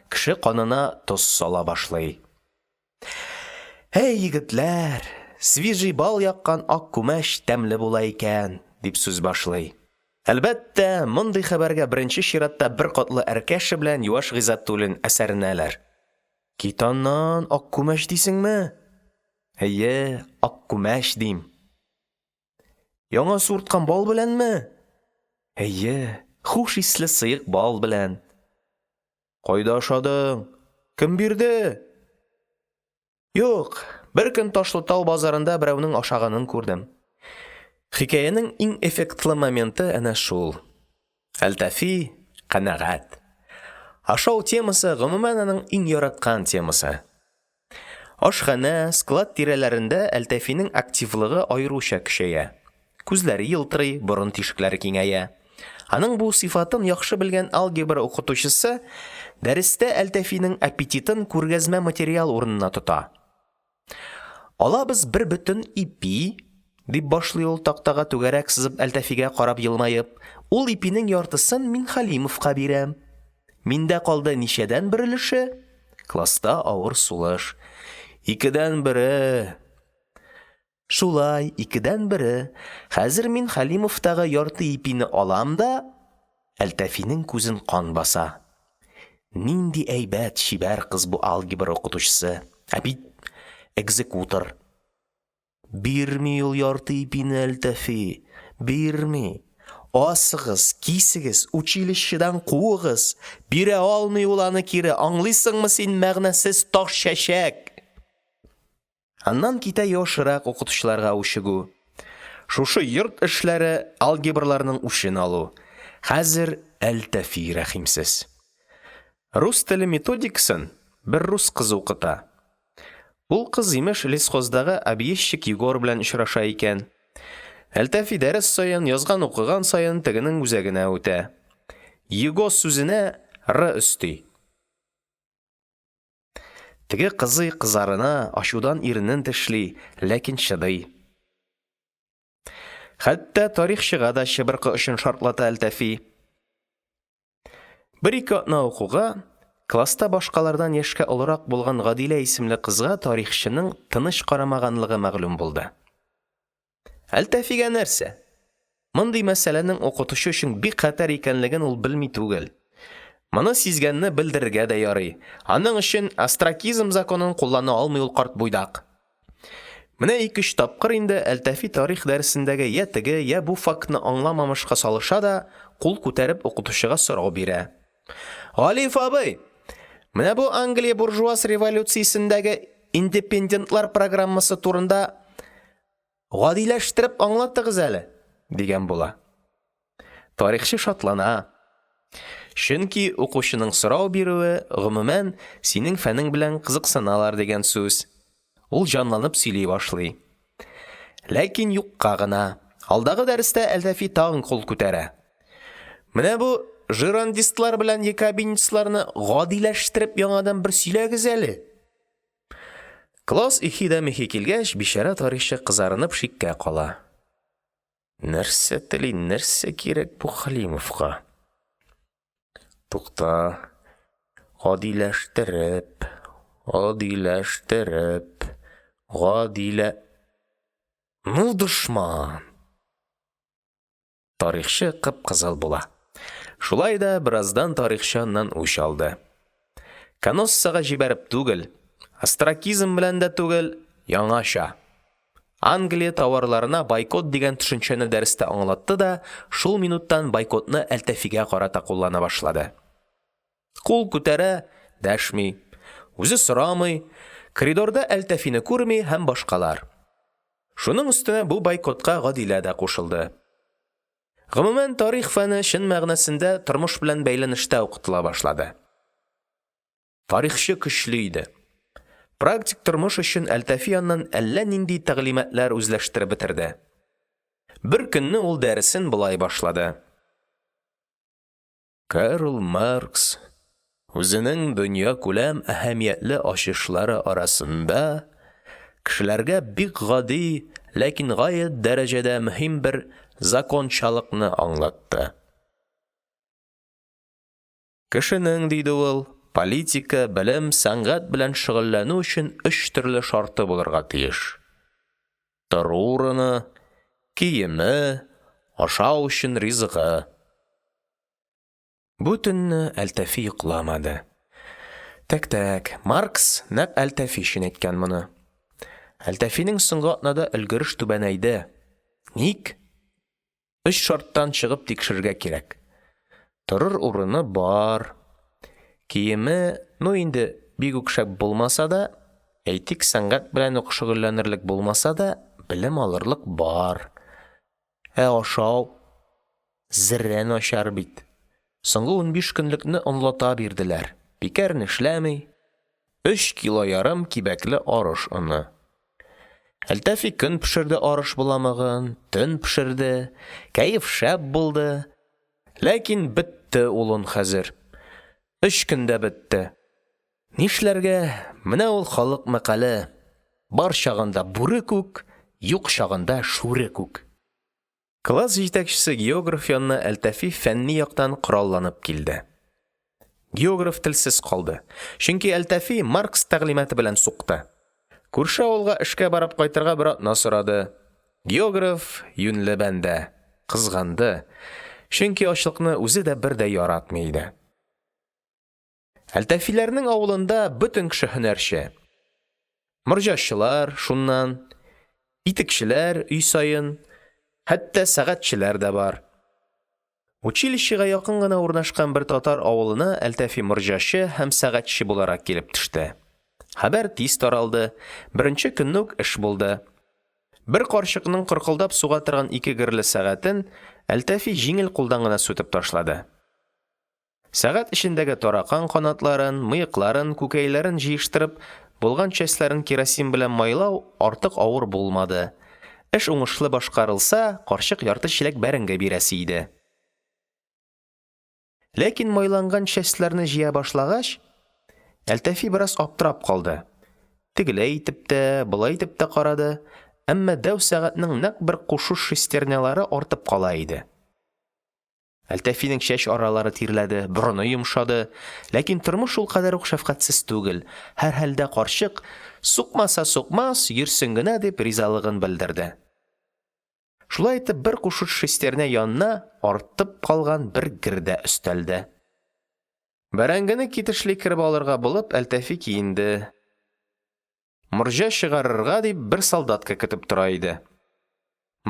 кеше канына тоз сала башлый. Әй, егетләр, свежий бал яккан ак күмәч тәмле була икән, дип сүз башлый. Әлбәттә, мондый хәбәргә беренче чиратта беркатлы Әркәшә белән юаш Гыйззәтуллин әсәренәләр. Кит аннан, ак күмәч дисеңме? Әйе, ак күмәч дим. Яңа суырткан бал беләнме? Әйе, хуш исле сыек бал белән. Кайда ашадың? Кем бирде? Юк, бер көн Ташлытау базарында берәүнең ашаганын күрдем. Хикәянең иң эффектлы моменты әнә шул. Әлтафи канәгать. Ашау темасы, гомумән, аның иң яраткан темасы. Ашханә, склад тирәләрендә Әлтафиның активлыгы аеруча көчәя. Күзләре елтырый, борын тишекләре киңәя. Аның бу сыйфатын яхшы белгән алгебра укытучысы дәрестә Әлтафиның аппетитын күргәзмә материал урынына тота. Алабыз бер бөтен ипи, дип башлый ул тактага түгәрәк сызып Әлтафига карап елмаеп. Ул ипинең яртысын мин Хәлимовка бирәм. Миндә калды ничәдән бер өлеше? Класста авыр сулыш. Икедән бере. Шулай, икедән бере. Хәзер мин Хәлимовтагы ярты ипине алам да Әлтафиның күзен кан баса. Нинди әйбәт, чибәр кыз бу алгебра укытучысы. Ә бит экзекутор. Бирми ул ярты ипине Әлтафи, бирми. Асыгыз, кисегез, училищедан куыгыз. Бирә алмый ул аны кире, аңлыйсыңмы син, мәгънәсез таш чәчәк? Аннан китә юашрак укытучыларга үчегү. Шушы йорт эшләре, алгебраларның үчен алу. Хәзер Әлтафи рәхимсез. Рус теле методикасын бер рус кызы укыта. Ул кыз, имеш, лесхоздагы объездчик Егор белән очраша икән. Әлтафи дәрес саен, язган-укыган саен тегенең үзәгенә үтә. Его сүзенә «р» өсти. Теге кызый кызарына, ачудан иренен тешли, ләкин чыдый. Хәтта тарихчыга да чыбыркы очын шартлата Әлтафи. Бер-ике атна укуга, класста башкалардан яшькә олырак булган Гадилә исемле кызга тарихчының тыныч карамаганлыгы мәгълүм булды. Әлтафига нәрсә? Мондый мәсьәләнең укытучы өчен бик хәтәр икәнлеген ул белми түгел. Моны сизгәнне белдерергә дә ярый. Аның өчен остракизм законын куллана алмый ул карт буйдак. Менә ике-өч тапкыр инде Әлтафи тарих дәресендәге йә теге, йә бу фактны аңламамышка салыша да, кул күтәреп укытучыга сорау бирә. Галиев абый, менә бу Англия буржуаз революциясендәге индепендентлар программасы турында Гадиләштереп аңлатыгыз әле, дигән була. Тарихчы шатлана. Чөнки укучының сорау бирүе, гомумән, синең фәнең белән кызыксыналар дигән сүз. Ул җанланып сөйли башлый. Ләкин юкка гына. Алдагы дәрестә Әлтафи тагын кул күтәрә. Менә бу жирондистлар белән якобинецларны гадиләштереп яңадан бер сөйләгез әле. Класс ихи да михи килгәч, бичара тарихчы кызарынып шиккә кала. Нәрсә тели, нәрсә кирәк бу Хәлимовка? Тукта. Гадиләштереп, гадиләштереп, гадилә... Ну, дошман! Тарихчы кып-кызыл була. Шулай да бераздан тарихчы аннан үч алды. Каноссага җибәреп түгел, остракизм белән дә түгел, яңача. Англия товарларына бойкот дигән төшенчәне дәрестә аңлатты да шул минуттан бойкотны Әлтафига карата куллана башлады. Кул күтәрә – дәшми, үзе сорамый, коридорда Әлтафины күрми һәм башкалар. Шуның өстенә бу бойкотка Гадилә дә кушылды. Гомумән, тарих фәне чын мәгънәсендә тормыш белән бәйләнештә укытыла башлады. Тарихчы көчле иде. Практик тормыш өчен Әлтафи аннан әллә нинди тәгълиматлар үзләштереп бетерде. Беркөнне ул дәресен болай башлады: Карл Маркс үзенең дөньякүләм әһәмиятле ачышлары арасында кешеләргә бик гади, ләкин гаять дәрәҗәдә мөһим бер закончалыкны аңлатты. Кешенең, диде ул, политика, белем, сәнгать белән шөгыльләнү өчен өч төрле шарты булырга тиеш: тору урыны, киеме, ашау өчен ризыгы. Бу төнне Әлтафи йокламады. Тәк, тәк, Маркс нәкъ Әлтафи өчен әйткән моны. Әлтафиның соңгы атнада өлгереш түбәнәйде. Ник? Өч шарттан чыгып тикшерергә кирәк. Торыр урыны бар. Киеме, ну инде, бик үк шәп булмаса да, әйтик, сәнгать белән үк шөгыльләнерлек булмаса да, белем алырлык бар. Ә ашау? Зерә начар бит. Соңгы 15 көнлекне онлата бирделәр. Пекарня эшләми. Өч кило ярым кибәкле арыш оны. Әлтафи көн пешерде арыш боламыгын, төн пешерде. Кәеф шәп булды. Ләкин бетте ул он хәзер. Өч көндә бетте. Нишләргә? Менә ул халык мәкале: бар чагында бүре күк, юк чагында шүре күк. Класс җитәкчесе географ янына Әлтафи фәнни яктан коралланып килде. Географ телсез калды, чөнки Әлтафи Маркс тәгълиматы белән сукты. Күрше авылга эшкә барып кайтырга бер атна сорады. Географ – юньле бәндә – кызганды, чөнки ачлыкны үзе дә бер дә яратмый иде. Әлтафиләрнең авылында бөтен кеше һөнәрче. Морҗачылар – шуннан, итекчеләр – өй саен, хәтта сәгатьчеләр дә бар. Училищега якын гына урнашкан бер татар авылына Әлтафи морҗачы һәм сәгатьче буларак килеп төште. Хәбәр тиз таралды, беренче көнне үк эш булды. Бер карчыкның коркылдап суга торган ике герле сәгатен Әлтафи җиңел кулдан гына сүтеп ташлады. Сәгать эчендәге таракан канатларын, мыекларын, күкәйләрен җыештырып, булган частьләрен керосин белән майлау артык авыр булмады. Эш уңышлы башкарылса, карчык ярты чиләк бәрәңге бирәсе иде. Ләкин майланган частьләрне җыя башлагач, Әлтафи бераз аптырап калды. Тегеләй итеп тә, болай итеп тә карады, әмма дәү сәгатьнең нәкъ бер кушуч шестернялары артып кала иде. Әлтафиның чәч аралары тирләде, борыны йомшады. Ләкин тормыш ул кадәр үк шәфкатьсез түгел. Һәрхәлдә карчык, сукмаса сукмас, йөрсен генә дип, ризалыгын белдерде. Шулай итеп, бер кушуч шестерня янына артып калган бер гер дә өстәлде. Бәрәңгене китешли кереп алырга булып, Әлтафи киенде. Морҗа чыгарырга дип бер солдатка көтеп тора иде.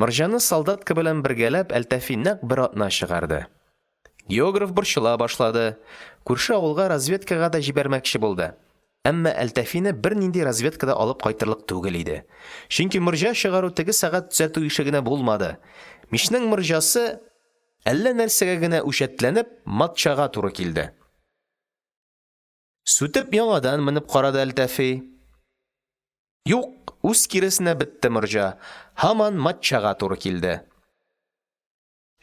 Морҗаны солдатка белән бергәләп Әлтафи нәкъ бер атна чыгарды. Географ борчыла башлады. Күрше авылга разведкага да җибәрмәкче булды. Әмма Әлтафины бернинди разведка да алып кайтырлык түгел иде. Чөнки морҗа чыгару теге сәгать төзәтү ише генә булмады. Мичнең морҗасы, әллә нәрсәгә генә үҗәтләнеп, матчага туры килде. Сүтеп яңадан менеп карады Әлтафи. Юк, үз киресенә бетте морҗа, һаман матчага туры килде.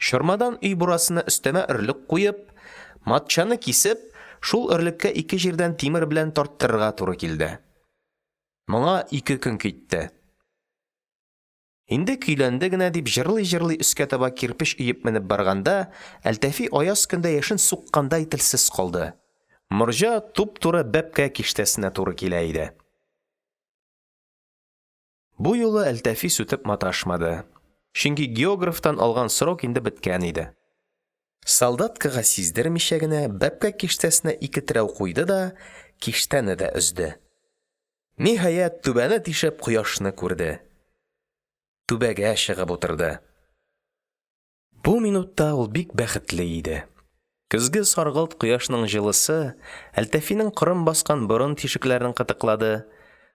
Чормадан өй бурасына өстәмә өрлек куеп, матчаны кисеп, шул өрлеккә ике җирдән тимер белән тарттырырга туры килде. Моңа ике көн китте. Инде көйләнде генә дип җырлый-җырлый өскә таба кирпеч өеп менеп барганда, Әлтафи аяз көндә яшен суккандай телсез калды. Морҗа туп-туры бәпкә киштәсенә туры килә иде. Бу юлы Әлтафи сүтеп маташмады, чөнки географтан алган срок инде беткән иде. Солдаткага сиздермичә генә бәпкә киштәсенә ике терәү куйды да киштәне дә өзде. Ниһаять, түбәне тишеп кояшны күрде. Түбәгә чыгып утырды. Бу минутта ул бик бәхетле иде. Көзге саргылт кояшның җылысы Әлтафиның корым баскан борын тишекләрен кытыклады,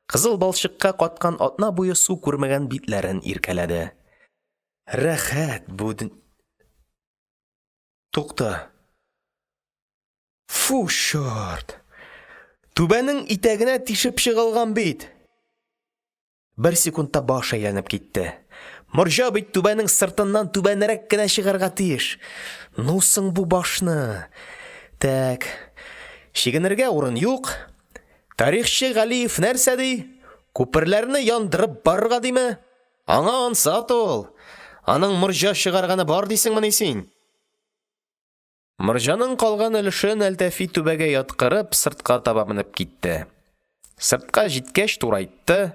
кызыл балчыкка каткан атна буе су күрмәгән битләрен иркәләде. Рәхәт бу дөн… Тукта. Фу, чорт! Түбәнең итәгенә тишеп чыгылган бит! Бер секундта баш әйләнеп китте. Морҗа бит түбәнең сыртыннан түбәнрәк кенә чыгарга тиеш. Ну соң бу башны! Тәк. Чигенергә урын юк. Тарихчы Галиев нәрсә ди? Күперләрне яндырып барырга диме? Аңа ансат ул. Аның морҗа чыгарганы бар дисеңмени син? Морҗаның калган өлешен Әлтафи түбәгә яткырып, сыртка таба менеп китте. Сыртка җиткәч турайтты.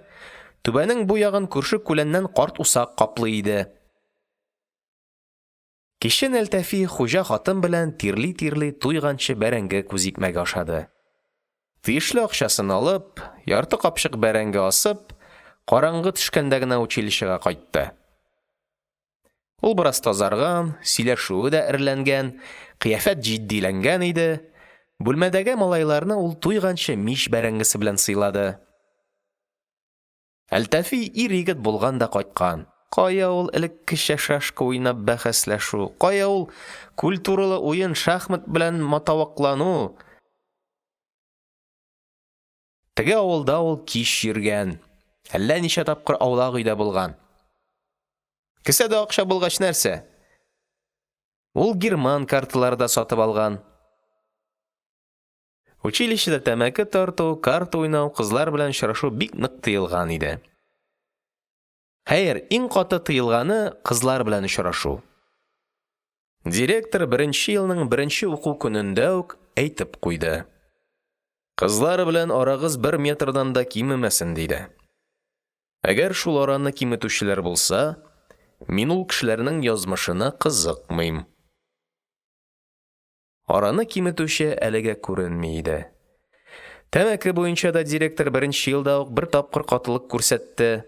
Түбәнең бу ягын күрше-күләннән карт усак каплый иде. Кичен Әлтафи хуҗа хатын белән тирли-тирли туйганчы бәрәңге күзикмәге ашады. Тиешле акчасын алып, ярты капчык бәрәңге асып, караңгы төшкәндә генә училищега кайтты. Ул бераз тазарган, сөйләшүе дә эреләнгән, кыяфәт җитдиләнгән иде. Бүлмәдәге малайларны ул туйганчы мич бәрәңгесе белән сыйлады. Әлтафи ир-егет булган да кайткан. Кая ул элеккечә шашка уйнап бәхәсләшү, кая ул культуралы уен шахмат белән матавыклану! Теге авылда ул кич йөргән, әллә ничә тапкыр аулак өйдә булган. Кесәдә акча булгач нәрсә? Ул герман карталары да сатып алган. Училищеда тәмәке тарту, карта уйнау, кызлар белән очрашу бик нык тыелган иде. Хәер, иң каты тыелганы – кызлар белән очрашу. Директор беренче елның беренче уку көнендә үк әйтеп куйды: Кызлар белән арагыз бер метрдан да кимемәсен, диде. Әгәр шул араны киметүчеләр булса, мин ул кешеләрнең язмышына кызыкмыйм. Араны киметүче әлегә күренми иде. Тәмәке буенча да директор беренче елда ук бер тапкыр катылык күрсәтте.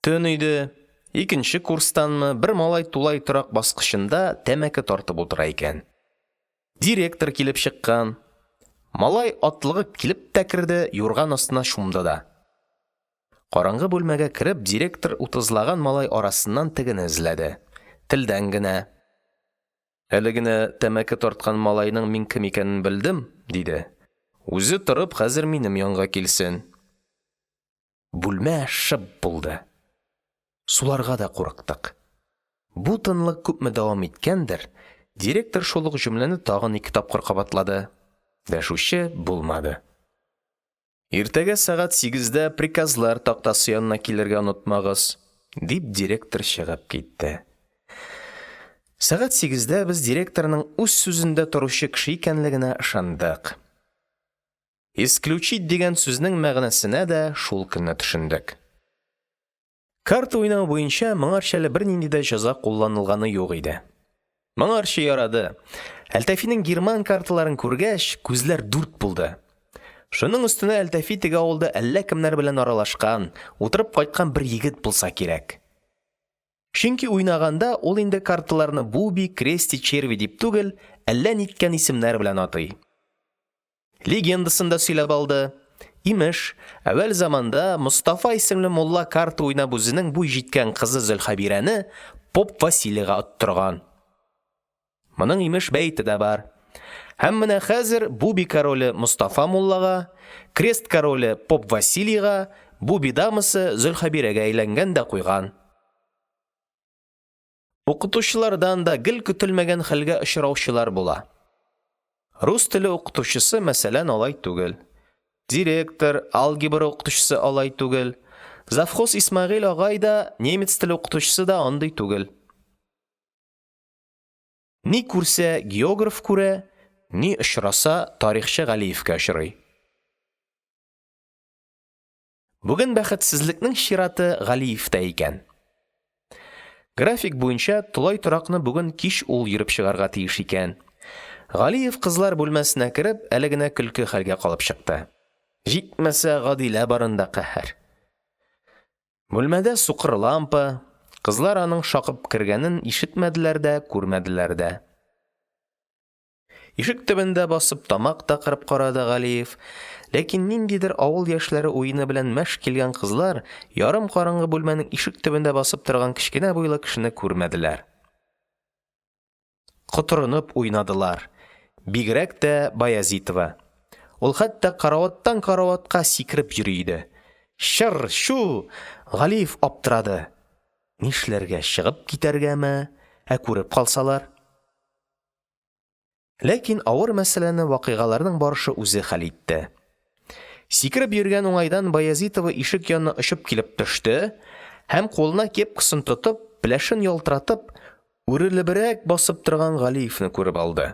Төн иде, икенче курстанмы, бер малай тулай торак баскычында тәмәке тартып утыра икән. Директор килеп чыккан. Малай атлыгып килеп тә керде, юрган астына чумды да. Караңгы бүлмәгә кереп, директор утызлаган малай арасыннан тегене эзләде. Телдән генә. Әле генә тәмәке тарткан малайның мин кем икәнен белдем, диде. Үзе торып хәзер минем янга килсен. Бүлмә шып булды. Суларга да курыктык. Бу тынлык күпме дәвам иткәндер, директор шул ук җөмләне тагын ике тапкыр кабатлады. Дәшүче булмады. Иртәгә сәгать сигездә приказлар тактасы янына килергә онытмагыз, дип директор чыгып китте. Сәгать сигездә без директорның үз сүзендә торучы кеше икәнлегенә ышандык. Исключить дигән сүзнең мәгънәсенә дә шул көнне төшендек. Карта уйнау буенча моңарчы әле бернинди дә җәза кулланылганы юк иде. Моңарчы ярады. Әлтафиның герман карталарын күргәч, күзләр дүрт булды. Шуның өстенә Әлтафи теге авылда әллә кемнәр белән аралашкан, утырып кайткан бер егет булса кирәк. Чөнки уйнаганда ул инде карталарны буби, крести, черви дип түгел, әллә ниткән исемнәр белән атый. Легендасын да сөйләп алды. Имеш, әүвәл заманда Мостафа исемле мулла карта уйнап үзенең буй җиткән кызы Зөлхәбирәне поп Василийга оттырган. Моның, имеш, бәете дә бар. Һәм менә хәзер Буби короле Мостафа муллага, Крест короле поп Василийга, Буби дамасы Зөлхәбирәгә әйләнгән дә куйган. Укытучылардан да гел көтелмәгән хәлгә очраучылар була. Рус теле укытучысы, мәсәлән, алай түгел. Директор, алгебра укытучысы алай түгел. Завхоз Исмәгыйль агай да, немец теле укытучысы да андый түгел. Ни күрсә, географ күрә, ни очраса, тарихчы Галиевкә очрый. Бүген бәхетсезлекнең чираты Галиевтә икән. График буенча тулай торакны бүген кич ул йөреп чыгарга тиеш икән. Галиев кызлар бүлмәсенә кереп, әле генә көлке хәлгә калып чыкты. Җитмәсә, Гадилә барында каһәр. Бүлмәдә сукыр лампа, кызлар аның шакып кергәнен ишетмәделәр дә, күрмәделәр дә. Ишек төбендә басып тамак та кырып карады Галиев, ләкин ниндидер авыл яшьләре уены белән мәш килгән кызлар ярым караңгы бүлмәнең ишек төбендә басып торган кечкенә буйлы кешене күрмәделәр. Котырынып уйнадылар. Бигрәк тә Баязитова. Ул хәтта караваттан караватка сикереп йөри иде. Чыр-чу, Галиев аптырады. Нишләргә, чыгып китәргәме, ә күреп калсалар? Ләкин авыр мәсьәләне вакыйгаларның барышы үзе хәл итте. Сикереп йөргән уңайдан Баязитова ишек янына очып килеп төште һәм, кулына кепкасын тотып, пеләшен ялтыратып, үрелебрәк басып торган Галиевне күреп алды.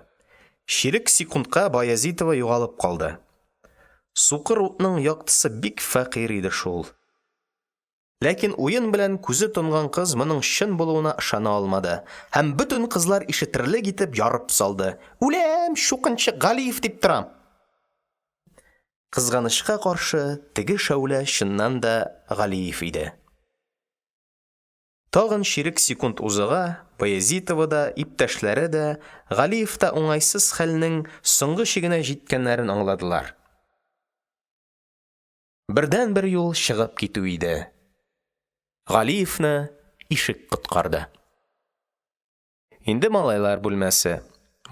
Чирек секундка Баязитова югалып калды. Сукыр утның яктысы бик фәкыйрь иде шул. Ләкин уен белән күзе тонган кыз моның чын булуына ышана алмады һәм бөтен кызлар ишетерлек итеп ярып салды: Үләм, чукынчык, Галиев дип торам! Кызганычка каршы, теге шәүлә чыннан да Галиев иде. Тагын чирек секунд узуга, Баязитова да, иптәшләре дә, Галиев та уңайсыз хәлнең соңгы чигенә җиткәннәрен аңладылар. Бердәнбер юл чыгып китү иде. Галиевне ишек коткарды. Инде малайлар бүлмәсе.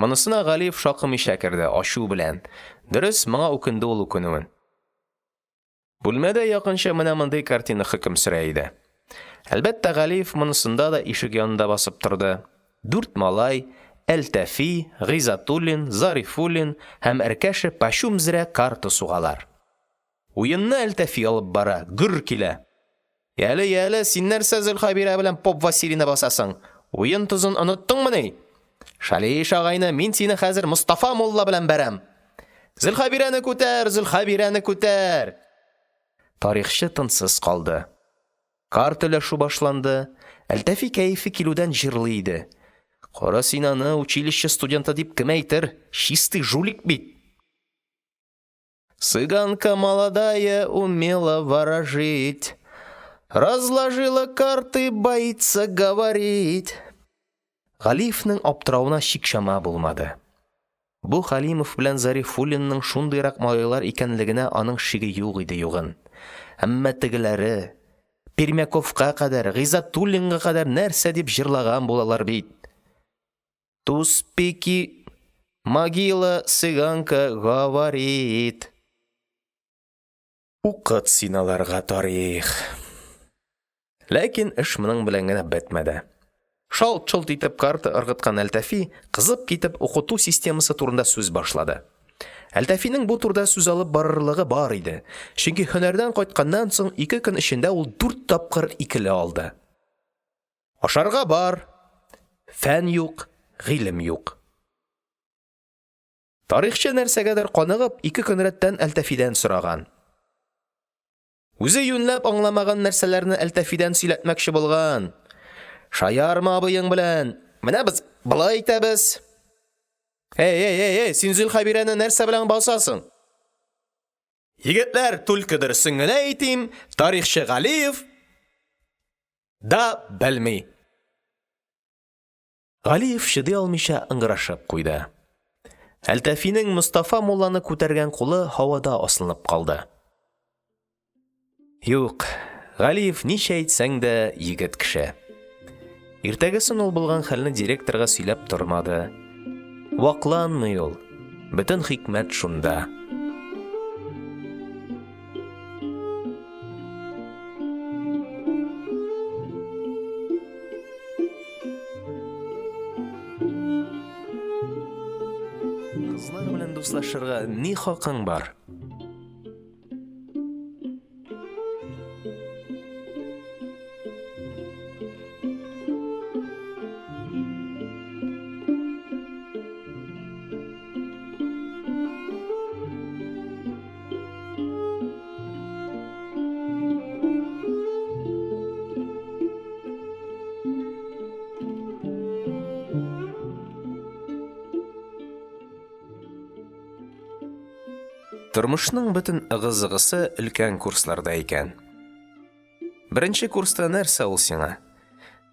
Монысына Галиев шакымыйча керде, ачу белән. Дөрес, моңа үкенде ул үкенүен. Бүлмәдә якынча менә мондый картина хөкем сөрә иде. Әлбәттә, Галиев монысында да ишек янында басып торды. Дүрт малай – Әлтафи, Гыйззәтуллин, Зарифуллин һәм Әркәшә пачум зрә карта сугалар. Уенны Әлтафи алып бара, гөр килә. Яле, яле, син нәрсә Зөлхәбирә белән поп Василийны басасың? Уен тозын оныттыңмыни? Шалиш, агайны, мин сине хәзер Мостафа мулла белән бәрәм. Зөлхәбирәне күтәр, Зөлхәбирәне күтәр! Тарихчы тынсыз калды. Карта өләшү башланды. Әлтафи кәефе килүдән җырлый иде. Кара син аны, училище студенты дип кем әйтер? Чистый жулик бит! Цыганка молодая умела ворожить, Разложила карты, боится говорить. Галиевнең аптыравына чик-чама булмады. Бу Хәлимов белән Зарифуллинның шундыйрак малайлар икәнлегенә аның шиге юк иде югын. Әмма тегеләре, Пермяковка кадәр, Гыйззәтуллинга кадәр нәрсә дип җырлаган булалар бит. Туз пики, могила, цыганка говорит. Укыт син аларга тарих. Ләкин эш моның белән генә бетмәде. Шалт-шолт итеп карта ыргыткан Әлтафи, кызып китеп, укыту системасы турында сүз башлады. Әлтафиның бу турыда сүз алып барырлыгы бар иде, чөнки һөнәрдән кайтканнан соң ике көн эчендә ул дүрт тапкыр икеле алды. Ашарга бар, фән юк, гыйлем юк. Тарихчы нәрсәгәдер каныгып, ике көн рәттән Әлтафидан сораган. Үзе юньләп аңламаган нәрсәләрне Әлтафидан сөйләтмәкче булган. Шаярма абыең белән. Менә без болай итәбез. Эй, эй, эй, эй, син Зөлхәбирәне нәрсә белән басасың? Егетләр, түлке дөресен генә әйтим, тарихчы Галиев да белми. Галиев чыдый алмыйча ыңгырашып куйды. Әлтафиның Мостафа мулланы күтәргән кулы һавада асылынып калды. Юк, Галиев ничә әйтсәң дә егет кеше. Иртәгесен ул булган хәлне директорга сөйләп тормады. Вакланмый ул. Бөтен хикмәт шунда. Кызлар белән дуслашырга ни хакың бар? Тормышның бөтен ыгы-зыгысы өлкән курсларда икән. Беренче курста нәрсә ул сиңа?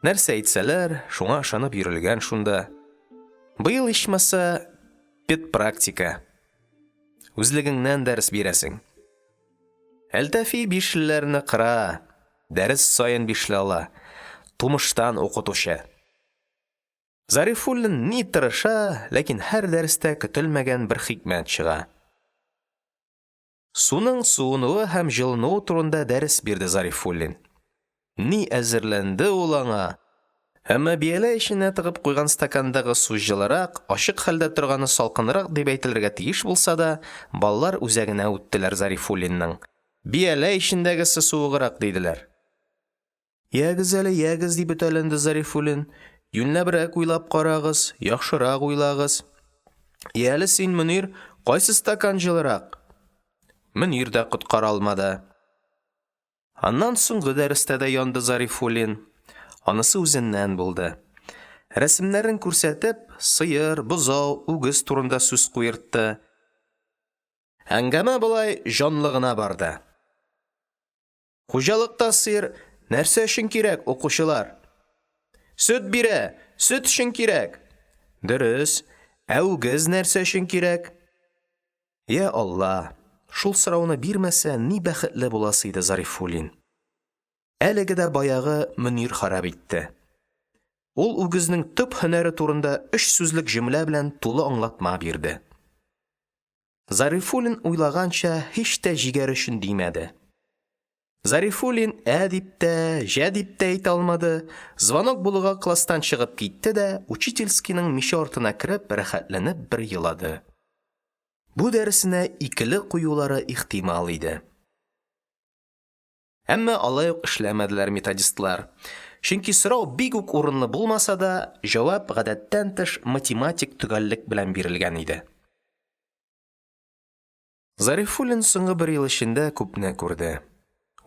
Нәрсә әйтсәләр, шуңа ышанып йөрелгән шунда. Быел ичмаса Педпрактика. Үзлегеңнән дәрес бирәсең. Әлтафи бишлеләрне кыра, дәрес саен бишле ала, тумыштан укытучы. Зарифуллин ни тырыша, ләкин һәр дәрестә көтелмәгән бер хикмәт чыга. Суның суынуы һәм җылынуы турында дәрес бирде Зарифуллин. Ни әзерләнде ул аңа! Әмма бияләй эченә тыгып куйган стакандагы су җылырак, ачык хәлдә торганы салкынрак дип әйтелергә тиеш булса да, балалар үзәгенә үттеләр Зарифуллинның: бияләй эчендәгесе суыграк, диделәр. Ягез әле, ягез, дип өтәләнде Зарифуллин, юньләбрәк уйлап карагыз, яхшырак уйлагыз. Яле, син, Мөнир, кайсы стакан җылырак? Мөнир дә коткара алмады. Аннан соңгы дәрестә дә янды Зарифуллин. Анысы үзеннән булды. Рәсемнәрен күрсәтеп, сыер, бозау, үгез турында сүз куертты. Әңгәмә болай җанлы гына барды. Хуҗалыкта сыер нәрсә өчен кирәк, укучылар? Сөт бирә, сөт өчен кирәк. Дөрес. Ә үгез нәрсә өчен кирәк? Йа Алла, шул сорауны бирмәсә, ни бәхетле буласы иде Зарифуллин. Әлеге дә баягы Мөнир харап итте. Ул үгезнең төп һөнәре турында өч сүзлек җөмлә белән тулы аңлатма бирде. Зарифуллин уйлаганча, һич тә җигәр өчен димәде. Зарифуллин ә дип тә, җә дип тә әйтә алмады, звонок булуга класстан чыгып китте дә, учительскийның миче артына кереп, рәхәтләнеп бер елады. Бу дәресенә икеле куюлары ихтимал иде. Әмма алай ук эшләмәделәр методистлар. Чөнки сорау бик үк урынлы булмаса да, җавап гадәттән тыш математик төгәллек белән бирелгән иде. Зарифуллин соңгы бер ел эчендә күпне күрде.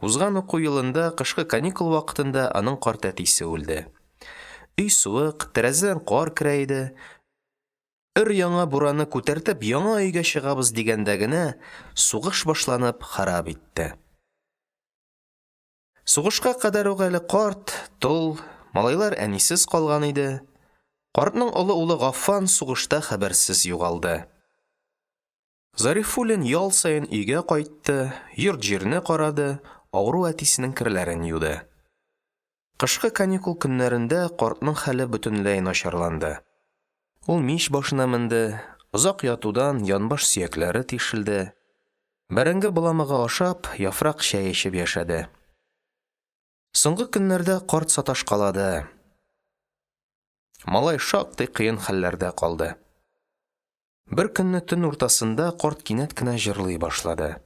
Узган уку елында кышкы каникул вакытында аның карт әтисе үлде. Өй суык, тәрәзәдән кар керә иде. Өр-яңа бураны күтәртеп яңа өйгә чыгабыз дигәндә генә, сугыш башланып харап итте. Сугышка кадәр үк әле карт, тол, малайлар әнисез калган иде. Картның олы улы Гаффан сугышта хәбәрсез югалды. Зарифуллин ял саен өйгә кайтты, йорт-җирне карады, авыру әтисенең керләрен юды. Кышкы каникул көннәрендә картның хәле бөтенләй начарланды. Ул мич башына менде, озак ятудан янбаш сөякләре тишелде. Бәрәңге боламыгы ашап, яфрак чәй эчеп яшәде. Соңгы көннәрдә карт саташкалады. Малай шактый кыен хәлләрдә калды. Бер көнне төн уртасында карт кинәт кенә җырлый башлады.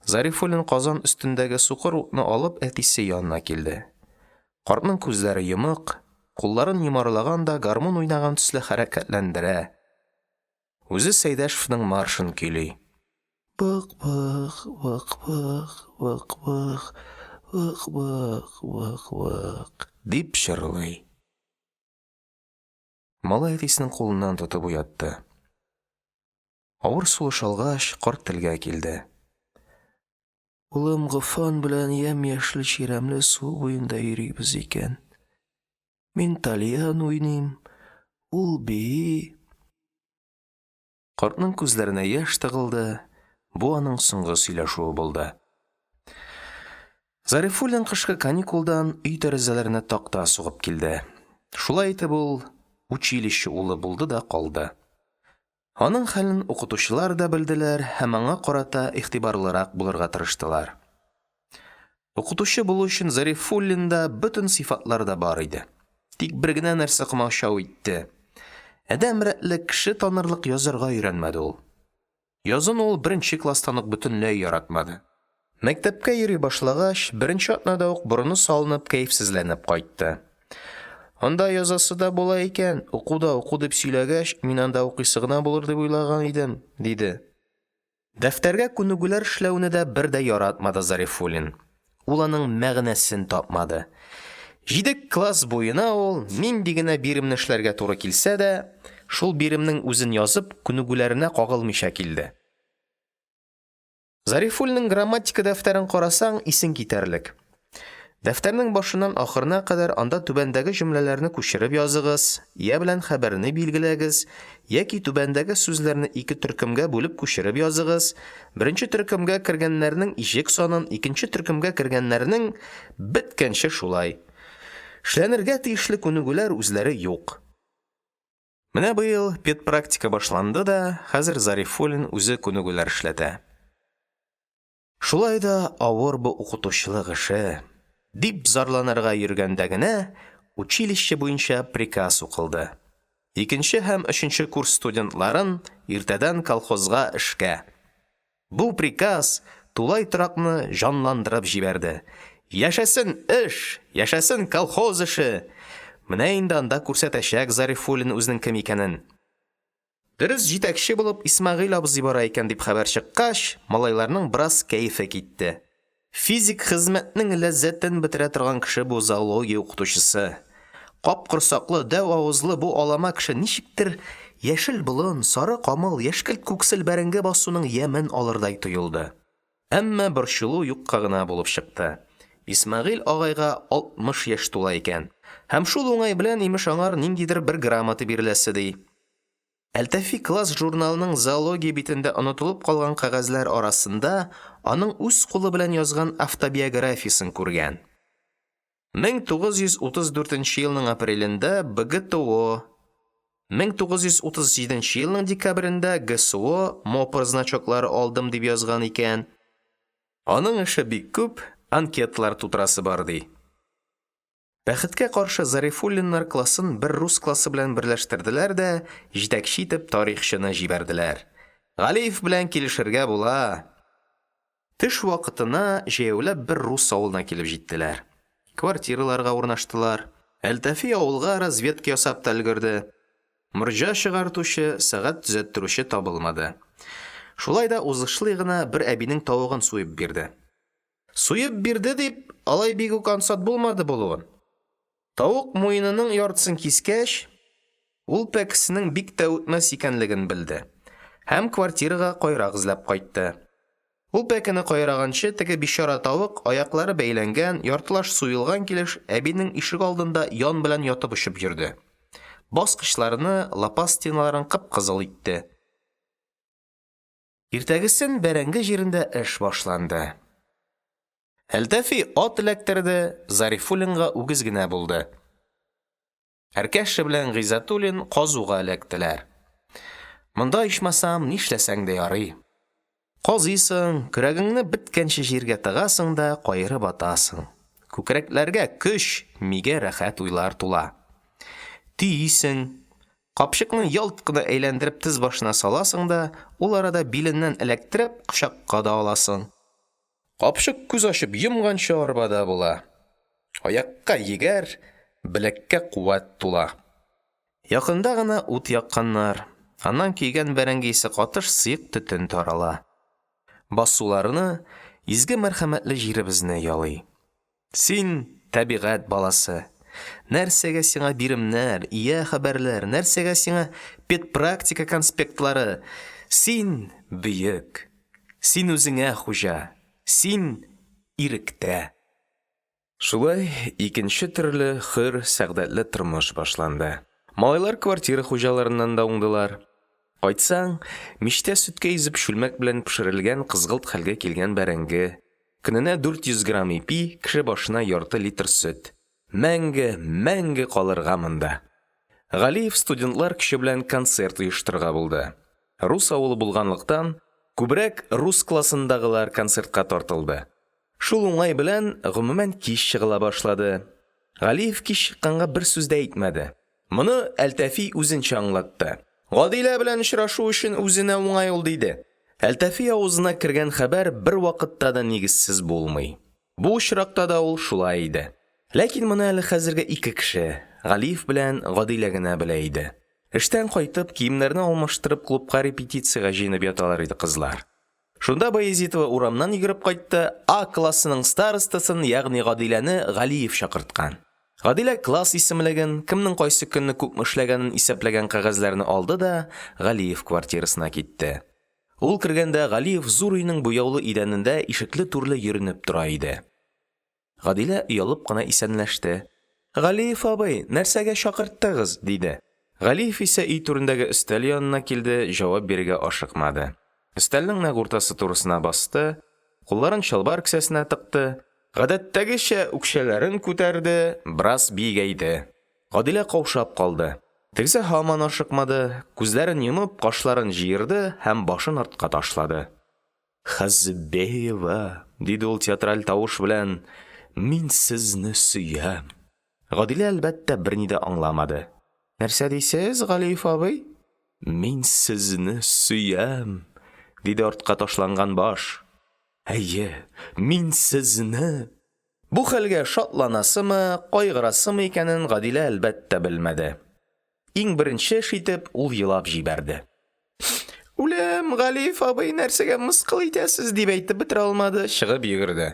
Зарифуллин казан өстендәге сукыр утны алып әтисе янына килде. Картның күзләре йомык, кулларын йомарлаган да гармун уйнаган төсле хәрәкәтләндерә. Үзе Сәйдәшевнең маршын көйли. Бык-бык, бык-бык, бык-бык, бык-бык, бык-бык, дип җырлый. Малай әтисенең кулыннан тотып уятты. Авыр сулыш алгач, карт телгә килде. Улым Гаффан белән ямь-яшел чирәмле су буенда йөрибез икән. Мин тальян уйныйм, ул бии. Картның күзләренә яшь тыгылды, бу аның соңгы сөйләшүе булды. Зарифуллин кышкы каникулдан өй тәрәзәләренә такта сугып килде. Шулай итеп ул училище улы булды да калды. Аның хәлен укытучылар да белделәр һәм аңа карата игътибарлырак булырга тырыштылар. Укытучы булу өчен Зарифуллинда бөтен сыйфатлар да бар иде. Тик бер генә нәрсә комачау итте. Адәм рәтле кеше танырлык язарга өйрәнмәде ул. Язуны ул беренче класстан ук бөтенләй яратмады. Мәктәпкә йөри башлагач, беренче атнада ук борыны салынып, кәефсезләнеп кайтты. Анда язасы да була икән, уку да уку дип сөйләгәч, мин анда укыйсы гына булыр дип уйлаган идем, диде. Дәфтәргә күнегүләр эшләүне дә бер дә яратмады Зарифуллин. Ул аның мәгънәсен тапмады. Җиде класс буена ул, нинди генә биремне эшләргә туры килсә дә, шул биремнең үзен язып, күнегүләренә кагылмыйча килде. Зарифуллинның грамматика дәфтәрен карасаң, исең китәрлек. Дәфтәрнең башыннан ахырына кадәр анда түбәндәге җөмләләрне күчереп языгыз, ия белән хәбәрне билгеләгез яки түбәндәге сүзләрне ике төркемгә бүлеп күчереп языгыз, беренче төркемгә кергәннәренең иҗек санын, икенче төркемгә кергәннәренең… Беткәнче шулай. Эшләнергә тиешле күнегүләр үзләре юк. Менә быел педпрактика башланды да, хәзер Зарифуллин үзе күнегүләр эшләтә. Шулай да авыр бу укытучылык эше, дип зарланырга йөргәндә генә, училище буенча приказ укылды: икенче һәм өченче курс студентларын иртәдән колхозга эшкә! Бу приказ тулай торакны җанландырып җибәрде: яшәсен эш, яшәсен колхоз эше! Менә инде анда күрсәтәчәк Зарифуллин үзенең кем икәнен! Дөрес, җитәкче булып Исмәгыйль абзый бара икән дип хәбәр чыккач, малайларның бераз кәефе китте. Физик хезмәтнең ләззәтен бетерә торган кеше бу зоология укытучысы. Капкорсаклы, дәү авызлы бу алама кеше ничектер яшел болын, сары камыл, яшькелт-күксел бәрәңге басуының ямен алырдай тоелды. Әмма борчылу юкка гына булып чыкты. Исмәгыйль агайга 60 яшь тула икән. Һәм шул уңай белән, имеш, аңар ниндидер бер грамота биреләсе, ди. Әлтафи класс журналының зоология битендә онытылып калган кәгазьләр арасында аның үз кулы белән язган автобиографиясен күргән. 1934 елның апрелендә БГТО, 1937 елның декабрендә ГСО МОПР значоклары алдым дип язган икән. Аның эше бик күп, анкеталар тутырасы бар, ди. Бәхеткә каршы, Зарифуллиннар классын бер рус классы белән берләштерделәр дә җитәкче итеп тарихчыны җибәрделәр. Галиев белән килешергә була. Төш вакытына җәяүләп бер рус авылына килеп җиттеләр. Квартираларга урнаштылар. Әлтафи авылга разведка ясап та өлгерде. Морҗа чыгартучы, сәгать төзәттерүче табылмады. Шулай да узышлый гына бер әбинең тавыгын суеп бирде. Суеп бирде дип, алай бик үк ансат булмады булуын. Тавык муенының яртысын кискәч, ул пәкесенең бик тә үтмәс икәнлеген белде һәм квартирага кайрак эзләп кайтты. Ул пәкене кайраганчы, теге бичара тавык, аяклары бәйләнгән, яртылаш суелган килеш, әбинең ишек алдында ян белән ятып очып йөрде. Баскычларны, лапас стеналарын кып-кызыл итте. Иртәгесен бәрәңге җирендә эш башланды. Әлтафи ат эләктерде, Зарифуллинга үгез генә булды. Әркәшә белән Гыйззәтуллин казуга эләктеләр. Монда, ичмасам, нишләсәң дә ярый. Казыйсың, көрәгеңне беткәнче җиргә тыгасың да каерып атасың. Күкрәкләргә көч, мигә рәхәт уйлар тула. Төйисең, Капчыкны ялт кына әйләндереп тез башына саласың да, ул арада биленнән эләктереп, кочакка да аласың. Капчык күз ачып йомганчы арбада була. Аякка егәр, беләккә куәт тула. Якында гына ут якканнар, аннан көйгән бәрәңге исе катыш сыек төтен тарала. Басуларны, изге мәрхәмәтле җиребезне ялый. Син, табигать баласы. Нәрсәгә сиңа биремнәр, ия хәбәрләр, нәрсәгә сиңа педпрактика конспектлары? Син бөек. Син үзеңә хуҗа. Син иректә. Шулай икенче төрле хөр, сәгъдәтле тормыш башланды. Малайлар квартира хуҗаларыннан да уңдылар. Кайтсаң, мичтә сөткә изеп чүлмәк белән пешерелгән кызгылт хәлгә килгән бәрәңге, көненә 400 грамм ипи, кеше башына ярты литр сөт. Мәңге, мәңге калырга монда. Галиев студентлар көче белән концерт оештырырга булды. Рус авылы булганлыктан, күбрәк рус классындагылар концертка тартылды. Шул уңай белән, гомумән, кич чыгыла башлады. Галиев кич чыкканга бер сүз дә әйтмәде. Моны Әлтафи үзенчә аңлатты. Гадилә белән очрашу өчен үзенә уңай ул, диде. Әлтафи авызына кергән хәбәр бервакытта да нигезсез булмый. Бу очракта да ул шулай иде. Ләкин моны әле хәзергә ике кеше, Галиев белән Гадилә генә белә иде. Эштән кайтып, киемнәрне алмаштырып клубка репетициягә җыенып яталар иде кызлар. Шунда Баязитова урамнан йөгереп кайтты, А классының старостасын, ягъни Гадиләне Галиев чакырткан. Гадилә класс исемлеген, кемнең кайсы көнне күпме эшләгәнен исәпләгән кәгазьләрне алды да Галиев квартирасына китте. Ул кергәндә Галиев зур өйнең буяулы идәнендә ишекле-түрле йөренеп тора иде. Гадилә оялып кына исәнләште: – Галиев абый, нәрсәгә чакырттыгыз? – диде. Галиев исә өй түрендәге өстәл янына килде, җавап бирергә ашыкмады, өстәлнең нәкъ уртасы турысына басты, кулларын чалбар кесәсенә тыкты, гадәттәгечә үкчәләрен күтәрде, бераз биегәйде. Гадилә каушап калды. Тегесе һаман ашыкмады, күзләрен йомып, кашларын җыерды һәм башын артка ташлады. – Хәсбиева, – диде ул театраль тавыш белән, – мин сезне сөям. Гадилә, әлбәттә, берни дә аңламады. – Нәрсә дисез, Галиев абый? – Мин сезне сөям, – диде артка ташланган баш. – Әйе, мин сезне… Бу хәлгә шатланасымы, кайгырасымы икәнен Гадилә, әлбәттә, белмәде. Иң беренче эш итеп ул елап җибәрде. Үләм, Галиев абый, нәрсәгә мыскыл итәсез, дип әйтеп бетерә алмады, чыгып йөгерде.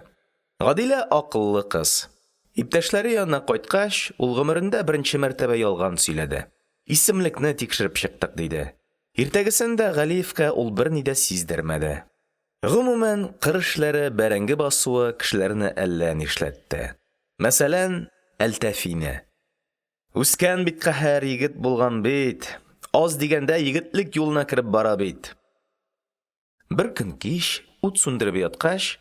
Гадилә акыллы кыз. Иптәшләре янына кайткач, ул гомерендә беренче мәртәбә ялган сөйләде. Исемлекне тикшереп чыктык, диде. Иртәгесен дә Галиевкә ул берни дә сиздермәде. Гомумән, кыр эшләре, бәрәңге басуы кешеләрне әллә нишләтте. Мәсәлән, Әлтафины. Үскән бит, каһәр, егет булган бит, аз дигәндә егетлек юлына кереп бара бит. Беркөн кич, ут сүндереп яткач,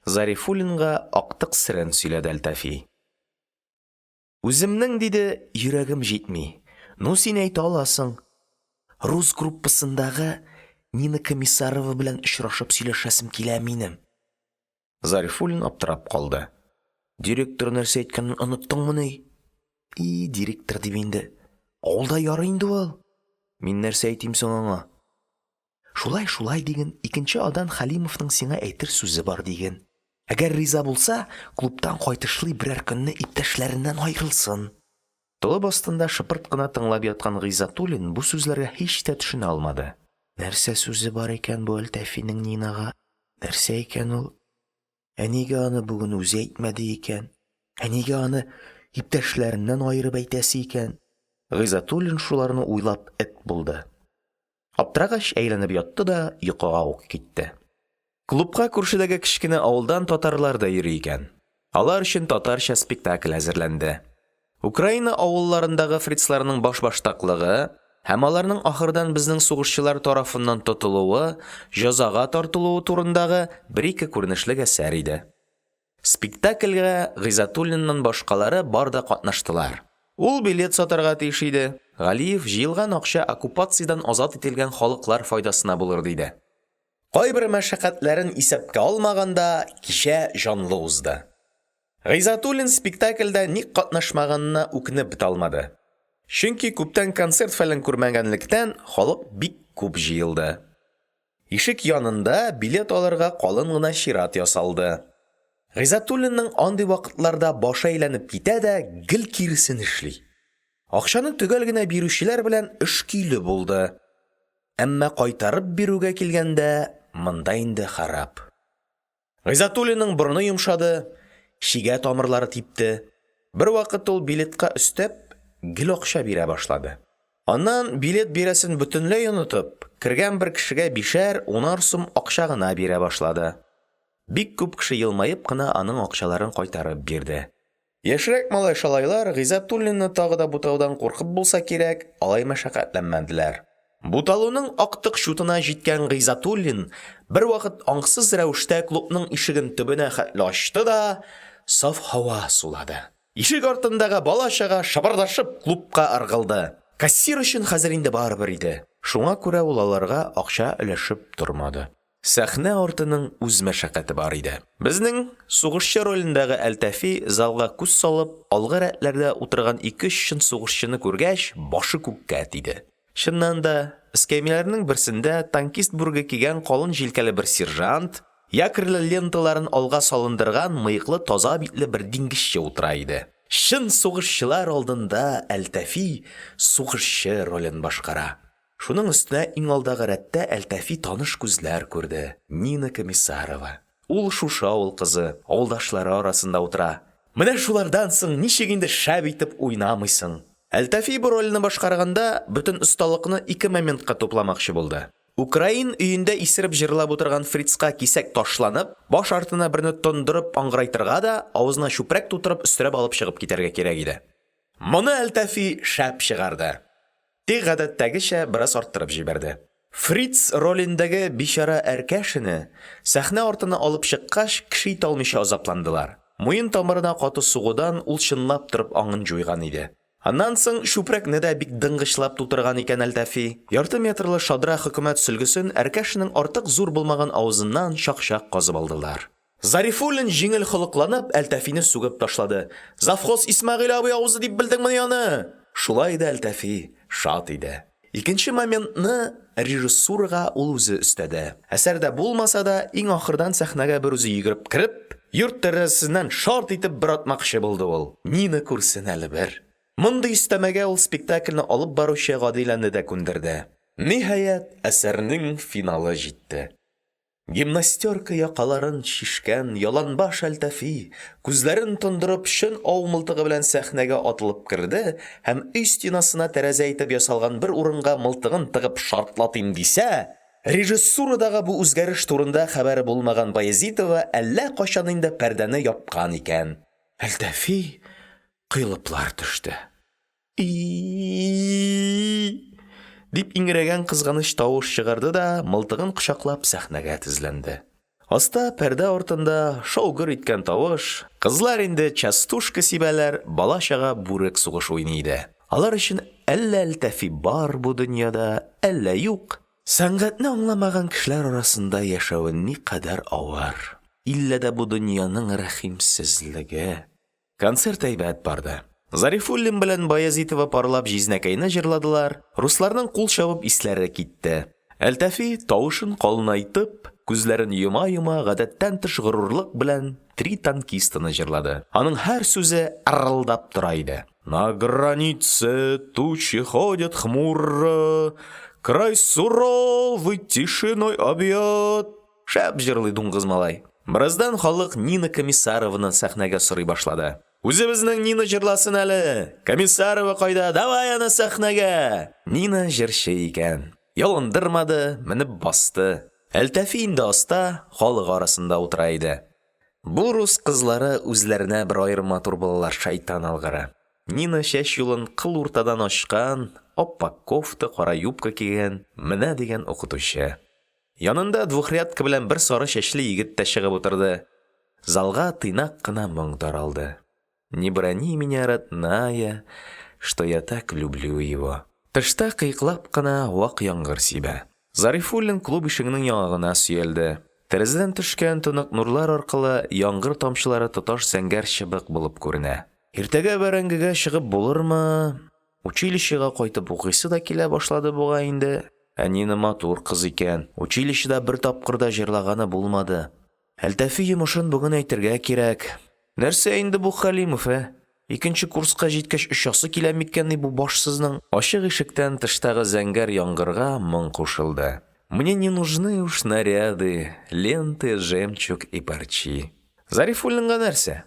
Зарифуллинга актык серен сөйләде Әлтафи. Үземнең, диде, йөрәгем җитми, ну син әйтә аласың. Рус группасындагы Нина Комиссарова белән очрашып сөйләшәсем килә минем. Зарифуллин аптырап калды. Директор нәрсә әйткәнен оныттыңмыни? И, директор дип инде. Авылда ярый инде ул. Мин нәрсә әйтим соң аңа? Шулай, шулай диген, икенче адан Хәлимовның сиңа әйтер сүзе бар диген. Әгәр риза булса, клубтан кайтышлый берәр көнне иптәшләреннән аерылсын. Толып астында шыпырт кына тыңлап яткан Гыйззәтуллин бу сүзләргә һич тә төшенә алмады. Нәрсә сүзе бар икән бу Әлтафиның Нинага? Нәрсә икән ул? Ә нигә аны бүген үзе әйтмәде икән? Ә нигә аны иптәшләреннән аерып әйтәсе икән? Гыйззәтуллин шуларны уйлап эт булды. Аптырагач әйләнеп ятты да йокыга ук китте. Клубка күршедәге кечкенә авылдан татарлар да йөри икән. Алар өчен татарча спектакль әзерләнде. Украина авылларындагы фрицларның башбаштаклыгы һәм аларның ахырдан безнең сугышчылар тарафыннан тотылуы, җәзага тартылуы турындагы бер-ике күренешлек әсәр иде. Спектакльгә Гыйззәтуллиннан башкалары бар да катнаштылар. Ул билет сатарга тиеш иде. Галиев җыелган акча оккупациядән азат ителгән халыклар файдасына булыр диде. Кайбер мәшәкатьләрен исәпкә алмаганда, кичә җанлы узды. Гыйззәтуллин спектакльдә ник катнашмаганына үкенеп бетә алмады. Чөнки күптән концерт-фәлән күрмәгәнлектән, халык бик күп җыелды. Ишек янында билет алырга калын гына чират ясалды. Гыйззәтуллинның андый вакытларда башы әйләнеп китә дә гел киресен эшли. Акчаны төгәл генә бирүчеләр белән эш көйле булды. Әмма кайтарып бирүгә килгәндә, монда инде харап. Гыйззәтуллинның борыны йомшады, чигә тамырлары типте. Бервакыт ул билетка өстәп гел акча бирә башлады. Аннан билет бирәсен бөтенләй онытып, кергән бер кешегә бишәр, унар сум акча гына бирә башлады. Бик күп кеше елмаеп кына аның акчаларын кайтарып бирде. Яшьрәк малай-шалайлар Гыйззәтуллинны тагы да бутаудан куркып булса кирәк, алай мәшәкатьләнмәделәр. Буталуның актык чутына җиткән Гыйззәтуллин бервакыт аңсыз рәвештә клубның ишеген төбенә хәтле ачты да саф һава сулады. Ишек артындагы бала-чага шыбырдашып клубка ыргылды. Кассир өчен хәзер инде барыбер иде. Шуңа күрә ул аларга акча өләшеп тормады. Сәхнә артының үз мәшәкате бар иде. Безнең сугышчы ролендәге Әлтафи залга күз салып, алгы рәтләрдә утырган ике-өч чын сугышчыны күргәч, башы күккә тиде. Чыннан да, эскәмияләрнең берсендә танкист бүреге кигән калын җилкәле бер сержант, якорьлы ленталарын алга салындырган мыеклы таза битле бер диңгезче утыра иде. Чын сугышчылар алдында Әлтафи сугышчы ролен башкара. Шуның өстенә иң алдагы рәттә Әлтафи таныш күзләр күрде, Нина Комиссарова. Ул шушы авыл кызы, авылдашлары арасында утыра. Менә шулардан соң ничек инде шәп итеп уйнамыйсың? Әлтафи бу рольне башкарганда бөтен осталыкны ике моментка тупламакчы булды. Украин өендә исереп җырлап утырган фрицка кисәк ташланып, баш артына берне тондырып аңгырайтырга да, авызына чүпрәк тутырып өстерәп алып чыгып китәргә кирәк иде. Моны Әлтафи шәп чыгарды. Тик гадәттәгечә бераз арттырып җибәрде. Фриц ролендәге бичара Әркәшәне сәхнә артына алып чыккач, кеше итә алмыйча азапландылар. Муен тамырына каты сугудан ул чынлап торып аңын җуйган иде. Аннан соң чүпрәкне дә бик дыңгычлап тутырган икән Әлтафи. Ярты метрлы шадра хөкүмәт сөлгесен Әркәшәнең артык зур булмаган авызыннан чак-чак казып алдылар. Зарифуллин җиңел холыкланып Әлтафины сүгеп ташлады: – Завхоз Исмәгыйль абый авызы дип белдеңмени аны? Шулай да Әлтафи шат иде. Икенче моментны режиссурага ул үзе өстәде. Әсәрдә булмаса да, иң ахырдан сәхнәгә берүзе йөгереп кереп, йорт тәрәзәсеннән шарт итеп бер атмакчы булды ул. Нина күрсен әле бер. Мондый өстәмәгә ул спектакльне алып баручы Гадиләне дә күндерде. Ниһаять, әсәрнең финалы җитте. Гимнастёрка якаларын чишкән яланбаш Әлтафи, күзләрен тондырып, чын ау мылтыгы белән сәхнәгә атылып керде һәм өй стенасына тәрәзә итеп ясалган бер урынга мылтыгын тыгып шартлатыйм дисә, режиссурадагы бу үзгәреш турында хәбәре булмаган Баязитова әллә кайчан инде пәрдәне япкан икән. Әлтафи коелыплар төште. И-и-и-и! Дип иңрәгән кызганыч тавыш чыгарды да, мылтыгын кочаклап сәхнәгә тезләнде. Аста, пәрдә артында, шау-гөр иткән тавыш, кызлар инде частушка сибәләр, бала-чага бүрек сугыш уйный иде. Алар өчен әллә Әлтафи бар бу дөньяда, әллә юк, сәнгатьне аңламаган кешеләр арасында яшәве никадәр авыр. Иллә дә бу дөньяның рәхимсезлеге. Концерт әйбәт барды. Зарифуллин белән Баязитова парлап «Җизнәкәйне» җырладылар, русларның кул чабып исләре китте. Әлтафи, тавышын калынайтып, күзләрен йома-йома, гадәттән тыш горурлык белән «Три танкиста»ны җырлады. Аның һәр сүзе ырылдап тора иде. На границе тучи ходят хмуро, Край суровый тишиной объят. Шәп җырлый дуңгыз малай. Бераздан халык Нина Комиссарованы сәхнәгә сорый башлады. Үзебезнең Нина җырласын әле! Комиссарова кайда? Давай аны сәхнәгә! Нина җырчы икән. Ялындырмады, менеп басты. Әлтафи инде аста, халык арасында утыра иде. Бу рус кызлары үзләренә бер аерым матур булалар, шайтан алгыры. Нина чәч юлын кыл уртадан ачкан, ап-ак кофта, кара юбка кигән, менә дигән укытучы. Янында двухрядка белән бер сары чәчле егет тә чыгып утырды. Залга тыйнак кына моң таралды. Не брани меня, родная, что я так люблю его. Тышта кыеклап кына вак яңгыр сибә. Зарифуллин клуб ишегенең яңагына сөялде. Тәрәзәдән төшкән тонык нурлар аркылы яңгыр тамчылары тоташ зәңгәр чыбык булып күренә. Иртәгә бәрәңгегә чыгып булырмы? Училищега кайтып укыйсы да килә башлады бугай инде. Ә Нина матур кыз икән. Училищеда бер тапкыр да җырлаганы булмады. Әлтафи йомышын бүген әйтергә кирәк. Нәрсә инде бу Хәлимов, ә? Икенче курска җиткәч очасы килә микәнни бу башсызның? Ачык ишектән тыштагы зәңгәр яңгырга моң кушылды. Мне не нужны уж наряды, ленты, жемчуг и парчи. Зарифуллинга нәрсә?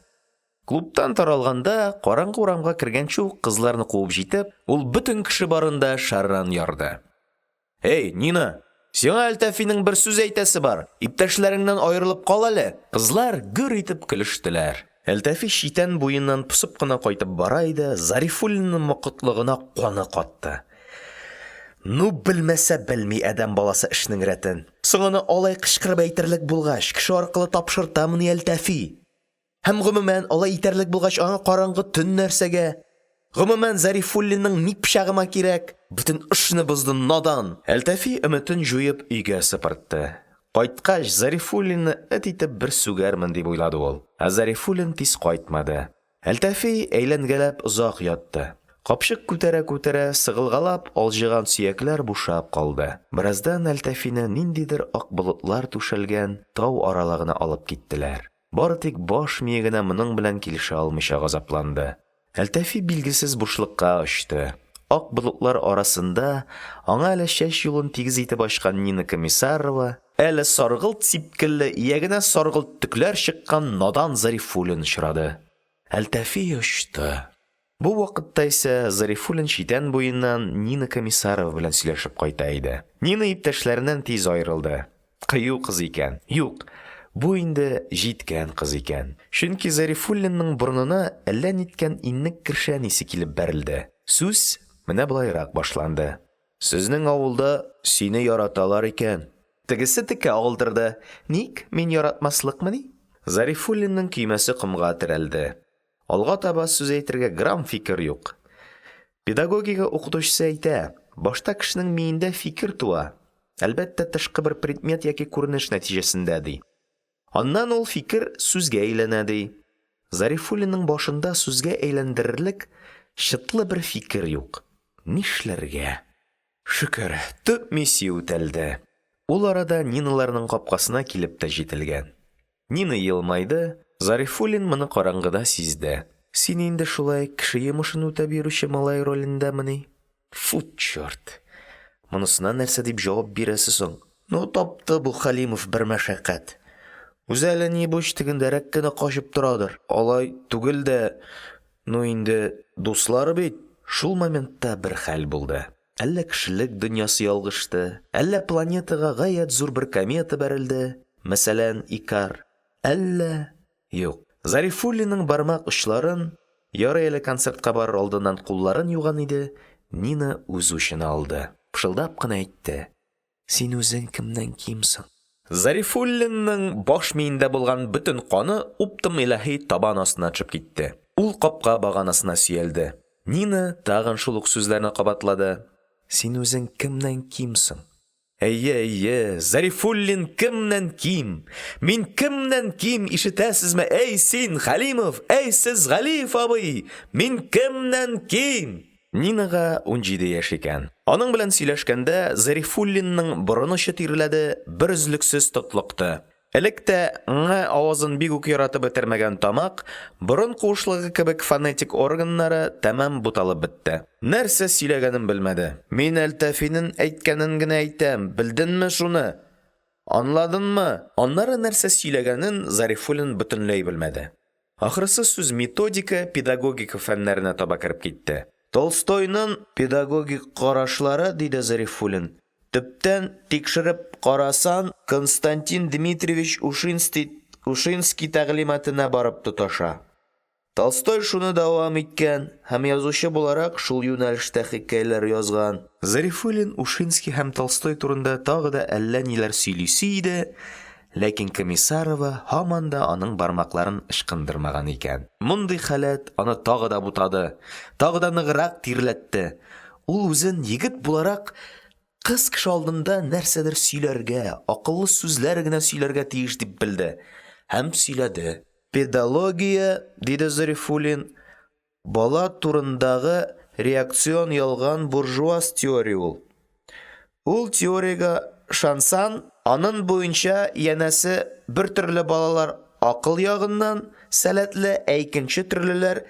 Клубтан таралганда, караңгы урамга кергәнче үк кызларны куып җитеп, ул бөтен кеше барында шәрран ярды. «Эй, Нина, сиңа Әлтафиның бер сүз әйтәсе бар, иптәшләреңнән аерылып кал әле!» Кызлар гөр итеп көлештеләр. Әлтафи читән буеннан посып кына кайтып бара иде, Зарифуллинның мокытлыгына каны катты. Ну, белмәсә белми адәм баласы эшнең рәтен. Соң аны алай кычкырып әйтерлек булгач, кеше аркылы тапшыртамыни Әлтафи? Һәм, гомумән, алай итәрлек булгач, аңа караңгы төн нәрсәгә? Гомумән, Зарифуллинның ни пычагыма кирәк? Бөтен эшне бозды, надан! Әлтафи өметен җуеп өйгә сыпыртты. Кайткач, Зарифуллинны эт итеп бер сүгәрмен, дип уйлады ул. Ә Зарифуллин тиз кайтмады. Әлтафи әйләнгәләп озак ятты. Капчык күтәрә-күтәрә, сыгылгалап алҗыган сөякләр бушап калды. Бераздан Әлтафины ниндидер ак болытлар түшәлгән тау аралыгына алып киттеләр. Бары тик баш мие генә моның белән килешә алмыйча газапланды. Әлтафи билгесез бушлыкка очты. Ак болытлар арасында аңа әле чәч юлын тигез итеп ачкан Нина Комиссарова, әле саргылт сипкелле, иягенә саргылт төкләр чыккан надан Зарифуллин очрады. Әлтафи очты. Бу вакытта исә Зарифуллин читән буеннан Нина Комиссарова белән сөйләшеп кайта иде. Нина иптәшләреннән тиз аерылды. Кыю кыз икән. Юк, бу инде җиткән кыз икән. Чөнки Зарифуллинның борынына әллә ниткән иннек-кершән исе килеп бәрелде. Сүз менә болайрак башланды. Сезнең авылда сине яраталар икән. Тегесе текә алдырды. Ник, мин яратмаслыкмыни? Зарифуллинның көймәсе комга терәлде. Алга таба сүз әйтергә грамм фикер юк. Педагогика укытучысы әйтә, башта кешенең миендә фикер туа, әлбәттә, тышкы бер предмет яки күренеш нәтиҗәсендә, ди. Аннан ул фикер сүзгә әйләнә, ди. Зарифуллинның башында сүзгә әйләндерерлек чытлы бер фикер юк. Нишләргә? Шөкер, төп миссия үтәлде. Ул арада Ниналарның капкасына килеп тә җителгән. Нина елмайды, Зарифуллин моны караңгыда сизде. Син инде шулай кеше йомышын үтәп йөрүче малай ролендәмени? Фу, чорт! Монысына нәрсә дип җавап бирәсе соң? Ну, тапты бу Хәлимов бер мәшәкать. Үзе әле нибуч тегендәрәк кенә качып торадыр. Алай түгел дә, ну инде, дуслар бит. Шул моментта бер хәл булды. Әллә кешелек дөньясы ялгышты, әллә планетага гаять зур бер комета бәрелде, мәсәлән, Икар, әллә… Юк, Зарифуллинның бармак очларын, ярый әле концертка барыр алдыннан кулларын юган иде, Нина үз учына алды, пышылдап кына әйтте: «Син үзең кемнән ким соң?» Зарифуллинның баш миендә булган бөтен каны уптым илаһи табан астына төшеп китте. Ул капка баганасына сөялде. Нина тагын шул ук сүзләрне кабатлады. Син үзең кемнән ким соң? Әйе, әйе, Зарифуллин кемнән ким? Мин кемнән ким, ишетәсезме? Әй син, Хәлимов, әй сез, Галиев абый, мин кемнән ким? Нинага 17 яшь икән. Аның белән сөйләшкәндә Зарифуллинның борын очы тирләде, берөзлексез тотлыкты. Элек тә «ң» авазын бик үк яратып бетермәгән тамак, борын куышлыгы кебек фонетик органнары тәмам буталып бетте. Нәрсә сөйләгәнен белмәде. Мин Әлтафинын әйткәнен генә әйтәм, белденме шуны? Анладынмы? Аннары нәрсә сөйләгәнен Зарифуллин бөтенләй белмәде. Ахрысы, сүз методика, педагогика фәннәренә таба кереп китте. Толстойнын педагогик карашлары, диде Зарифуллин, төптән тикшереп карасан, Константин Дмитриевич Ушинский Ушинский тәгълиматына барып тоташа. Толстой шуны дәвам иткән һәм язучы буларак шул юнәлештә хикәяләр язган. Зарифуллин Ушинский һәм Толстой турында тагы да әллә ниләр сөйлисе иде, Ләкин Комиссарова һаман да аның бармакларын ычкындырмаган икән. Мондый халәт аны тагы да бутады, тагы да ныграк тирләтте. Ул үзен, егет буларак, кыз кеше алдында нәрсәдер сөйләргә, акыллы сүзләр генә сөйләргә тиеш дип белде. Һәм сөйләде. Педология, диде Зарифуллин, бала турындагы реакцион ялган буржуаз теория ул. Ул теориягә ышансан, анын буенча, янәсе, бер төрле балалар акыл ягыннан сәләтле, ә икенче төрлеләр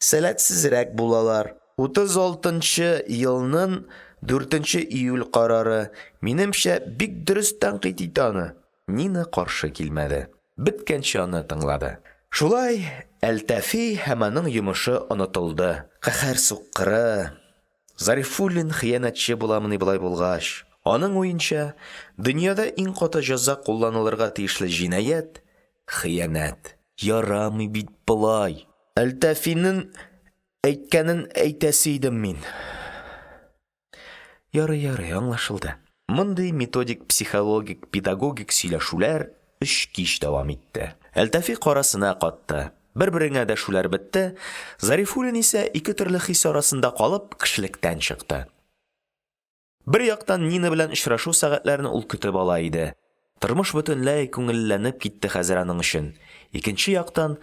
сәләтсезрәк булалар. 36 нчы елнын 4 нче июль карары, минемчә, бик дөрес тәнкыйть итә аны. Нина каршы килмәде. Беткәнче аны тыңлады. Шулай Әлтафи һәм аның йомышы онытылды. Каһәр суккыры! Зарифуллин хыянәтче буламыни болай булгач? Аның уенча, дөньяда иң каты җәза кулланылырга тиешле җинаять – хыянәт. Ярамый бит болай! Әлтафинын әйткәнен әйтәсе идем мин. Ярый, ярый, аңлашылды. Мондый методик, психологик, педагогик сөйләшүләр өч кич дәвам итте. Әлтафи карасына катты. Бер-береңә дәшүләр бетте. Зарифуллин исә ике төрле хис арасында калып, кешелектән чыкты. Бер яктан Нина белән очрашу сәгатьләрен ул көтеп ала иде. Тормыш бөтенләй күңеллеләнеп китте хәзер аның өчен. Икенче яктан,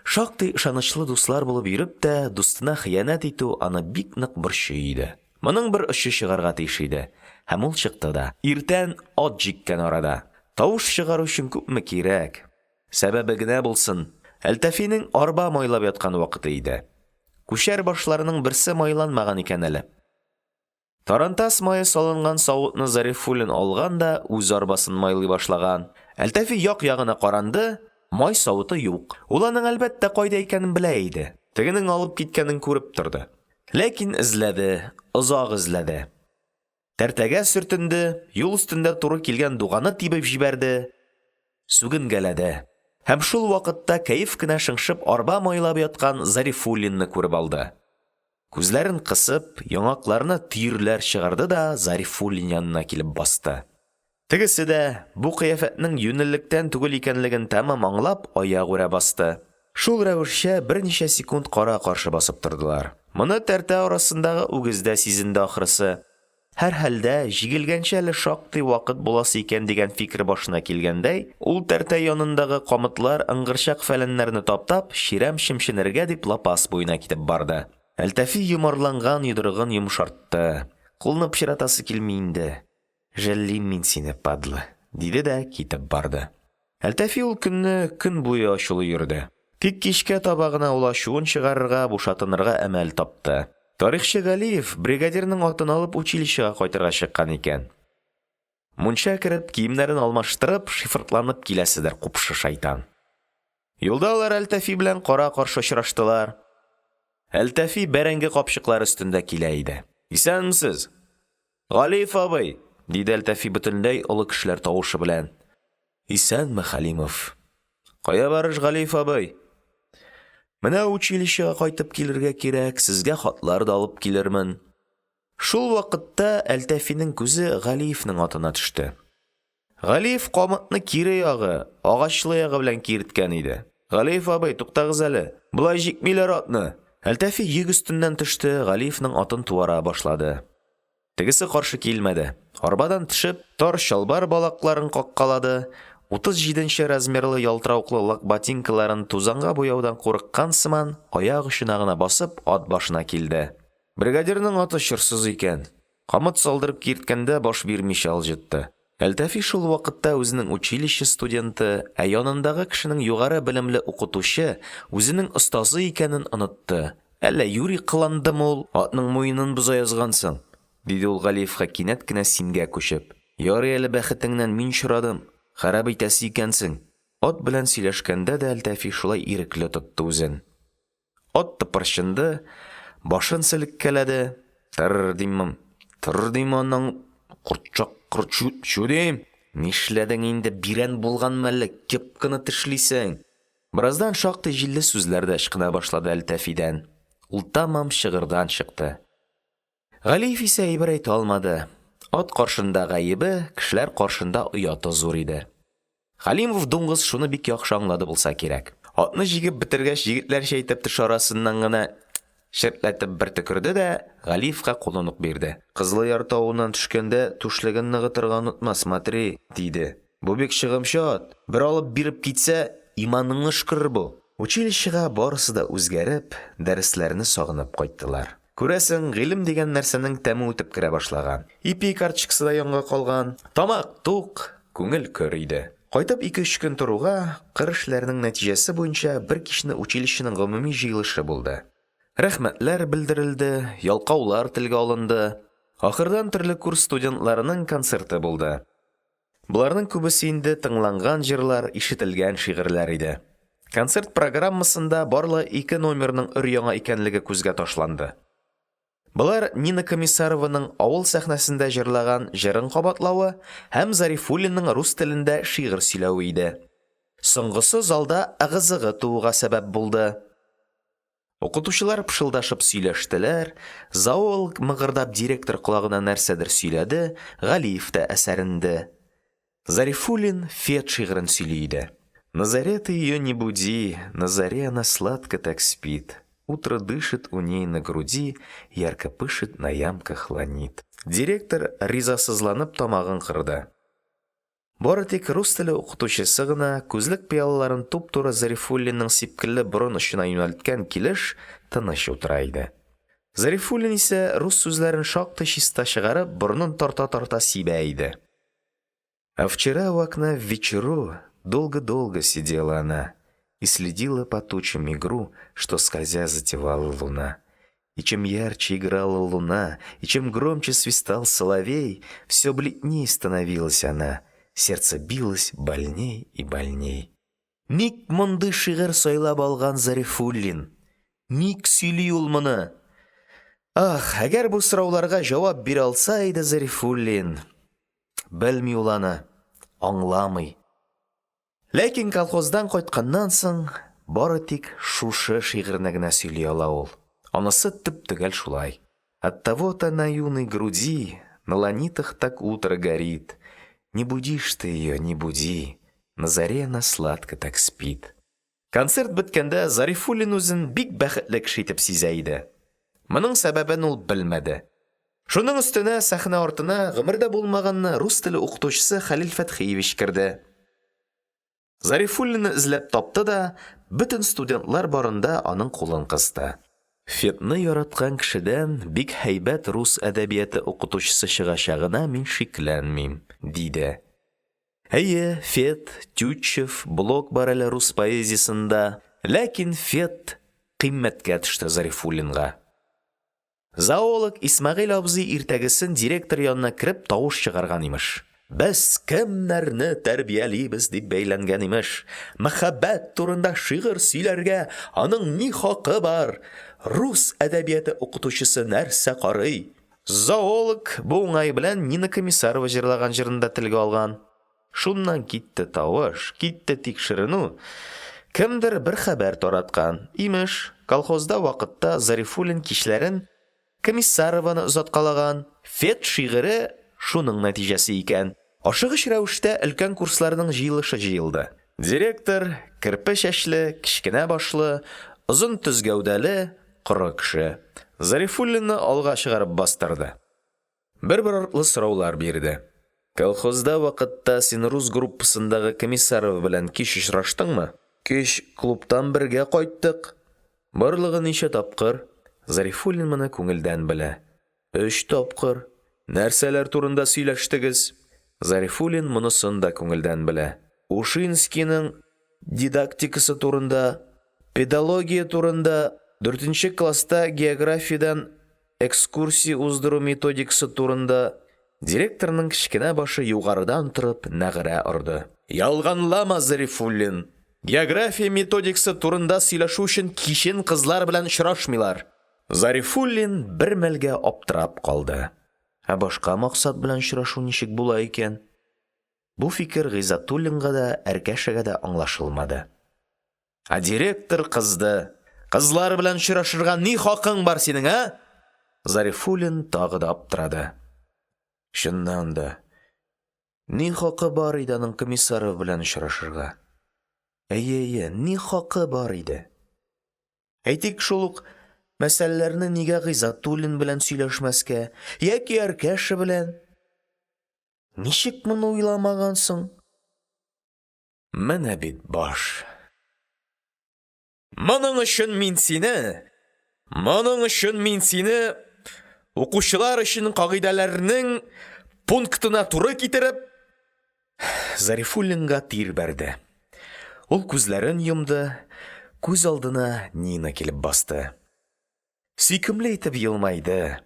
шактый ышанычлы дуслар булып йөреп тә, дустына хыянәт итү аны бик нык борчый иде. Моның бер очы чыгарга тиеш иде. Һәм ул чыкты да. Иртән ат җиккән арада. Тавыш чыгару өчен күпме кирәк. Сәбәбе генә булсын, Әлтафинең арба майлап яткан вакыты иде. Күчәр башларының берсе майланмаган икән әле. Тарантас мае салынган савытны Зарифуллин алган да үз арбасын майлый башлаган. Әлтафи як-ягына каранды, май савыты юк. Ул аның, әлбәттә, кайда икәнен белә иде. Тегенең алып киткәнен күреп торды. Ләкин эзләде, озак эзләде. Тәртәгә сөртенде, юл өстендә туры килгән дуганы тибеп җибәрде, сүгенгәләде һәм шул вакытта кәеф кенә шыңшып арба майлап яткан Зарифуллинны күреп алды. Күзләрен кысып, яңакларына төерләр чыгарды да Зарифуллин янына килеп басты. Тегесе дә, бу кыяфәтнең юньлелектән түгел икәнлеген тәмам аңлап, аягүрә басты. Шул рәвешчә берничә секунд кара-каршы басып тордылар. Моны тәртә арасындагы үгез дә сизенде ахрысы. Һәрхәлдә, җигелгәнче әле шактый вакыт буласы икән дигән фикер башына килгәндәй, ул тәртә янындагы камытлар, ыңгырчак-фәләннәрне таптап, чирәм чемченергә дип лапас буена китеп барды. Әлтафи йомарланган йодрыгын йомшартты. Кулны пычратасы килми инде. Жәллим мин сине, падла, диде дә китеп барды. Әлтафи ул көнне көн буе ачулы йөрде. Тик кичкә таба гына ул ачуын чыгарырга, бушатынырга әмәл тапты. Тарихчы Галиев бригадирның атын алып училищега кайтырга чыккан икән. Мунча кереп, киемнәрен алмаштырып, шифыртланып киләседер, купшы шайтан. Юлда алар Әлтафи белән кара-каршы очраштылар. Әлтафи бәрәңге капчыклары өстендә килә иде. Исәнмесез, Галиев абый, диде Әлтафи бөтенләй олы кешеләр тавышы белән. Исәнме, Хәлимов. Кая барыш, Галиев абый? Менә училищега кайтып килергә кирәк, сезгә хатлар да алып килермен. Шул вакытта Әлтафиның күзе Галиевнең атына төште. Галиев камытны кире ягы, агачлы ягы белән киерткән иде. Галиев абый, туктагыз әле. Болай җикмиләр атны. Әлтафи йөк өстеннән төште, Галиевнең атын туара башлады. Тегесе каршы килмәде. Арбадан төшеп, тар чалбар балакларын каккалады, 37 нче размерлы ялтыравыклы лак ботинкаларын тузанга буяудан курыккан сыман, аяк очына гына басып, ат башына килде. Бригадирның аты чорсыз икән. Камыт салдырып киерткәндә баш бирмичә алҗытты. Әлтафи шул вакытта үзенең училище студенты, ә янындагы кешенең югары белемле укытучы, үзенең остазы икәнен онытты. Әллә юри кыландымы ул, атның муенын боза язгансың, диде ул Галиевка кинәт кенә сингә күчеп. Ярый әле бәхетеңнән мин очрадым, харап итәсе икәнсең. Ат белән сөйләшкәндә дә Әлтафи шулай ирекле тотты үзен. Ат тыпырчынды, башын селеккәләде. Тыр дим, тыр дим аның, корт чаккыр, чү, чү дим. Нишләдең инде, бирән булганмы әллә, кепканы тешлисең? Бераздан шактый җилле сүзләр дә ычкына башлады Әлтафидан. Ул тәмам чыгырдан чыкты. Галиев исә әйбер әйтә алмады. Ат каршында гаебе, кешеләр каршында ояты зур иде. Хәлимов дуңгыз шуны бик яхшы аңлады булса кирәк. Атны җигеп бетергәч, егетләрчә итеп теш арасыннан гына чертләтеп бер төкерде дә Галиевка кулын ук бирде. Кызылъяр тавыннан төшкәндә түшлеген ныгытырга онытма, смотри, диде. Бу бик чыгымчы ат, бер алып биреп китсә, иманыңны өшкерер бу. Училищега барысы да үзгәреп, дәресләрне сагынып кайттылар. Күрәсең, гыйлем дигән нәрсәнең тәме үтеп керә башлаган. Ипи карточкасы да янга калган. Тамак тук, күңел көр иде. Кайтып ике-өч көн торуга, кыр эшләренең нәтиҗәсе буенча бер кичне училищеның гомуми җыелышы булды. Рәхмәтләр белдерелде, ялкаулар телгә алынды. Ахырдан төрле курс студентларының концерты булды. Боларның күбесе инде тыңланган җырлар, ишетелгән шигырьләр иде. Концерт программасында барлыгы ике номерның өр-яңа икәнлеге күзгә ташланды. Болар Нина Комиссарованың авыл сәхнәсендә җырлаган җырын кабатлавы һәм Зарифуллинның рус телендә шигырь сөйләве иде. Соңгысы залда ыгы-зыгы тууга сәбәп булды. Укытучылар пышылдашып сөйләштеләр, зоолог мыгырдап директор колагына нәрсәдер сөйләде, Галиев тә әсәренде. Зарифуллин Фет шигырен сөйли иде. На заре ты ее не буди, на заре она сладко так спит, Утро дышит у ней на груди, ярко пышет на ямках ланит. Директор ризасызланып тамагын кырды. Бары тик рус теле укытучысы гына, күзлек пыялаларын туп-туры Зарифуллинның сипкелле борын очына юнәлткән килеш, тыныч утыра иде. Зарифуллин исә, рус сүзләрен шактый чиста чыгарып, борынын тарта-тарта сибә иде. А вчера у окна ввечеру долго-долго сидела она и следила по тучам игру, что скользя затевала луна. И чем ярче играла луна, и чем громче свистал соловей, все бледней становилась она, сердце билось больней и больней. Ник мондый шигырь сайлап алган Зарифуллин? Ник сөйли ул моны? Ах, әгәр бу сорауларга җавап бирә алса иде Зарифуллин! Белми ул аны, аңламый. Ләкин колхоздан кайтканнан соң бары тик шушы шигырьне генә сөйли ала ул. Анысы төп-төгәл шулай: Оттого-то на юной груди, На ланитах так утро горит, Не буди ж ты её, не буди, На заре она сладко так спит. Концерт беткәндә Зарифуллин үзен бик бәхетле кеше итеп сизә иде. Моның сәбәбен ул белмәде. Шуның өстенә сәхнә артына, гомердә булмаганны, рус теле укытучысы Хәлил Фәтхиевич керде. Зарифуллинны эзләп тапты да бөтен студентлар барында аның кулын кысты. Фетны яраткан кешедән бик һәйбәт рус әдәбияты укытучысы чыгачагына мин шикләнмим, диде. Әйе, Фет, Тютчев, Блок бар әле рус поэзиясендә, ләкин Фет кыйммәткә төште Зарифуллинга. Зоолог Исмәгыйль абзый иртәгесен директор янына кереп тавыш чыгарган, имеш. Без кемнәрне тәрбиялибез, дип бәйләнгән, имеш. Мәхәббәт турында шигырь сөйләргә аның ни хакы бар? Рус әдәбияты укытучысы нәрсә карый? Зоолог бу уңай белән Нина Комиссарова җырлаган җырны да телгә алган. Шуннан китте тавыш, китте тикшеренү. Кемдер бер хәбәр тараткан. Имеш, колхозда вакытта Зарифуллин кичләрен Комиссарованы озаткалаган. Фет шигыре шуның нәтиҗәсе икән. Ашыгыч рәвештә өлкән курсларның җыелышы җыелды. Директор, керпе чәчле, кечкенә башлы, озын төз гәүдәле, коры кеше, Зарифуллинны алга чыгарып бастырды. Бер-бер артлы сораулар бирде. Колхозда вакытта син рус группасындагы Комиссарова белән кич очраштыңмы? Кич клубтан бергә кайттык. Барлыгы ничә тапкыр? Зарифуллин моны күңелдән белә. Өч тапкыр. Нәрсәләр турында сөйләштегез? Зарифуллин монысын да күңелдән белә. Ушинскийның дидактикасы турында, педология турында, дүртенче класста географиядән Экскурсия уздыру методикасы турында директорның кечкенә башы югарыдан торып нәгърә орды. Ялганлама, Зарифуллин! География методикасы турында сөйләшү өчен кичен кызлар белән очрашмыйлар. Зарифуллин бер мәлгә аптырап калды. Ә башка максат белән очрашу ничек була икән? Бу фикер Гыйззәтуллинга да, Әркәшәгә дә аңлашылмады. Ә директор кызды. Кызлар белән очрашырга ни хакың бар синең, ә? Зарифуллин тагы да аптырады. Чыннан да, ни хакы бар иде аның Комиссарова белән очрашырга? Әйе, әйе, ни хакы бар иде? Әйтик, шул ук мәсьәләләрне нигә Гыйззәтуллин белән сөйләшмәскә яки Әркәшә белән? Ничек моны уйламаган соң? Менә бит баш. Моның өчен мин сине, моның өчен мин сине укучылар өчен кагыйдәләрнең пунктына туры китереп Зарифуллинга тир бәрде. Ул күзләрен йомды, күз алдына Нина килеп басты. Сөйкемле итеп елмайды.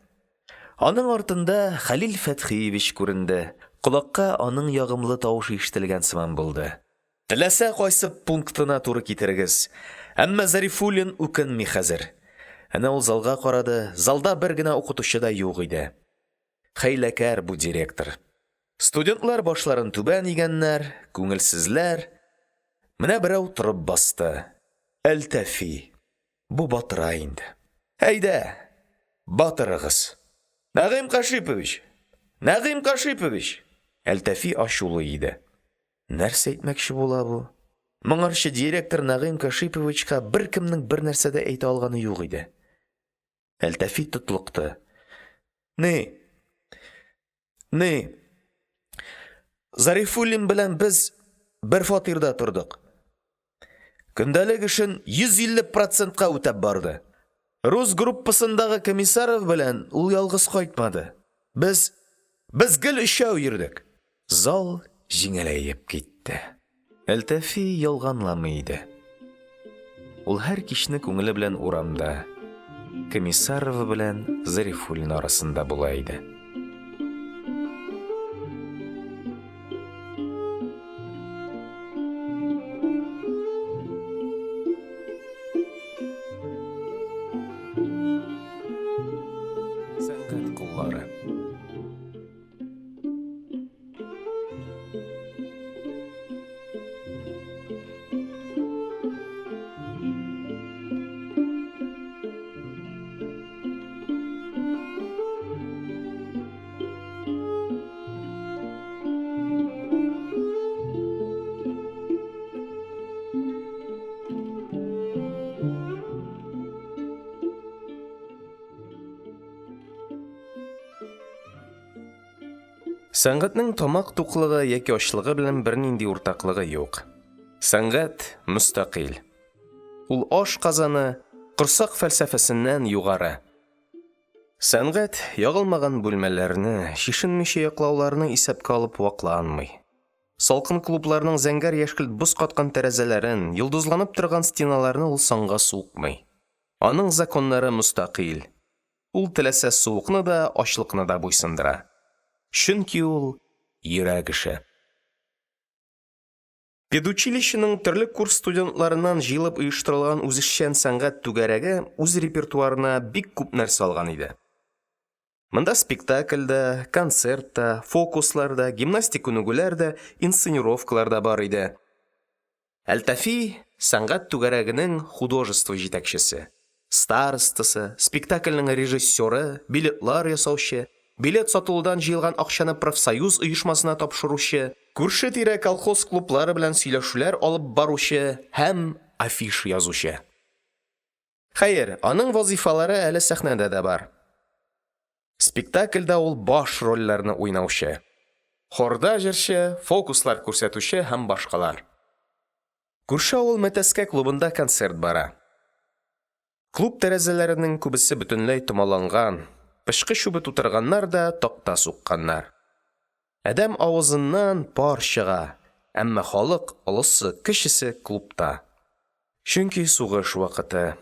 Аның артында Хәлил Фәтхиевич күренде, колакка аның ягымлы тавышы ишетелгән сыман булды. Теләсә кайсы пунктына туры китерегез, әмма Зарифуллин үкенми хәзер. Әнә ул залга карады, залда бер генә укытучы да юк иде. Хәйләкәр бу директор. Студентлар башларын түбән игәннәр, күңелсезләр. Менә берәү торып басты. Әлтафи. Бу батыра инде. Әйдә, батырыгыз. Нәгыйм Кашипович! Нәгыйм Кашипович! Әлтафи ачулы иде. Нәрсә әйтмәкче була бу? Моңарчы директор Нәгыйм Кашиповичка беркемнең бернәрсә дә әйтә алганы юк иде. Әлтафи тотлыкты. Ни? Ни? Зарифуллин белән без бер фатирда тордык. Көндәлек эшен 150 процентка үтәп барды. Рус группасындагы Комиссаров белән ул ялгыз кайтмады. Без без гел өчәү йөрдек. Зал җиңеләеп китте. Әлтафи ялганламый иде. Ул һәр кичне күңеле белән урамда, Комиссарова белән Зарифуллин арасында була иде. Сәнгатьнең тамак туклыгы яки ачлыгы белән бернинди уртаклыгы юк. Сәнгать – мөстәкыйль. Ул ашказаны, корсак фәлсәфәсеннән югары. Сәнгать ягылмаган бүлмәләрне, чишенмичә йоклауларны исәпкә алып вакланмый. Салкын клубларның зәңгәр-яшькелт боз каткан тәрәзәләрен, йолдызланып торган стеналарны ул санга сукмый. Аның законнары мөстәкыйль. Ул теләсә суыкны да, ачлыкны да буйсындыра. Чөнки ул – йөрәк эше. Педучилищеның төрле курс студентларыннан җыелып оештырылган үзешчән сәнгать түгәрәге үз репертуарына бик күп нәрсә алган иде. Монда спектакль дә, концерт та, фокуслар да, гимнастик күнегүләр дә, инсценировкалар да бар иде. Әлтафи – сәнгать түгәрәгенең художество җитәкчесе, старостасы, спектакльнең режиссёры, билетлар ясаучы, билет сатылудан җыелган акчаны профсоюз оешмасына тапшыручы, күрше-тирә колхоз клублары белән сөйләшүләр алып баручы һәм афиша язучы. Хәер, аның вазыйфалары әле сәхнәдә дә бар. Спектакльдә ул баш рольләрне уйнаучы, хорда җырчы, фокуслар күрсәтүче һәм башкалар. Күрше авыл Мәтәскә клубында концерт бара. Клуб тәрәзәләренең күбесе бөтенләй томаланган, пычкы чүбе тутырганнар да такта сукканнар. Адәм авызыннан пар чыга, әмма халык, олысы, кечесе клубта. Чөнки сугыш вакыты,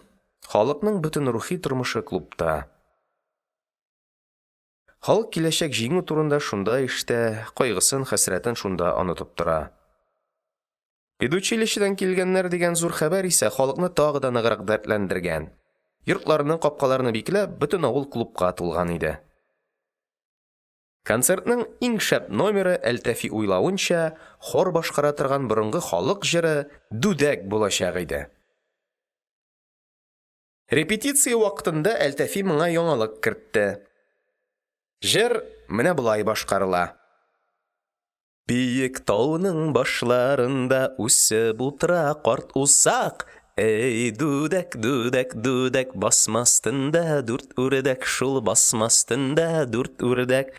халыкның бөтен рухи тормышы клубта. Халык киләчәк җиңү турында шунда ишетә, кайгысын, хәсрәтен шунда онытып тора. Педучилищедан килгәннәр дигән зур хәбәр исә халыкны тагы да ныграк дәртләндергән. Йортларны, капкаларны бикләп, бөтен авыл клубка тулган иде. Концертның иң шәп номеры, Әлтафи уйлавынча, хор башкара торган борынгы халык җыры «Дүдәк» булачак иде. Репетиция вакытында Әлтафи моңа яңалык кертте. Җыр менә болай башкарыла. Биек тауның башларында үсеп утыра карт усак. Эй, дүдәк, дүдәк, дүдәк, басма өстендә дүрт үрдәк, шул басма өстендә дүрт үрдәк.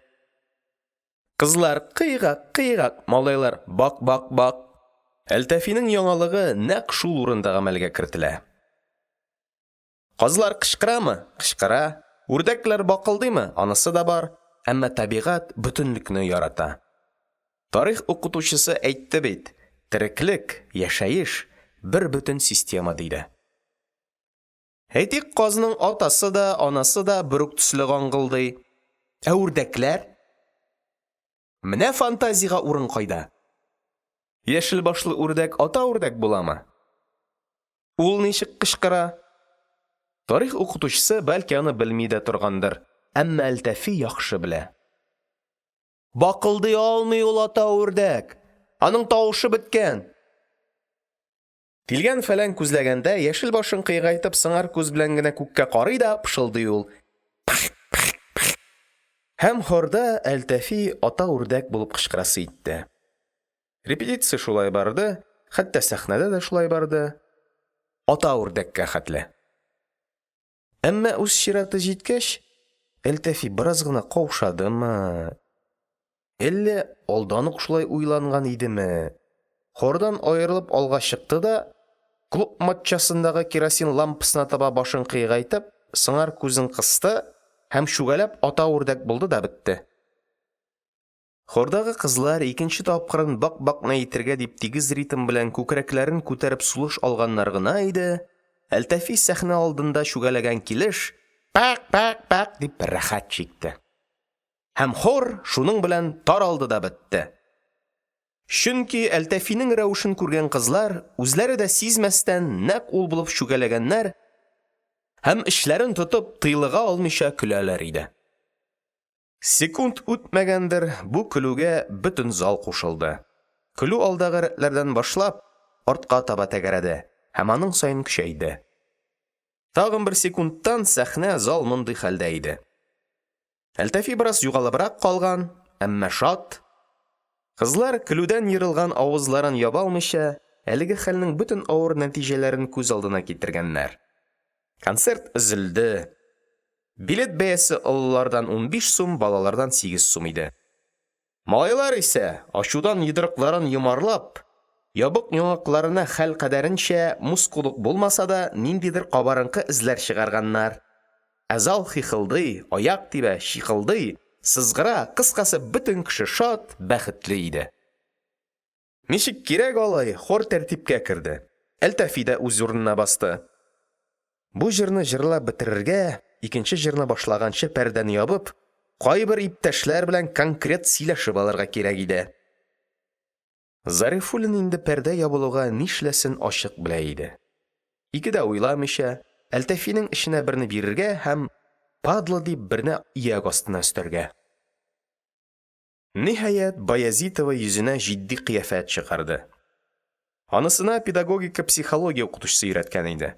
Кызлар кыйгак, кыйгак, малайлар бак, бак, бак. Әлтафиның яңалыгы нәкъ шул урында гамәлгә кертелә. Казлар кычкырамы? Кычкыра. Үрдәкләр бакылдыймы? Анысы да бар. Әмма табигать бөтенлекне ярата. Тарих укытучысы әйтте бит, тереклек, яшәеш бер бөтен система, диде. Әйтик, казның атасы да, анасы да бер үк төсле гаңгылдый. Ә үрдәкләр? Менә фантазиягә урын кайда! Яшел башлы үрдәк ата үрдәк буламы? Ул ничек кычкыра? Тарих укытучысы, бәлки, аны белми дә торгандыр, әмма Әлтафи яхшы белә. Бакылдый алмый ул ата үрдәк. Аның тавышы беткән. Тилгән-фәлән күзләгәндә, яшел башын кыегайтып, сыңар күз белән генә күккә карый да пышылдый ул: Пых, пых, пых. Һәм хорда Әлтафи ата үрдәк булып кычкырасы итте. Репетиция шулай барды, хәтта сәхнәдә дә шулай барды. Ата үрдәккә хәтле. Әмма үз чираты җиткәч, Әлтафи бераз гына каушадымы, әллә алдан ук шулай уйланган идеме, хордан аерылып алга чыкты да, клуб матчасындагы керосин лампасына таба башын кыегайтып, сыңар күзен кысты һәм чүгәләп ата үрдәк булды да бетте. Хордагы кызлар икенче тапкырын бак-бакны әйтергә дип тигез ритм белән күкрәкләрен күтәреп сулыш алганнар гына иде, Әлтафи сәхнә алдында чүгәләгән килеш пәк-пәк-пәк дип рәхәт чикте. Һәм хор шуның белән таралды да бетте. Чөнки Әлтафиның рәвешен күргән кызлар, үзләре дә сизмәстән, нәкъ ул булып чүгәләгәннәр һәм эчләрен тотып, тыйлыга алмыйча көләләр иде. Секунд үтмәгәндер, бу көлүгә бөтен зал кушылды. Көлү алдагы рәтләрдән башлап, артка таба тәгәрәде һәм аның саен көчәйде. Тагын бер секундтан сәхнә, зал мондый хәлдә иде. Әлтафи бераз югалыбрак калган, әмма шат. Кызлар, көлүдән ерылган авызларын яба алмыйча, әлеге хәлнең бөтен авыр нәтиҗәләрен күз алдына китергәннәр. Концерт өзелде. Билет бәясе олылардан 15 сум, балалардан 8 сум иде. Малайлар исә, ачудан йодрыкларын йомарлап, ябык яңакларына хәл кадәренчә, мускул ук булмаса да, ниндидер кабарынкы эзләр чыгарганнар, ә зал хахылдый, аяк тибә, чикылдый, сызгыра, кыскасы, бөтен кеше шат, бәхетле иде. Ничек кирәк алай, хор тәртипкә керде, Әлтафи да үз урынына басты. Бу җырны җырлап бетерергә, икенче җырны башлаганчы пәрдәне ябып, кайбер иптәшләр белән конкрет сөйләшеп алырга кирәк иде. Зарифуллин инде пәрдә ябылуга нишләсен ачык белә иде. Ике дә уйламыйча, Әлтафиның эченә берне бирергә һәм, падла дип, берне ияк астына өстәргә. Ниһаять, Баязитова йөзенә җитди кыяфәт чыгарды. Анысына педагогика-психология укытучысы өйрәткән иде.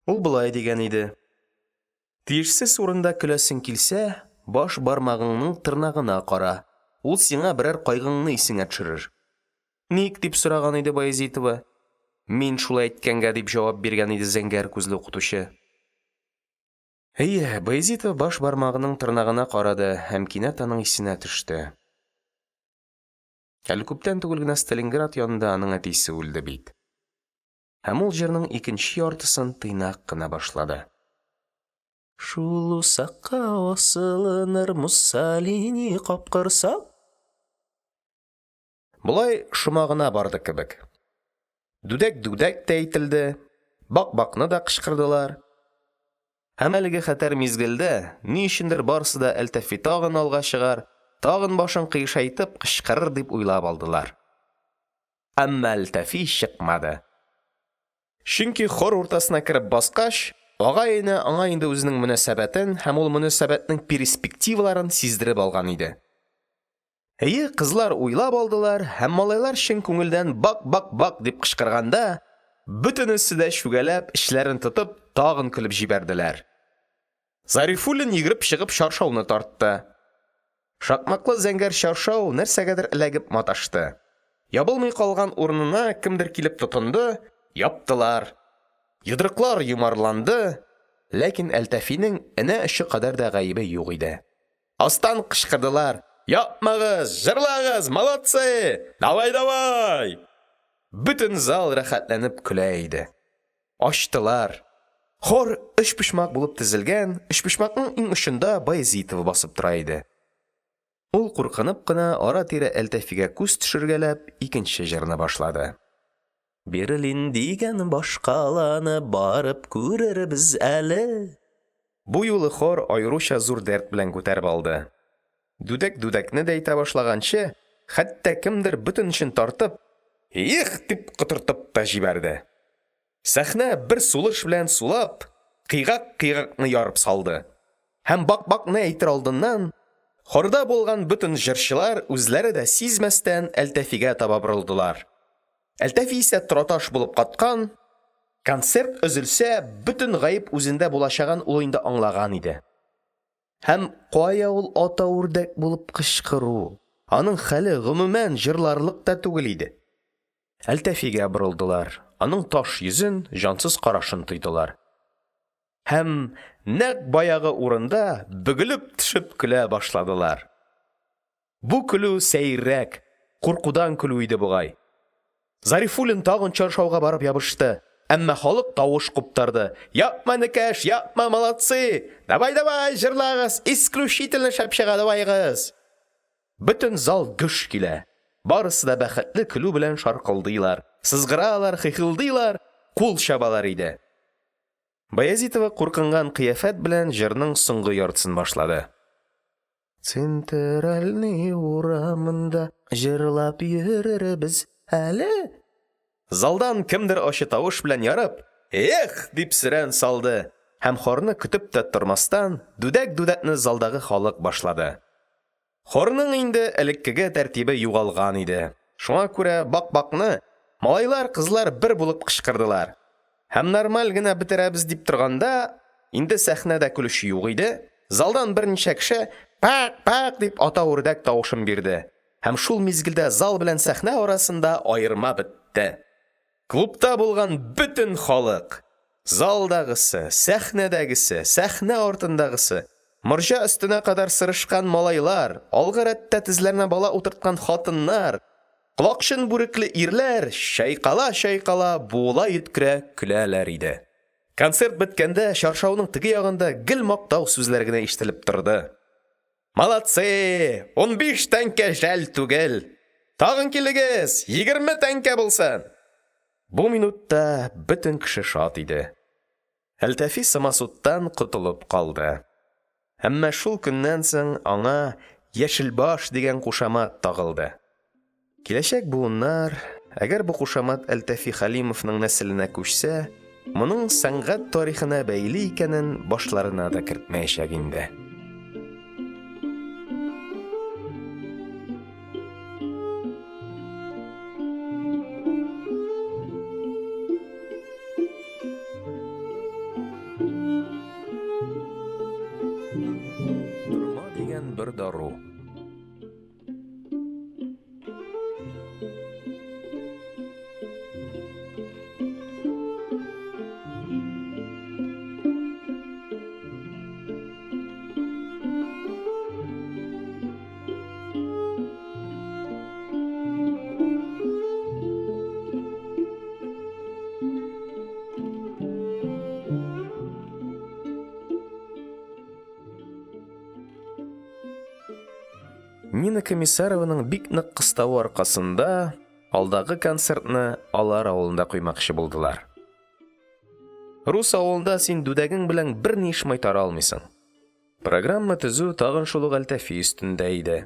Ул болай дигән иде: Тиешсез урында көләсең килсә, баш бармагыңның тырнагына кара, ул сиңа берәр кайгыңны исеңә төшерер. Ник, дип сораган иде Баязитова. Мин шулай әйткәнгә, дип җавап биргән иде зәңгәр күзле укытучы. Әйе, Баязитова баш бармагының тырнагына карады һәм кинәт аның исенә төште. Әле күптән түгел генә Сталинград янында аның әтисе үлде бит. Һәм ул җырның икенче яртысын тыйнак кына башлады. Шул усакка асылыныр Муссолини капкорсак. Болай шома гына барды кебек. Дүдәк-дүдәк тә әйтелде, бак-бакны да кычкырдылар. Һәм әлеге хәтәр мизгелдә ни өчендер барысы да Әлтафи тагын алга чыгар, тагын башын кыйшайтып кычкырыр дип уйлап алдылар. Әмма Әлтафи чыкмады. Чөнки хор уртасына кереп баскач, агай-эне аңа инде үзенең мөнәсәбәтен һәм ул мөнәсәбәтнең перспективаларын сиздереп алган иде. Әйе, кызлар уйлап алдылар һәм малайлар чын күңелдән бак-бак-бак дип кычкырганда, бөтенесе дә чүгәләп, эчләрен тотып, тагын көлеп җибәрделәр. Зарифуллин йөгереп чыгып чаршауны тартты. Шакмаклы зәңгәр чаршау нәрсәгәдер эләгеп маташты. Ябылмый калган урынына кемдер килеп тотынды, яптылар. Йодрыклар йомарланды, ләкин Әлтафиның энә очы кадәр дә гаебе юк иде. Астан кычкырдылар: «Япмагыз, җырлагыз, молодцы! Давай, давай!» Бөтен зал рәхәтләнеп көлә иде. Ачтылар. Хор өчпочмак булып тезелгән, өчпочмакның иң очында Баязитова басып тора иде. Ул куркынып кына ара-тирә Әлтафига күз төшергәләп, икенче җырны башлады. Берлин дигән башкаланы барып күрербез әле. Бу юлы хор аеруча зур дәрт белән күтәреп алды. Дүдәк-дүдәкне дә әйтә башлаганчы, хәтта кемдер бөтен эчен тартып, «Их!» дип котыртып та җибәрде. Сәхнә бер сулыш белән сулап, кыйгак-кыйгакны ярып салды. Һәм бак-бакны әйтер алдыннан, хорда булган бөтен җырчылар үзләре дә сизмәстән Әлтафига таба борылдылар. Әлтафи исә тораташ булып каткан, концерт өзелсә, бөтен гаеп үзендә булачагын ул инде аңлаган иде. Һәм кая ул ата үрдәк булып кычкыру, аның хәле, гомумән, җырларлык та түгел иде. Әлтафига борылдылар, аның таш йөзен, җансыз карашын тойдылар. Һәм нәкъ баягы урында бөгелеп төшеп көлә башладылар. Бу көлү сәеррәк, куркудан көлү иде бугай. Зарифуллин тагын чаршауга барып ябышты, әмма халык тавыш куптарды: «Япма, энекәш, япма, молодцы! Давай, давай, җырлагыз, исключительно шәп чыга, даваегыз!» Бөтен зал гөж килә. Барысы да бәхетле көлү белән шаркылдыйлар, сызгыралар, хихылдыйлар, кул чабалар иде. Баязитова куркынган кыяфәт белән җырның соңгы яртысын башлады. Центральный урамында җырлап йөрербез әле. Залдан кемдер ачы тавыш белән ярып, «Эх!» дип сөрән салды һәм хорны көтеп тә тормастан, дүдәк-дүдәкне залдагы халык башлады. Хорның инде элеккеге тәртибе югалган иде. Шуңа күрә бак-бакны малайлар, кызлар бер булып кычкырдылар. Һәм нормаль генә бетерәбез дип торганда, инде сәхнәдә көлүче юк иде, залдан берничә кеше «Пак-пак!» дип ата үрдәк тавышын бирде. Һәм шул мизгелдә зал белән сәхнә арасында аерма бетте. Клубта булган бөтен халык, залдагысы, сәхнәдәгесе, сәхнә артындагысы, Морҗа өстенә кадәр сырышкан малайлар, алгы рәттә тезләренә бала утырткан хатыннар, колакчын бүрекле ирләр чайкала-чайкала, буыла-йөткерә көләләр иде. Концерт беткәндә чаршауның теге ягында гел мактау сүзләре генә ишетелеп торды: – Молодцы, 15 тәңкә жәл түгел! Тагын килегез, 20 тәңкә булсын! Бу минутта бөтен кеше шат иде. Әлтафи самосудтан котылып калды, әмма шул көннән соң аңа «яшелбаш» дигән кушамат тагылды. Киләчәк буыннар, әгәр бу кушамат Әлтафи Хәлимовның нәселенә күчсә, моның сәнгать тарихына бәйле икәнен башларына да кертмәячәк инде. Торма дигән бер дару. Нина Комиссарованың бик нык кыставы аркасында алдагы концертны алар авылында куймакчы булдылар. Рус авылында син дүдәгең белән берни эш майтара алмыйсың. Программа төзү тагын шул ук Әлтафи өстендә иде.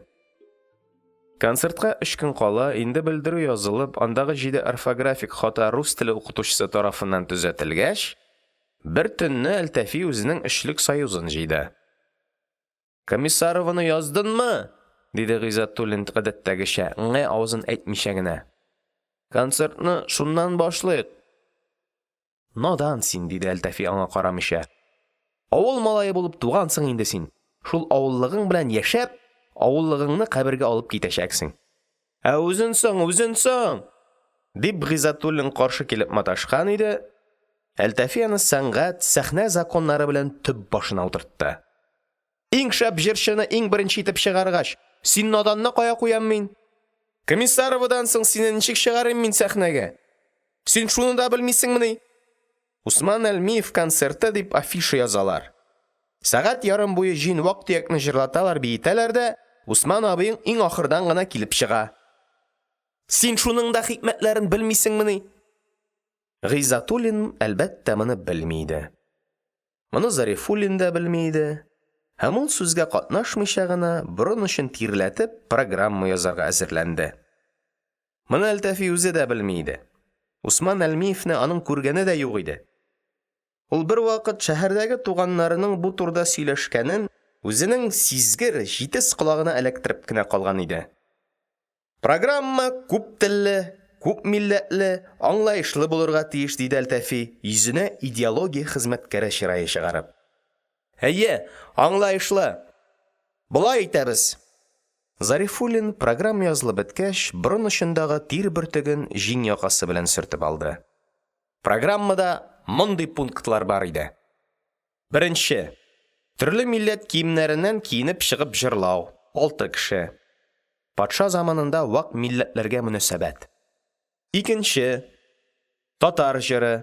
Концертка өч көн кала инде белдерү язылып, андагы җиде орфографик хата рус теле укытучысы тарафыннан төзәтелгәч, бер төнне Әлтафи үзенең өчлек союзын җыйды. – Комиссарованы яздынмы? – диде Гыйззәтуллин гадәттәгечә, «ң» авазын әйтмичә генә. – Концертны шуннан башлыйк. Надан син, диде Әлтафи, аңа карамыйча. Авыл малае булып тугансың инде син, шул авыллыгың белән яшәп, авыллыгыңны кабергә алып китәчәксең. Ә үзен соң, үзен соң! дип Гыйззәтуллин каршы килеп маташкан иде, Әлтафи аны сәнгать, сәхнә законнары белән төп башына утыртты. Иң шәп җырчыны иң беренче итеп чыгаргач, син наданны кая куям мин? Комиссаровадан соң сине ничек чыгарыйм мин сәхнәгә? Син шуны да белмисеңмени? Усман Әлмиев концерты дип афиша язалар. Сәгать ярым буе җыен вак-төякне җырлаталар, биетәләр дә, Усман абыең иң ахырдан гына килеп чыга. Син шуның да хикмәтләрен белмисеңмени? Гыйззәтуллин, әлбәттә, моны белми иде. Моны Зарифуллин да белми иде, һәм ул сүзгә катнашмыйча гына, борын очын тирләтеп, программа язарга әзерләнде. Моны Әлтафи үзе дә белми иде. Усман Әлмиевне аның күргәне дә юк иде. Ул бервакыт шәһәрдәге туганнарының бу турыда сөйләшкәнен үзенең сизгер, җитез колагына эләктереп кенә калган иде. Программа күп телле, күп милләтле, аңлаешлы булырга тиеш, диде Әлтафи, йөзенә идеология хезмәткәре чырае чыгарып. Әйе, аңлаешлы. Болай итәбез. Зарифуллин, программа язылып беткәч, борын очындагы тир бөртеген җиң якасы белән сөртеп алды. Программада мондый пунктлар бар иде. Беренче. Төрле милләт киемнәреннән киенеп чыгып җырлау, алты кеше. Патша заманында вак милләтләргә мөнәсәбәт. Икенче. Татар җыры.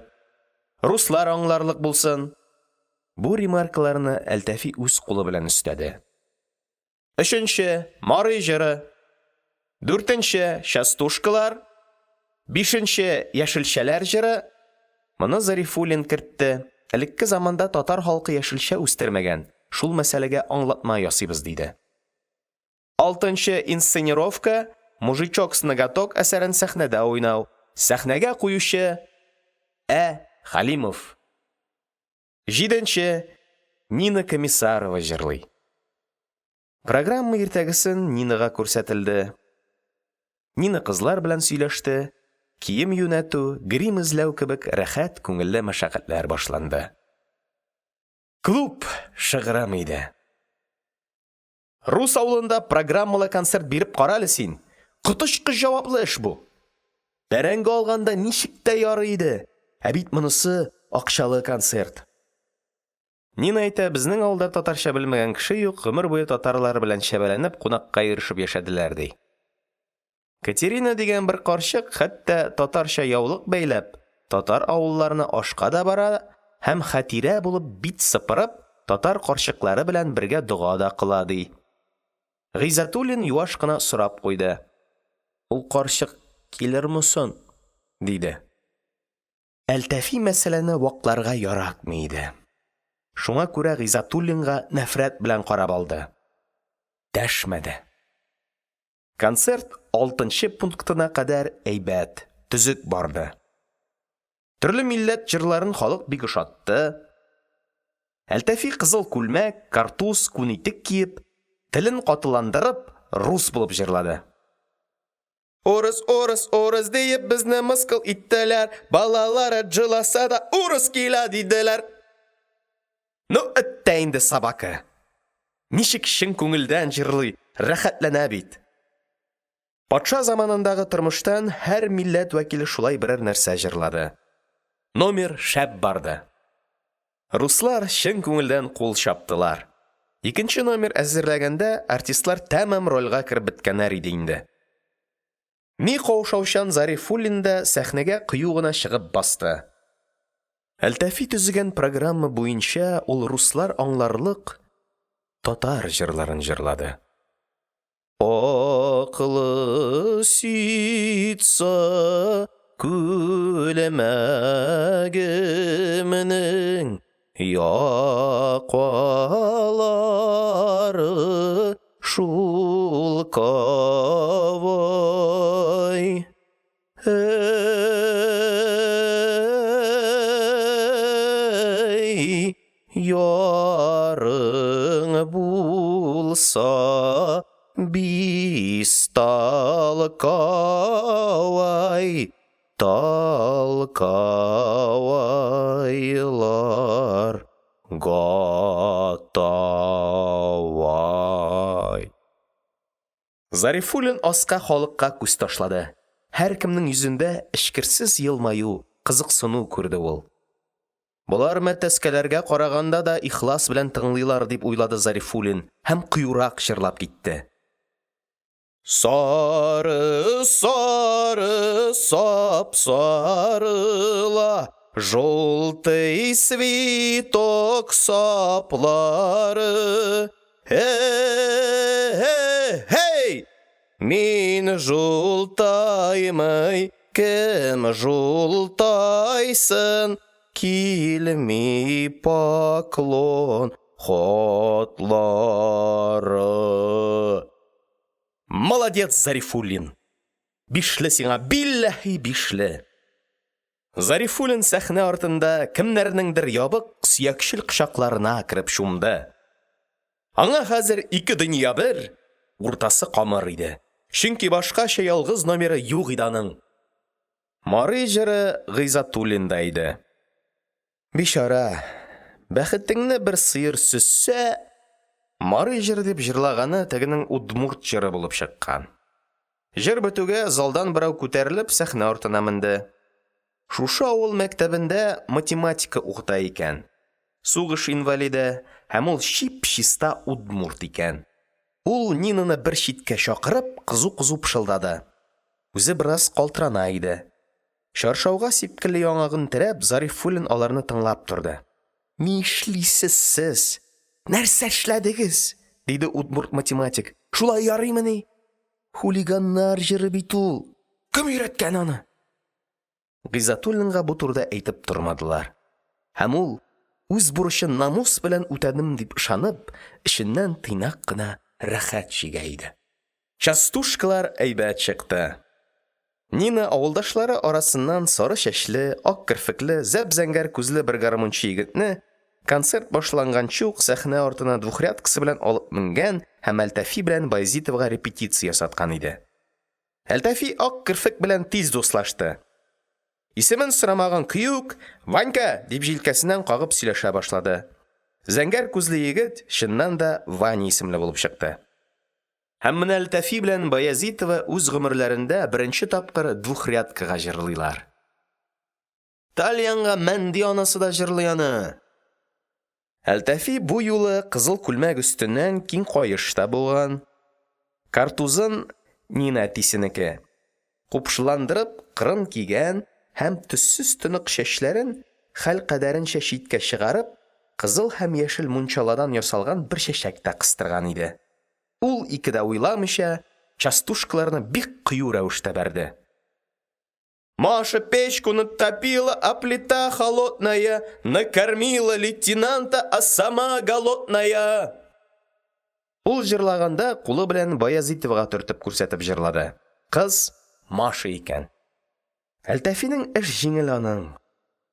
Руслар аңларлык булсын. Бу ремаркаларны Әлтафи үз кулы белән өстәде. Өченче, Мари җыры. Дүртенче, частушкалар. Бишенче, яшелчәләр җыры. Моны Зарифуллин кертте. Элекке заманда татар халкы яшелчә үстермәгән, шул мәсьәләгә аңлатма ясыйбыз, диде. Алтынчы, инсценировка, Мужичок с ноготок әсәрен сәхнәдә уйнау. Сәхнәгә куючы Ә. Хәлимов. Җиденче, Нина Комиссарова җырлый. Программа иртәгесен Нинага күрсәтелде. Нина кызлар белән сөйләште, кием юнәтү, грим эзләү кебек рәхәт күңелле мәшәкатьләр башланды. Клуб шыгрым иде. Рус авылында программалы концерт биреп кара әле син. Коточкыч җаваплы эш бу. Бәрәңге алганда ничек тә ярый иде, ә бит монысы акчалы концерт. Нина әйтә, безнең авылда татарча белмәгән кеше юк, гомер буе татарлар белән чәбәләнеп, кунакка йөрешеп яшәделәр, ди. Катерина дигән бер карчык хәтта, татарча яулык бәйләп, татар авылларына ашка да бара һәм Хәтирә булып бит сыпырып, татар карчыклары белән бергә дога да кыла, ди. Гыйззәтуллин юаш кына сорап куйды: – Ул карчык килерме сон? – диде. Әлтафи мәсьәләне вакларга яратмый иде, шуңа күрә Гыйззәтуллинга нәфрәт белән карап алды. Дәшмәде. Концерт алтынчы пунктына кадәр әйбәт, төзек барды. Төрле милләт җырларын халык бик ошатты. Әлтафи кызыл күлмәк, картуз, күн итек киеп, телен катыландырып, рус булып җырлады. Урыс, урыс, урыс диеп, безне мыскыл иттеләр, Балалары җыласа да, урыс килә, диделәр. Ну, эт тә инде, собака! Ничек чын күңелдән җырлый, рәхәтләнә бит! Патша заманындагы тормыштан һәр милләт вәкиле шулай берәр нәрсә җырлады. Номер шәп барды. Руслар чын күңелдән кул чаптылар. Икенче номер әзерләгәндә артистлар тәмам рольгә кереп беткәннәр иде инде. Ни каушаучан Зарифуллин да сәхнәгә кыю гына чыгып басты. Әлтафи төзегән программа буенча ул руслар аңларлык татар җырларын җырлады. Аклы ситса күлмәгемнең якалары шулкавай. Әй, ярың булса, бисталкавай, талкавайлар гатавай. Зарифуллин аска халыкка күз ташлады, һәркемнең йөзендә эчкерсез елмаю, кызыксыну күрде ул. Болар мәтәскәләргә караганда да ихлас белән тыңлыйлар дип уйлады Зарифуллин һәм кыюрак җырлап китте. Сары, сары, сап-сары ла, Жёлтый цветок саплары. Э-э-һей! Мин жултаймый, кем жултайсын, Килми поклон хатлары. Молодец, Зарифуллин! Бишле сиңа, билләһи, бишле! Зарифуллин сәхнә артында кемнәрнеңдер ябык, сөякчел кочакларына кереп чумды. Аңа хәзер ике дөнья бер, уртасы камыр иде. Чөнки башкача ялгыз номеры юк иде аның. Мари җыры Гыйззәтуллинда иде. Бичара, бәхетеңне бер сыер сөзсә, мари җыры дип җырлаганы тегенең удмурт җыры булып чыккан. Җыр бетүгә, залдан берәү күтәрелеп сәхнә артына менде. Шушы авыл мәктәбендә математика укыта икән. Сугыш инвалиды һәм ул чип-чиста удмурт икән. Ул Нинаны бер читкә чакырып, кызу-кызу пышылдады. Үзе бераз калтырана иде. Чаршауга сипкелле яңагын терәп, Зарифуллин аларны тыңлап торды. Нишлисез сез? Нәрсә эшләдегез? диде удмурт математик. Шулай ярыймыни? Хулиганнар җыры бит ул. Кем өйрәткән аны? Гыйззәтуллинга бу турыда әйтеп тормадылар. Һәм ул, үз бурычын намус белән үтәдем дип ышанып, эченнән тыйнак кына рәхәт чигә иде. Частушкалар әйбәт чыкты. Нина авылдашлары арасыннан сары чәчле, ак керфекле, зәп-зәңгәр күзле бер гармунчы егетне концерт башланганчы ук сәхнә артына двухрядкасы белән алып менгән һәм Әлтафи белән Баязитовага репетиция ясаткан иде. Әлтафи ак керфек белән тиз дуслашты. Исемен сорамаган көе үк, «Ванька!» дип җилкәсеннән кагып сөйләшә башлады. Зәңгәр күзле егет, чыннан да, Ваня исемле булып чыкты. Һәм менә Әлтафи белән Баязитова үз гомерләрендә беренче тапкыр двухрядкага җырлыйлар. Тальянга мәнди анасы да җырлый аны. Әлтафи бу юлы кызыл күлмәк өстеннән киң каеш та буган, картузын (Нина әтисенеке) купшыландырып кырын кигән һәм, төссез тонык чәчләрен хәл кадәренчә читкә чыгарып, кызыл һәм яшел мунчаладан ясалган бер чәчәк тә кыстырган иде. Ул, ике дә уйламыйча, частушкаларны бик кыю рәвештә бәрде: Маша печку натопила, А плита холодная, Накормила лейтенанта, А сама голодная. Ул җырлаганда кулы белән Баязитовага төртеп күрсәтеп җырлады, кыз – Маша икән. Әлтафиның эш җиңел аның: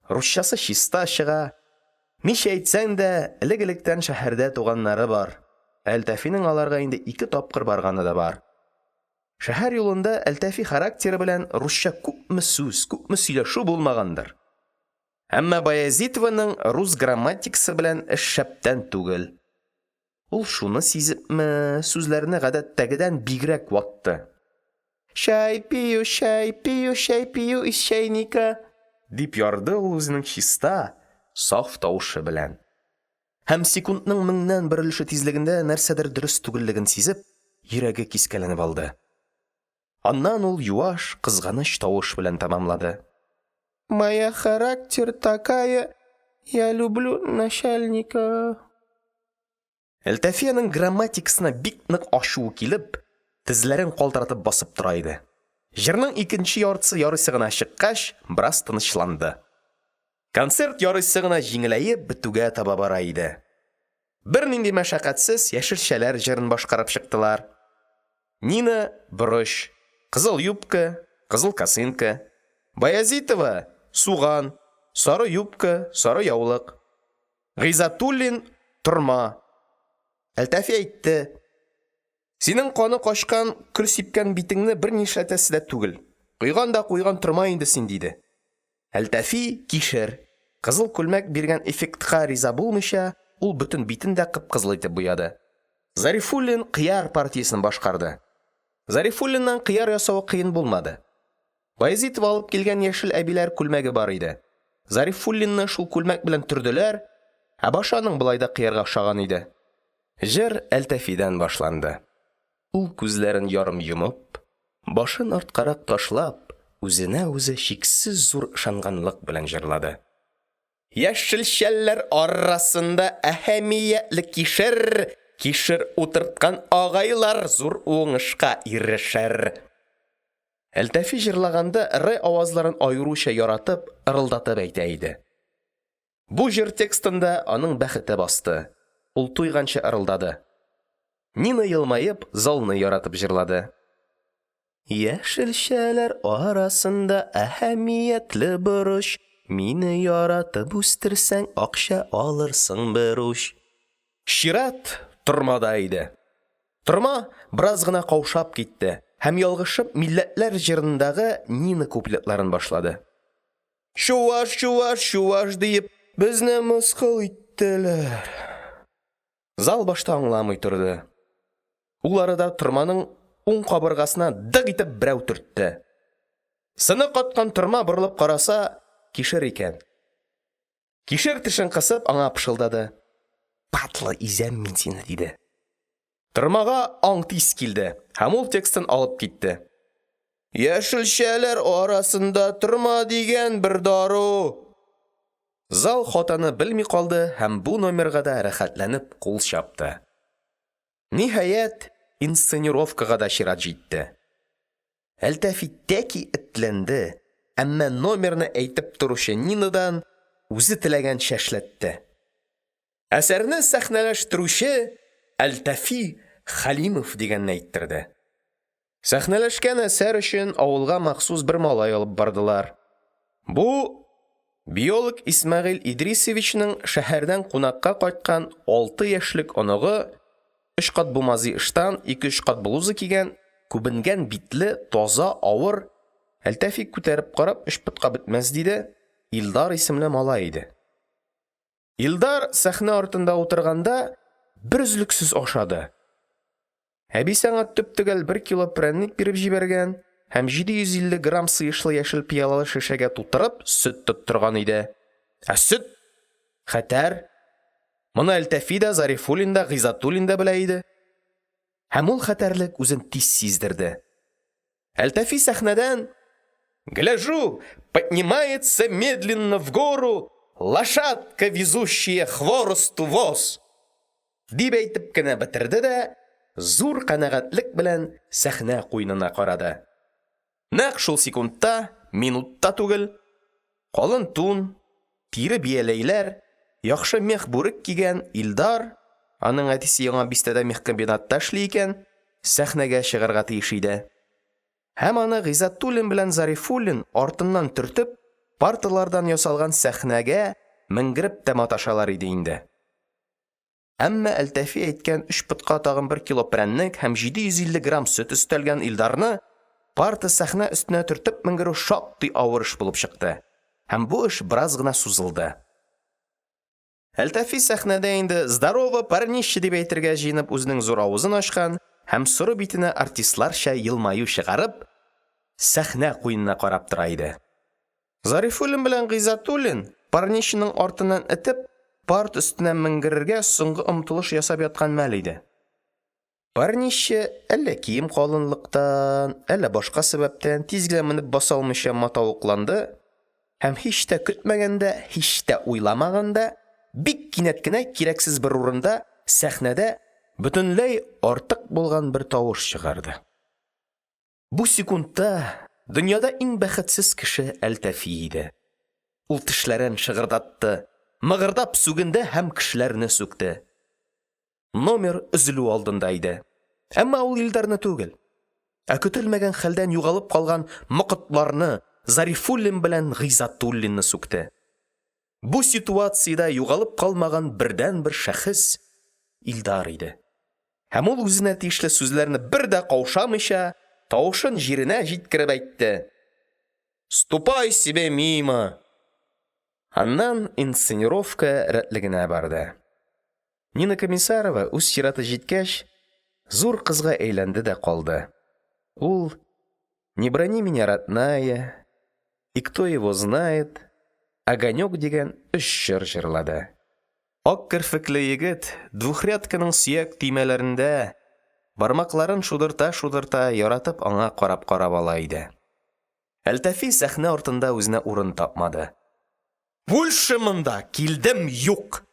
русчасы чиста чыга, ничә әйтсәң дә, элек-электән шәһәрдә туганнары бар, ә Әлтафиның аларга инде ике тапкыр барганы да бар. Шәһәр юлында Әлтафи характеры белән русча күпме сүз, күпме сөйләшү булмагандыр! Әмма Баязитованың рус грамматикасы белән эш шәптән түгел. Ул шуны сизепме, сүзләрне гадәттәгедән бигрәк ватты. Чай пию, чай пию, чай пию из чайника, дип ярды ул үзенең чиста, саф тавышы белән. Һәм секундның меңнән бер өлеше тизлегендә нәрсәдер дөрес түгеллеген сизеп, йөрәге кискәләнеп алды. Аннан ул юаш, кызганыч тавыш белән тәмамлады. Моя характер такая, я люблю начальника. Әлтафи аның грамматикасына бик нык ачуы килеп, тезләрен калтыратып басып тора иде. Җырның икенче яртысы ярыйсы гына чыккач, бераз тынычланды. Концерт ярыйсы гына җиңеләеп бетүгә таба бара иде. Бернинди мәшәкатьсез яшелчәләр җырын башкарып чыктылар. Нина – борыч, кызыл юбка, кызыл косынка. Баязитова – суган, сары юбка, сары яулык. Гыйззәтуллин – торма. Әлтафи әйтте: «Синең каны качкан, көл сипкән битеңне бернишләтәсе дә түгел, койган да куйган торма инде син», – диде. Әлтафи – кишер. Кызыл күлмәк биргән эффектка риза булмыйча, ул бөтен битен дә кып-кызыл итеп буяды. Зарифуллин кыяр партиясен башкарды. Зарифуллиннан кыяр ясавы кыен булмады. Баязитова алып килгән яшел әбиләр күлмәге бар иде. Зарифуллинны шул күлмәк белән төрделәр, ә башы аның болай да кыярга охшаган иде. Җыр Әлтафидан башланды. Ул күзләрен ярым йомып, башын арткарак ташлап, үзенә үзе чиксез зур ышанганлык белән җырлады. Яшелчәләр арасында әһәмиятле кишер, кишер утырткан агайлар зур уңышка ирешер. Әлтафи җырлаганда «р» авазларын аеруча яратып, ырылдатып әйтә иде. Бу җыр текстында аның бәхете басты, ул туйганчы ырылдады. Нина елмаеп, залны яратып җырлады. Яшелчәләр арасында әһәмиятле борыч, мине яратып үстерсәң, акча алырсың бер уч. Чират тормада иде. Торма бераз гына каушап китте һәм ялгышып «Милләтләр җыры»ндагы Нина куплетларын башлады. Чуаш, чуаш, чуаш диеп, безне мыскыл иттеләр. Зал башта аңламый торды. Ул арада торманың уң кабыргасына дык итеп берәү төртте. Сыны каткан торма борылып караса, кишер икән. Кишер тешен кысып аңа пышылдады. Падла, изәм мин сине, диде. Тормага аң тиз килде һәм ул текстын алып китте. Яшелчәләр арасында торма дигән бер дару. Зал хатаны белми калды һәм бу номерга да рәхәтләнеп кул чапты. Ниһаять, инсценировкага да чират җитте. Әлтафи тәки этләнде, әмма номерны әйтеп торучы Нинадан үзе теләгәнчә эшләтте. Әсәрне сәхнәләштерүче Әлтафи Хәлимов дигәнне әйттерде. Сәхнәләшкән әсәр өчен авылга махсус бер малай алып бардылар. Бу – биолог Исмәгыйль Идрисовичның шәһәрдән кунакка кайткан алты яшьлек оныгы, өч кат бумази ыштан, ике-өч кат блуза кигән, күбенгән битле, таза, авыр, Әлтафи күтәреп карап, өч потка бетмәс диде, Илдар исемле малай иде. Илдар сәхнә артында утырганда берөзлексез ашады. Әбисе аңа төп-төгәл бер кило прәннек биреп җибәргән һәм 750 грамм сыешлы яшел пыялалы шешәгә тутырып сөт тоттырган иде. Ә сөт хәтәр! Моны Әлтафи да, Зарифуллин да, Гыйззәтуллин да белә иде. Һәм ул хәтәрлек үзен тиз сиздерде. Әлтафи сәхнәдән: Гляжу, поднимается медленно в гору Лошадка, везущая хворосту воз, – дип әйтеп кенә бетерде дә, зур канәгатьлек белән сәхнә куенына карады. Нәкъ шул секундта, минут та түгел, калын тун, тире бияләйләр, яхшы мех бүрек кигән Илдар (аның әтисе Яңа бистәдә мехкомбинатта эшли икән) сәхнәгә чыгарга тиеш иде. Һәм аны Гыйззәтуллин белән Зарифуллин артыннан төртеп парталардан ясалган сәхнәгә менгереп тә маташалар иде инде. Әмма Әлтафи әйткән өч потка тагын бер кило прәннек һәм 750 грамм сөт өстәлгән Илдарны парта-сәхнә өстенә төртеп менгерү шактый авыр эш булып чыкты, һәм бу эш бераз гына сузылды. Әлтафи сәхнәдә инде «Здорово, парнище!» дип әйтергә җыенып үзенең зур авызын ачкан һәм соры битенә артистларча елмаю чыгарып, сәхнә куенына карап тора иде. Зарифуллин белән Гыйззәтуллин парнищеның артыннан этеп, парта өстенә менгерергә соңгы омтылыш ясап яткан мәл иде. Парнище, әллә кием калынлыктан, әллә башка сәбәптән, тиз генә менеп баса алмыйча матавыкланды һәм һич тә көтмәгәндә, һич тә уйламаганда, бик кинәт кенә кирәксез бер урында, сәхнәдә бөтенләй артык булган бер тавыш чыгарды. Бу секундта дөньяда иң бәхетсез кеше Әлтафи иде. Ул тешләрен шыгырдатты, мыгырдап сүгенде һәм кешеләрне сүкте. Номер өзелү алдында иде. Әмма ул Илдарны түгел, ә көтелмәгән хәлдән югалып калган мокытларны, Зарифуллин белән Гыйззәтуллинны сүкте. Бу ситуациядә югалып калмаган бердәнбер шәхес Илдар иде. Һәм ул үзенә тиешле сүзләрне бер дә каушамыйча, тавышын җиренә җиткереп әйтте: Ступай себе мимо! Аннан инсценировка рәтле генә барды. Нина Комиссарова, үз чираты җиткәч, зур кызга әйләнде дә калды. Ул Не брани меня, родная, И кто его знает, Огонёк дигән өч җыр җырлады. Ак керфекле егет двухрядканың сөяк төймәләрендә бармакларын шудырта-шудырта яратып аңа карап-карап ала иде. Әлтафи сәхнә артында үзенә урын тапмады. Больше монда килдем юк!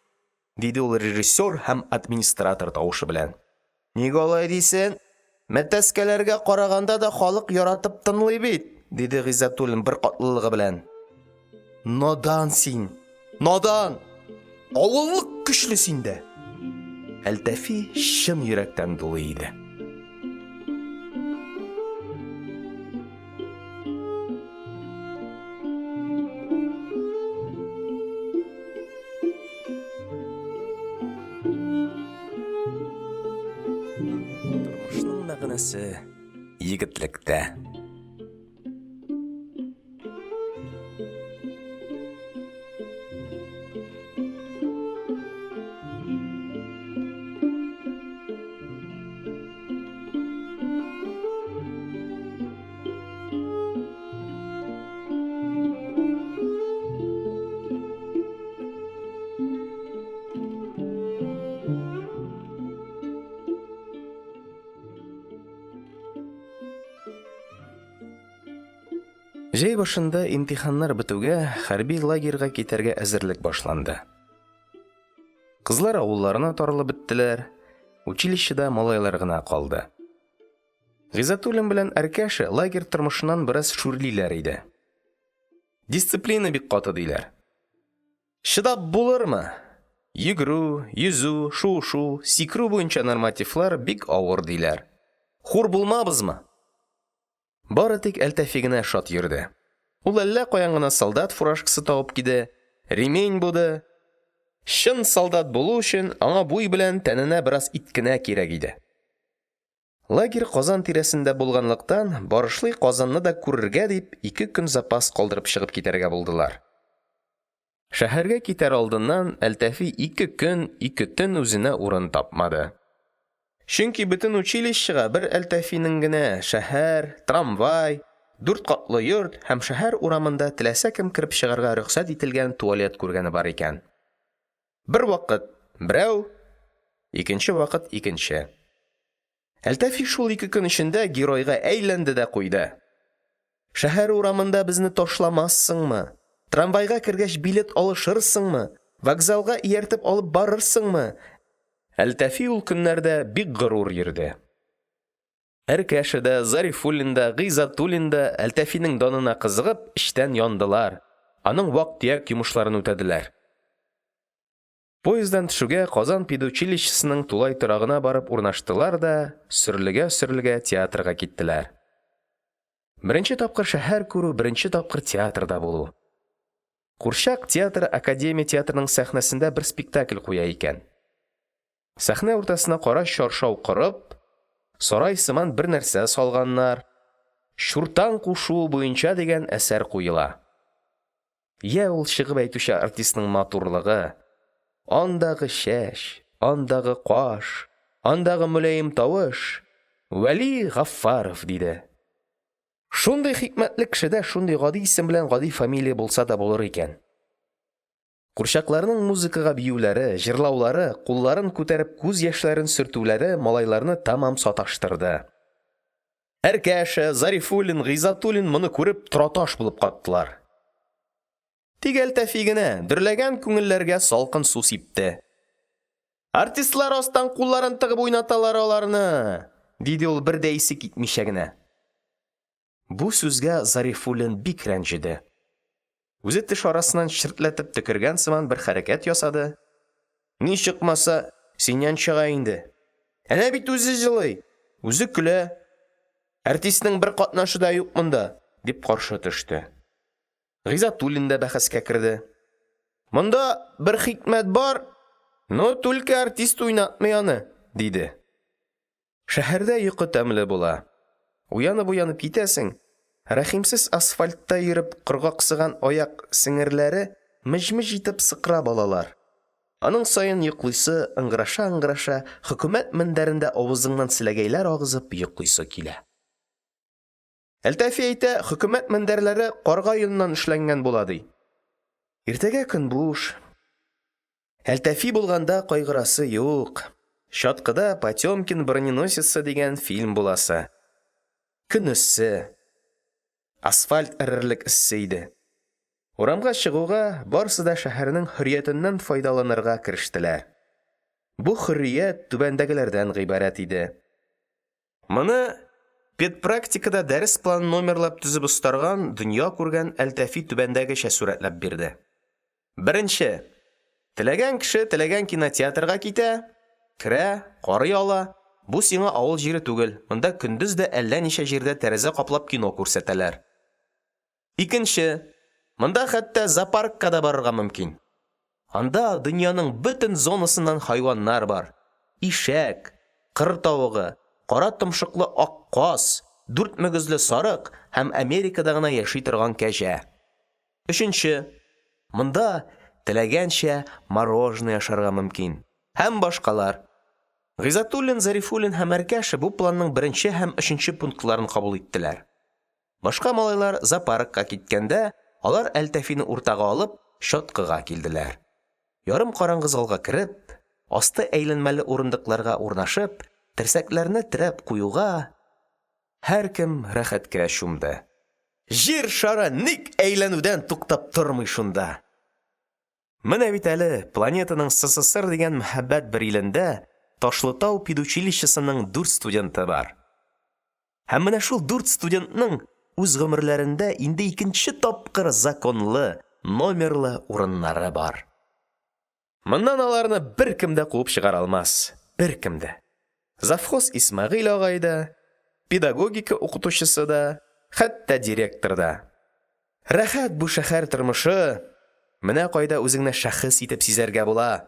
диде ул режиссер һәм администратор тавышы белән. Ник алай дисен? Мәтәскәләргә караганда да халык яратып тынлый бит, диде Гыйззәтуллин беркатлылыгы белән. Надан син! Надан! Авыллык көчле синдә! Әлтәфи чын йөрәктән дулый иде. Тормышның мәгънәсе егетлектә. Җәй башында имтиханнар бетүгә хәрби лагерьга китәргә әзерлек башланды. Кызлар авылларына таралып беттеләр, училищеда малайлар гына калды. Гыйззәтуллин белән Әркәшә лагерь тормышыннан бераз шүрлиләр иде. Дисциплина бик каты, диләр. Чыдап булырмы? Йөгерү, йөзү, шуышу, сикерү буенча нормативлар бик авыр, диләр. Хур булмабызмы? Бары тик Әлтафи генә шат йөрде. Ул әллә каян гына солдат фуражкасы табып киде, ремень буды. Чын солдат булу өчен аңа буй белән тәненә бераз ит кенә кирәк иде. Лагерь Казан тирәсендә булганлыктан, барышлый Казанны да күрергә дип, ике көн запас калдырып чыгып китәргә булдылар. Шәһәргә китәр алдыннан Әлтафи ике көн, ике төн үзенә урын тапмады. Чөнки бөтен училищега бер Әлтафинең генә шәһәр, трамвай, дүрт катлы йорт һәм шәһәр урамында теләсә кем кереп чыгарга рөхсәт ителгән туалет күргәне бар икән. Бервакыт Берәү, икенче вакыт икенче. Әлтафи шул 2 көн эчендә геройга әйләнде дә куйды. Шәһәр урамында безне ташламассыңмы, трамвайга кергәч билет алышырсыңмы, вокзалга ияртеп алып барырсыңмы – Әлтафи ул көннәрдә бик горур йөрде. Әркәшә дә, Зарифуллин да, Гыйззәтуллин да, Әлтафиның данына кызыгып, эчтән яндылар, аның вак-төяк йомышларын үтәделәр. Поезддан төшүгә, Казан педучилищесының тулай торагына барып урнаштылар да сөрлегә-сөрлегә театрга киттеләр. Беренче тапкыр шәһәр күрү, беренче тапкыр театрда булу. Курчак театры Академия театрының сәхнәсендә бер спектакль куя икән. Сәхнә уртасына кара чаршау корып, сарай сыман бер нәрсә салганнар. «Чуртан кушуы буенча» дигән әсәр куела. Йә ул чыгып әйтүче артистның матурлыгы! Андагы чәч, андагы каш, андагы мөлаем тавыш! Вәли Гаффаров, диде. Шундый хикмәтле кешедә шундый гади исем белән гади фамилия булса да булыр икән. Курчакларның музыкага биюләре, җырлаулары, кулларын күтәреп күз яшьләрен сөртүләре малайларны тәмам саташтырды. Әркәшә, Зарифуллин, Гыйззәтуллин моны күреп тораташ булып каттылар. Тик Әлтафи генә дөрләгән күңелләргә салкын су сипте. Артистлар астан кулларын тыгып уйнаталар аларны, диде ул бер дә исе китмичә генә. Бу сүзгә Зарифуллин бик рәнҗеде. Үзе теш арасыннан чертләтеп төкергән сыман бер хәрәкәт ясады. Ни чыкмаса, синнән чыга инде. Әнә бит үзе җылый, үзе көлә. Артистның бер катнашы да юк монда, дип каршы төште. Гыйззәтуллин да бәхәскә керде. Монда бер хикмәт бар, но түлке артист уйнатмый аны, диде. Шәһәрдә йокы тәмле була. Уянып-уянып китәсең, рәхимсез асфальтта йөреп коргаксыган аяк сеңерләре меҗ-меҗ итеп сыкрап алалар. Аның саен йоклыйсы, ыңгыраша-ыңгыраша, хөкүмәт мендәрендә авызыңнан селәгәйләр агызып йоклыйсы килә. Әлтафи әйтә, хөкүмәт мендәрләре карга йоныннан эшләнгән була, ди. Иртәгә көн буш. Әлтафи булганда кайгырасы юк. Чаткыда «Потёмкин броненосецы» дигән фильм буласы. Көн эссе. Асфальт эрерлек эссе иде. Урамга чыгуга, барысы да шәһәрнең хөрриятеннән файдаланырга керештеләр. Бу хөррият түбәндәгеләрдән гыйбарәт иде. Моны педпрактикада дәрес планын номерлап төзеп остарган, дөнья күргән Әлтафи түбәндәгечә сурәтләп бирде. Беренче. Теләгән кеше теләгән кинотеатрга китә, керә, карый ала. Бу сиңа авыл җире түгел, монда көндез дә әллә ничә җирдә тәрәзә каплап кино күрсәтәләр. Икенче. Монда хәтта зоопаркка да барырга мөмкин. Анда дөньяның бөтен зонасыннан хайваннар бар: ишәк, кыр тавыгы, кара томшыклы ак каз, дүрт мөгезле сарык һәм Америкада гына яши торган кәҗә. Өченче. Монда теләгәнчә мороженое ашарга мөмкин. Һәм башкалар. Гыйззәтуллин, Зарифуллин һәм Әркәшә бу планның беренче һәм өченче пунктларын кабул иттеләр. Башка малайлар зоопаркка киткәндә, алар Әлтафины уртага алып, Чаткыга килделәр. Ярым караңгы залга кереп, асты әйләнмәле урындыкларга урнашып, терсәкләрне терәп куюга, һәркем рәхәткә чумды. Җир шары ник әйләнүдән туктап тормый шунда! Менә бит әле планетаның СССР дигән мәһабәт бер илендә Ташлытау педучилищесының дүрт студенты бар. Һәм менә шул дүрт студентның үз гомерләрендә инде икенче тапкыр законлы, номерлы урыннары бар. Моннан аларны беркем дә куып чыгара алмас, беркем дә. Завхоз Исмәгыйль агай да, педагогика укытучысы да, хәтта директор да. Рәхәт бу шәһәр тормышы! Менә кайда үзеңне шәхес итеп сизәргә була.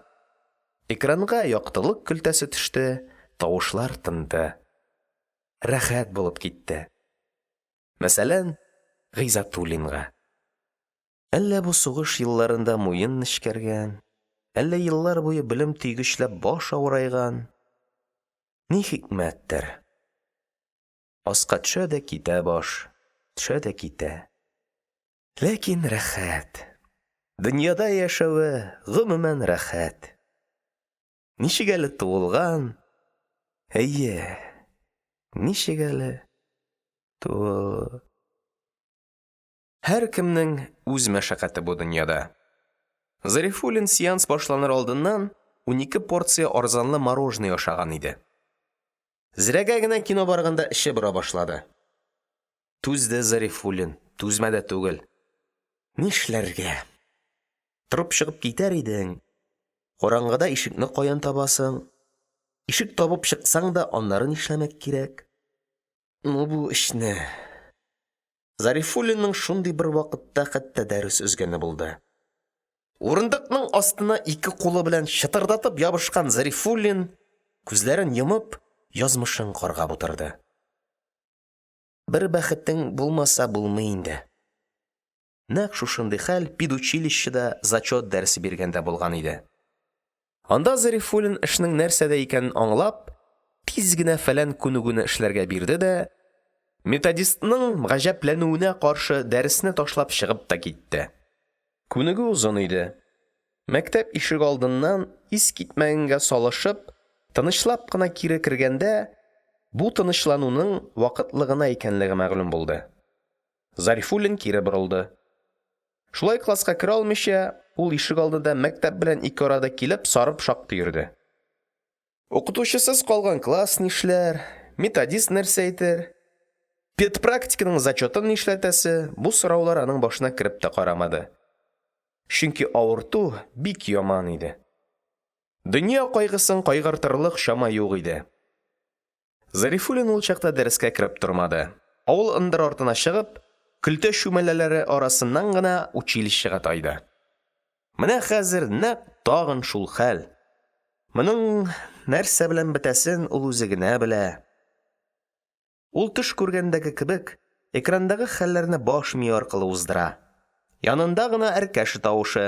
Экранга яктылык көлтәсе төште, тавышлар тынды. Рәхәт булып китте. Мәсәлән, Гыйззәтуллинга. Әллә бу сугыш елларында муен нечкәргән, әллә еллар буе белем төйгечләп баш авырайган. Ни хикмәттер. Аска төшә дә китә баш, төшә дә китә. Ләкин рәхәт. Дөньяда яшәве, гомумән, рәхәт. Ничек әле туылган, әйе, ничек әле туыл… Һәркемнең үз мәшәкате бу дөньяда. Зарифуллин сеанс башланыр алдыннан 12 порция арзанлы мороженое ашаган иде. Зрәгә генә кино барганда эче бора башлады. Түзде Зарифуллин, түзмәде түгел. Нишләргә? Торып чыгып китәр идең – караңгыда ишекне каян табасың? Ишек табып чыксаң да, аннары нишләмәк кирәк? Ну бу эчне! Зарифуллинның шундый бер вакытта хәтта дәрес өзгәне булды. Урындыкның астына ике кулы белән чытырдатып ябышкан Зарифуллин, күзләрен йомып, язмышын каргап утырды. Бер бәхетең булмаса булмый инде. Нәкъ шушындый хәл педучилищеда зачёт дәресе биргәндә булган иде. Анда Зарифуллин эшнең нәрсәдә икәнен аңлап, тиз генә фәлән күнегүне эшләргә бирде дә, методистның гаҗәпләнүенә каршы, дәресне ташлап чыгып та китте. Күнегү озын иде. Мәктәп ишегалдыннан искитмәгәнгә салышып, тынычлап кына кире кергәндә, бу тынычлануның вакытлы гына икәнлеге мәгълүм булды. Зарифуллин кире борылды. Шулай класска керә алмыйча, ул ишегалдында мәктәп белән ике арада килеп сарып шактый йөрде. Укытучысыз калган класс нишләр, методист нәрсә әйтер, педпрактиканың зачетын нишләтәсе, бу сораулар аның башына кереп тә карамады. Чөнки авырту бик яман иде. Дөнья кайгысын кайгыртырлык чама юк иде. Зарифуллин ул чакта дәрескә кереп тормады, авыл ындыр артына чыгып, көлтә чүмәләләре арасыннан гына училищега тайды. Менә хәзер нәкъ тагын шул хәл. Моның нәрсә белән бетәсен ул үзе генә белә. Ул төш күргәндәге кебек, экрандагы хәлләрне баш мие аркылы уздыра. Янында гына Әркәшә тавышы.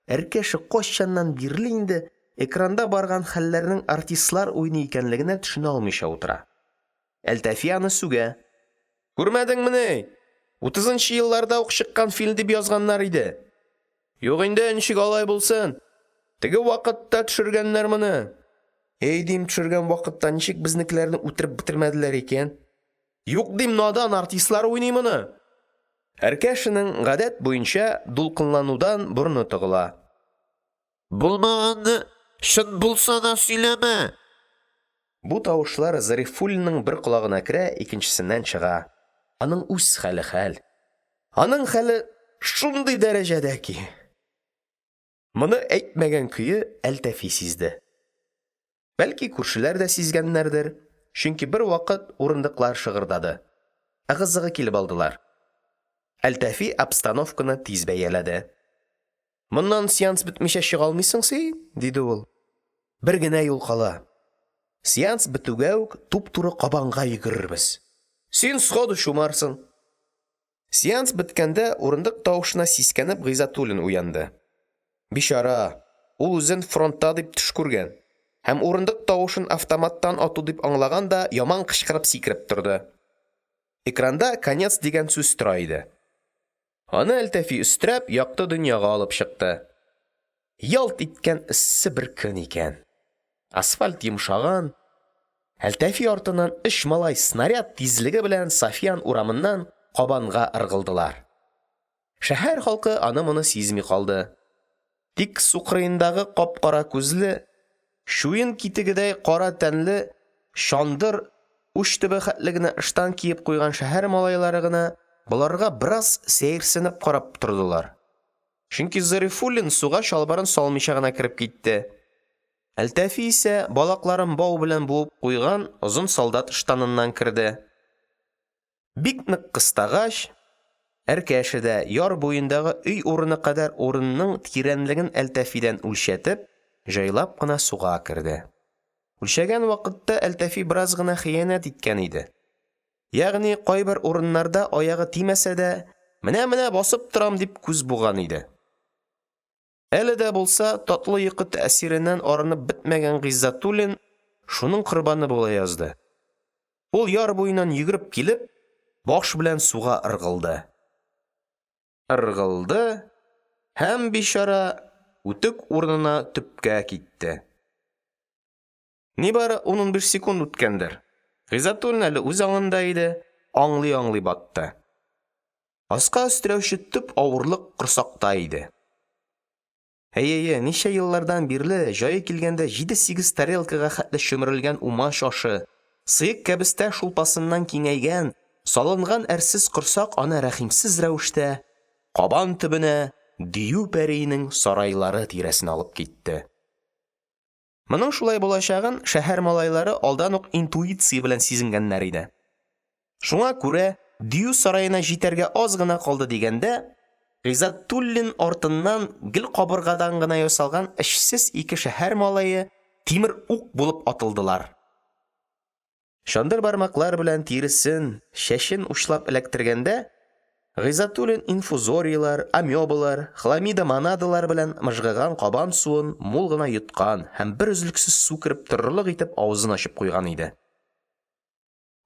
Әркәшә кайчаннан бирле инде экранда барган хәлләрнең артистлар уены икәнлегенә төшенә алмыйча утыра. Әлтафи аны сүгә. Күрмәдеңмени? Утызынчы елларда ук чыккан фильм дип язганнар иде. Юк инде, ничек алай булсын? Теге вакытта төшергәннәр моны. Әй, дим, төшергән вакытта ничек безнекеләрне үтереп бетермәделәр икән? Юк, дим, надан артистлар уйный моны. Әркәшәнең, гадәт буенча, дулкынланудан борыны тыгыла. Булмаганны чын булса да сөйләмә! Бу тавышлар Зарифуллинның бер колагына керә, икенчесеннән чыга. Аның үз хәле хәл. Аның хәле шундый дәрәҗәдә ки. Моны әйтмәгән көе Әлтафи сизде. Бәлки, күршеләр дә сизгәннәрдер, чөнки бервакыт урындыклар шыгырдады, ыгы-зыгы килеп алдылар. Әлтафи обстановканы тиз бәяләде. Моннан сеанс бетмичә чыга алмыйсың син, диде ул. Бер генә юл кала. Сеанс бетүгә үк туп-туры Кабанга йөгерербез. Син сходу чумарсың. Сеанс беткәндә урындык тавышына сискәнеп Гыйззәтуллин уянды. Бичара, ул үзен фронтта дип төш күргән һәм урындык тавышын автоматтан ату дип аңлаган да яман кычкырып сикереп торды. Экранда «Конец» дигән сүз тора иде. Аны Әлтафи өстерәп якты дөньяга алып чыкты. Ялт иткән эссе бер көн икән. Асфальт йомшаган. Әлтафи артыннан өч малай снаряд тизлеге белән Сафьян урамыннан Кабанга ыргылдылар. Шәһәр халкы аны-моны сизми калды. Тик сукырындагы кап-кара күзле, чуен китегедәй кара тәнле, чандыр, уч төбе хәтле генә ыштан киеп куйган шәһәр малайлары гына боларга бераз сәерсенеп карап тордылар. Чөнки Зарифуллин суга чалбарын салмыйча гына кереп китте. Әлтафи исә балакларын бау белән буып куйган озын солдат ыштаныннан керде. Бик нык кыстагач, Әркәшә дә яр буендагы өй урыны кадәр урынның тирәнлеген Әлтафидан үлчәтеп, җайлап кына суга керде. Үлчәгән вакытта Әлтафи бераз гына хыянәт иткән иде. Ягъни кайбер урыннарда аягы тимәсә дә, менә-менә басып торам дип күз буган иде. Әле дә булса татлы йокы тәэсиреннән арынып бетмәгән Гыйззәтуллин шуның корбаны була язды. Ул яр буеннан йөгереп килеп, баш белән суга ыргылды. Ыргылды һәм, бичара, үтүк урынына төпкә китте. Нибары ун-унбиш секунд үткәндер, Гыйззәтуллин әле үз аңында иде, аңлый-аңлый батты. Аска өстерәүче төп авырлык корсакта иде. Әйе, әйе, ничә еллардан бирле җае килгәндә җиде-сигез тарелкага хәтле чөмерелгән умач ашы, сыек кәбестә шулпасыннан киңәйгән, салынган әрсез корсак аны рәхимсез рәвештә Кабан төбенә, дию пәриенең сарайлары тирәсенә алып китте. Моның шулай булачагын шәһәр малайлары алдан ук интуиция белән сизенгәннәр иде. Шуңа күрә дию сараена җитәргә аз гына калды дигәндә, Гыйззәтуллин артыннан гел кабыргадан гына ясалган эчсез ике шәһәр малае тимер ук булып атылдылар. Чандыр бармаклар белән тиресен, чәчен учлап эләктергәндә, Гыйззәтуллин инфузорияләр, амебалар, хламидоманадалар белән мыжгыган кабан суын мул гына йоткан һәм берөзлексез су кереп торырлык итеп авызын ачып куйган иде.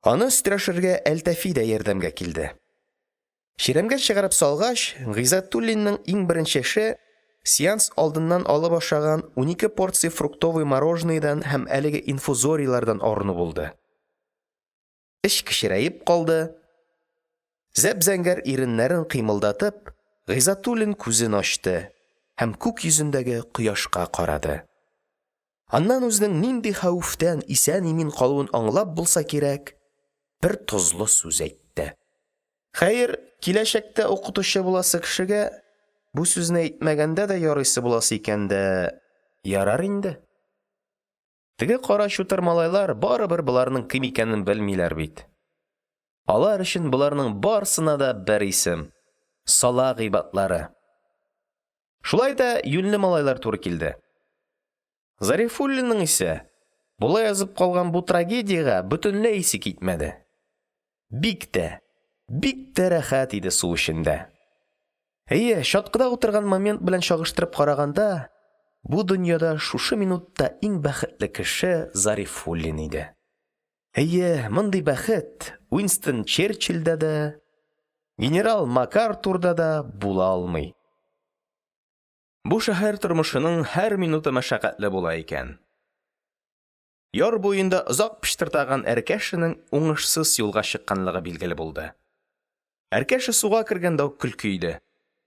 Аны өстерәшергә Әлтафи да ярдәмгә килде. Чирәмгә чыгарып салгач, Гыйззәтуллинның иң беренче эше сеанс алдыннан алып ашаган 12 порция фруктовый мороженоедан һәм әлеге инфузорияләрдән арыну булды. Эч кечерәеп калды. Зәп-зәңгәр иреннәрен кыймылдатып, Гыйззәтуллин күзен ачты һәм күк йөзендәге кояшка карады. Аннан үзенең нинди хәвефтән исән-имин калуын аңлап булса кирәк, бер тозлы сүз әйтте. Хәер, киләчәктә укытучы буласы кешегә бу сүзне әйтмәгәндә дә ярыйсы буласы икән дә, ярар инде. Теге кара чутыр малайлар барыбер боларның кем икәнен белмиләр бит. Алар өчен боларның барысына да бер исем – сала гыйбатлары. Шулай да юньле малайлар туры килде. Зарифуллинның исә була язып калган бу трагедиягә бөтенләй исе китмәде. Бик тә, бик тә рәхәт иде су эчендә. Әйе, чаткыда утырган момент белән чагыштырып караганда, бу дөньяда шушы минутта иң бәхетле кеше Зарифуллин иде. Әйе, мондый бәхет Уинстон Черчилльдә дә, генерал МакАртурда да була алмый. Бу шәһәр тормышының һәр минуты мәшәкатьле була икән. Яр буенда озак пычтырдаган Әркәшәнең уңышсыз юлга чыкканлыгы билгеле булды. Әркәшә суга кергәндә үк көлке иде.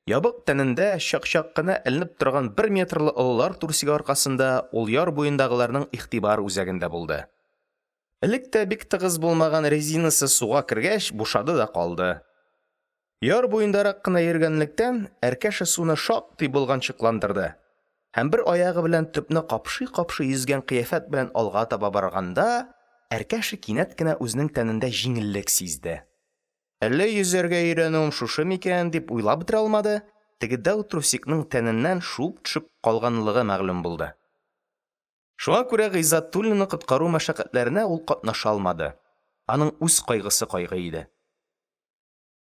Ябык тәнендә чак-чак кына эленеп торган бер метрлы олылар трусигы аркасында ул яр буендагыларның игътибар үзәгендә булды. Элек тә бик тыгыз булмаган резинасы суга кергәч бушады да калды. Яр буендарак кына йөргәнлектән, Әркәшә суны шактый болганчыкландырды һәм бер аягы белән төпне капшый-капшый йөзгән кыяфәт белән алга таба барганда, Әркәшә кинәт кенә үзенең тәнендә җиңеллек сизде. Әллә йөзәргә өйрәнүем шушы микән дип уйлап бетерә алмады, теге дәү трусикның тәненнән шуып төшеп калганлыгы мәгълүм булды. Шуңа күрә Гыйззәтуллинны коткару мәшәкатьләренә ул катнаша алмады. Аның үз кайгысы кайгы иде.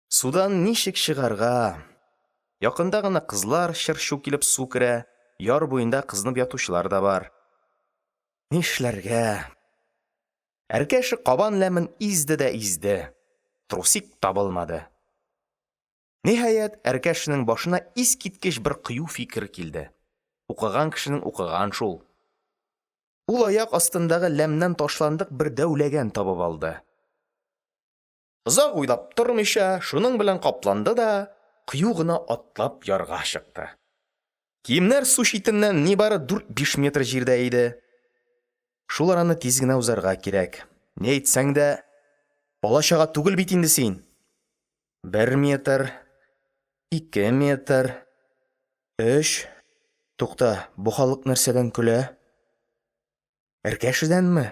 Судан ничек чыгарга? Якында гына кызлар чыр-чу килеп су керә, яр буенда кызынып ятучылар да бар. Нишләргә? Әркәшә кабан ләмен изде дә изде. Трусик табылмады. Ниһаять, Әркәшәнең башына искиткеч бер кыю фикер килде. Укыган кешенең укыган шул. Ул аяк астындагы ләмнән ташландык бер дәү ләгән табып алды. Озак уйлап тормыйча, шуның белән капланды да, кыю гына атлап ярга чыкты. Киемнәр су читеннән нибары дүрт-биш метр җирдә иде. Шул араны тиз генә узарга кирәк. Ни әйтсәң дә, бала-чага түгел бит инде син. Бер метр, ике метр, өч. Тукта, бу халык нәрсәдән көлә? Әркәшәдәнме?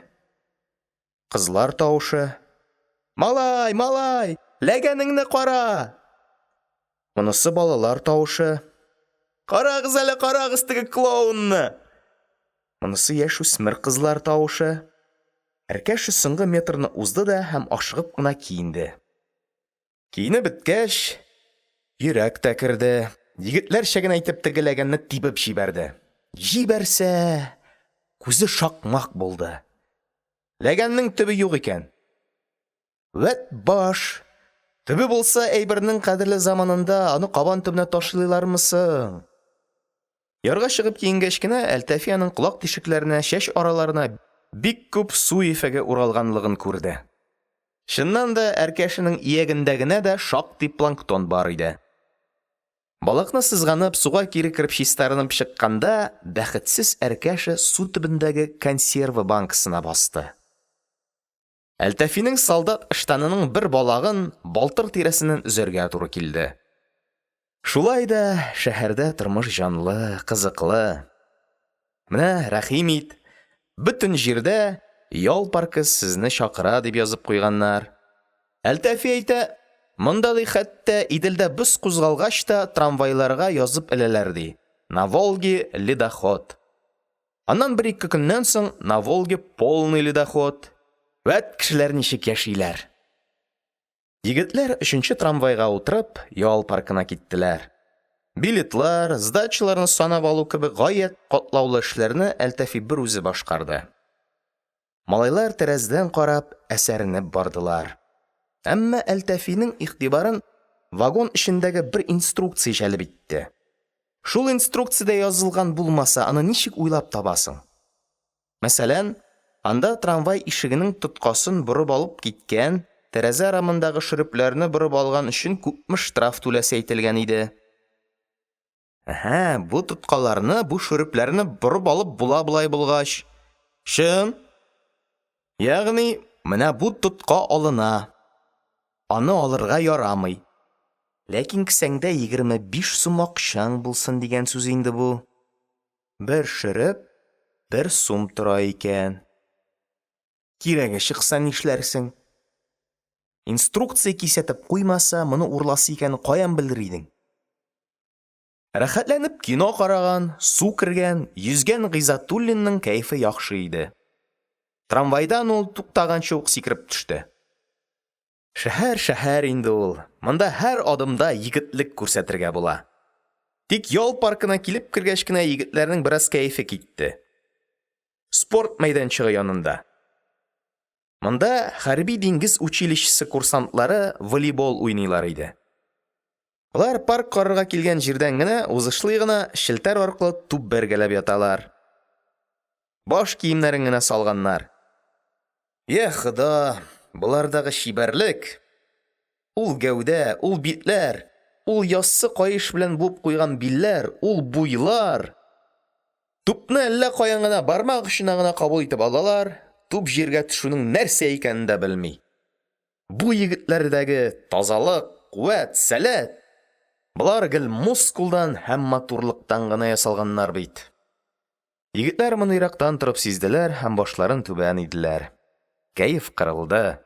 Кызлар тавышы. Малай, малай, ләгәнеңне кара! Монысы балалар тавышы. Карагыз әле, карагыз теге клоунны! Монысы яшүсмер кызлар тавышы. Әркәшә соңгы метрны узды да һәм ашыгып кына киенде. Киенеп беткәч, йөрәк тә керде. Егетләрчә генә итеп теге ләгәнне тибеп җибәрде. Җибәрсә, күзе шакмак булды. Ләгәннең төбе юк икән. Вәт баш! Төбе булса, әйбернең кадерле заманында аны кабан төбенә ташлыйлармы соң? Ярга чыгып киенгәч кенә, Әлтафи аның колак тишекләренә, чәч араларына бик күп су ефәге уралганлыгын күрде. Чыннан да, Әркәшәнең иягендә генә дә шактый планктон бар иде. Балакны сызганып, суга кире кереп чистарынып чыкканда, бәхетсез Әркәшә су төбендәге консерва банкасына басты. Әлтафиның солдат ыштанының бер балагын балтыр тирәсеннән өзәргә туры килде. Шулай да шәһәрдә тормыш җанлы, кызыклы. Менә рәхим ит, бөтен җирдә «Ял паркы сезне чакыра» дип язып куйганнар. Әлтафи әйтә, монда, ди, хәтта Иделдә боз кузгалгач та трамвайларга язып эләләр, ди: «На Волге ледоход». Аннан бер-ике көннән соң «На Волге полный ледоход». Вәт кешеләр ничек яшиләр! Егетләр, өченче трамвайга утырып, Ял паркына киттеләр. Билетлар, сдачаларны санап алу кебек гаять катлаулы эшләрне Әлтафи берүзе башкарды. Малайлар тәрәзәдән карап, әсәренеп бардылар. Әмма Әлтафиның игътибарын вагон эчендәге бер инструкция җәлеп итте. Шул инструкциядә язылган булмаса, аны ничек уйлап табасың? Мәсәлән, анда трамвай ишегенең тоткасын борып алып киткән, тәрәзә рамындагы шөрепләрне борып алган өчен күпме штраф түләсе әйтелгән иде. Әһә, бу тоткаларны, бу шөрепләрне борып алып була болай булгач. Чын. Ягъни, менә бу тотка алына. Аны алырга ярамый. Ләкин кесәңдә 25 сум акчаң булсын дигән сүз инде бу. Бер шөреп бер сум тора икән. Кирәге чыкса нишләрсең? Инструкция кисәтеп куймаса, моны урласы икәнен каян белер идең? Рәхәтләнеп кино караган, су кергән, йөзгән Гыйззәтуллинның кәефе яхшы иде. Трамвайдан ул туктаганчы ук сикереп төште. Шәһәр шәһәр инде ул, монда һәр адымда егетлек күрсәтергә була. Тик ял паркына килеп кергәч кенә егетләрнең бераз кәефе китте. Спорт мәйданчыгы янында. Монда хәрби диңгез училищесы курсантлары волейбол уйныйлар иде. Алар парк карарга килгән җирдән генә, узышлый гына, челтәр аркылы туп бәргәләп яталар. Баш киемнәрен генә салганнар. Йа Хода, болардагы чибәрлек! Ул гәүдә, ул битләр, ул яссы каеш белән буып куйган билләр, ул буйлар! Тупны әллә каян гына бармак очына гына кабул итеп алалар, туп җиргә төшүнең нәрсә икәнен дә белми. Бу егетләрдәге тазалык, куәт, сәләт! Болар гел мускулдан һәм матурлыктан гына ясалганнар бит. Егетләр моны ерактан торып сизделәр һәм башларын түбән иделәр. Кәеф кырылды.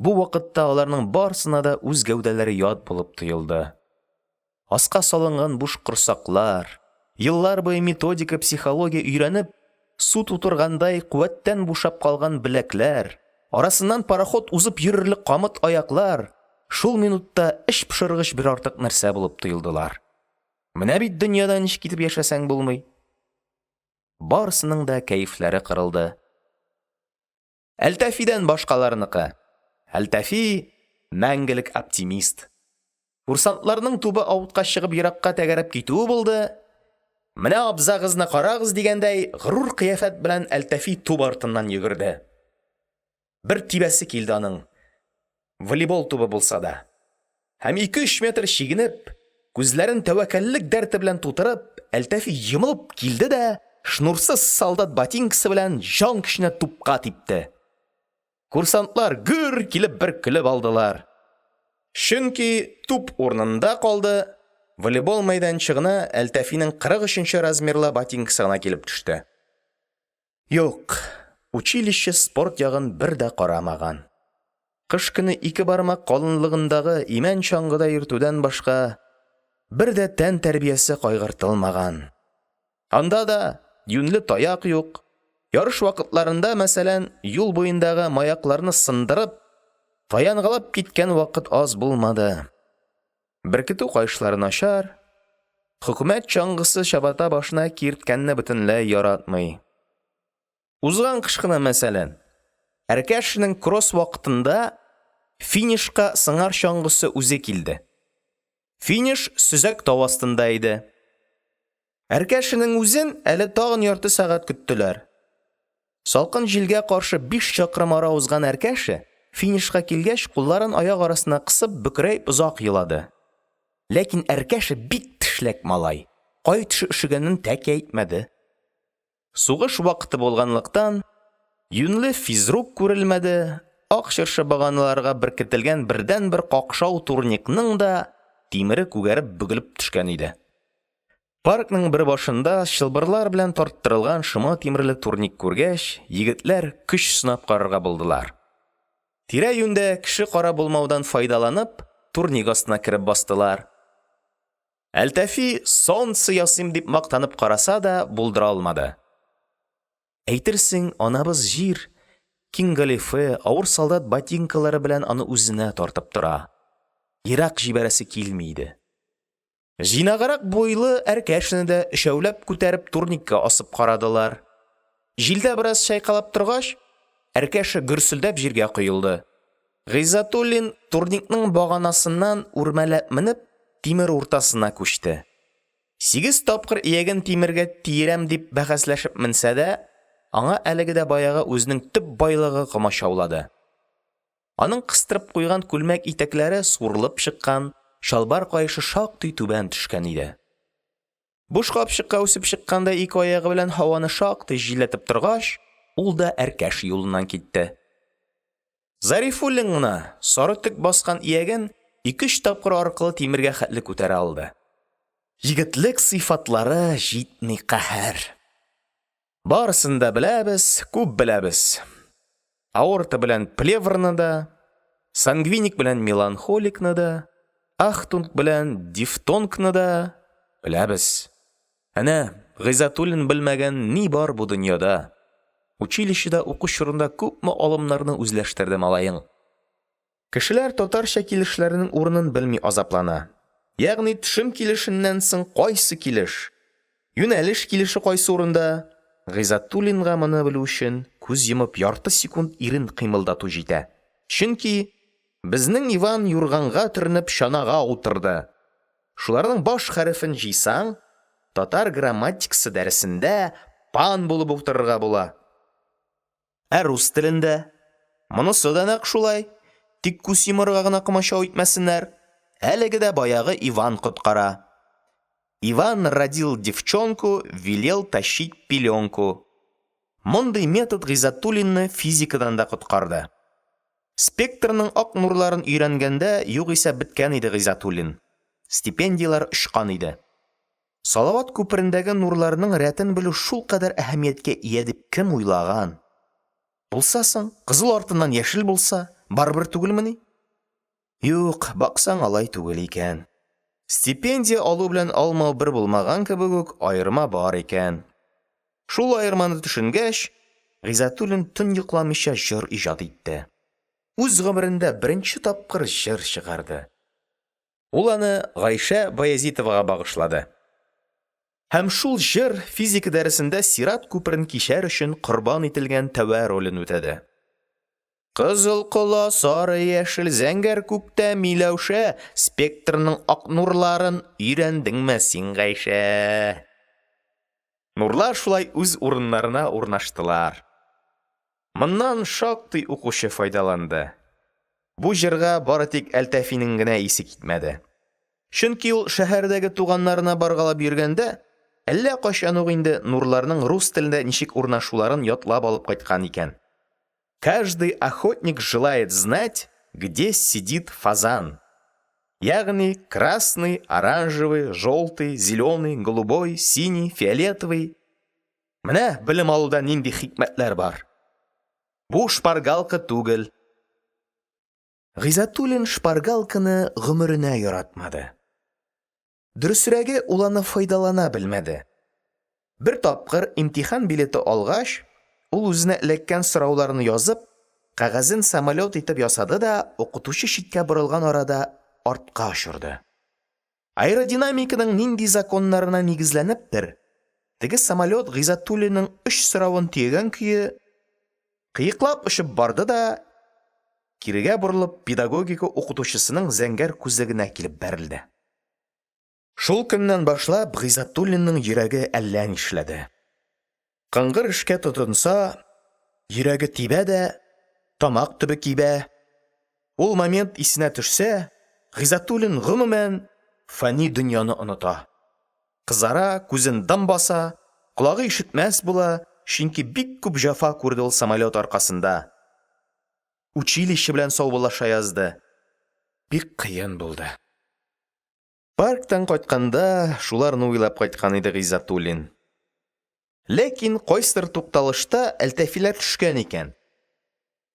Бу вакытта аларның барысына да үз гәүдәләре ят булып тоелды. Аска салынган буш корсаклар, еллар буе методика, психология өйрәнеп, су тутыргандай куәттән бушап калган беләкләр, арасыннан пароход узып йөрерлек камыт аяклар шул минутта эч пошыргыч бер артык нәрсә булып тоелдылар. Менә бит дөньяда ничек итеп яшәсәң булмый. Барысының да кәефләре кырылды. Әлтафидан башкаларыныкы. Әлтафи – мәңгелек оптимист. Курсантларның тубы аутка чыгып еракка тәгәрәп китүе булды, менә абзагызны карагыз дигәндәй, горур кыяфәт белән Әлтафи туп артыннан йөгерде. Бер тибәсе килде аның, волейбол тубы булса да. Һәм ике-өч метр чигенеп, күзләрен тәвәккәллек дәрте белән тутырып, Әлтафи йомылып килде дә шнурсыз солдат ботинкасы белән җан көченә тупка типте. Курсантлар гөр килеп бер көлеп алдылар. Чөнки туп урынында калды, волейбол мәйданчыгына Әлтафиның 43 нче размерлы ботинкасы гына килеп төште. Юк, училище спорт ягын бер дә карамаган. Кыш көне ике бармак калынлыгындагы имән чаңгыда йөртүдән башка бер дә тән тәрбиясе кайгыртылмаган. Анда да юньле таяк юк. Ярыш вакытларында, мәсәлән, юл буендагы маякларны сындырып, таянгалап киткән вакыт аз булмады. Беркетү каешлары начар. Хөкүмәт чаңгысы чабата башына киерткәнне бөтенләй яратмый. Узган кыш кына, мәсәлән, Әркәшәнең кросс вакытында финишка сыңар чаңгысы үзе килде. Финиш сөзәк тау астында иде. Әркәшәнең үзен әле тагын ярты сәгать көттеләр. Салкын җилгә каршы 5 чакрым ара узган Әркәшә, финишка килгәч, кулларын аяк арасына кысып, бөкрәеп озак елады. Ләкин Әркәшә бик тешләк малай, кай төше өшегәнен тәки әйтмәде. Сугыш вакыты булганлыктан, юньле физрук күрелмәде, ак чыршы баганаларга беркетелгән бердәнбер какшау турникның да тимере күгәреп бөгелеп төшкән иде. Паркның бер башында чылбырлар белән тарттырылган шома тимерле турник күргәч, егетләр көч сынап карарга булдылар. Тирә-юньдә кеше-кара булмаудан файдаланып, турник астына кереп бастылар. Әлтафи «солнце ясыйм» дип мактанып караса да, булдыра алмады. Әйтерсең анабыз җир киң галифе, авыр солдат ботинкалары белән аны үзенә тартып тора, ерак җибәрәсе килми иде. Җыйнаграк буйлы Әркәшәне дә өчәүләп күтәреп турникка асып карадылар. Җилдә бераз чайкалып торгач, Әркәшә гөрселдәп җиргә коелды. Гыйззәтуллин турникның баганасыннан үрмәләп менеп, тимер уртасына күчте. Сигез тапкыр ияген тимергә тиерәм дип бәхәсләшеп менсә дә, аңа әлеге дә баягы үзенең төп байлыгы комачаулады. Аның кыстырып куйган күлмәк итәкләре суырылып чыккан, чалбар каешы шактый түбән төшкән иде. Буш капчыкка үсеп чыккандай ике аягы белән һаваны шактый җилләтеп торгач, ул да Әркәшә юлыннан китте. Зарифуллин гына сары төк баскан ияген ике-өч тапкыр аркылы тимергә хәтле күтәрә алды. Егетлек сыйфатлары җитми каһәр. Барысын да беләбез, күп беләбез. Аорта белән плеврны да, сангвиник белән меланхоликны да, ахтунг белән дифтонгны да беләбез. Әнә, Гыйззәтуллин белмәгән ни бар бу дөньяда? Училищеда уку чорында күпме алымнарны үзләштерде малаең. Кешеләр татарча килешләрнең урынын белми азаплана. Ягъни төшем килешеннән соң кайсы килеш? Юнәлеш килеше кайсы урында? Гыйззәтуллинга моны белү өчен күз йомып ярты секунд ирен кыймылдату җитә. Чөнки безнең Иван юрганга төренеп чанага утырды. Шуларның баш хәрефен җыйсаң, татар грамматикасы дәресендә пан булып утырырга була. Ә рус телендә? Монысы да нәкъ шулай. Тик күз йомарга гына комачау итмәсеннәр. Әлеге дә баягы Иван коткара. Иван родил девчонку, велел тащить пеленку. Мондый метод Гыйззәтуллинны физикадан да коткарды. Спектрның ак нурларын өйрәнгәндә югыйсә беткән иде Гыйззәтуллин. Стипендияләр очкан иде. Салават күперендәге нурларның рәтен белү шулкадәр әһәмияткә ия дип кем уйлаган? Булса соң, кызыл артыннан яшел булса, барыбер түгелмени? Юк, баксаң, алай түгел икән. Стипендия алу белән алмау бер булмаган кебек үк, аерма бар икән. Шул аерманы төшенгәч, Гыйззәтуллин төн йокламыйча җыр иҗат итте. Үз гомерендә беренче тапкыр җыр чыгарды. Ул аны Гайшә Баязитовага багышлады. Һәм шул җыр физика дәресендә сират күперен кичәр өчен корбан ителгән тәвә ролен үтәде. Кызыл, кола, сары, яшел, зәңгәр күктә миләүшә, спектрның ак нурларын өйрәндеңме син, Гайшә? Нурлар шулай үз урыннарына урнаштылар. Моннан шактый укучы файдаланды. Бу җырга бары тик Әлтафиның генә исе китмәде. Чөнки ул шәһәрдәге туганнарына баргалап йөргәндә, әллә кайчан ук инде нурларның рус телендә ничек урнашуларын ятлап алып кайткан икән. Каждый охотник желает знать, где сидит фазан. Ягъни красный, оранжевый, желтый, зеленый, голубой, синий, фиолетовый. Менә белем алуда нинди хикмәтләр бар. Бу шпаргалка түгел. Гыйззәтуллин шпаргалканы гомеренә яратмады. Дөресрәге, ул аны файдалана белмәде. Бер тапкыр имтихан билеты алгач, ул үзенә эләккән сорауларны язып, кәгазен самолет итеп ясады да укытучы читкә борылган арада артка очырды. Аэродинамиканың нинди законнарына нигезләнептер, теге самолет Гыйззәтуллинның өч соравын төягән көе кыеклап очып барды да, кирегә борылып, педагогика укытучысының зәңгәр күзлегенә килеп бәрелде. Шул көннән башлап Гыйззәтуллинның йөрәге әллә нишләде. Кыңгыр эшкә тотынса, Йөрәге тибә дә, тамак төбе кибә. Ул момент исенә төшсә, Гыйззәтуллин, гомумән, фани дөньяны оныта. Кызара, күзен дым баса, колагы ишетмәс була, чөнки бик күп җәфа күрде ул самолёт аркасында. Училище белән саубуллаша язды. Бик кыен булды. Парктан кайтканда шуларны уйлап кайткан иде Гыйззәтуллин. Ләкин кайсыдыр тукталышта Әлтафилар төшкән икән.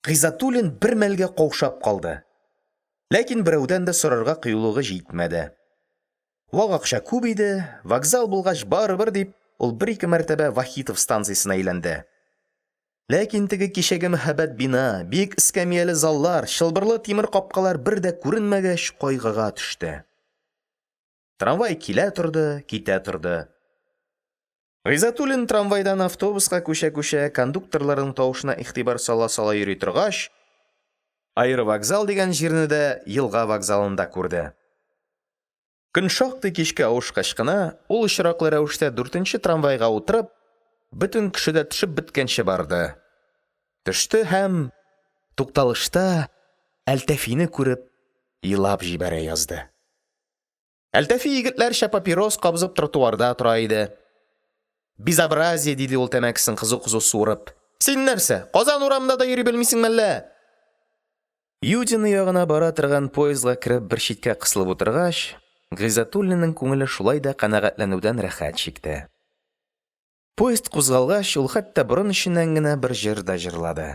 Гыйззәтуллин бер мәлгә каушап калды. Ләкин берәүдән дә сорарга кыюлыгы җитмәде. Вак акча күп иде, вокзал булгач барыбер дип, ул бер-ике мәртәбә Вахитов станциясенә әйләнде. Ләкин теге кичәге мәһабәт бина, биек эскәмияле заллар, чылбырлы тимер капкалар бер дә күренмәгәч, кайгыга төште. Трамвай килә торды, китә торды. Гыйззәтуллин трамвайдан автобуска күчә-күчә, кондукторларның тавышына игътибар сала-сала йөри торгач, аэровокзал дигән җирне дә, елга вокзалын да күрде. Көн шактый кичкә авышкач кына, ул очраклы рәвештә дүртенче трамвайга утырып, бөтен кеше дә төшеп беткәнче барды. Төште һәм, тукталышта Әлтафины күреп, елап җибәрә язды. Әлтафи егетләрчә папирос кабызып тротуарда тора иде. Безобразие, диде ул тәмәкесен кызу-кызу суырып. Син нәрсә, Казан урамында да йөри белмисеңме әллә? Юдино ягына бара торган поездга кереп бер читкә кысылып утыргач, Гыйззәтуллинның күңеле шулай да канәгатьләнүдән рәхәт чикте. Поезд кузгалгач, ул хәтта борын эченнән генә бер җыр да җырлады.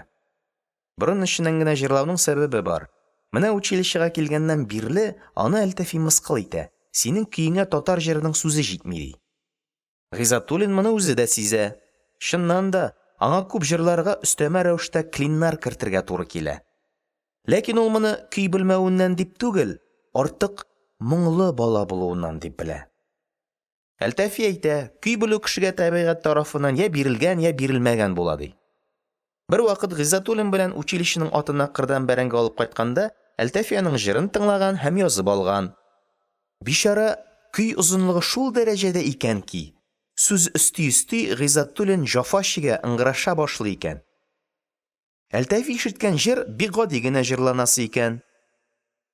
Борын эченнән генә җырлауның сәбәбе бар. Менә училищега килгәннән бирле аны Әлтафи мыскыл итә, синең көеңә татар җырының сүзе җитми, ди. Гыйззәтуллин моны үзе дә сизә. Чыннан да, аңа күп җырларга өстәмә рәвештә клиннар кертергә туры килә. Ләкин ул моны көй белмәвеннән дип түгел, артык моңлы бала булуыннан дип белә. Әлтафи әйтә, көй белү кешегә табигать тарафыннан йә бирелгән, йә бирелмәгән була, ди. Бервакыт Гыйззәтуллин белән училищеның атына кырдан бәрәңге алып кайтканда, Әлтафи аның җырын тыңлаган һәм язып алган. Бичара, көй озынлыгы шул дәрәҗәдә икән ки, сүз өсти-өсти Гыйззәтуллин җәфа чигә, ыңгыраша башлый икән. Әлтафи ишеткән җыр бик гади генә җырланасы икән.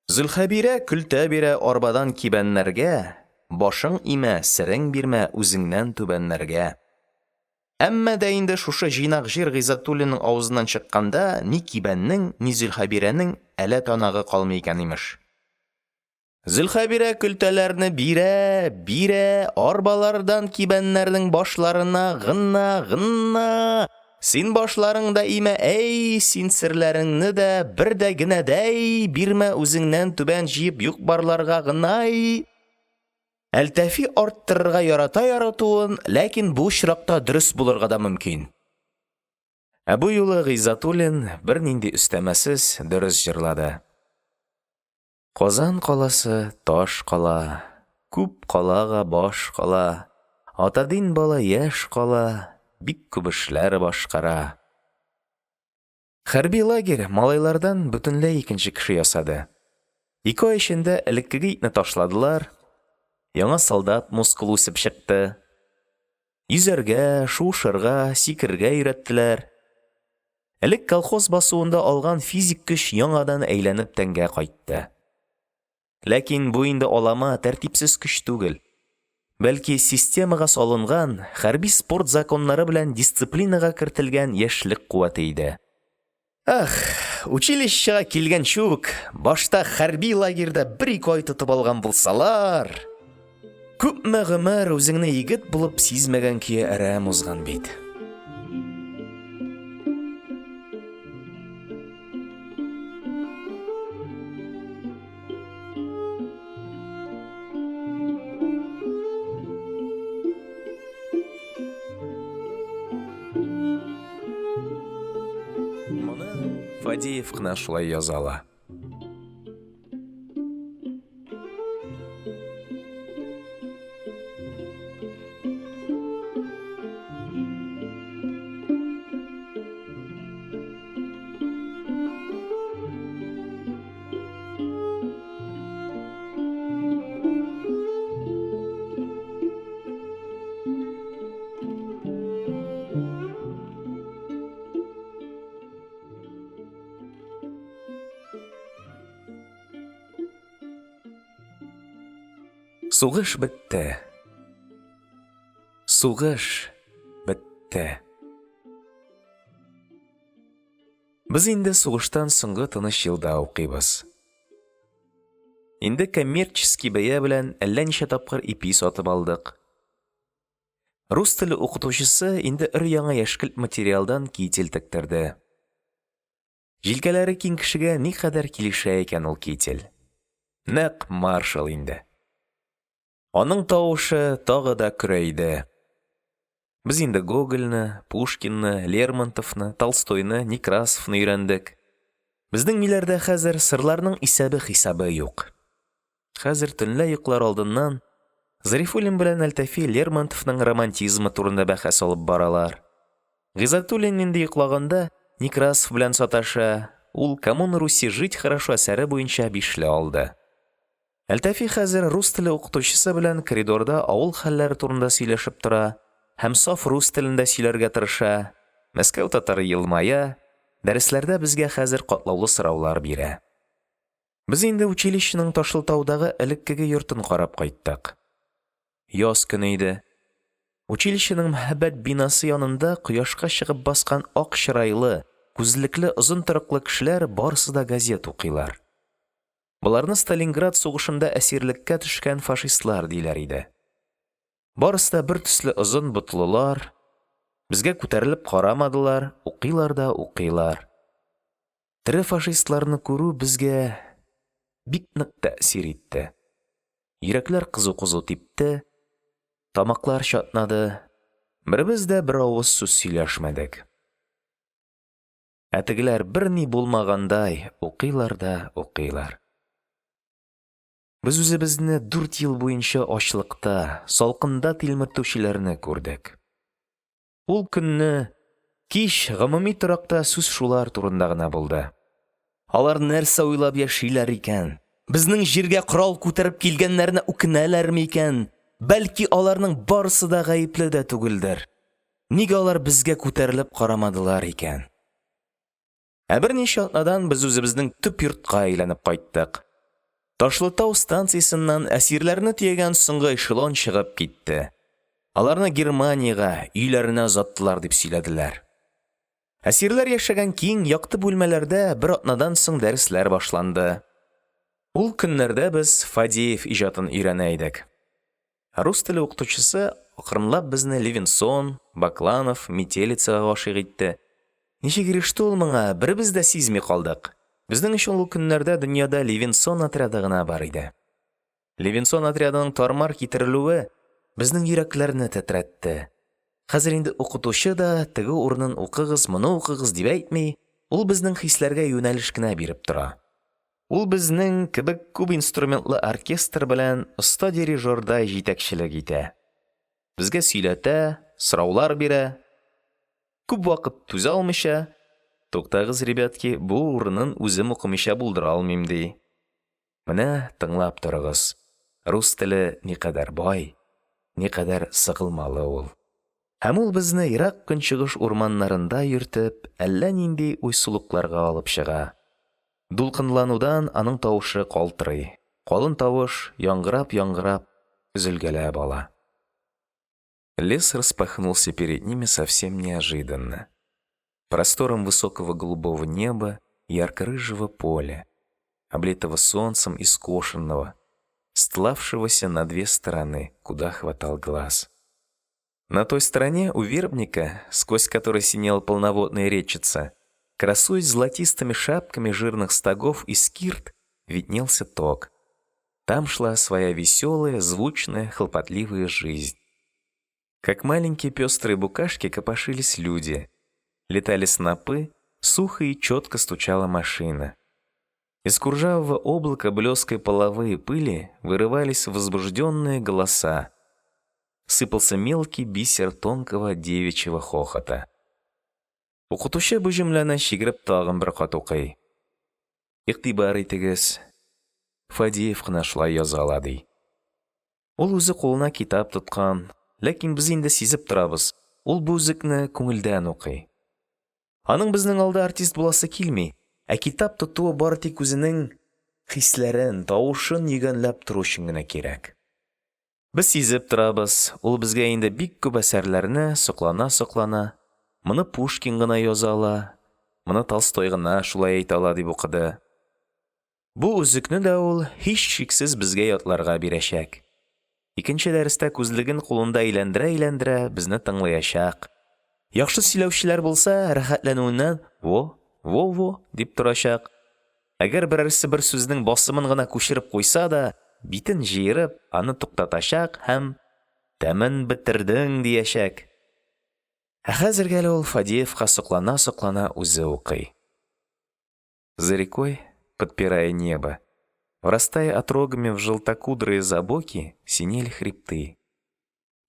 Зөлхәбирә көлтә бирә арбадан кибәннәргә, башың имә, серең бирмә үзеңнән түбәннәргә. Әмма дә инде шушы җыйнак җыр Гыйззәтуллинның авызыннан чыкканда ни кибәннең, ни Зөлхәбирәнең әлә танагы калмый икән, имеш. Зөлхәбирә көлтәләрне бирә, бирә, арбалардан кибәннәрнең башларына гына, гына. Син башларың да имә, әй, син серләреңне дә бер дә генәдәй бирмә үзеңнән түбән җыеп юк-барларга гынай. Әлтафи арттырырга ярата яратуын, ләкин бу очракта дөрес булырга да мөмкин. Ә бу юлы Гыйззәтуллин бернинди өстәмәсез дөрес җырлады. Казан каласы таш кала, Күп калага баш кала, Атадин бала яшь кала, Бик күп эшләр башкара. Хәрби лагерь малайлардан бөтенләй икенче кеше ясады. Ике ай эчендә элеккеге итне ташладылар, яңа солдат мускулы үсеп чыкты. Йөзәргә, шуышырга, сикерергә өйрәттеләр. Элек колхоз басуында алган физик көч яңадан әйләнеп тәнгә кайтты. Ләкин бу инде алама, тәртипсез көч түгел. Бәлки системага салынган, хәрби спорт законнары белән дисциплинага кертелгән яшьлек куәте иде. Ах, училищега килгәнче үк, башта хәрби лагерьда бер-ике ай тотып алган булсалар! Күпме гомер үзеңне егет булып сизмәгән көе әрәм узган бит. Моны Фадеев кына шулай яза ала. Сугыш бетте. Сугыш бетте. Без инде сугыштан соңгы тыныч елда укыйбыз. Инде коммерческий бәя белән әллә ничә тапкыр ипи сатып алдык. Рус теле укытучысы инде өр-яңа яшькелт материалдан китель тектерде. Җилкәләре киң кешегә никадәр килешә икән ул китель! Нәкъ маршал инде. Аның тавышы тагы да көрәйде. Без инде Гогольне, Пушкинны, Лермонтовны, Толстойны, Некрасовны өйрәндек. Безнең миләрдә хәзер сырларның исәбе-хисабы юк. Хәзер төнлә йоклар алдыннан Зарифуллин белән Әлтафи Лермонтовның романтизмы турында бәхәс алып баралар. Гыйззәтуллин инде йоклаганда Некрасов белән саташа, ул «Кому на Руси жить хорошо» әсәре буенча бишле алды. Әлтафи хәзер рус теле укытучысы белән коридорда авыл хәлләре турында сөйләшеп тора һәм саф рус телендә сөйләргә тырыша, Мәскәү татары елмая, дәресләрдә безгә хәзер катлаулы сораулар бирә. Без инде училищеның Ташлытаудагы элеккеге йортын карап кайттык. Яз көне иде. Училищеның мәһабәт бинасы янында кояшка чыгып баскан ак чырайлы, күзлекле озын торыклы кешеләр барысы да газет укыйлар. Боларны Сталинград сугышында әсирлеккә төшкән фашистлар диләр иде. Барысы да бертөсле озын ботлылар, безгә күтәрелеп карамадылар, укыйлар да укыйлар. Тере фашистларны күрү безгә бик нык тәэсир итте. Йөрәкләр кызу-кызу типте, тамаклар чатнады, беребез дә бер авыз сүз сөйләшмәдек. Ә тегеләр берни булмагандай укыйлар да укыйлар. Без үзебезне дүрт ел буенча ачлыкта, салкында тилмертүчеләрне күрдек. Ул көнне кич гомуми торакта сүз шулар турында гына булды. Алар нәрсә уйлап яшиләр икән? Безнең җиргә корал күтәреп килгәннәренә үкенәләрме икән? Бәлки, аларның барысы да гаепле дә түгелдер. Нигә алар безгә күтәрелеп карамадылар икән? Ә берничә атнадан без үзебезнең төп йортка әйләнеп кайттык. Ташлытау станциясеннән әсирләрне төягән соңгы эшелон чыгып китте. Аларны Германиягә, өйләренә озаттылар дип сөйләделәр. Әсирләр яшәгән киң, якты бүлмәләрдә бер атнадан соң дәресләр башланды. Ул көннәрдә без Фадеев иҗатын өйрәнә идек. Рус теле укытучысы акрынлап безне Левинсон, Бакланов, Метелицага гашыйк итте. Ничек иреште ул моңа, беребез дә сизми калдык. Безнең өчен ул көннәрдә дөньяда Левинсон отряды гына бар иде. Левинсон отрядының тар-мар китерелүе безнең йөрәкләрне тетрәтте. Хәзер инде укытучы да теге урынын укыгыз, моны укыгыз дип әйтми, ул безнең хисләргә юнәлеш кенә биреп тора. Ул безнең кебек күп инструментлы оркестр белән оста дирижердай җитәкчелек итә. Безгә сөйләтә, сораулар бирә. Күп вакыт түзә алмыйча, Туктагыз, ребятки, бу урынын үзем укымыйча булдыра алмыйм, ди. Менә тыңлап торыгыз, рус теле никадәр бай, никадәр сыгылмалы ул. Һәм ул безне ерак көнчыгыш урманнарында йөртеп, әллә нинди уйсулыкларга алып чыга. Дулкынланудан аның тавышы калтырый, калын тавыш, яңгырап-яңгырап, өзелгәләп ала. Лес распахнулся перед ними совсем неожиданно. Простором высокого голубого неба и ярко-рыжего поля, облитого солнцем и скошенного, стлавшегося на две стороны, куда хватал глаз. На той стороне у вербника, сквозь который синела полноводная речица, красуясь золотистыми шапками жирных стогов и скирд, виднелся ток. Там шла своя веселая, звучная, хлопотливая жизнь. Как маленькие пестрые букашки копошились люди. Летали снопы, сухо и четко стучала машина. Из куржавого облака блеской половые пыли вырывались возбужденные голоса. Сыпался мелкий бисер тонкого девичьего хохота. Укытучы бу җөмләне чигереп тагын бер кат укый. Игътибар итегез, Фадеев кына шулай яза ала, ди. Ул үзе кулына китап тоткан, ләкин без инде сизеп торабыз, ул бу өзекне күңелдән укый. Аның безнең алда артист буласы килми, ә китап тотуы бары тик үзенең хисләрен, тавышын йөгәнләп тору өчен генә кирәк. Без сизеп торабыз, ул безгә инде бик күп әсәрләрне, соклана-соклана, моны Пушкин гына яза ала, моны Толстой гына шулай әйтә ала дип укыды. Бу өзекне дә ул, һичшиксез, безгә ятларга бирәчәк, икенче дәрестә күзлеген кулында әйләндерә-әйләндерә безне тыңлаячак, яхшы сөйләүчеләр булса, рәхәтләнүеннән «во, во-во» дип торачак, әгәр берәрсе бер сүзнең басымын гына күчереп куйса да, битен җыерып, аны туктатачак һәм «тәмен бетердең» диячәк. Ә хәзергә әле ул Фадеевка соклана-соклана үзе укый. За рекой, подпирая небо, врастая отрогами в желтокудрые забоки, синели хребты,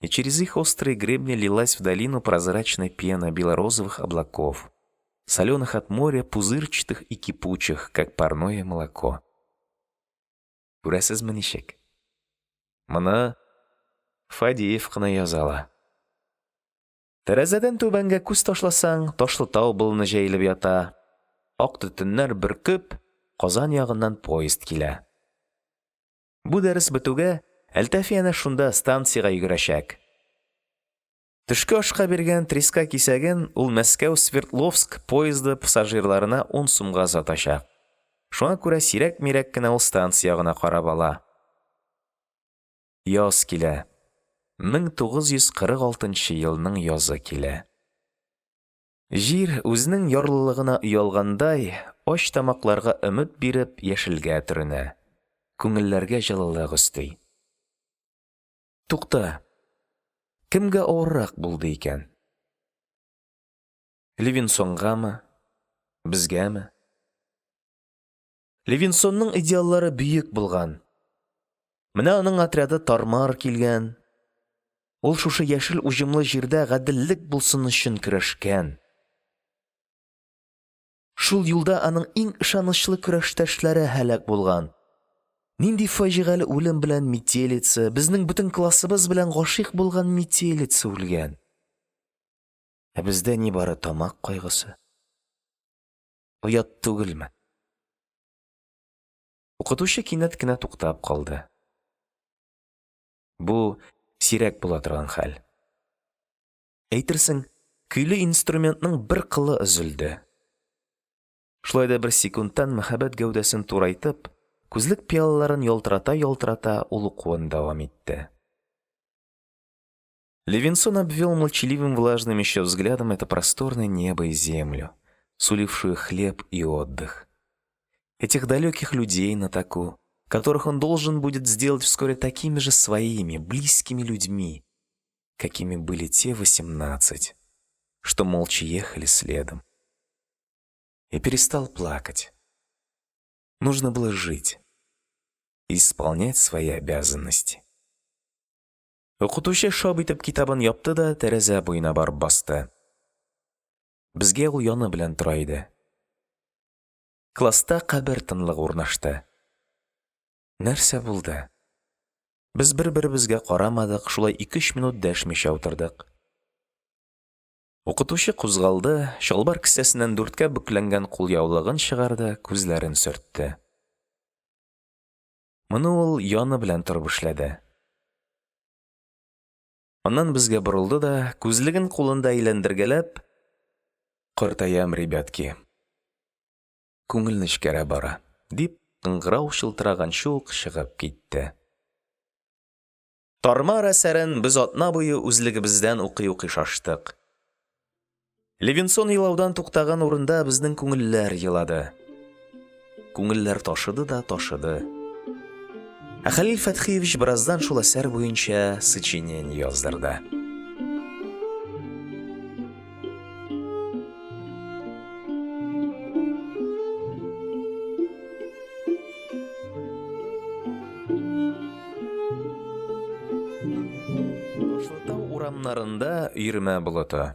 и через их острые гребни лилась в долину прозрачная пена бело-розовых облаков, соленых от моря, пузырчатых и кипучих, как парное молоко. Күрәсезме ничек? Моны Фадеев кына яза ала. Тәрәзәдән түбәнгә күз ташласаң, Ташлытау болыны җәелеп ята, ак төтеннәр бөркеп, Казан ягыннан поезд килә. Бу дәрес бетүгә, Әлтафи әнә шунда, станциягә йөгерәчәк. Төшке ашка биргән треска кисәген ул Мәскәү – Свердловск поезды пассажирларына ун сумга сатачак. Шуңа күрә сирәк-мирәк кенә ул станция ягына карап ала. Яз килә. 1946 елның язы килә. Җир, үзенең ярлылыгына оялгандай, ач тамакларга өмет биреп, яшелгә төренә, күңелләргә җылылык өсти. Тукта, кемгә авыррак булды икән? Левинсонгамы, безгәме? Левинсонның идеаллары бөек булган. Менә аның отряды тар-мар килгән. Ул шушы яшел уҗымлы җирдә гаделлек булсын өчен көрәшкән. Шул юлда аның иң ышанычлы көрәштәшләре һәлак булган. Нинди фаҗигале үлем белән Метелица, безнең бөтен классыбыз белән гашыйк булган Метелица үлгән. Ә бездә нибары тамак кайгысы. Оят түгелме? Укытучы кинәт кенә туктап калды. Бу сирәк була торган хәл. Әйтерсең, көйле инструментның бер кылы өзелде. Шулай да бер секундтан мәһабәт гәүдәсен турайтып, күзлек пыялаларын ялтырата-ялтырата, ул укуын дәвам итте. Левинсон обвел молчаливым влажным еще взглядом это просторное небо и землю, сулившую хлеб и отдых. Этих далеких людей на току, которых он должен будет сделать вскоре такими же своими, близкими людьми, какими были те 18, что молча ехали следом. И перестал плакать. Нужно было жить и исполнять свои обязанности. Укытучы шап итеп китабын япты да тәрәзә буена барып басты. Безгә ул яны белән тора иде. Класста кабер тынлыгы урнашты. Нәрсә булды? Без бер-беребезгә карамадык, шулай ике-өч минут дәшмичә утырдык. Укытучы кузгалды, чалбар кесәсеннән дүрткә бөкләнгән кулъяулыгын чыгарды, күзләрен сөртте. Моны ул яны белән торып эшләде. Аннан безгә борылды да, күзлеген кулында әйләндергәләп: "Картаям, ребятки. Күңел нечкәрә бара", – дип, кыңгырау чылтыраганчы ук чыгып китте. «Тар-мар» әсәрен без атна буе үзлегебездән укый-укый шаштык. Левинсон елаудан туктаган урында безнең күңелләр елады. Күңелләр ташыды да ташыды. Ә Хәлил Фәтхиевич бераздан шул әсәр буенча сочинение яздырды. Ташлытау урамнарында өермә болыты.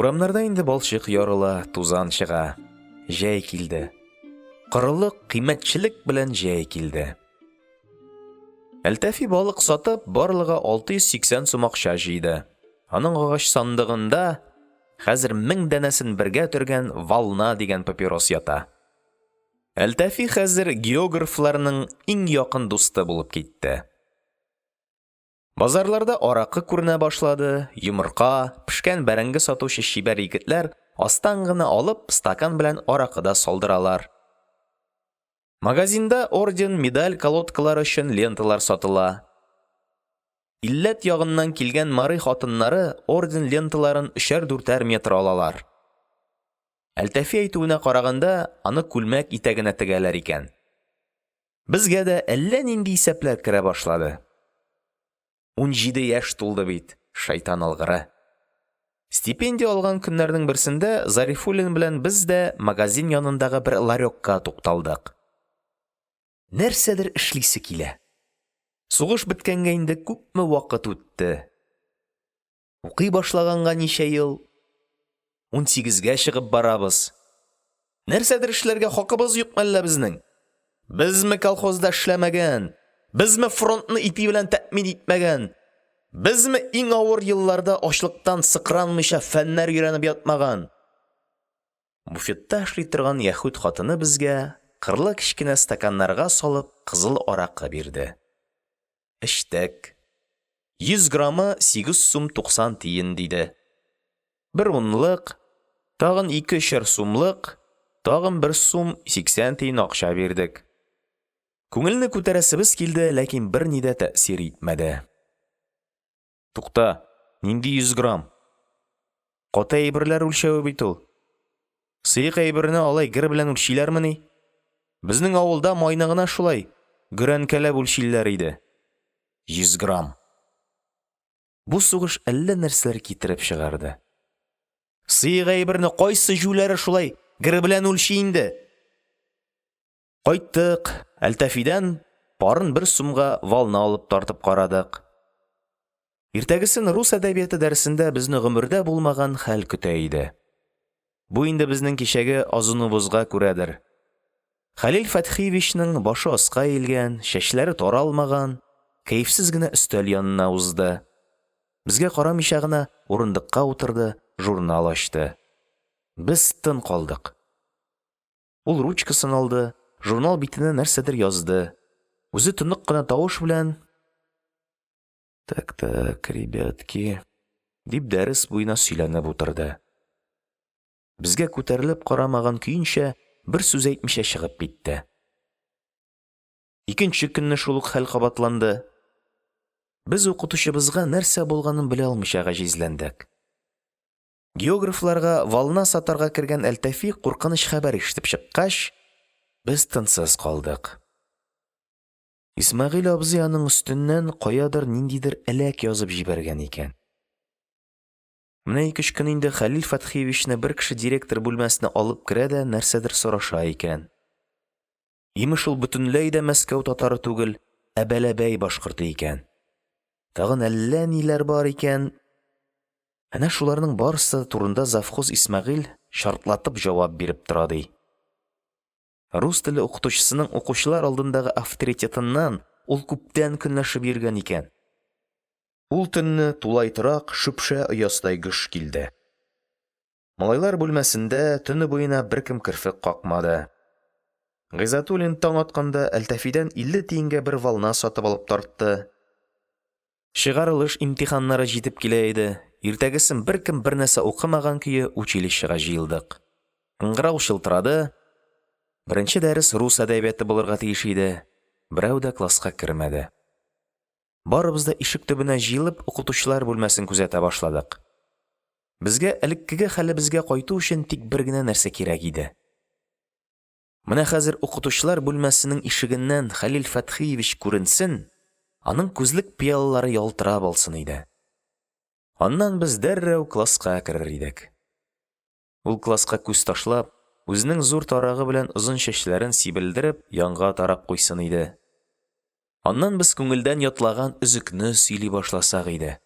Урамнарда инде балчык ярыла, тузан чыга. Җәй килде. Корылык, кыйммәтчелек белән җәй килде. Әлтафи балык сатып, барлыгы 680 сум акча җыйды. Аның агач сандыгында хәзер 1000 данәсен бергә төргән «Волна» дигән папирос ята. Әлтафи хәзер географларның иң якын дусты булып китте. Базарларда аракы күренә башлады, йомырка, пешкән бәрәңге сатучы чибәр егетләр астан гына алып стакан белән аракы да салдыралар. Магазинда орден, медаль колодкалары өчен ленталар сатыла. Илләт ягыннан килгән мари хатыннары орден ленталарын өчәр-дүртәр метр алалар. Әлтафи әйтүенә караганда, аны күлмәк итәгенә тегәләр икән. Безгә дә әллә нинди исәпләр керә башлады. 17 яшь тулды бит, шайтан алгыры. Стипендия алган көннәрнең берсендә Зарифуллин белән без дә магазин янындагы бер ларёкка тукталдык. Нәрсәдер эшлисе килә. Сугыш беткәнгә инде күпме вакыт үтте. Укый башлаганга ничә ел? Унсигезгә чыгып барабыз. Нәрсәдер эшләргә хакыбыз юкмы әллә безнең? Безме колхозда эшләмәгән? Безме фронтны ипи белән тәэмин итмәгән? Безме иң авыр елларда ачлыктан сыкранмыйча фәннәр өйрәнеп ятмаган? Буфетта эшли торган яһүд хатыны безгә, кырлы кечкенә стаканнарга салып, кызыл аракы бирде. Эчтек. 100 граммы 8 сум 90 тиен, диде. Бер унлык, тагын ике өчәр сумлык, тагын бер сум 80 тиен акча бирдек. Күңелне күтәрәсебез килде, ләкин берни дә тәэсир итмәде. Тукта, нинди 100 грамм? Каты әйберләр үлчәве бит ул. Сыек әйберне алай гер белән үлчиләрмени? Безнең авылда майны гына шулай гөрәнкәләп үлчиләр иде. 100 грамм. Бу сугыш әллә нәрсәләр китереп чыгарды. Сыек әйберне кайсы җүләре шулай гер белән үлчи инде? Кайттык, Әлтафидан парын бер сумга «Волна» алып тартып карадык. Иртәгесен рус әдәбияты дәресендә безне гомердә булмаган хәл көтә иде. Бу инде безнең кичәге азынуыбызга күрәдер. Хәлил Фәтхиевичның башы аска иелгән, чәчләре таралмаган, кәефсез генә өстәл янына узды. Безгә карамыйча гына урындыкка утырды, журнал ачты. Без тын калдык. Ул ручкасын алды, журнал битенә нәрсәдер язды. Үзе тонык кына тавыш белән: "Так, так, ребятки", дип дәрес буена сөйләнеп утырды. Безгә күтәрелеп карамаган көенчә, бер сүз әйтмичә чыгып китте. Икенче көнне шул ук хәл кабатланды. Без укытучыбызга нәрсә булганын белә алмыйча гаҗизләндек. Географларга «Волна» сатарга кергән Әлтафи куркыныч хәбәр ишетеп чыккач, без тынсыз калдык. Исмәгыйль абзый аның өстеннән каядыр ниндидер әләк язып җибәргән икән. Менә ике-өч көн инде Хәлил Фәтхиевичны бер кеше директор бүлмәсенә алып керә дә нәрсәдер сораша икән. Имеш, ул бөтенләй дә Мәскәү татары түгел, ә Бәләбәй башкорты икән. Тагын әллә ниләр бар икән. Әнә шуларның барысы турында завхоз Исмәгыйль шартлатып җавап биреп тора, ди. Рус теле укытучысының укучылар алдындагы авторитетыннан ул күптән көнләшеп йөргән икән. Ул төнне тулай торак шөпшә оясыдай гөж килде. Малайлар бүлмәсендә төне буена беркем керфек какмады. Гыйззәтуллин таң атканда Әлтафидан 50 тиенгә бер «Волна» сатып алып тартты. Чыгарылыш имтиханнары җитеп килә иде. Иртәгесен беркем бернәрсә укымаган көе училищега җыелдык. Кыңгырау чылтырады. Беренче дәрес рус әдәбияты булырга тиеш иде. Берәү дә класска кермәде. Барыбыз да ишек төбенә җыелып укытучылар бүлмәсен күзәтә башладык. Безгә элеккеге хәлебезгә кайту өчен тик бер генә нәрсә кирәк иде. Менә хәзер укытучылар бүлмәсенең ишегеннән Хәлил Фәтхиевич күренсен, аның күзлек пыялалары ялтырап алсын иде. Аннан без дәррәү класска керер идек. Ул класска күз ташлап, үзенең зур тарагы белән озын чәчләрен сибелдереп, янга тарап куйсын иде. Аннан без күңелдән ятлаган өзекне сөйли башласак иде.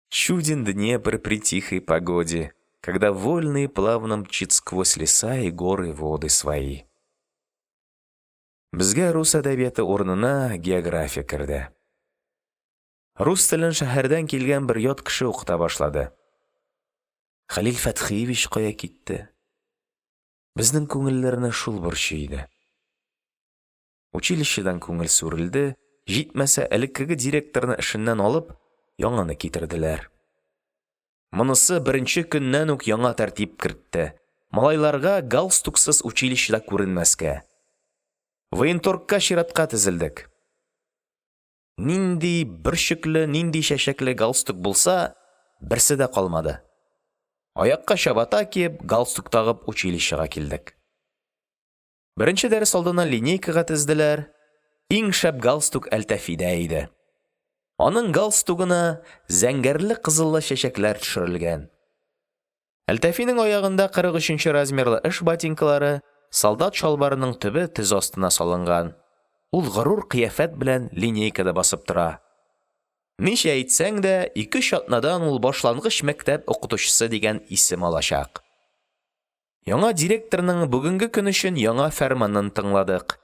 Чуден Днепр при тихой погоде, когда вольно и плавно мчит сквозь леса и горы воды свои. Безгә рус әдәбияты урынына география керде. Рус телен шәһәрдән килгән бер ят кеше укыта башлады. Хәлил Фәтхиевич кая китте? Безнең күңелләрне шул борчый иде. Училищедан күңел сүрелде, җитмәсә, элеккеге директорны эшеннән алып, яңаны китерделәр. Монысы беренче көннән үк яңа тәртип кертте: малайларга галстуксыз училищеда күренмәскә. Военторгка чиратка тезелдек. Нинди бөрчекле, нинди чәчәкле галстук булса – берсе дә калмады. Аякка чабата киеп, галстук тагып училищега килдек. Беренче дәрес алдыннан линейкага тезделәр. Иң шәп галстук Әлтафида иде. Аның галстугына зәңгәрле-кызыллы чәчәкләр төшерелгән. Әлтафиның аягында 43 нче размерлы эш ботинкалары, солдат чалбарының төбе тез астына салынган. Ул горур кыяфәт белән линейкада басып тора. Ничә әйтсәң дә, ике-өч атнадан ул башлангыч мәктәп укытучысы дигән исем алачак. Яңа директорның бүгенге көн өчен яңа фәрманын тыңладык: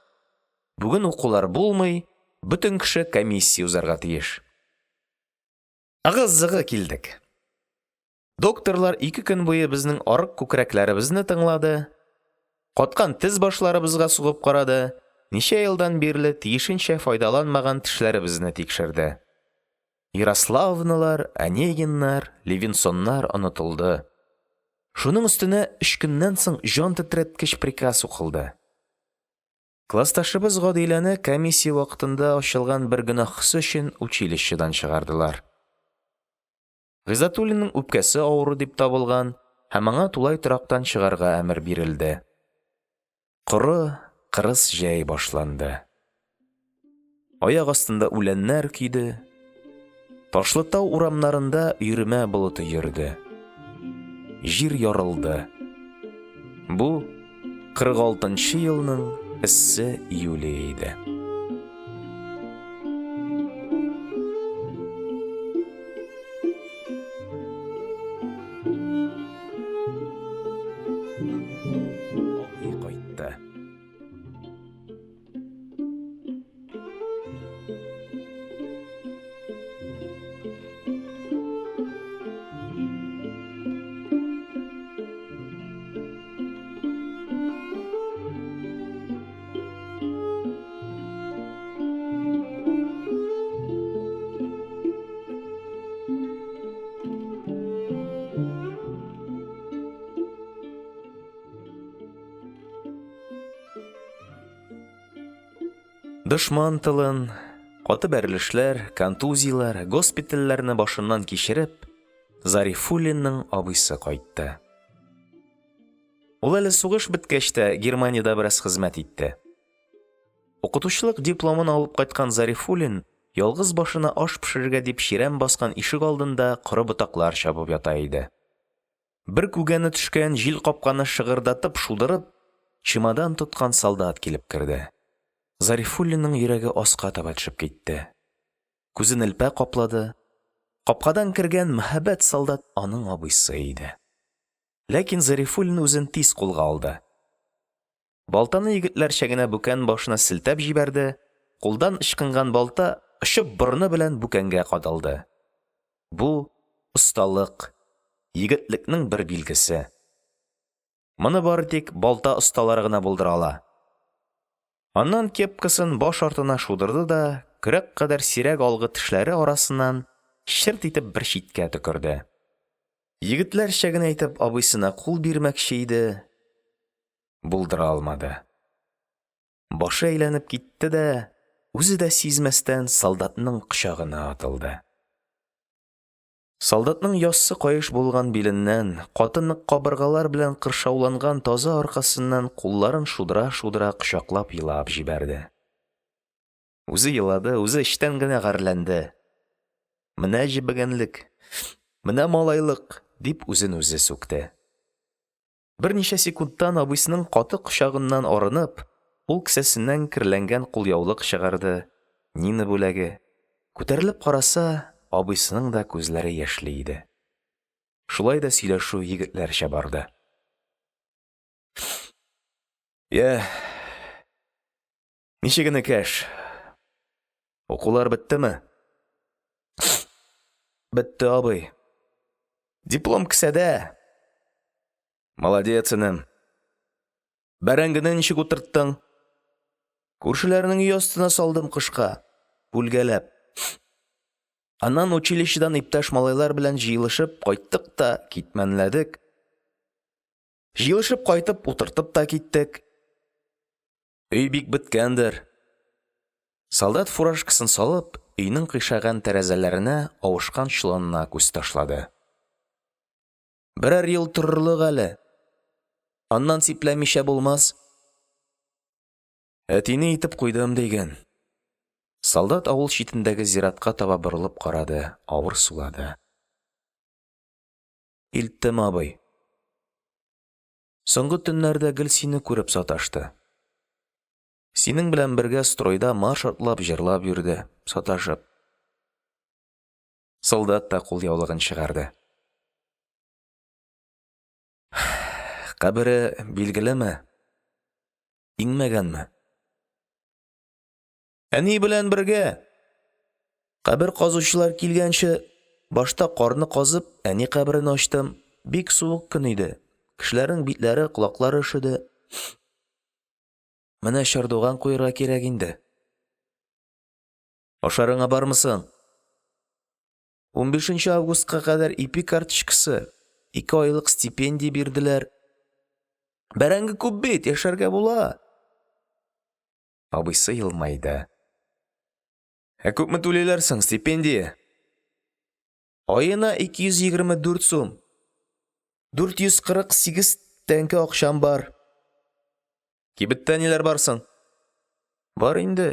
бүген укулар булмый, бөтен кеше комиссия узарга тиеш. Ыгы-зыгы килдек. Докторлар ике көн буе безнең арык күкрәкләребезне тыңлады, каткан тез башларыбызга сугып карады, ничә елдан бирле тиешенчә файдаланмаган тешләребезне тикшерде. Ярославналар, Онегиннар, Левинсоннар онытылды. Шуның өстенә өч көннән соң җан тетрәткеч приказ укылды. Классташыбыз Гадиләне комиссия вакытында ачылган бер гөнаһысы өчен училищедан чыгардылар. Гыйззәтуллинның үпкәсе авыру дип табылган һәм аңа тулай торактан чыгарга әмер бирелде. Коры, кырыс җәй башланды. Аяк астында үләннәр көйде. Ташлытау урамнарында өермә болыты йөрде. Җир ярылды. Бу 46 нчы елның эссе июле иде. Абый кайтты. Дошман тылын, каты бәрелешләр, контузияләр, госпитальләрне башыннан кичереп, Зарифуллинның абыйсы кайтты. Ул әле сугыш беткәч тә Германиядә бераз хезмәт итте. Укытучылык дипломын алып кайткан Зарифуллин ялгыз башына аш пешерергә дип чирәм баскан ишегалдында коры ботаклар чабып ята иде. Бер күгәне төшкән җил капканы шыгырдатып шудырып, чемодан тоткан солдат килеп керде. Зарифуллинның йөрәге аска таба төшеп китте. Күзен элпә каплады. Капкадан кергән мәһабәт солдат аның абыйсы иде. Ләкин Зарифуллин үзен тиз кулга алды. Балтаны егетләрчә генә бүкән башына селтәп җибәрде, кулдан ычкынган балта, очып, борыны белән бүкәнгә кадалды. Бу – осталык, егетлекнең бер билгесе. Моны бары тик балта осталары гына булдыра ала. Аннан кепкасын баш артына шудырды да көрәк кадәр сирәк алгы тешләре арасыннан черт итеп бер читкә төкерде. Егетләрчә генә итеп абыйсына кул бирмәкче иде, булдыра алмады. Башы әйләнеп китте дә, үзе дә сизмәстән, солдатның кочагына атылды. Солдатның яссы каеш булган биленнән, каты нык кабыргалар белән кыршауланган таза аркасыннан кулларын шудыра-шудыра кочаклап елап җибәрде. Үзе елады, үзе эчтән генә гарьләнде. Менә җебегәнлек, менә малайлык, дип үзен үзе сүкте. Берничә секундтан абыйсының каты кочагыннан арынып, ул кесәсеннән керләнгән кулъяулык чыгарды. Нина бүләге. Күтәрелеп караса, абыйсының да күзләре яшьле иде. Шулай да сөйләшү егетләрчә барды. – Йә, ничек, энекәш, укулар беттеме? – Бетте, абый. Диплом кесәдә. Молодец, энем. Бәрәңгене ничек утырттың? Күршеләрнең өй астына салдым кышка. Бүлгәләп. Аннан училищедан иптәш малайлар белән җыелышып кайттык та китмәнләдек. Җыелышып кайтып утыртып та киттек. Өй бик беткәндер. Солдат фуражкасын салып, өйнең кыйшайган тәрәзәләренә, авышкан чоланына күз ташлады. Берәр ел торырлык әле. Аннан сипләмичә булмас. Әтине илтеп куйдым диген. Солдат авыл читендәге зиратка таба борылып карады, авыр сулады. Илттем, абый. Соңгы төннәрдә гел сине күреп саташты. Синең белән бергә стройда марш атлап җырлап йөрде, саташып. Солдат та кулъяулыгын чыгарды. Кабере билгелеме? Иңмәгәнме? Әни белән бергә. Кабер казучылар килгәнче, башта карны казып, әни каберен ачтым. Бик суык көн иде. Кешеләрнең битләре, колаклары өшеде. Менә чардуган куерга кирәк инде. Ашарыңа бармы соң? 15 августка кадәр ипи карточкасы, 2 айлык стипендия бирделәр. Бәрәңге күп бит, яшәргә була. Абыйсы елмайды. Ә күпме түлиләр соң стипендия? Аена 224 сум. 448 тәңкә акчам бар. Кибеттә ниләр бар соң? Бар инде.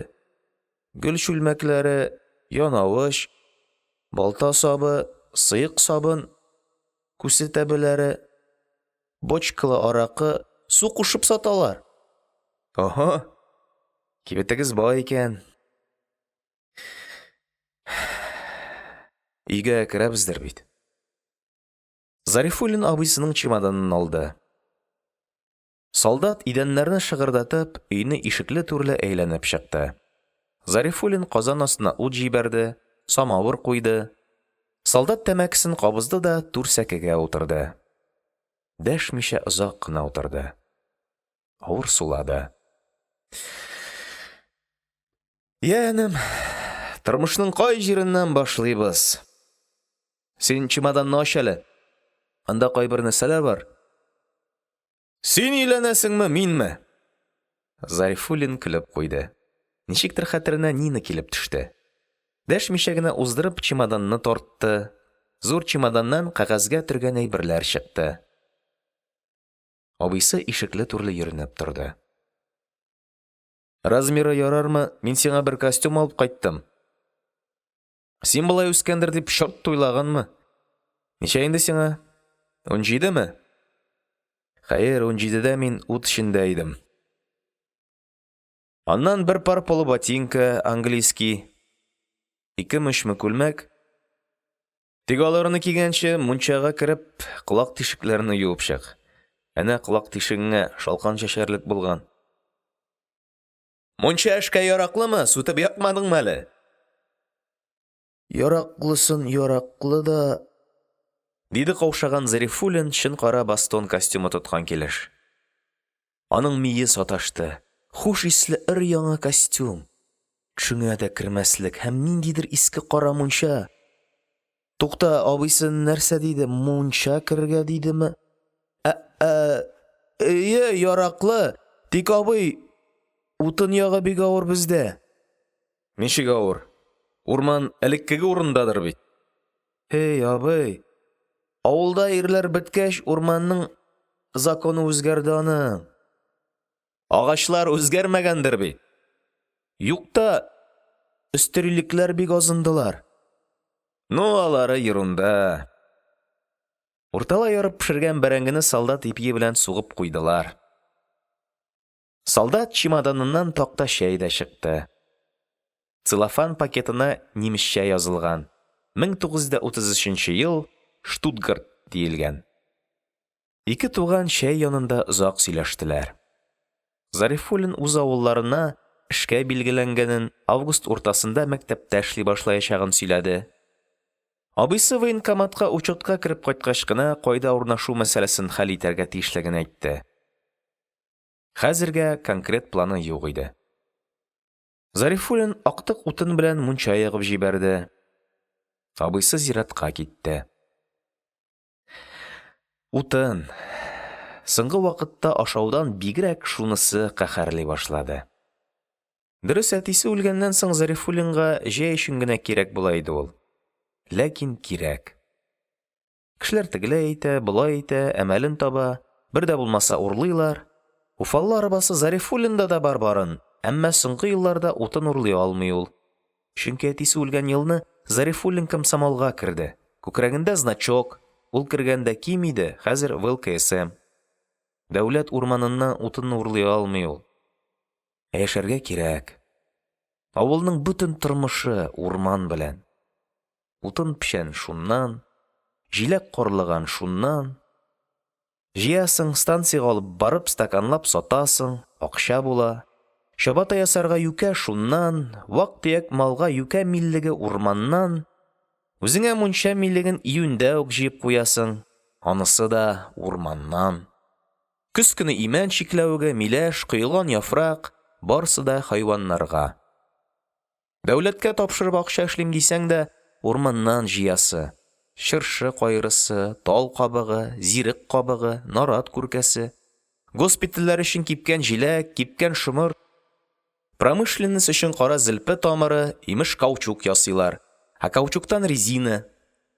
Гөл чүлмәкләре, янавыч, балта сабы, сыек сабын, күсе тәбеләре, бочкалы аракы, су кушып саталар. Ого! Кибетегез бай икән. Өйгә керәбездер бит. Зарифуллин абыйсының чемоданын алды. Солдат, идәннәрне шыгырдатып, өйне ишекле-түрле әйләнеп чыкты. Зарифуллин казан астына ут җибәрде, самавыр куйды. Солдат тәмәкесен кабызды да түр сәкегә утырды. Дәшмичә озак кына утырды. Авыр сулады. Йә, энем, тормышның кай җиреннән башлыйбыз? Син чемоданны ач әле. Анда кайбер нәрсәләр бар. Син өйләнәсеңме, минме? Зарифуллин көлеп куйды. Ничектер хәтеренә Нина килеп төште. Дәшмичә генә уздырып чемоданны тартты. Зур чемоданнан кәгазьгә төргән әйберләр чыкты. Абыйсы ишекле-түрле йөренеп торды. Размеры ярармы? Мин сиңа бер костюм алып кайттым. Син болай үскәндер дип чорт туйлаганмы? Ничә инде сиңа? 17-ме? Хәер, 17-дә мин ут эчендә идем. Аннан бер пар полуботинка, английский, икеме-өчме күлмәк. Тик аларны кигәнче, мунчага кереп, колак тишекләреңне юып чык. Әнә колак тишегеңә шалкан чәчәрлек булган. Мунча эшкә яраклымы? Сүтеп якмадыңмы әле? Яраклысын яраклы да, диде каушаган Зарифуллин чын кара бостон костюмы тоткан килеш. Аның мие саташты. Хуш исле өр-яңа костюм. Төшеңә дә кермәслек һәм ниндидер иске кара мунча. Тукта, абыйсы нәрсә диде? Мунча керергә дидеме? Ә, әйе, яраклы. Тик абый, утын ягы бик авыр бездә. Ничек авыр? Урман элеккеге урындадыр бит. Эй, абый, авылда ирләр беткәч, урманның законы үзгәрде аның. Агачлар үзгәрмәгәндер бит. Юк та, өстерилекләр бик азындылар. Ну, алары ерунда. Урталай ярып пешергән бәрәңгене солдат ипие белән сугып куйдылар. Солдат чемоданыннан такта чәй дә чыкты. Целлофан пакетына нимесчә язылган. 1933 ел, Штутгарт» диелгән. Ике туган чәй янында озак сөйләштеләр. Зарифуллин үз авылларына эшкә билгеләнгәнен, август уртасында мәктәптә эшли башлаячагын сөйләде. Абыйсы военкоматка учётка кереп кайткач кына кайда урнашу мәсьәләсен хәл итәргә тиешлеген әйтте. Хәзергә конкрет планы юк иде. Зарифуллин актык утын белән мунча ягып җибәрде. Абыйсы зиратка китте. Утын. Соңгы вакытта ашаудан бигрәк шунысы каһәрли башлады. Дөрес, әтисе үлгәннән соң Зарифуллинга җәй өчен генә кирәк була иде ул. Ләкин кирәк. Кешеләр тегеләй итә, болай итә, әмәлен таба, бер дә булмаса урлыйлар. «Уфалла» арбасы Зарифуллинда да бар барын, әмма соңгы елларда утын урлый алмый ул. Чөнки әтисе үлгән елны Зарифуллин комсомолга керде, күкрәгендә значок, ул кергәндә КИМ иде, хәзер ВЛКСМ. Дәүләт урманыннан утын урлый алмый ул. Ә яшәргә кирәк. Авылның бөтен тормышы урман белән. Утын-печән шуннан, җиләк-карлыган шуннан. Җыясың, станциягә алып барып стаканлап сатасың – акча була. Чабата ясарга юкә шуннан, вак-төяк малга юкә миллеге урманнан. Үзеңә мунча миллеген июньдә үк җыеп куясың, анысы да урманнан. Көз көне имән чикләвеге, миләш, коелган яфрак – барысы да хайваннарга. Дәүләткә тапшырып акча эшлим дисәң дә, урманнан җыясы: чыршы кайрысы, тал кабыгы, зирек кабыгы, нарат күркәсе, госпитальләр өчен кипкән җиләк, кипкән шомырт, промышленность өчен кара зелпе тамыры, имеш, каучук ясыйлар, ә каучуктан резина;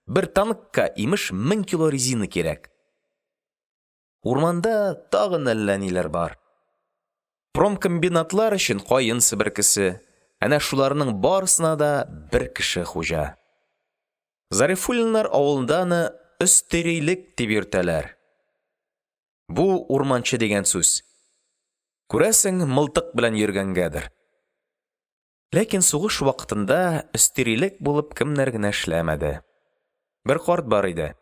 бер танкка, имеш, 1000 кило резина кирәк. Урманда тагын әллә ниләр бар. Промкомбинатлар өчен каен себеркесе. Әнә шуларның барысына да бер кеше хуҗа. Зарифуллиннар авылында аны «өстерилек» дип йөртәләр. Бу – урманчы дигән сүз. Күрәсең, мылтык белән йөргәнгәдер. Ләкин сугыш вакытында өстерилек булып кемнәр генә эшләмәде. Бер карт бар иде.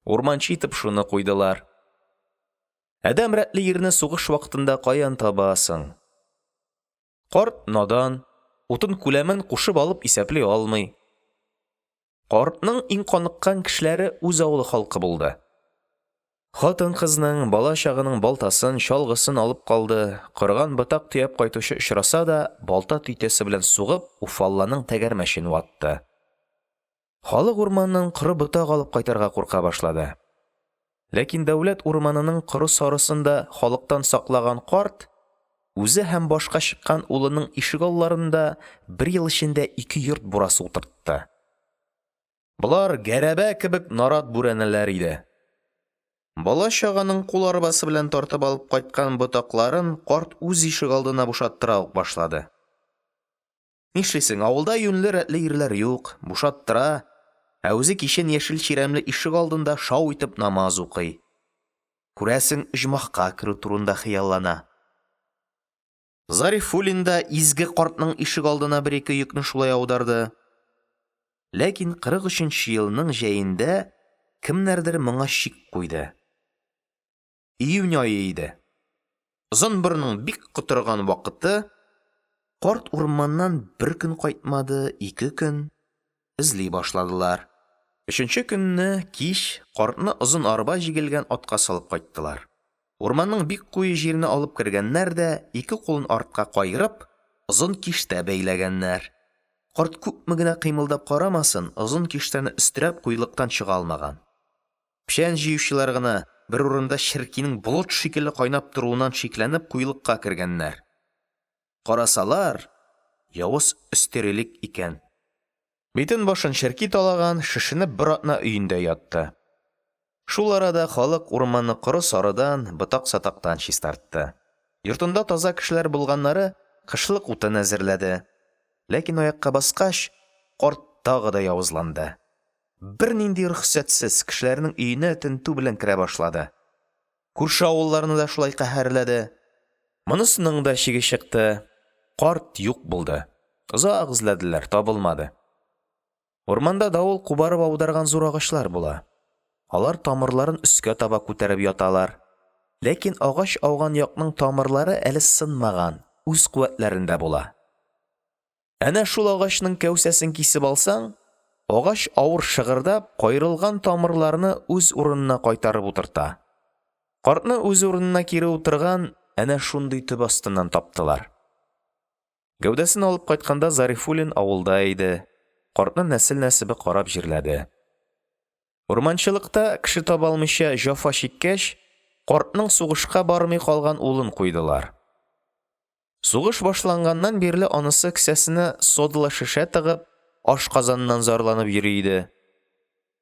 Урманчы итеп шуны куйдылар. Адәм рәтле ирне сугыш вакытында каян табасың? Карт надан, утын күләмен кушып алып исәпли алмый. Картның иң каныккан кешеләре үз авылы халкы булды. Хатын-кызның, бала-чаганың балтасын, чалгысын алып калды, корыган ботак төяп кайтучы очраса да, балта төйтәсе белән сугып, «уфалла»ның тәгәрмәчен ватты. Халык урманнан коры ботак алып кайтырга курка башлады. Ләкин дәүләт урманының коры-сарысын да халыктан саклаган карт үзе һәм башка чыккан улының ишегалларында бер ел эчендә ике йорт бурасы утыртты. Болар гәрәбә кебек нарат бүрәнәләр иде. Бала-чаганың кул арбасы белән тартып алып кайткан ботакларын карт үз ишегалдына бушаттыра ук башлады. Нишлисең, авылда юньле-рәтле ирләр юк, бушаттыра, ә үзе кичен яшел чирәмле ишегалдында шау итеп намаз укый. Күрәсең, оҗмахка керү турында хыяллана. Зарифуллин да изге картның ишегалдына бер-ике йөкне шулай аударды. Ләкин 43 нче елның җәендә кемнәрдер моңа чик куйды. Июнь ае иде. Озынборынның бик котырган вакыты. Карт урманнан бер көн кайтмады, ике көн. Эзли башладылар. Өченче көнне кич картны озын арба җигелгән атка салып кайттылар. Урманның бик куе җиренә алып кергәннәр дә, ике кулын артка каерып, озын киштә бәйләгәннәр. Карт күпме генә кыймылдап карамасын, озын киштәне өстерәп куелыктан чыга алмаган. Печән җыючылар гына, бер урында черкинең болыт шикелле кайнап торуыннан шикләнеп, куелыкка кергәннәр. Карасалар, явыз өстерилек икән. Битен-башын черки талаган, шешенеп бер атна өендә ятты. Шул арада халык урманны коры-сарыдан, ботак-сатактан чистартты. Йортында таза кешеләр булганнары кышлык утын әзерләде. Ләкин аякка баскач, карт тагы да явызланды. Бернинди рөхсәтсез кешеләрнең өенә тентү белән керә башлады. Күрше авылларны да шулай каһәрләде. Монысының да чиге чыкты. Карт юк булды. Озак эзләделәр, табылмады. Урманда давыл кубарып аударган зур агачлар була, алар тамырларын өскә таба күтәреп яталар, ләкин агач ауган якның тамырлары әле сынмаган, үз куәтләрендә була. Әнә шул агачның кәүсәсен кисеп алсаң, агач, авыр шыгырдап, каерылган тамырларны үз урынына кайтарып утырта. Картны үз урынына кире утырган әнә шундый төп астыннан таптылар. Гәүдәсен алып кайтканда Зарифуллин авылда иде, картны нәсел-нәсәбе карап җирләде. Урманчылыкта кеше таба алмыйча җәфа чиккәч, картның сугышка бармый калган улын куйдылар. Сугыш башланганнан бирле анысы кесәсенә содалы шешә тыгып, ашказаныннан зарланып йөри иде.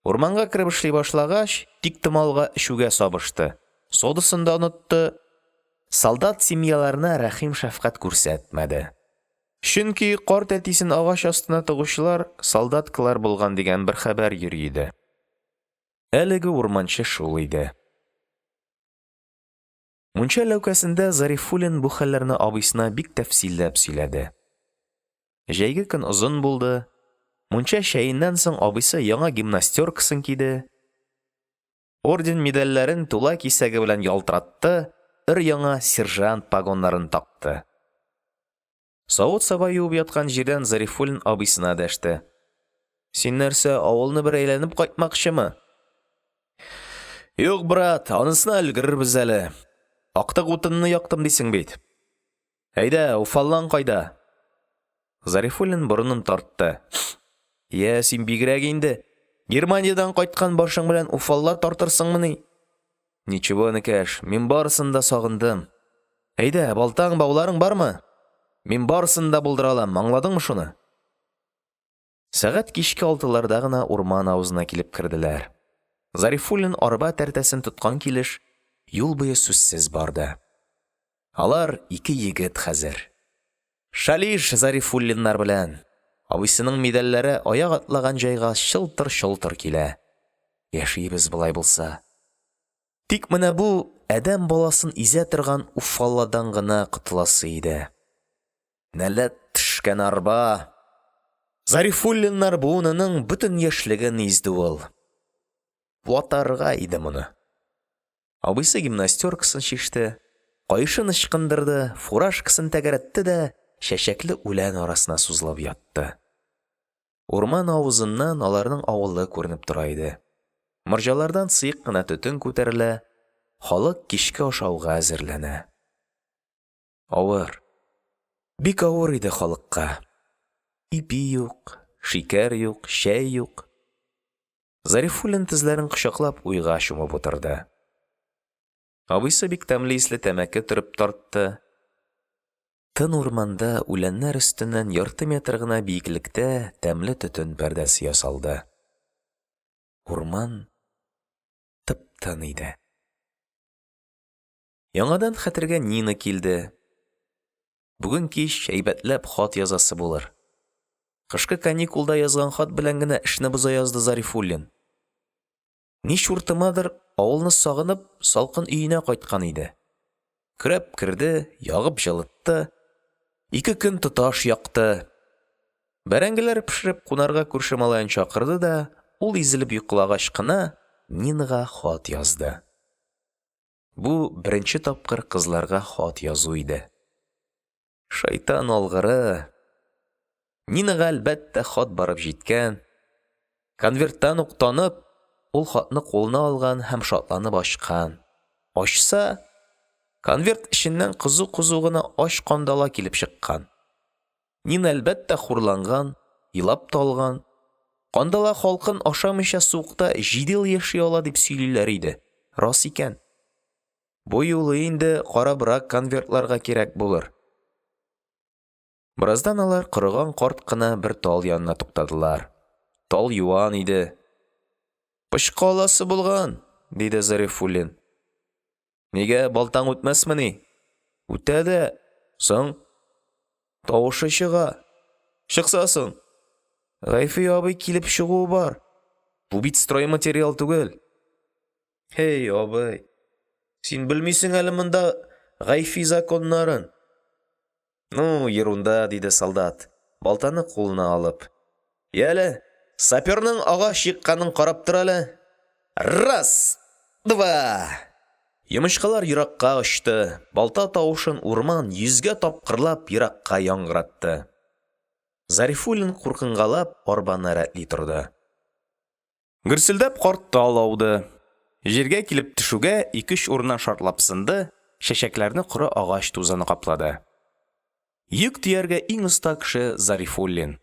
Урманга кереп эшли башлагач, тиктомалга эчүгә сабышты, содасын да онытты, солдат семьяларына рәхим-шәфкать күрсәтмәде. Чөнки карт әтисен агач астына тыгучылар солдаткалар булган дигән бер хәбәр йөри иде. Әлеге урманчы шул иде. Мунча ләүкәсендә Зарифуллин бу хәлләрне абыйсына бик тәфсилләп сөйләде. Җәйге көн озын булды. Мунча чәеннән соң абыйсы яңа гимнастёркасын киде, орден-медальләрен тула кисәге белән ялтыратты, өр-яңа сержант погоннарын такты. Савыт-саба юып яткан җирдән Зарифуллин абыйсына дәште: – Син нәрсә, авылны бер әйләнеп кайтмакчымы? – Юк, брат, анысына өлгерербез әле. Актык утынны яктым дисең бит. Әйдә, уфаллаң кайда? Зарифуллин борынын тартты. Йә, син бигрәк инде. Германиядән кайткан башың белән уфалла тартырсыңмыни? Ничего, энекәш, мин барысын да сагындым. Әйдә, балтаң, бауларың бармы? Мин барысын да булдыра алам, аңладыңмы шуны? Сәгать кичке алтыларда гына урман авызына килеп керделәр. Зарифуллин арба тәртәсен тоткан килеш юл буе сүзсез барды. Алар ике егет хәзер. Шалишь Зарифуллиннар белән. Абыйсының медальләре аяк атлаган җайга чылтыр-чолтыр килә. Яшибез болай булса. Тик менә бу адәм баласын изә торган уфалладан гына котыласы иде. Нәләт төшкән арба! Зарифуллиннар буынының бөтен яшьлеген изде ул. Ватарга иде моны. Абыйсы гимнастёркасын чиште, каешын ычкындырды, фуражкасын тәгәрәтте дә чәчәкле үлән арасына сузылып ятты. Урман авызыннан аларның авылы күренеп тора иде. Морҗалардан сыек кына төтен күтәрелә, халык кичке ашауга әзерләнә. Авыр, бик авыр иде халыкка. Ипи юк, шикәр юк, чәй юк. Зарифуллин тезләрен кочаклап уйга чумып утырды. Абыйсы бик тәмле исле тәмәке төреп тартты. Тын урманда үләннәр өстеннән ярты метр гына биеклектә тәмле төтен пәрдәсе ясалды. Урман тып-тын иде. Яңадан хәтергә Нина килде. Бүген кич әйбәтләп хат язасы булыр. Кышкы каникулда язган хат белән генә эшне боза язды Зарифуллин. Ни чуртымадыр, авылны сагынып, салкын өенә кайткан иде. Көрәп керде, ягып җылытты. Ике көн тоташ якты. Бәрәңгеләр пешереп кунарга күрше малаен чакырды да, ул изелеп йоклагач кына, Нинага хат язды. Бу беренче тапкыр кызларга хат язу иде. Шайтан алгыры. Нинага, әлбәттә, хат барып җиткән. Конверттан ук танып, ул хатны кулына алган һәм шатланып ачкан. Ачса, конверт эченнән кызу-кызу гына ач кандала килеп чыккан. Нина, әлбәттә, хурланган, елап та алган. Кандала халкын ашамыйча суыкта җиде ел яши ала дип сөйлиләр иде. Рас икән. Бу юлы инде карабрак конвертларга кирәк булыр. Бераздан алар корыган карт кына бер тал янына туктадылар. Тал юан иде. Пычкы аласы булган, диде Зарифуллин. Нигә, балтаң үтмәсмени? Үтә дә, соң. Тавышы чыга. Чыкса соң. Гайфи абый килеп чыгуы бар. Бу бит стройматериал түгел. Һей, абый, син белмисең әле монда Гайфи законнарын. Ну, ерунда, диде солдат, балтаны кулына алып. Яле, Сапёрның агач екканын карап тор әле. Рас, два! Йомычкалар еракка очты, балта тавышын урман йөзгә тапкырлап еракка яңгыратты. Зарифуллин куркынгалап арбаны рәтли торды. Гөрселдәп карт тал ауды, җиргә килеп төшүгә, ике-өч урыннан шартлап сынды, чәчәкләрне коры агач тузаны каплады. Йөк төяргә иң оста кеше Зарифуллин.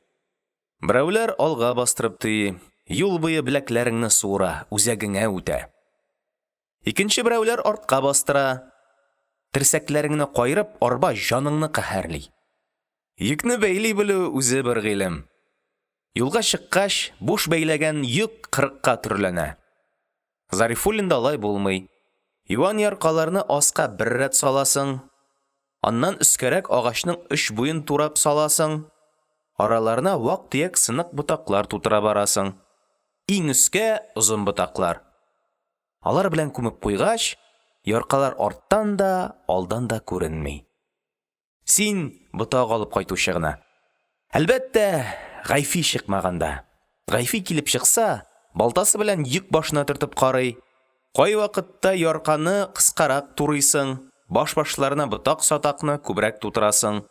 Берәүләр алга бастырып төйи, юл буе беләкләреңне суыра, үзәгеңә үтә. Икенче берәүләр артка бастыра, терсәкләреңне каерып, арба җаныңны каһәрли. Йөкне бәйли белү үзе бер гыйлем. Юлга чыккач, буш бәйләгән йөк кырыкка төрләнә. Зарифуллинда алай булмый. Юан яркаларны аска бер рәт саласың, аннан өскәрәк агачның өч буен турап саласың, араларына вак-төяк сынык ботаклар тутыра барасың. Иң өскә озын ботаклар. Алар белән күмеп куйгач, яркалар арттан да, алдан да күренми. Син ботак алып кайтучы гына. Әлбәттә, Гайфи чыкмаганда. Гайфи килеп чыкса, балтасы белән йөк башына төртеп карый. Кайвакытта ярканы кыскарак турыйсың, баш-башларына ботак-сатакны күбрәк тутырасың.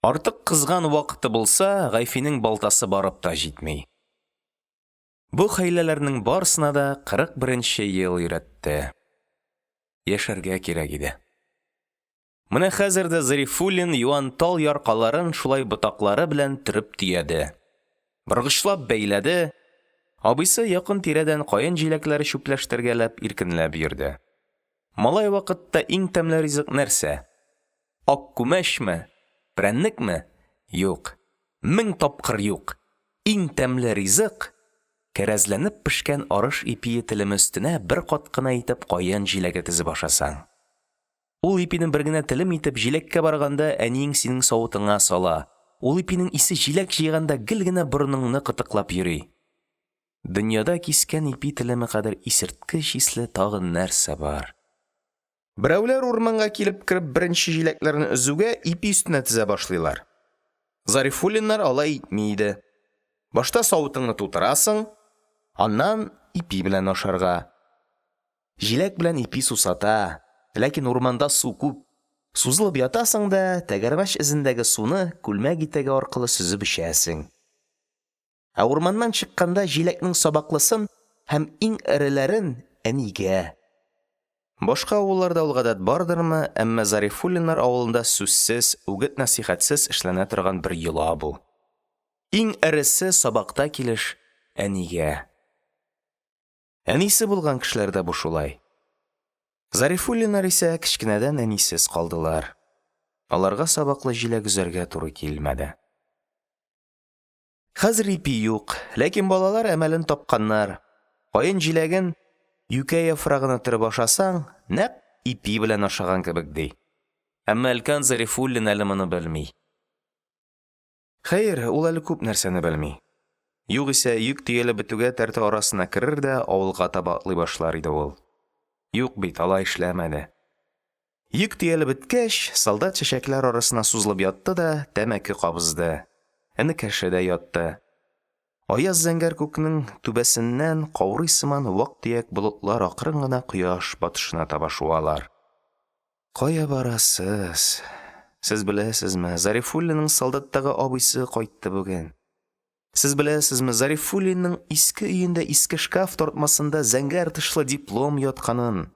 Артык кызган вакыты булса, Гайфинең балтасы барып та җитми. Бу хәйләләрнең барысына да 41 нче ел өйрәтте. Яшәргә кирәк иде. Менә хәзер дә Зарифуллин юан тал яркаларын шулай ботаклары белән төреп төяде. Боргычлап бәйләде. Абыйсы якын-тирәдән каен җиләкләре чүпләштергәләп иркенләп йөрде. Малай вакытта иң тәмле ризык нәрсә? Ак күмәчме? Прәннекме? Юк. Мең тапкыр юк. Иң тәмле ризык кәрәзләнеп пешкән арыш ипие телеме өстенә бер кат кына итеп каен җиләге тезеп ашасаң. Ул ипине бер генә телем итеп җиләккә барганда әниең синең савытыңа сала. Ул ипинең исе җиләк җыйганда гел генә борыныңны кытыклап йөри. Дөньяда кискән ипи телеме кадәр исерткеч исле тагын нәрсә бар? Берәүләр урманга килеп кереп беренче җиләкләрне өзүгә ипи өстенә тезә башлыйлар. Зарифуллиннар алай итми иде. Башта савытыңны тутырасың, аннан ипи белән ашарга. Җиләк белән ипи сусата, ләкин урманда су күп. Сузылып ятасың да, тәгәрмәч эзендәге суны күлмәк итәге аркылы сөзеп эчәсең. Ә урманнан чыкканда җиләкнең сабаклысын һәм иң эреләрен әнигә. Башка авылларда ул гадәт бардырмы, әмма Зарифуллиннар авылында сүзсез, үгет-нәсыйхәтсез эшләнә торган бер йола бу. Иң эресе сабакта килеш әнигә. Әнисе булган кешеләрдә бу шулай. Зарифуллиннар исә кечкенәдән әнисез калдылар. Аларга сабаклы җиләк өзәргә туры килмәде. Хәзер ипи юк, ләкин балалар әмәлен тапканнар. Каен җиләген юкә яфрагына төреп ашасаң, нәкъ ипи белән ашаган кебек, ди. Әмма өлкән Зарифуллин әле моны белми. Хәер, ул әле күп нәрсәне белми. Югыйсә, йөк төялеп бетүгә тәртә арасына керер дә авылга таба атлый башлар иде ул. Юк бит, алай эшләмәде. Йөк төялеп беткәч, солдат чәчәкләр арасына сузылып ятты да тәмәке кабызды. Энекәше дә ятты. Аяз зәңгәр күкнең түбәсеннән каурый сыман вак-төяк болытлар акрын гына кояш батышына таба шуалар. Кая барасыз? Сез беләсезме, Зарифуллинның солдаттагы абыйсы кайтты бүген. Сез беләсезме, Зарифуллинның иске өендә иске шкаф тартмасында зәңгәр тышлы диплом ятканын?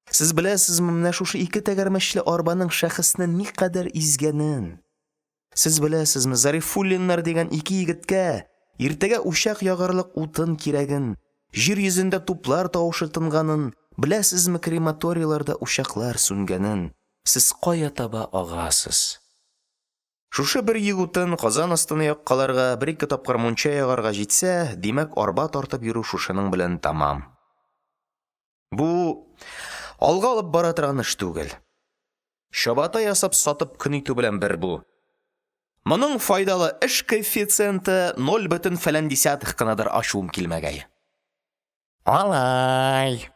Сез беләсезме, менә шушы ике тәгәрмәчле арбаның шәхесне никадәр изгәнен? Сез беләсезме, Зарифуллиннар дигән ике егеткә иртәгә учак ягарлык утын кирәген, җир йөзендә туплар тавышы тынганын, беләсезме, крематорийларда учаклар сүнгәнен? Сез кая таба агасыз? Шушы бер йөк утын казан астына яккаларга, бер-ике тапкыр мунча ягарга җитсә, димәк, арба тартып йөрү шушының белән тәмам. Бу алга алып бара торган эш түгел. Чабата ясап сатып көн итү белән бер бу. Моның файдалы эш коэффициенты ноль бөтен фәлән десятых кынадыр ачуым килмәгәе. Алай!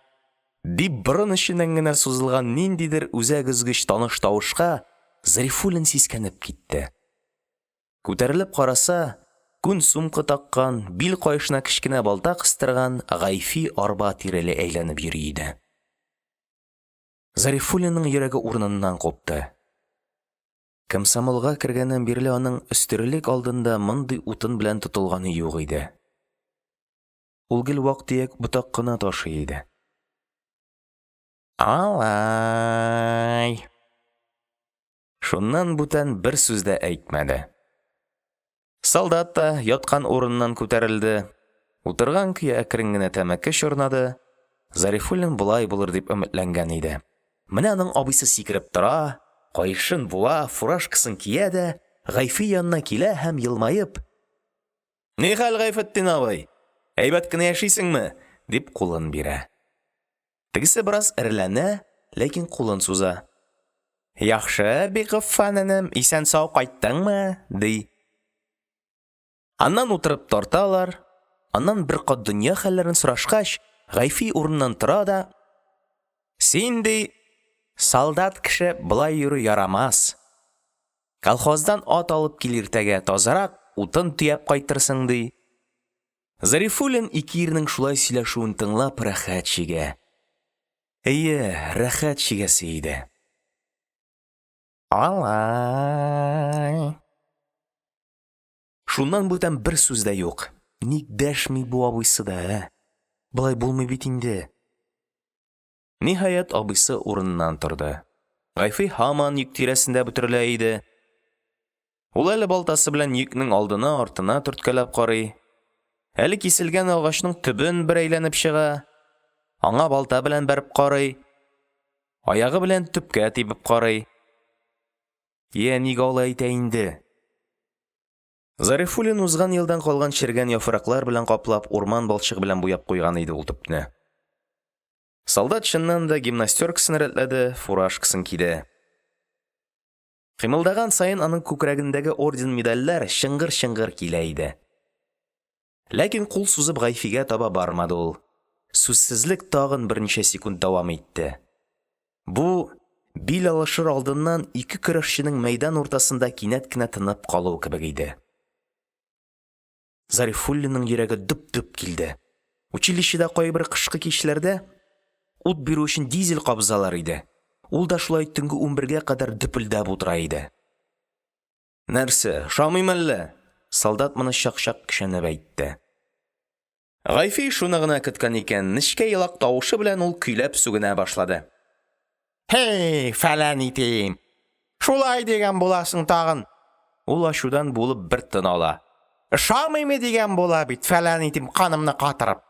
Дип борын эченнән генә сузылган ниндидер үзәк өзгеч таныш тавышка Зарифуллин сискәнеп китте. Күтәрелеп караса, Күн сумка таккан, бил каешына кечкенә балта кыстырган Гайфи арба тирәли әйләнеп йөри иде. Зарифуллинның йөрәге урыныннан купты. Комсомолга кергәннән бирле аның өстерилек алдында мондый утын белән тотылганы юк иде. Ул гел вак-төяк ботак кына ташый иде. Алай. Шуннан бүтән бер сүз дә әйтмәде. Солдат та яткан урыныннан күтәрелде, утырган көе әкрен генә тәмәке чорнады. Зарифуллин болай булыр дип өметләнгән иде. Менә аның абыйсы сикереп тора, каешын буа, фуражкасын кия дә Гайфи янына килә һәм, елмаеп: – Нихәл, Гайфетдин абый, әйбәт кенә яшисеңме? – дип кулын бирә. Тегесе бераз эреләнә, ләкин кулын суза. – Яхшы бик, Гаффан энем, исән-сау кайттыңмы? – ди. Аннан утырып тарталар, аннан бер кат дөнья хәлләрен сорашкач, Гайфи урыныннан тора да: – Син, – ди, – солдат кеше, болай йөрү ярамас. Колхоздан ат алып кил иртәгә, тазарак утын төяп кайтырсың, – ди. Зарифуллин ике ирнең шулай сөйләшүен тыңлап рәхәт чигә. Әйе, рәхәт чигәсе иде. Алай. Шуннан бүтән бер сүз дә юк. Ник дәшми бу абыйсы да, ә? Болай булмый бит инде. Ниһаять, абыйсы урыныннан торды. Гайфи һаман йөк тирәсендә бөтерелә иде. Ул әле балтасы белән йөкнең алдына-артына төрткәләп карый, әле киселгән агачның төбен бер әйләнеп чыга, аңа балта белән бәреп карый, аягы белән төпкә тибеп карый. Йә, нигә алай итә инде? Зарифуллин узган елдан калган черегән яфраклар белән каплап, урман балчыгы белән буяп куйган иде ул төпне. Солдат чыннан да гимнастёркасын рәтләде, фуражкасын киде. Кыймылдаган саен аның күкрәгендәге орден-медальләр чыңгыр-чыңгыр килә иде. Ләкин кул сузып Гайфигә таба бармады ул. Сүзсезлек тагын берничә секунд дәвам итте. Бу бил алышыр алдыннан ике көрәшченең мәйдан уртасында кинәт кенә тынып калуы кебек иде. Зарифуллинның йөрәге дөп-дөп килде. Училищеда кайбер кышкы кичләрдә ут бирү өчен дизель кабызалар иде. Ул да шулай төнге унбергә кадәр дөпелдәп утыра иде. Нәрсә, ошамыймы әллә? Солдат моны чак-чак көчәнеп әйтте. Гайфи шуны гына көткән икән, нечкә елак тавышы белән ул көйләп сүгенә башлады. Һей, фәлән итим! Шулай дигән буласың тагын. Ул ачудан буылып бер тын ала. Ошамыймы дигән була бит, фәлән итим, канымны катырып.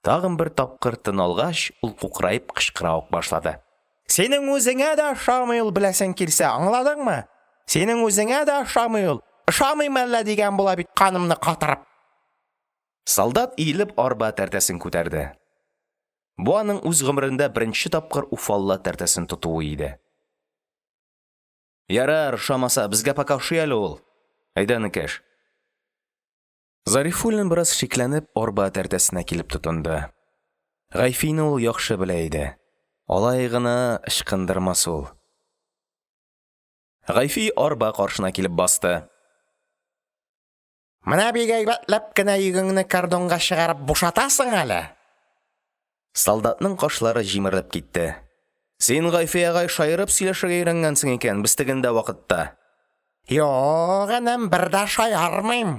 Тагын бер тапкыр тын алгач, ул кукраеп кычкыра ук башлады. Синең үзеңә дә ошамый ул, беләсең килсә, аңладыңмы? Синең үзеңә дә ошамый ул. Ошамыймы әллә дигән була бит, канымны катырып. Солдат иелеп арба тәртәсен күтәрде. Бу аның үз гомерендә беренче тапкыр уфалла тәртәсен тотуы иде. Ярар, ошамаса, безгә пока ошый әле ул. Әйдә, энекәш. Зарифуллин бераз шикләнеп арба тәртәсенә килеп тотынды. Гайфине ул яхшы белә иде. Алай гына ычкындырмас ул. Гайфи арба каршына килеп басты. Менә бик әйбәтләп кенә йөгеңне кордонга чыгарып бушатасың әле. Солдатның кашлары җимерелеп китте. Син, Гайфи агай, шаярып сөйләшергә өйрәнгәнсең икән без тегендә вакытта. Юк, энем, бер дә шаярмыйм.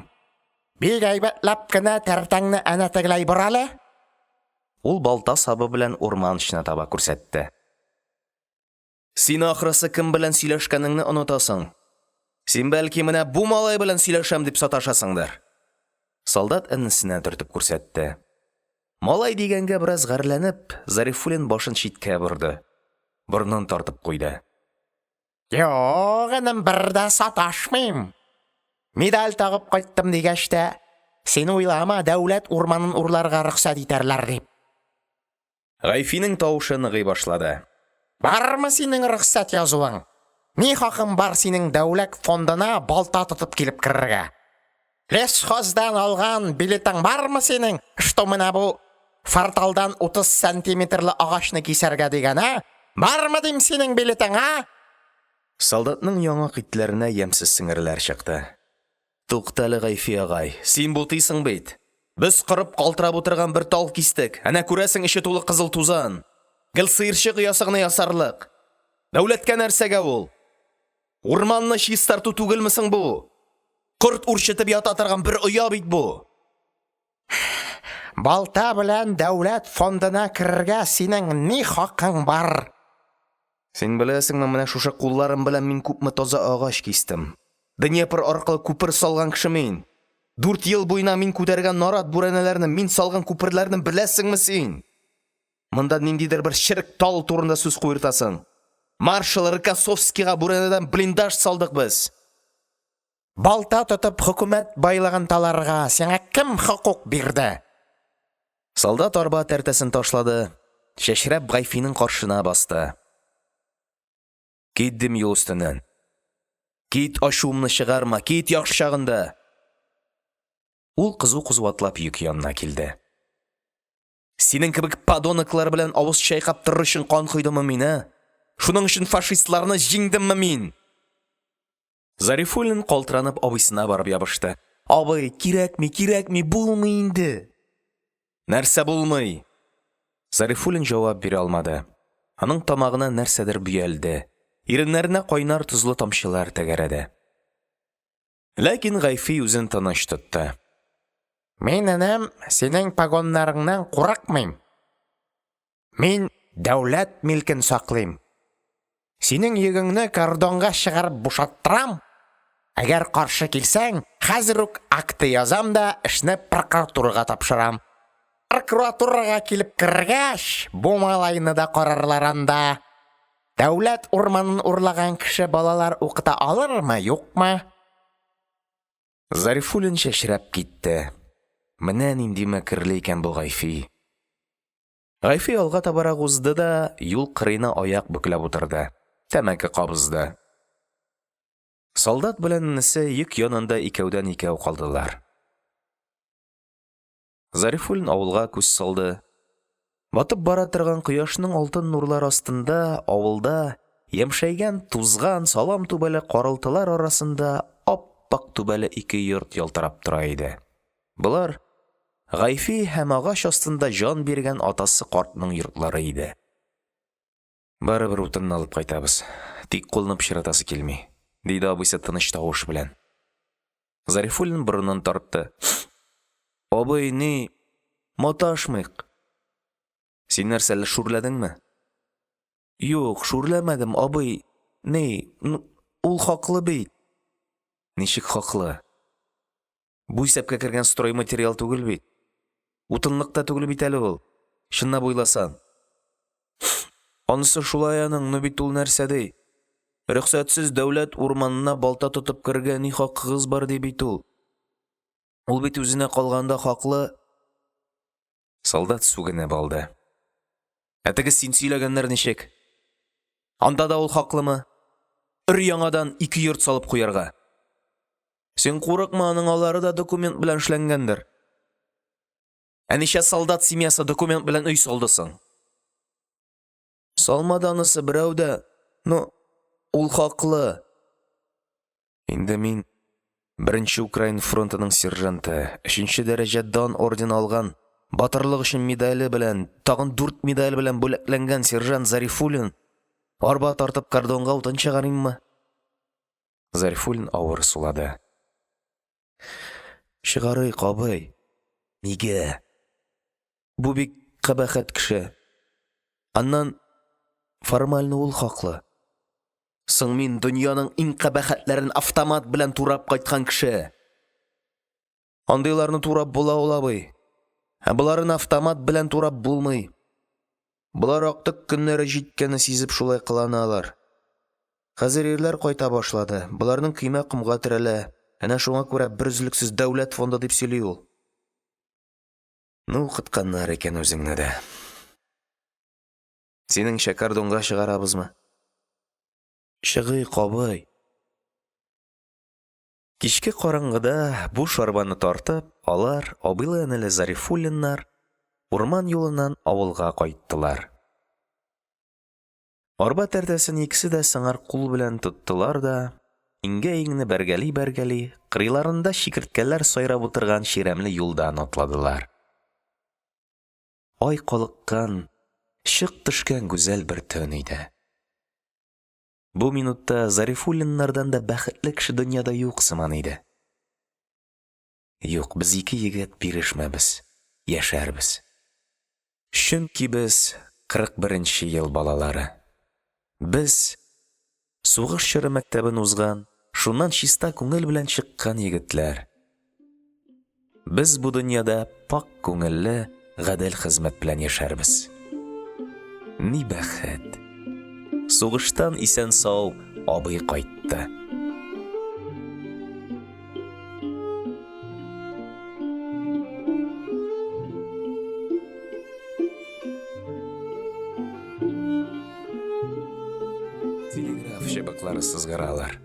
Бик әйбәтләп кенә тәртәңне әнә тегеләй бор әле. Ул балта сабы белән урман эченә таба күрсәтте. Син, ахрысы, кем белән сөйләшкәнеңне онытасың. Син, бәлки, менә бу малай белән сөйләшәм дип саташасыңдыр. Солдат энесенә төртеп күрсәтте. Малай дигәнгә бераз гарьләнеп, Зарифуллин башын читкә борды. Борынын тартып куйды. Юк, энем, бер дә саташмыйм. Медаль тагып кайттым дигәч тә, син уйлама, дәүләт урманын урларга рөхсәт итәрләр дип. Гайфинең тавышы ныгый башлады. Бармы синең рөхсәт язуың? Ни хакың бар синең дәүләт фондына балта тотып килеп керергә? Лесхоздан алган билетың бармы синең, что менә бу форталдан 30 сантиметрлы агачны кисәргә дигән, ә? Бармы дим синең билетың, ә? Солдатның яңак итләренә ямьсез сеңерләр чыкты. Туктале, Гайфи агай, син бутыйсың бит. Без корып, калтырап утырган бер тал кистек, әнә күрәсең, эче тулы кызыл тузан. Гел сыерчык оясы гына ясарлык. Дәүләткә нәрсәгә ул? Урманны чистарту түгелме соң бу? Корт үрчетеп ята торган бер оя бит бу! Балта белән дәүләт фондына керергә синең ни хакың бар? Син беләсеңме, менә шушы кулларым белән мин күпме таза агач кистем. Днепр аркылы күпер салган кеше мин. 4 ел буена мин күтәргән нарат бүрәнәләрне, мин салган күперләрне беләсеңме син? Монда ниндидер бер черек тал турында сүз куертасың. Маршал Рокоссовскийга бүрәнәдән блиндаж салдык без. Балта тотып хөкүмәт байлыгын таларга сиңа кем хокук бирде? Солдат арба тәртәсен ташлады, чәчрәп Гайфинең каршына басты. Кит, дим юл өстеннән. Кит, ачуымны чыгарма, кит яхшы чагында. Ул кызу-кызу атлап йөк янына килде. Синең кебек подоноклар белән авыз чайкап торыр өчен кан койдыммы мин, ә? Шуның өчен фашистларны җиңдемме мин? Зарифуллин калтыранып абыйсына барып ябышты. Абый, кирәкми, кирәкми, булмый инде. Нәрсә булмый? Зарифуллин җавап бирә алмады. Аның тамагына нәрсәдер бөялде. Иреннәренә кайнар тозлы тамчылар тәгәрәде. Ләкин Гайфи үзен тыныч тотты. Мин, энем, синең погоннарыңнан курыкмыйм. Мин дәүләт милкен саклыйм. Синең йөгеңне кордонга чыгарып бушаттырам. Әгәр каршы килсәң, хәзер үк акты язам да эшне прокуратурага тапшырам. Прокуратурага килеп кергәч, бу малайны да карарлар анда. Дәүләт урманын урлаган кеше балалар укыта алырмы, юкмы? Зарифуллин чәчрәп китте. Менә нинди мәкерле икән бу Гайфи. Гайфи алга табарак узды да юл кырыена аяк бөкләп утырды, тәмәке кабызды. Солдат белән энесе йөк янында икәүдән-икәү калдылар. Зарифуллин авылга күз салды. Батып бара торган кояшның алтын нурлары астында авылда, ямьшәйгән, тузган, салам түбәле каралтылар арасында ап-ак түбәле ике йорт ялтырап тора иде. Болар Гайфи һәм агач астында җан биргән атасы картның йортлары иде. Барыбер утынны алып кайтабыз. Тик кулны пычратасы килми, диде абыйсы тыныч тавыш белән. Зарифуллин борынын тартты. Абый, ни, маташмыйк. Син нәрсә, әллә шүрләдеңме? Юк, шүрләмәдем, абый. Ни, ул хаклы бит. Ничек хаклы? Бу исәпкә кергән стройматериал түгел бит. Утынлык та түгел бит әле ул. Чынлап уйласаң. Анысы шулай аның, но бит ул нәрсә ди? Рөхсәтсез дәүләт урманына балта тотып керергә ни хакыгыз бар ди бит ул. Ул бит үзенә калганда хаклы. Солдат сүгенеп алды. Ә теге син сөйләгәннәр ничек? Анда да ул хаклымы? Өр-яңадан ике йорт салып куярга. Син курыкма, аның алары да документ белән эшләнгәндер. Ә ничә солдат семьясы документ белән өй салды соң? Салмады анысы берәү дә, но ул хаклы. Инде мин, Беренче Украин фронтының сержанты, өченче дәрәҗә Дан ордены алган, Батырлык өчен медале белән, тагын дүрт медаль белән бүләкләнгән сержант Зарифуллин, арба тартып кордонга утын чыгарыйммы? Зарифуллин авыр сулады. Чыгарыйк, абый. Нигә? Бу бик кабахәт кеше. Аннан формально ул хаклы. Соң мин дөньяның иң кабахәтләрен автомат белән турап кайткан кеше. Андыйларны турап була ул, абый. Ә боларын автомат белән турап булмый. Болар актык көннәре җиткәнне сизеп шулай кыланалар. Хәзер ирләр кайта башлады. Боларның көймә комга терәлә. Әнә шуңа күрә берөзлексез дәүләт фонды дип сөйли ул. Ну, укытканнар икән үзеңне дә. Синеңчә, кордонга чыгарабызмы? Чыгыйк, абый. Кичке караңгыда буш арбаны тартып, алар, абыйлы-энеле Зарифуллиннар, урман юлыннан авылга кайттылар. Арба тәртәсен икесе дә сыңар кул белән тоттылар да, иңгә-иңне бәргәли-бәргәли, кырыйларында чикерткәләр сайрап утырган чирәмле юлдан атладылар. Ай калыккан, чык төшкән гүзәл бер төн иде. Бу минутта Зарифуллиннардан да бәхетле кеше дөньяда юк сыман иде. Юк, без, ике егет, бирешмәбез, яшәрбез. Чөнки без – 41 нче ел балалары. Без – сугыш чоры мәктәбен узган, шуннан чиста күңел белән чыккан егетләр. Без бу дөньяда пакь күңелле, гадел хезмәт белән яшәрбез. Ни бәхет! Сугыштан исән-сау абый кайтты. Телеграф чыбыклары сызгыралар.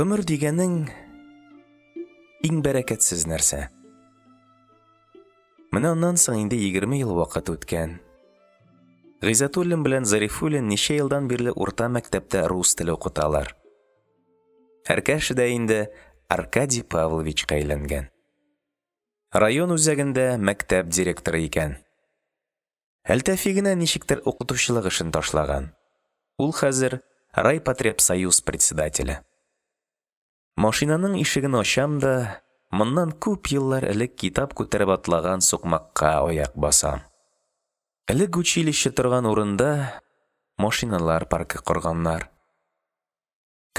Гомер дигәнең иң бәрәкәтсез нәрсә. Менә аннан соң инде 20 ел вакыт үткән. Гыйззәтуллин белән Зарифуллин ничә елдан бирле урта мәктәптә рус теле укыталар. Әркәшә дә инде Аркадий Павловичка әйләнгән. Район үзәгендә мәктәп директоры икән. Әлтафи генә ничектер укытучылык эшен ташлаган. Ул хәзер райпотребсоюз председателе. Машинаның ишеген ачам да, моннан күп еллар элек китап күтәреп атлаган сукмакка аяк басам. Элек училище торган урында машиналар паркы корганнар.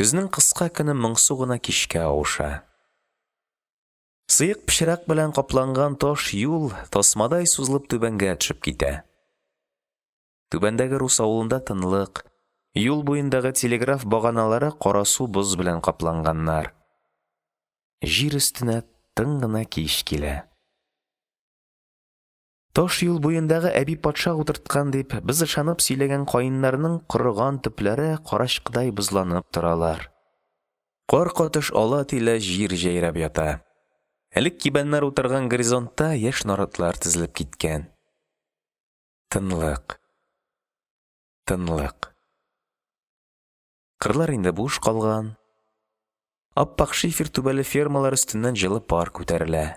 Көзнең кыска көне моңсу гына кичкә авыша. Сыек пычрак белән капланган таш юл тасмадай сузылып түбәнгә төшеп китә. Түбәндәге рус авылында тынлык, юл буендагы телеграф баганалары карасу боз белән капланганнар. Җир өстенә тын гына кич килә. Таш юл буендагы әби патша утырткан дип, без ышанып сөйләгән каеннарның корыган төпләре карачкыдай бозланып торалар. Кар катыш ала-тилә җир җәйрәп ята. Элек кибәннәр утырган горизонтта яшь наратлар тезелеп киткән. Тынлык. Тынлык. Кырлар инде буш калган. Ап-ак шифер түбәле фермалар өстеннән җылы пар күтәрелә.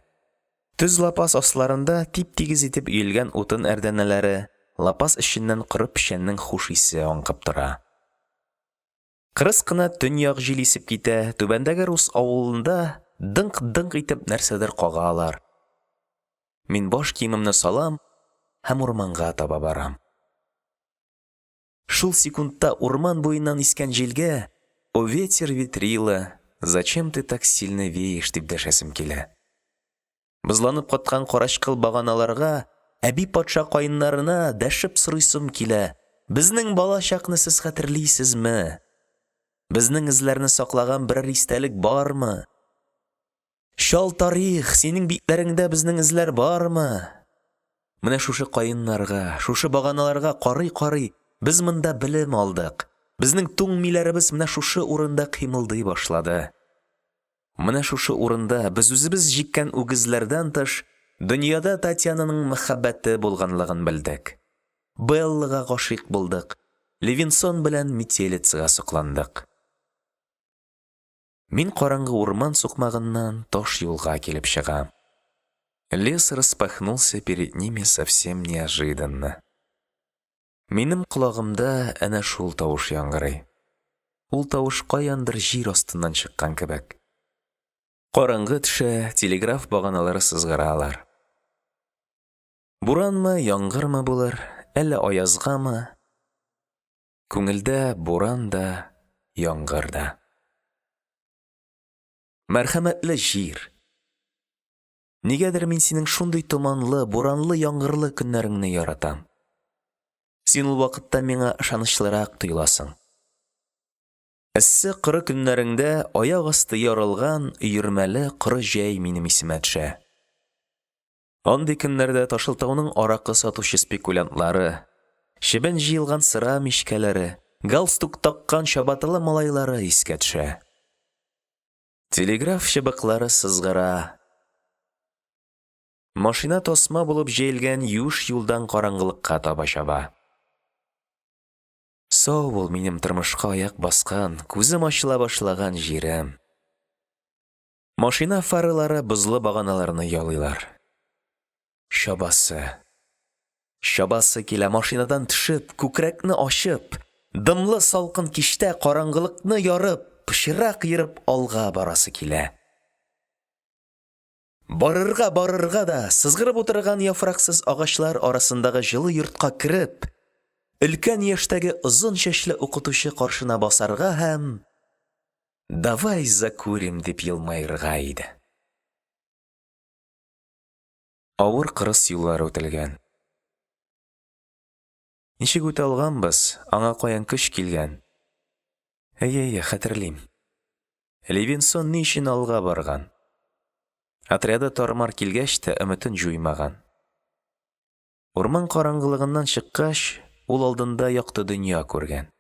Төз лапас асларында тип-тигез итеп өелгән утын әрдәнәләре, лапас эченнән коры печәннең хуш исе аңкып тора. Кырыс кына төньяк җил исеп китә, түбәндәге рус авылында дыңк-дыңк итеп нәрсәдер кагалар. Мин баш киемемне салам һәм урманга таба барам. Шул секундта урман буеннан искән җилгә «О ветер, ветрила, зачем ты так сильно веешь?» дип дәшәсем килә. Бозланып каткан карачкыл баганаларга, әби патша каеннарына дәшеп сорыйсым килә: безнең балачакны сез хәтерлисезме? Безнең эзләрне саклаган берәр истәлек бармы? Чал тарих, синең битләреңдә безнең эзләр бармы? Менә шушы каеннарга, шушы баганаларга карый-карый, без монда белем алдык. Безнең туң миләребез менә шушы урында кыймылдый башлады. Менә шушы урында без үзебез җиккән үгезләрдән тыш, дөньяда Татьянаның мәхәббәте булганлыгын белдек. Беллага гашыйк булдык, Левинсон белән Метелицага сокландык. Мин караңгы урман сукмагыннан таш юлга килеп чыгам. Лес распахнулся перед ними совсем неожиданно. Минем колагымда әнә шул тавыш яңгырый. Ул тавыш каяндыр җир астыннан чыккан кебек. Караңгы төшә, телеграф баганалары сызгыралар. Буранмы, яңгырмы булыр, әллә аязгамы? Күңелдә буран да, яңгыр да. Мәрхәмәтле җир! Нигәдер мин синең шундый томанлы, буранлы, яңгырлы көннәреңне яратам. Син ул вакытта миңа ышанычлырак тоеласың. Эссе коры көннәреңдә аяк асты ярылган өермәле коры җәй минем исемә төшә. Андый көннәрдә Ташлытауның аракы сатучы спекулянтлары, чебен җыелган сыра мичкәләре, галстук таккан чабаталы малайлары искә төшә. Телеграф чыбыклары сызгыра. Машина тасма булып җәелгән юеш юлдан караңгылыкка таба чаба. Сау бул, минем тормышка аяк баскан, күзем ачыла башлаган җирем! Машина фаралары бозлы баганаларны ялыйлар. Чабасы, чабасы килә, машинадан төшеп, күкрәкне ачып, дымлы салкын кичтә караңгылыкны ярып, пычрак ерып алга барасы килә. Барырга, барырга да, сызгырып утырган яфраксыз агачлар арасындагы җылы йортка кереп, өлкән яшьтәге озын чәчле укытучы каршына басарга һәм: «Давай закурим», – дип елмаерга иде. Авыр кырыс юллар үтелгән. Ничек үтә алганбыз, аңа каян көч килгән? Әйе, әйе, хәтерлим. Левинсон ни өчен алга барган? Отряды тар-мар килгәч тә өметен җуймаган. Урман караңгылыгыннан чыккач, ул алдында якты дөнья күргән,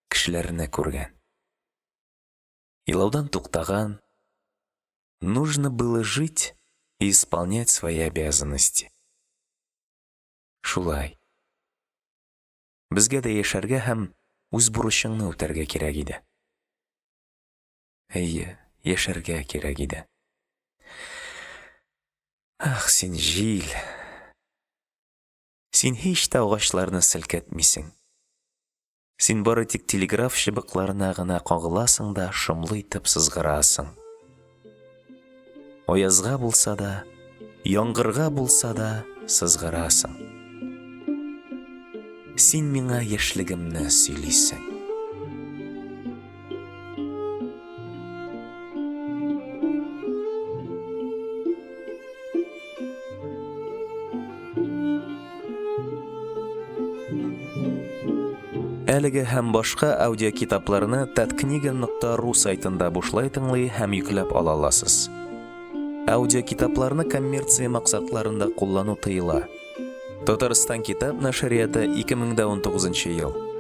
кешеләрне күргән. Елаудан туктаган. Нужно было жить и исполнять свои обязанности. Шулай. Безгә дә яшәргә һәм үз бурычыңны үтәргә кирәк иде. Әйе, яшәргә кирәк иде. Ах, син җил. Син һич тә агачларны селкетмисең. Син бары тик телеграф чыбыкларына гына кагыласың да шомлы итеп сызгырасың. Аязга булса да, яңгырга булса да сызгырасың. Син миңа яшьлегемне сөйлисең. Әлеге һәм башка аудиокитапларны таткнига.ру сайтында бушлай тыңлый һәм йөкләп ала аласыз. Аудиокитапларны коммерция максатларында куллану тыела. Татарстан китап нәшрияты 2019 ел.